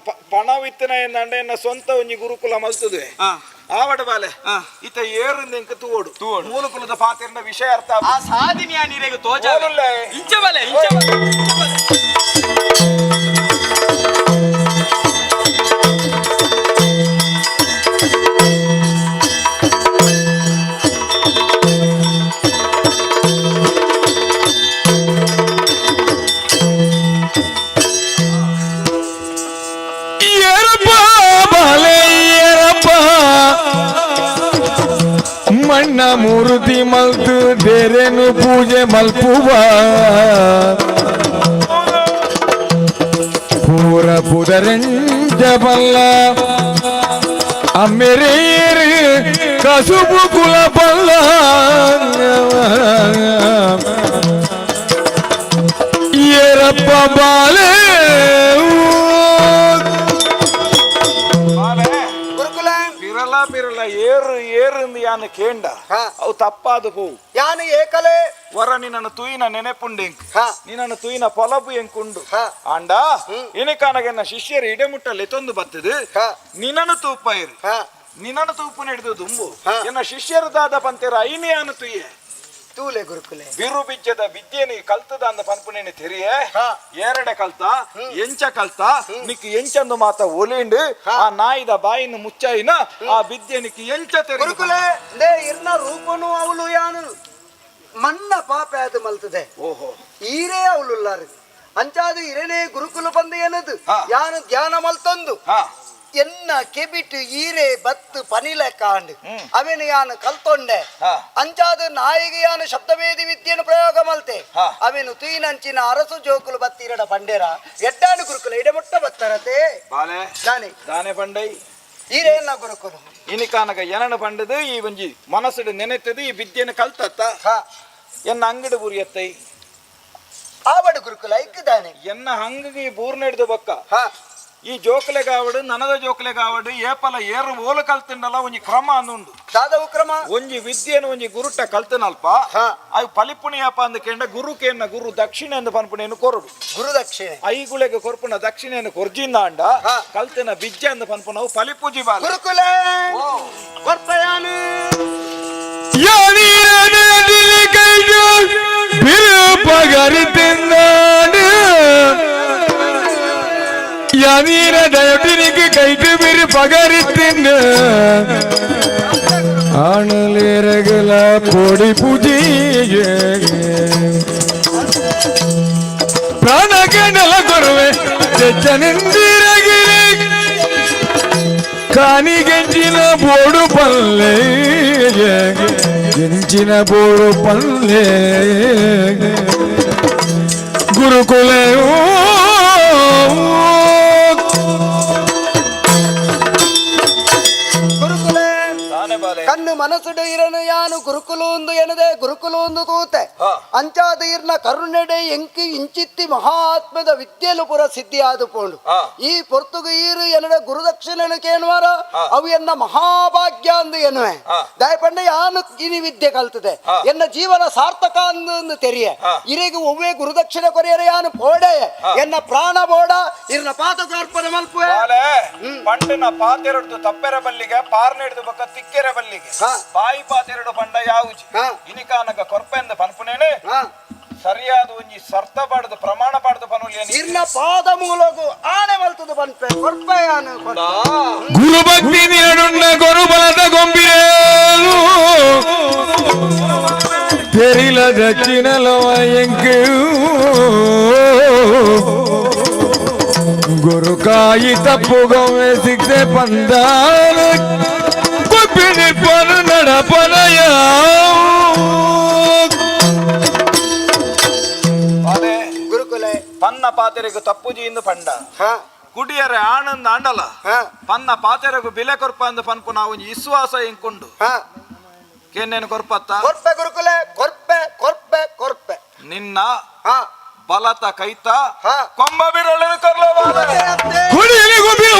Speaker 5: ಪಣವಿತ್ತನ ಎಂದಂಡ ಎನ್ನ ಸ್ವಂತ ಒಂಜಿ ಗುರುಕುಲ ಮಲ್ತುದುವೆ. ಆವಡ ಬಾಲೆ, ಇತ್ತ ಏರುಂದು ಎಂಕ್ ತೂವೊಡು.
Speaker 6: ತೂವೊಡು.
Speaker 5: ಮೂಲಕುಲದ ಪಾತೆರ್ನ ವಿಷಯ ಅರ್ಥ.
Speaker 6: ಆ ಸಾದಿನಿ ಆ ನೀರೆಗ್ ತೋಜ.
Speaker 5: ಓಲುಲ್ಲೆ?
Speaker 6: ಇಂಚ ಬಲೆ, ಇಂಚ ಬಲೆ, ಇಂಚ ಬಲೆ.
Speaker 4: ಏರಪ್ಪ ಬಾಲೆ ಏರಪ್ಪ, ಮಣ್ಣ ಮೂರ್ತಿ ಮಲ್ತು ದೇರೇನು ಪೂಜೆ ಮಲ್ಪುವ, ಪೂರ ಪುದರಂಜ ಬಲ್ಲ ಅಮ್ಮೆರೇರು ಕಸುಬು ಕುಲ ಬಲ್ಲ ಏರಪ್ಪ ಬಾಲೆ.
Speaker 5: ಬಾಲೆ,
Speaker 7: ಗುರುಕುಲ.
Speaker 5: ಪಿರಲ ಪಿರಲ ಏರು ಏರುಂದು ಯಾನು ಕೇಂಡ, ಅವು ತಪ್ಪಾದ ಪೋವು.
Speaker 7: ಯಾನು ಏಕಲೆ
Speaker 5: ವರ ನಿನ್ನನ್ನು ತೂಯಿನ ನೆನೆಪುಂಡು ಎಂಕ್, ನಿನ್ನನ್ನು ತೂಯಿನ ಪೊಲಬು ಎಂಕುಂಡು. ಆಂಡ ಇನಿಕಾನಗೆನ್ನ ಶಿಷ್ಯರು ಇಡೆಮುಟ್ಟಲ್ಲಿ ಎತ್ತೊಂದು ಬತ್ತದು ನಿನ್ನನ್ನು ತೂಪಾಯಿರು. ನಿನ್ನನ್ನು ತೂಪು ಹಿಡಿದು ದುಂಬು ಎನ್ನ ಶಿಷ್ಯರು ದಾದ ಪಂತೇರ ಐನೇ ಅನು ತುಯ್ಯೆ.
Speaker 7: ತೂಲೆ ಗುರುಕುಲೆ.
Speaker 5: ಬಿರು ಬಿಜ್ಜದ ವಿದ್ಯೆನಿ ಕಲ್ತದ ಅಂದ ಪನ್ಪುನೇನಿ ತೆರಿಯೆ. ಏರಡೆ ಕಲ್ತ, ಎಂಚ ಕಲ್ತ, ನಿಕ್ ಎಂಚಂದು ಮಾತ ಒಲಿಂಡು ಆ ನಾಯಿದ ಬಾಯಿನ ಮುಚ್ಚಾಯಿನ ಆ ವಿದ್ಯೆ ನಿಕ್ ಎಂಚ ತೆರಿ.
Speaker 7: ಗುರುಕುಲೆ, ಲೇ ಇರ್ನ ರೂಪನು ಅವಳು ಯಾನು ಮಣ್ಣ ಪಾಪ ಅದು ಮಲ್ತದೆ.
Speaker 5: ಓಹೋ.
Speaker 7: ಈರೇ ಅವಳುಲ್ಲಾರು ಅಂಚಾದ ಇರನೇ ಗುರುಕುಲ ಬಂದು ಏನದು ಯಾನು ಧ್ಯಾನ ಮಲ್ತೊಂದು ಎನ್ನ ಕೆಬಿಟ್ಟು ಈರೆ ಬತ್ತು ಪನಿಲೆ ಕಾಂಡು ಅವೆನು ಯಾನು ಕಲ್ತೊಂಡೆ. ಅಂಚಾದ ನಾಯಿಗೆ ಯಾನು ಶಬ್ದವೇದಿ ವಿದ್ಯೆಯನ್ನು ಪ್ರಯೋಗ ಮಲ್ತೆ. ಅವೆನು ತುಯಿನಂಚಿನ ಅರಸು ಜೋಕುಲು ಬತ್ತೀರಡ ಪಂಡೇರ ಎಡ್ಡಾನು ಗುರುಕುಲ ಇಡಮುಟ್ಟ ಬತ್ತರತೆ.
Speaker 5: ಬಾಲೆ,
Speaker 7: ದಾನೆ?
Speaker 5: ದಾನೆ ಪಂಡೈ?
Speaker 7: ಈರೇನ ಗುರುಕುಲು?
Speaker 5: ಇನಿಕಾನಗ ಏನನ ಪಂಡದು ಈ ಒಂಜಿ ಮನಸ್ಸುಡು ನೆನೆತದು ಈ ವಿದ್ಯೆಯನ್ನು ಕಲ್ತತ್ತ ಎನ್ನ ಅಂಗಡಿ ಬುರಿಯತ್ತೈ.
Speaker 7: ಆವಡು ಗುರುಕುಲ ಐಕ್ದಾನೆ.
Speaker 5: ಎನ್ನ ಹಂಗಿಗೆ ಈ ಬೂರ್ನ ಹಿಡಿದು ಬಕ್ಕ ಈ ಜೋಕುಲೆಗಾವಡು ನನದ ಜೋಕುಲೆಗಾವಡು ಏಪಲ ಏರು ಓಲು ಕಲ್ತಿಂಡಲ ಒಂಜಿ ಕ್ರಮ ಅಂದುಂಡು.
Speaker 7: ದಾದವು ಕ್ರಮ?
Speaker 5: ಒಂಜಿ ವಿದ್ಯೆನು ಒಂಜಿ ಗುರುಟ ಕಲ್ತನಲ್ಪ ಅವು ಪಲಿಪುಣಿಯಪ್ಪ ಅಂದ ಕೇಂಡ ಗುರು ಕೇನ್ನ ಗುರು ದಕ್ಷಿಣ ಅಂದ ಪನ್ಪುಣೆಯನ್ನು ಕೊರಡು.
Speaker 7: ಗುರು ದಕ್ಷಿಣೆ.
Speaker 5: ಐಗುಳೆಗೆ ಕೊರ್ಪುನ ದಕ್ಷಿಣೆಯನ್ನು ಕೊರ್ಜಿಂದ ಅಂಡ ಕಲ್ತಿನ ಬಿಜ್ಜ ಅಂದ ಪನ್ಪುನವು ಪಲಿಪೂಜಿ ಬಾಲ.
Speaker 7: ಗುರುಕುಲ ಕೊರ್ಪಯಾನು.
Speaker 4: ಯಾನೀರ ದಯಟಿನಿಗೆ ಕೈಟು ಬಿರು ಪಗರಿ ತಿನ್ನ ಆಣಲೇರಗಲ ಪೊಡಿ ಪೂಜೆಗೆ ಪ್ರಾಣ ಗಂಡಲ ಕೊರುವೆ ಚೆಚ್ಚನಿಂದಿರಗಿರಿ ಕಾನಿಗೆಂಚಿನ ಬೋಡು ಪಲ್ಲೆ ಗೆಂಚಿನ ಬೋಡು ಪಲ್ಲೆ ಗುರುಕುಲೆ.
Speaker 7: ಗುರುಕುಲೆ,
Speaker 5: ತಾನೆ ಬಾಲೆ.
Speaker 7: ಕಣ್ಣು ಮನಸ್ಸುಡು ಇರನು ಯಾನು ಗುರುಕುಲೂಂದು ಎನದೆ ಗುರುಕುಲೂಂದು ತೂತೆ. ಅಂಚಾದ ಇರ್ನ ಕರುಣೆಡೆ ಎಂಕಿ ಇಂಚಿತ್ತಿ ಮಹಾತ್ಮದ ವಿದ್ಯೆಲು ಪುರ ಸಿದ್ಧಿಯಾದು ಪೋಂಡು. ಈ ಪೊರ್ತುಗು ಈರು ಎನಡ ಗುರುದಕ್ಷಿಣನು ಕೇಳುವಾರ ಅವು ಎನ್ನ ಮಹಾಭಾಗ್ಯ ಅಂದು ಎನ್ನುವೆ. ದಯಪಂಡ ಯಾನು ಇನಿ ವಿದ್ಯೆ ಕಲ್ತದೆ ಎನ್ನ ಜೀವನ ಸಾರ್ಥಕ ಅಂದು ತೆರಿಯ. ಇರೆಗೆ ಒವ್ವೇ ಗುರುದಕ್ಷಿಣೆ ಕೊರಿಯರೆ ಯಾನು ಪೋಡೆ, ಎನ್ನ ಪ್ರಾಣ ಬೋಡ ಇರ್ನ ಪಾದಕಾರ್ಪಣೆ ಮಲ್ಪುವೆ.
Speaker 5: ಬಾಲೆ, ಪಂಡನ ಪಾತೆರಡ್ದು ತಪ್ಪೆರ ಬಲ್ಲಿಗೆ ಪಾರ್ನೆಡ್ದು ಬೊಕ್ಕ ತಿಕ್ಕೆರ ಬಲ್ಲಿಗೆ ಬಾಯಿ ಪಾತೆರಡು ಪಂಡ ಯಾವುಜಿ. ಇನಿಕಾನಗ ಕೊರ್ಪೆಂದ ಪನ್ಪುನೇನೆ ಸರಿಯಾದ ಒಂಜಿ ಸರ್ತ ಪಾಡ್ದು ಪ್ರಮಾಣ ಪಾಡ್ದು ಪನುಲಿಯನಿ.
Speaker 7: ಇರ್ನ ಪಾದ ಮೂಲಗು ಆಣೆ ಮಲ್ತದ ಪನ್ಪೆ ಕೊರ್ಪೆಯಾನು.
Speaker 4: ಗುರು ಭಕ್ತಿ ನೀಡುಣ್ಣ ಗುರುಬಲದ ಗೊಂಬಿರೇನು தெரில தட்சிணலோ எங்கு ಗುರು ಕಾಯಿ ತಪ್ಪುಗೊಮ್ಮೆ ಸಿಕ್ಸೆ ಪಂದಾನ ಕೊಪ್ಪಿ ನಿற்பನು நடப்பனைಯ.
Speaker 5: ಬಾಲೆ,
Speaker 7: ಗುರುಕುಲೆ.
Speaker 5: ಪನ್ನ ಪಾತೆರೆಗು ತಪ್ಪುಜಿ ಇಂದು ಪಂಡ ಕುಡಿಯರೆ ಆನಂದ ಆಂಡಲ ಪನ್ನ ಪಾತೆರೆಗು ಬಿಲೆ ಕೊರ್ಪ ಅಂದು ಪನ್ಪು ನಾವು ಒಂಜಿ ವಿಶ್ವಾಸ ಎಂಕುಂಡು ಕೇನೇನು ಕೊರ್ಪತ್ತ?
Speaker 7: ಕೊರ್ಪೆ ಗುರುಕುಲೆ, ಕೊರ್ಪೆ ಕೊರ್ಪೆ ಕೊರ್ಪೆ.
Speaker 5: ನಿನ್ನ ಬಲತ ಕೈತ ಕೊಂಬ ಬಿರಳು ಕೊರ್ಲ ಬಾಲೆ.
Speaker 4: ಕುಡಿಯಲಿ ಗುಬಿ.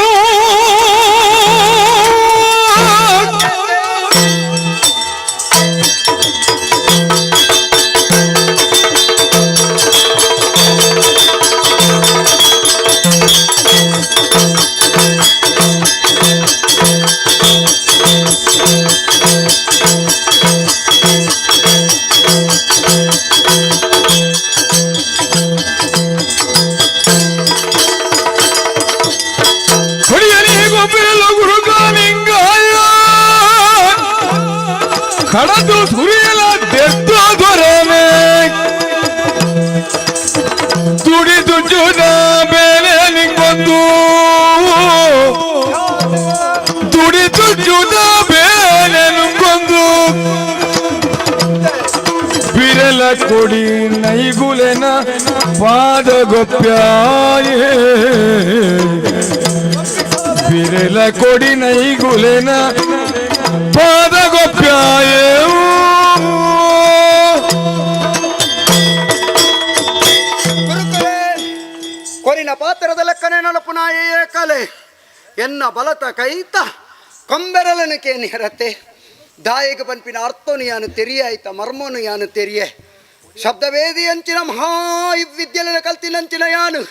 Speaker 4: ಕಡದು ಸುರಿಯಲ ದೆತ್ತು ದೊರನೆ ತುಡಿದು ಜುನ ಬೇಲೆ ನಿಂಗೊಂದು ತುಡಿದು ಜುನ ಬೇಲೆ ನುಂಗೊಂದು ಬಿರಲ ಕೊಡಿ ನೈಗುಲೆನ ಪಾದ ಗೊಪ್ಯಾಯೇ ಬಿರಲ ಕೊಡಿ ನೈಗುಲೆನ ಪಾದ ಗೊಪ್ಯಾಯೇ.
Speaker 7: ಗುರುಕುಲೇ ಕೊರಿನ ಪಾತ್ರದ ಲೆಕ್ಕನೆ ನಲಪುನಾಯೇ ಕಲೆ ಎನ್ನ ಬಲತ ಕೈತ ಕೊಂಬೆರಲನು ಕೇನಿರತ್ತೆ ದಾಯಕ ಪನ್ಪಿನ ಅರ್ಥನು ಯಾನು ತೆರಿಯಾಯ್ತ ಮರ್ಮನು ಯಾನು ತೆರಿಯೆ ಶಬ್ದವೇದಿ ಅಂಚಿನ ಮಹಾ ವಿದ್ಯೆಲನ ಕಲ್ತಿನಂಚಿನ ಯಾನು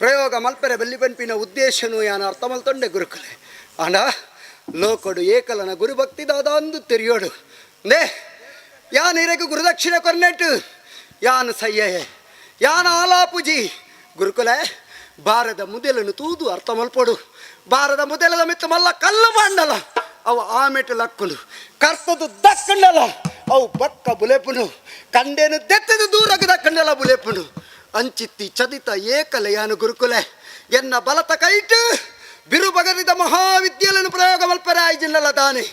Speaker 7: ಪ್ರಯೋಗ ಮಲ್ಪೆರೆ ಬೆಲ್ಲಿ ಪನ್ಪಿನ ಉದ್ದೇಶನು ಯಾನು ಅರ್ಥ ಮಲ್ತೊಂಡೆ ಗುರುಕುಲೆ. ಆಂಡ ಲೋಕಡು ಏಕಲನ ಗುರುಭಕ್ತಿ ದಾದ ಅಂದು ತೆರಿಯೋಡು ನೇ ಯಾನು ಇರಗು ಗುರುದಕ್ಷಿಣೆ ಕೊರ್ನೆಟ್ಟು ಯಾನು ಸಯ್ಯಯೆ ಯಾನ ಆಲಾಪುಜಿ. ಗುರುಕುಲೆ ಬಾರದ ಮುದೆಲನು ತೂದು ಅರ್ಥ ಮಲ್ಪೊಡು ಬಾರದ ಮುದೆಲದ ಮಿತ್ತ ಮಲ್ಲ ಕಲ್ಲು ಬಾಂಡಲ ಅವು ಆಮೆಟು ಲಕ್ಕುನು ಕರ್ತದು ದಕ್ಕಂಡಲ ಅವು ಬಕ್ಕ ಬುಲೆಪುನು ಕಂಡೇನು ದೆತ್ತದು ದೂರಗ ದಕ್ಕಂಡಲ ಬುಲೆಪುನು ಅಂಚಿತ್ತಿ ಚದಿತ ಏಕಲೆ ಯಾನು ಗುರುಕುಲೆ ಎನ್ನ ಬಲತ ಕೈಟು ಬಿರುಬಗರಿದ ಮಹಾವಿದ್ಯೆలను ಪ್ರಯೋಗ ಮಲ್ಪರೆ ಆಯ್ಜಿನ್ನಲ ದಾನೆ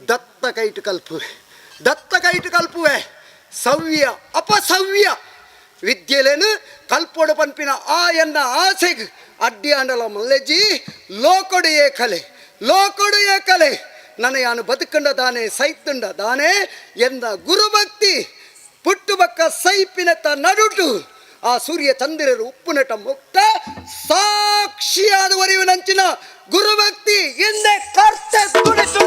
Speaker 7: ದತ್ತ ಕೈಟು ಕಲ್ಪುವೆ ದತ್ತ ಕೈಟು ಕಲ್ಪುವೆ ಸವ್ಯ ಅಪಸವ್ಯ ವಿದ್ಯೆಲೇನು ಕಲ್ಪೊಡು ಪನ್ಪಿನ ಆ ಎನ್ನ ಆಸೆಗ್ ಅಡ್ಡಿಯಾಂಡಲ ಮಲ್ಲೆಜ್ಜಿ ಲೋಕೊಡು ಏಕಲೆ ಲೋಕೊಡು ಏಕಲೆ ನನ್ನ ಯಾನು ಬದುಕಂಡ ದಾನೆ ಸೈತುಂಡ ದಾನೆ ಎಂದ ಗುರುಭಕ್ತಿ ಪುಟ್ಟು ಬಕ್ಕ ಸೈಪಿನೆತ್ತ ನಡುಟು ಆ ಸೂರ್ಯ ಚಂದಿರರು ಉಪ್ಪುನೆಟ ಮುಕ್ತ ಸಾಕ್ಷಿಯಾದ ಒರಿವಿನಂಚಿನ ಗುರುಭಕ್ತಿ ಹಿಂದೆ ಕರ್ತೆ ತುಡಿತು.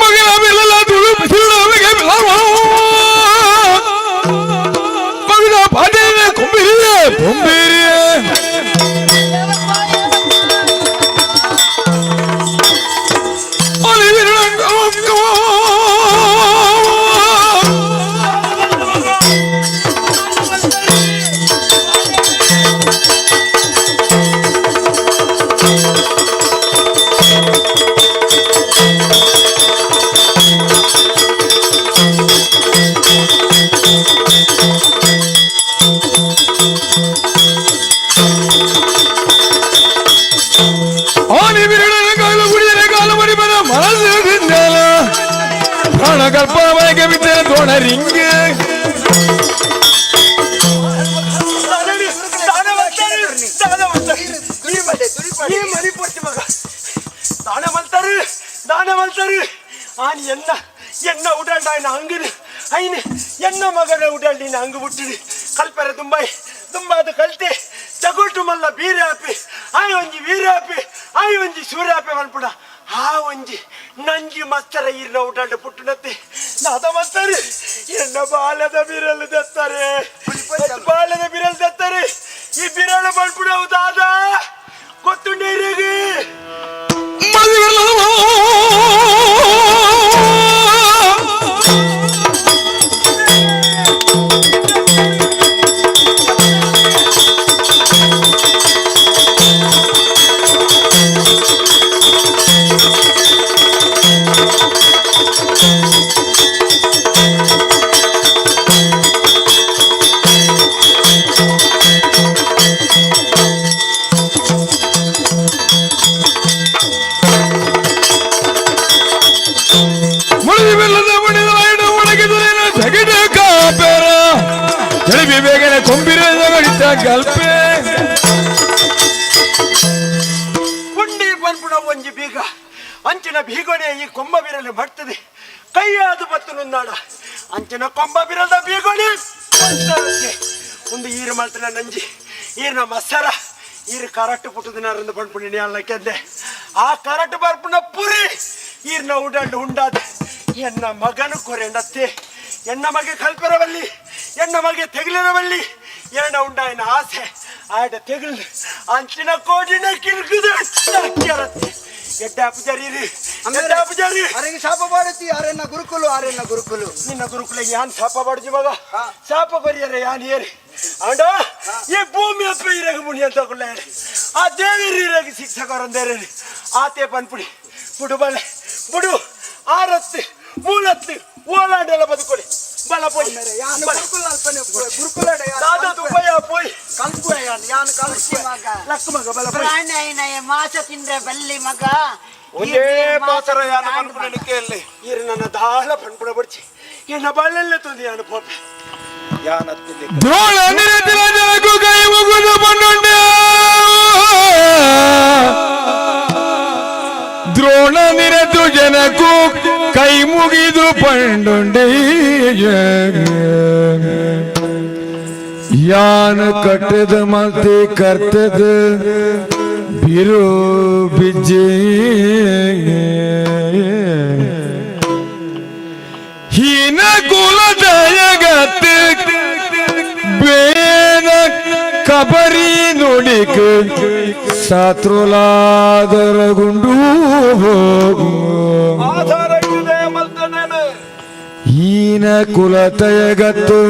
Speaker 4: ಮಗನ ಬಿರಲ ತುಳು ಸುರುಳುವಿಗೆ ಮಗನ ಪಾಟೇನ ಕೊಂಬಿರಿಯೇ ಕೊಂಬಿರಿಯೇ ಆನಿ ಬಿರಳನ ಕಾಲು ಗುಡಿಯರೆ ಕಾಲು ಮರಿಬನ ಮನಸ್ಸು ತಿಂದಲ ಪ್ರಾಣ ಕಲ್ಪ ಮನೆಗೆ ಬಿದ್ದರೆ ದೋಣರಿಂಗೆ.
Speaker 2: ಈ ಮನಿ ಪೊರ್ತಿ ಮಗ ದಾನ ಮಲ್ತಾರು ದಾನ ಮಲ್ತಾರು ಆನಿ ಎನ್ನ ಎನ್ನ ಉಡಾಂಡ ಆಯ್ನ ಹಂಗನು ಐನು ಎನ್ನ ಮಗನ ಉಡಾಂಡಿನ ಹಂಗು ಬಿಟ್ಟಿಡಿ ಕಲ್ಪೆರೆ ದುಂಬಾಯಿ ದುಂಬಾದ ಕಲ್ತೆ ಚಗುಟು ಮಲ್ಲ ಬೀರಾಪಿ ಆಯ್ ಒಂಜಿ ವೀರಾಪಿ ಆಯ್ ಒಂಜಿ ಸೂರ್ಯಾಪಿ ಮಲ್ಪುಡ ಆ ಒಂಜಿ ನಂಜಿ ಮಸ್ತರ ಈರ್ನ ಉಡಾಂಡ ಪುಟ್ಟುನತ್ತೆ ನಾದ ಮಸ್ತಾರೆ ಎನ್ನ ಬಾಲದ ಬಿರಲು ದತ್ತಾರೆ ಬಾಲದ ಬಿರಲು ದತ್ತಾರೆ ಈ ಬಿರಲು ಮಲ್ಪುಡವು ದಾದಾ ಗೊತ್ತುಂಡೇರಿಗೆ.
Speaker 4: ಮುಳುಗಿ ಬೆಲ್ಲದ ಮುಣಿದ ವಾಯುಡು ಒಣಗಿದರೇನು ಜಗಡ ಕಾಪೇರ ಜಳಿಬಿ ಬೇಗನೆ ಕೊಂಬಿರೆ ಜಗಡಿತ ಗಲ್ಪೆ.
Speaker 2: ಪುಂಡಿ ಪನ್ಪುಣ ಒಂಜಿ ಬೀಗ ಅಂಚಿನ ಬೀಗೊನೆ ಈ ಕೊಂಬ ಬಿರಲು ಬರ್ತದೆ ಕೈಯಾದು ಬತ್ತು ನುಂದಾಡ ಅಂಚಿನ ಕೊಂಬ ಬಿರಲ್ದ ಬೀಗೊನೆ ಒಂದು ಈರು ಮಲ್ತನ ನಂಜಿ ಈರ್ನ ಮಸರ ಈರು ಕರಟ್ಟು ಪುಟ್ಟದಿನಾರಂದು ಪನ್ಪುಂಡಿ ಅಲ್ಲ ಕೆದ್ದೆ ಆ ಕರಟ್ಟು ಬರ್ಪುನ ಪುರಿ ಈರ್ನ ಉಡಂಡು ಉಂಡಾದ ಎನ್ನ ಮಗನು ಕೊರೆಂಡತ್ತೆ ಎನ್ನ ಮಗೆ ಕಲ್ಪರವಲ್ಲಿ ಎನ್ನ ಮಗೆ ತೆಗಿಲಿರವಲ್ಲಿ ಎನ್ನ ಉಂಡಾಯಿನ ಆಸೆ. ಆಡ ತೆಗಲ್ ಅಂಚಿನ ಕೋಡಿನ ಕಿಲ್ಕುದು ಎಡ್ಡ ಪೂಜಾರಿ ಎಡ್ಡ ಪೂಜಾರಿ
Speaker 7: ಅರೆಗೆ ಶಾಪ ಮಾಡುತ್ತಿ ಅರೆನ್ನ ಗುರುಕುಲು ಅರೆನ್ನ ಗುರುಕುಲು
Speaker 2: ನಿನ್ನ ಗುರುಕುಲ ಯಾನ್ ಶಾಪ ಮಾಡುಜಿ ಮಗ ಶಾಪ ಕೊರಿಯರೆ ಯಾನ್ ಏರಿ ಅಂಡ ಈ ಭೂಮಿ ಅಪ್ಪ ಇರಗ ಮುನಿ ಅಂತ ಕುಲ್ಲ ಆ ದೇವಿರು ಇರಗ ಶಿಕ್ಷಕರಂದೇರಿ ಆತೆ ಪನ್ಪುಡಿ ಬುಡು ಬಲ್ಲೆ ಬುಡು ಆರತ್ತು ಮೂಲತ್ತು ಓಲಾಂಡೆಲ್ಲ ಬದುಕೊಳಿ ಬಲ ಪೋಯಿ
Speaker 7: ಯಾನು ಗುರುಕುಲ ಅಲ್ಪನೆ ಗುರುಕುಲ
Speaker 2: ದಾದ ತುಪ್ಪಯ್ಯ ಪೋಯಿ
Speaker 7: ಕಲ್ಪುವೆ ಯಾನು ಯಾನು ಕಲ್ಪುವೆ
Speaker 3: ಮಗ
Speaker 2: ಲಕ್ಕ ಮಗ ಬಲ ಪೋಯಿ
Speaker 3: ಪ್ರಾಣ ಐನಯ ಮಾಸ ತಿಂದ್ರೆ ಬಲ್ಲಿ ಮಗ
Speaker 5: ಒಂದೇ ಪಾತ್ರ ಯಾನು ಪನ್ಪುನ ಕೇಳಿ
Speaker 2: ಇರು ನನ್ನ ದಾಳ ಪನ್ಪುಡ ಬಡ್ಚಿ ಎನ್ನ ಬಲ್ಲೆಲ್ಲ ತಂದು ಯಾನು ಪೋಪೆ
Speaker 5: ಯಾನತ್ತಿಲ್ಲಿ
Speaker 4: ದ್ರೋಣ ನಿರತಿನ ಜನಕು ಕೈ ಮುಗಿದು ಬಂದುಂಡೆ. ದ್ರೋಣ ನಿರತು ಜನಕು ಕೈ ಮುಗಿದು ಪಂಡುಂಡೆ. ಯಾನ ಕಟ್ಟದ ಮಲ್ತಿ ಕರ್ತದ ಬಿರು ಬಿಜ್ಜಿ ಹೀನ ಕುಲದ ಜಗತ್ ಬೇದ ಕಬರಿ ನುಡಿಕ್ ಸಾತ್ರುಲಾದರ ಗುಂಡು ಹೋಗು.
Speaker 5: ಆಧಾರ ಇದೆ ಮಲ್ತನೇನು.
Speaker 4: ಹೀನ ಕುಲತಯಗತ್ತು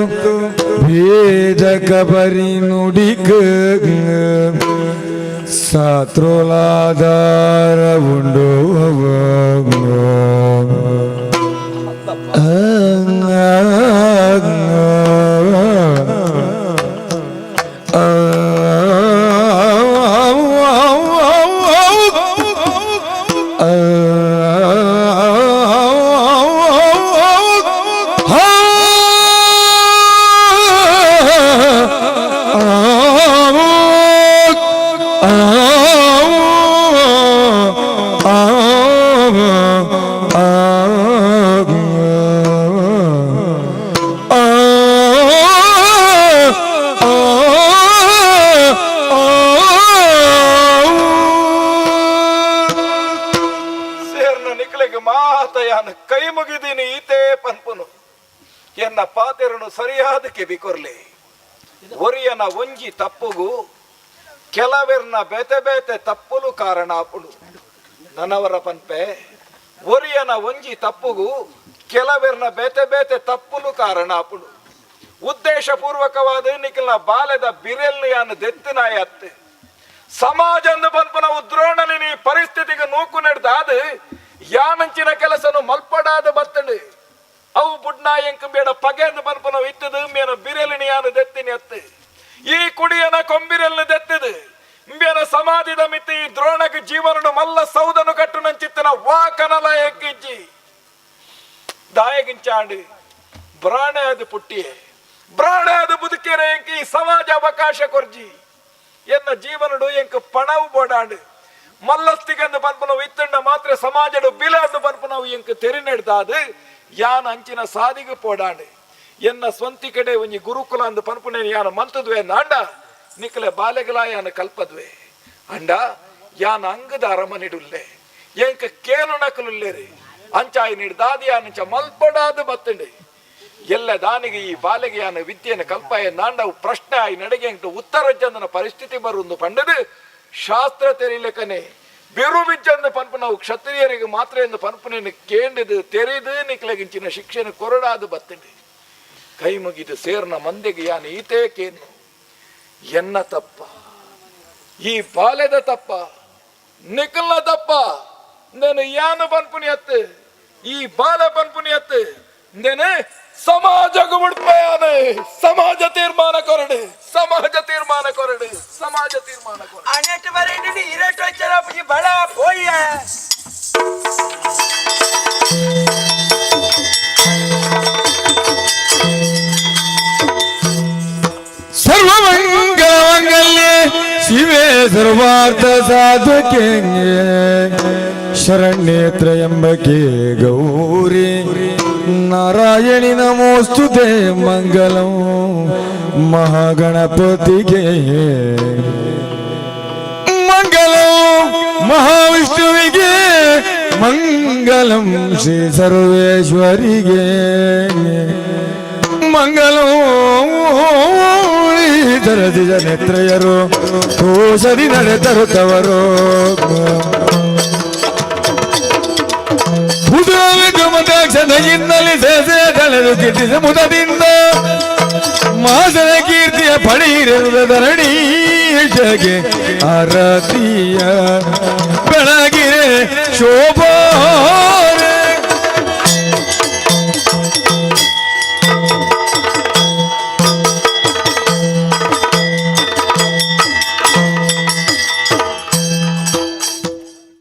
Speaker 4: ಭೇದ ಕಬರಿ ನುಡಿಕ್ ಸಾತ್ರುಲಾದಾರ ಉಂಡು.
Speaker 5: ಸೇರ್ನ ನಿಕ್ಲೆಗ್ ಮಾತ ಯಾನು ಕೈ ಮುಗಿದೀನಿ ಈತೇ ಪನ್ಪುನು. ಎನ್ನ ಪಾತೆರನು ಸರಿಯಾದ ಕೆಬಿ ಕೊರ್ಲಿ. ಒರಿಯನ ಒಂಜಿ ತಪ್ಪುಗು ಕೆಲವೆರ್ನ ಬೇತೆ ಬೇತೆ ತಪ್ಪುಲು ಕಾರಣ ಆಪುಡು. ನನವರ ಪನ್ಪೆ, ಒರಿಯನ ಒಂಜಿ ತಪ್ಪುಗು ಕೆಲವೆರ್ನ ಬೇತೆ ಬೇತೆ ತಪ್ಪುಲು ಕಾರಣ ಆಪುಡು. ಉದ್ದೇಶ ಪೂರ್ವಕವಾದ ನಿಖಲ್ನ ಬಾಲೆದ ಬಿರೆಲ್ನು ಯಾನು ದೆತ್ತಿನಾಯ ಅತ್ತೆ. ಸಮಾಜ ಅಂದು ಪನ್ಪುನ ಉದ್ರೋಣನಿ ಪರಿಸ್ಥಿತಿಗೆ ನೂಕು ನಡೆದಾದ ಯಾನಂಚಿನ ಕೆಲಸನು ಮಲ್ಪಡಾದ ಬತ್ತಂಡು. ಅವು ಬುಡ್ನಾಯಂಕ ಬೇಡ ಪಗೆಂದು ಪನ್ಪುನ ಇತ್ತದು ಮೇನ ಬಿರೆಲಿನಿ ಯಾನು ದೆತ್ತಿನಿ ಅತ್ತೆ. ಈ ಕುಡಿಯನ ಕೊಂಬಿರೆಲ್ನು ದೆತ್ತದು ಇಂಬೇನ ಸಮಾಧಿದ ಮಿತಿ ಈ ದ್ರೋಣಕ್ಕೆ ಜೀವನನು ಮಲ್ಲ ಸೌದನು ಕಟ್ಟು ನಂಚಿತ್ತನ ವಾಕನಲ ಎಕ್ಕಿಜ್ಜಿ ದಾಯಗಿಂಚಾಂಡು ಬ್ರಾಣ ಅದು ಪುಟ್ಟಿಯೇ ಬ್ರಾಣ ಅದು ಬುದುಕೆರೆ ಎಂಕ ಈ ಸಮಾಜ ಅವಕಾಶ ಕೊರ್ಜಿ. ಎನ್ನ ಜೀವನಡು ಎಂಕ ಪಣವು ಬೋಡಾಂಡು ಮಲ್ಲಸ್ತಿಗಂದು ಪನ್ಪುನವು ಇತ್ತಂಡ ಮಾತ್ರ ಸಮಾಜಡು ಬಿಲ ಅಂದು ಪನ್ಪುನವು ಎಂಕ ತೆರಿನೆಡ್ದಾದು ಯಾನ ಅಂಚಿನ ಸಾದಿಗೆ ಪೋಡಾಂಡು. ಎನ್ನ ಸ್ವಂತಿ ಕಡೆ ಒಂಜಿ ಗುರುಕುಲ ಅಂದು ಪನ್ಪುನೇನು ಯಾನ ಮಂತದ್ವೆ ನಾಂಡ ನಿಕ್ಲೆ ಬಾಲೆಗಲ ಯಾನ ಕಲ್ಪದ್ವೆ ಅಂಡ ಯಾನ ಅಂಗದ ಅರಮನಿಡುಲ್ಲೆ ಎಂಕ ಕೇನು ನಕಲುಲ್ಲೇರಿ ಅಂಚಾಯಿ ನೀಡ್ದಾದಿ ಯಾನಂಚ ಮಲ್ಪಡಾದು ಬತ್ತಂಡೆ. ಎಲ್ಲ ದಾನಿಗೆ ಈ ಬಾಲೆಗೆ ಯಾನ ವಿದ್ಯೆಯನ್ನು ಕಲ್ಪಾಯ ನಾಂಡವು ಪ್ರಶ್ನೆ ಆಯಿ ನಡೆಗೆ ಅಂಟು ಉತ್ತರ ಚಂದನ ಪರಿಸ್ಥಿತಿ ಬರುಂದು ಪಂಡದು ಶಾಸ್ತ್ರ ತೆರಿಲಕನೆ ಬಿರು ಬಿಜ್ಜಂದು ಪನ್ಪು ನಾವು ಕ್ಷತ್ರಿಯರಿಗೆ ಮಾತ್ರ ಎಂದು ಪನ್ಪುನೇನು ಕೇಂಡಿದು ತೆರೆದು ನಿಕ್ಲಗಿಂಚಿನ ಶಿಕ್ಷಣ ಕೊರಡಾದು ಬತ್ತಂಡೆ. ಕೈ ಮುಗಿದು ಸೇರ್ನ ಮಂದಿಗೆ ಯಾನ ಈತೇ ಕೇನು ಎನ್ನ ತಪ್ಪ ಈ ಬಾಲೆದ ತಪ್ಪ ನಿಖಲ್ನ ತಪ್ಪ ನಾನು ಯಾನು ಪನ್ಪುನಿ ಅತ್ತು ಈ ಬಾಲ ಪನ್ಪುನಿ ಅತ್ತು ನೇನೆ ಸಮಾಜకు ಬಿಡ್ಪಯಾನೆ. ಸಮಾಜ ತೀರ್ಮಾನ ಕೊರಡು ಸಮಾಜ ತೀರ್ಮಾನ ಕೊರಡು ಸಮಾಜ ತೀರ್ಮಾನ ಕೊರಡು.
Speaker 2: ಅನೆಟ್ಟು ಬರೇಂಡಿ ಇರಟ್ಟು వచ్చారా ಬಳ ಪೋಯ್ಯ.
Speaker 4: ಸರ್ವಮಂಗಲಮಂಗಲ್ಯೆ ಶಿವೆ ಸರ್ವಾರ್ಥ ಸಾಧಕೆ ಶರಣ್ಯೇ ತ್ರಯಂಬಕೆ ಗೌರಿ ನಾರಾಯಣಿ ನಮೋಸ್ತುತೆ. ಮಂಗಲಂ ಮಹಾಗಣಪತಿಗೆ, ಮಂಗಲಂ ಮಹಾವಿಷ್ಣುವಿಗೆ, ಮಂಗಲಂ ಶ್ರೀ ಸರ್ವೇಶ್ವರಿಗೆ, ಮಂಗಲಂ ಸರಸಿಜ ನೇತ್ರಯರು ತೋಷದಿ ನಡೆ ತರುತ್ತವರು. ಕ್ಷಣದಿಂದಲೇ ಸೇಸೆ ತಳೆದು ಕೀರ್ತಿಸ ಮುದದಿಂದ ಮಾಸನ ಕೀರ್ತಿಯ ಪಡೆಯಿರುವುದ ಧರಣಿ ಜಗೆ ಆರತಿಯ ಬೆಳಗಿರೆ ಶೋಭಾ.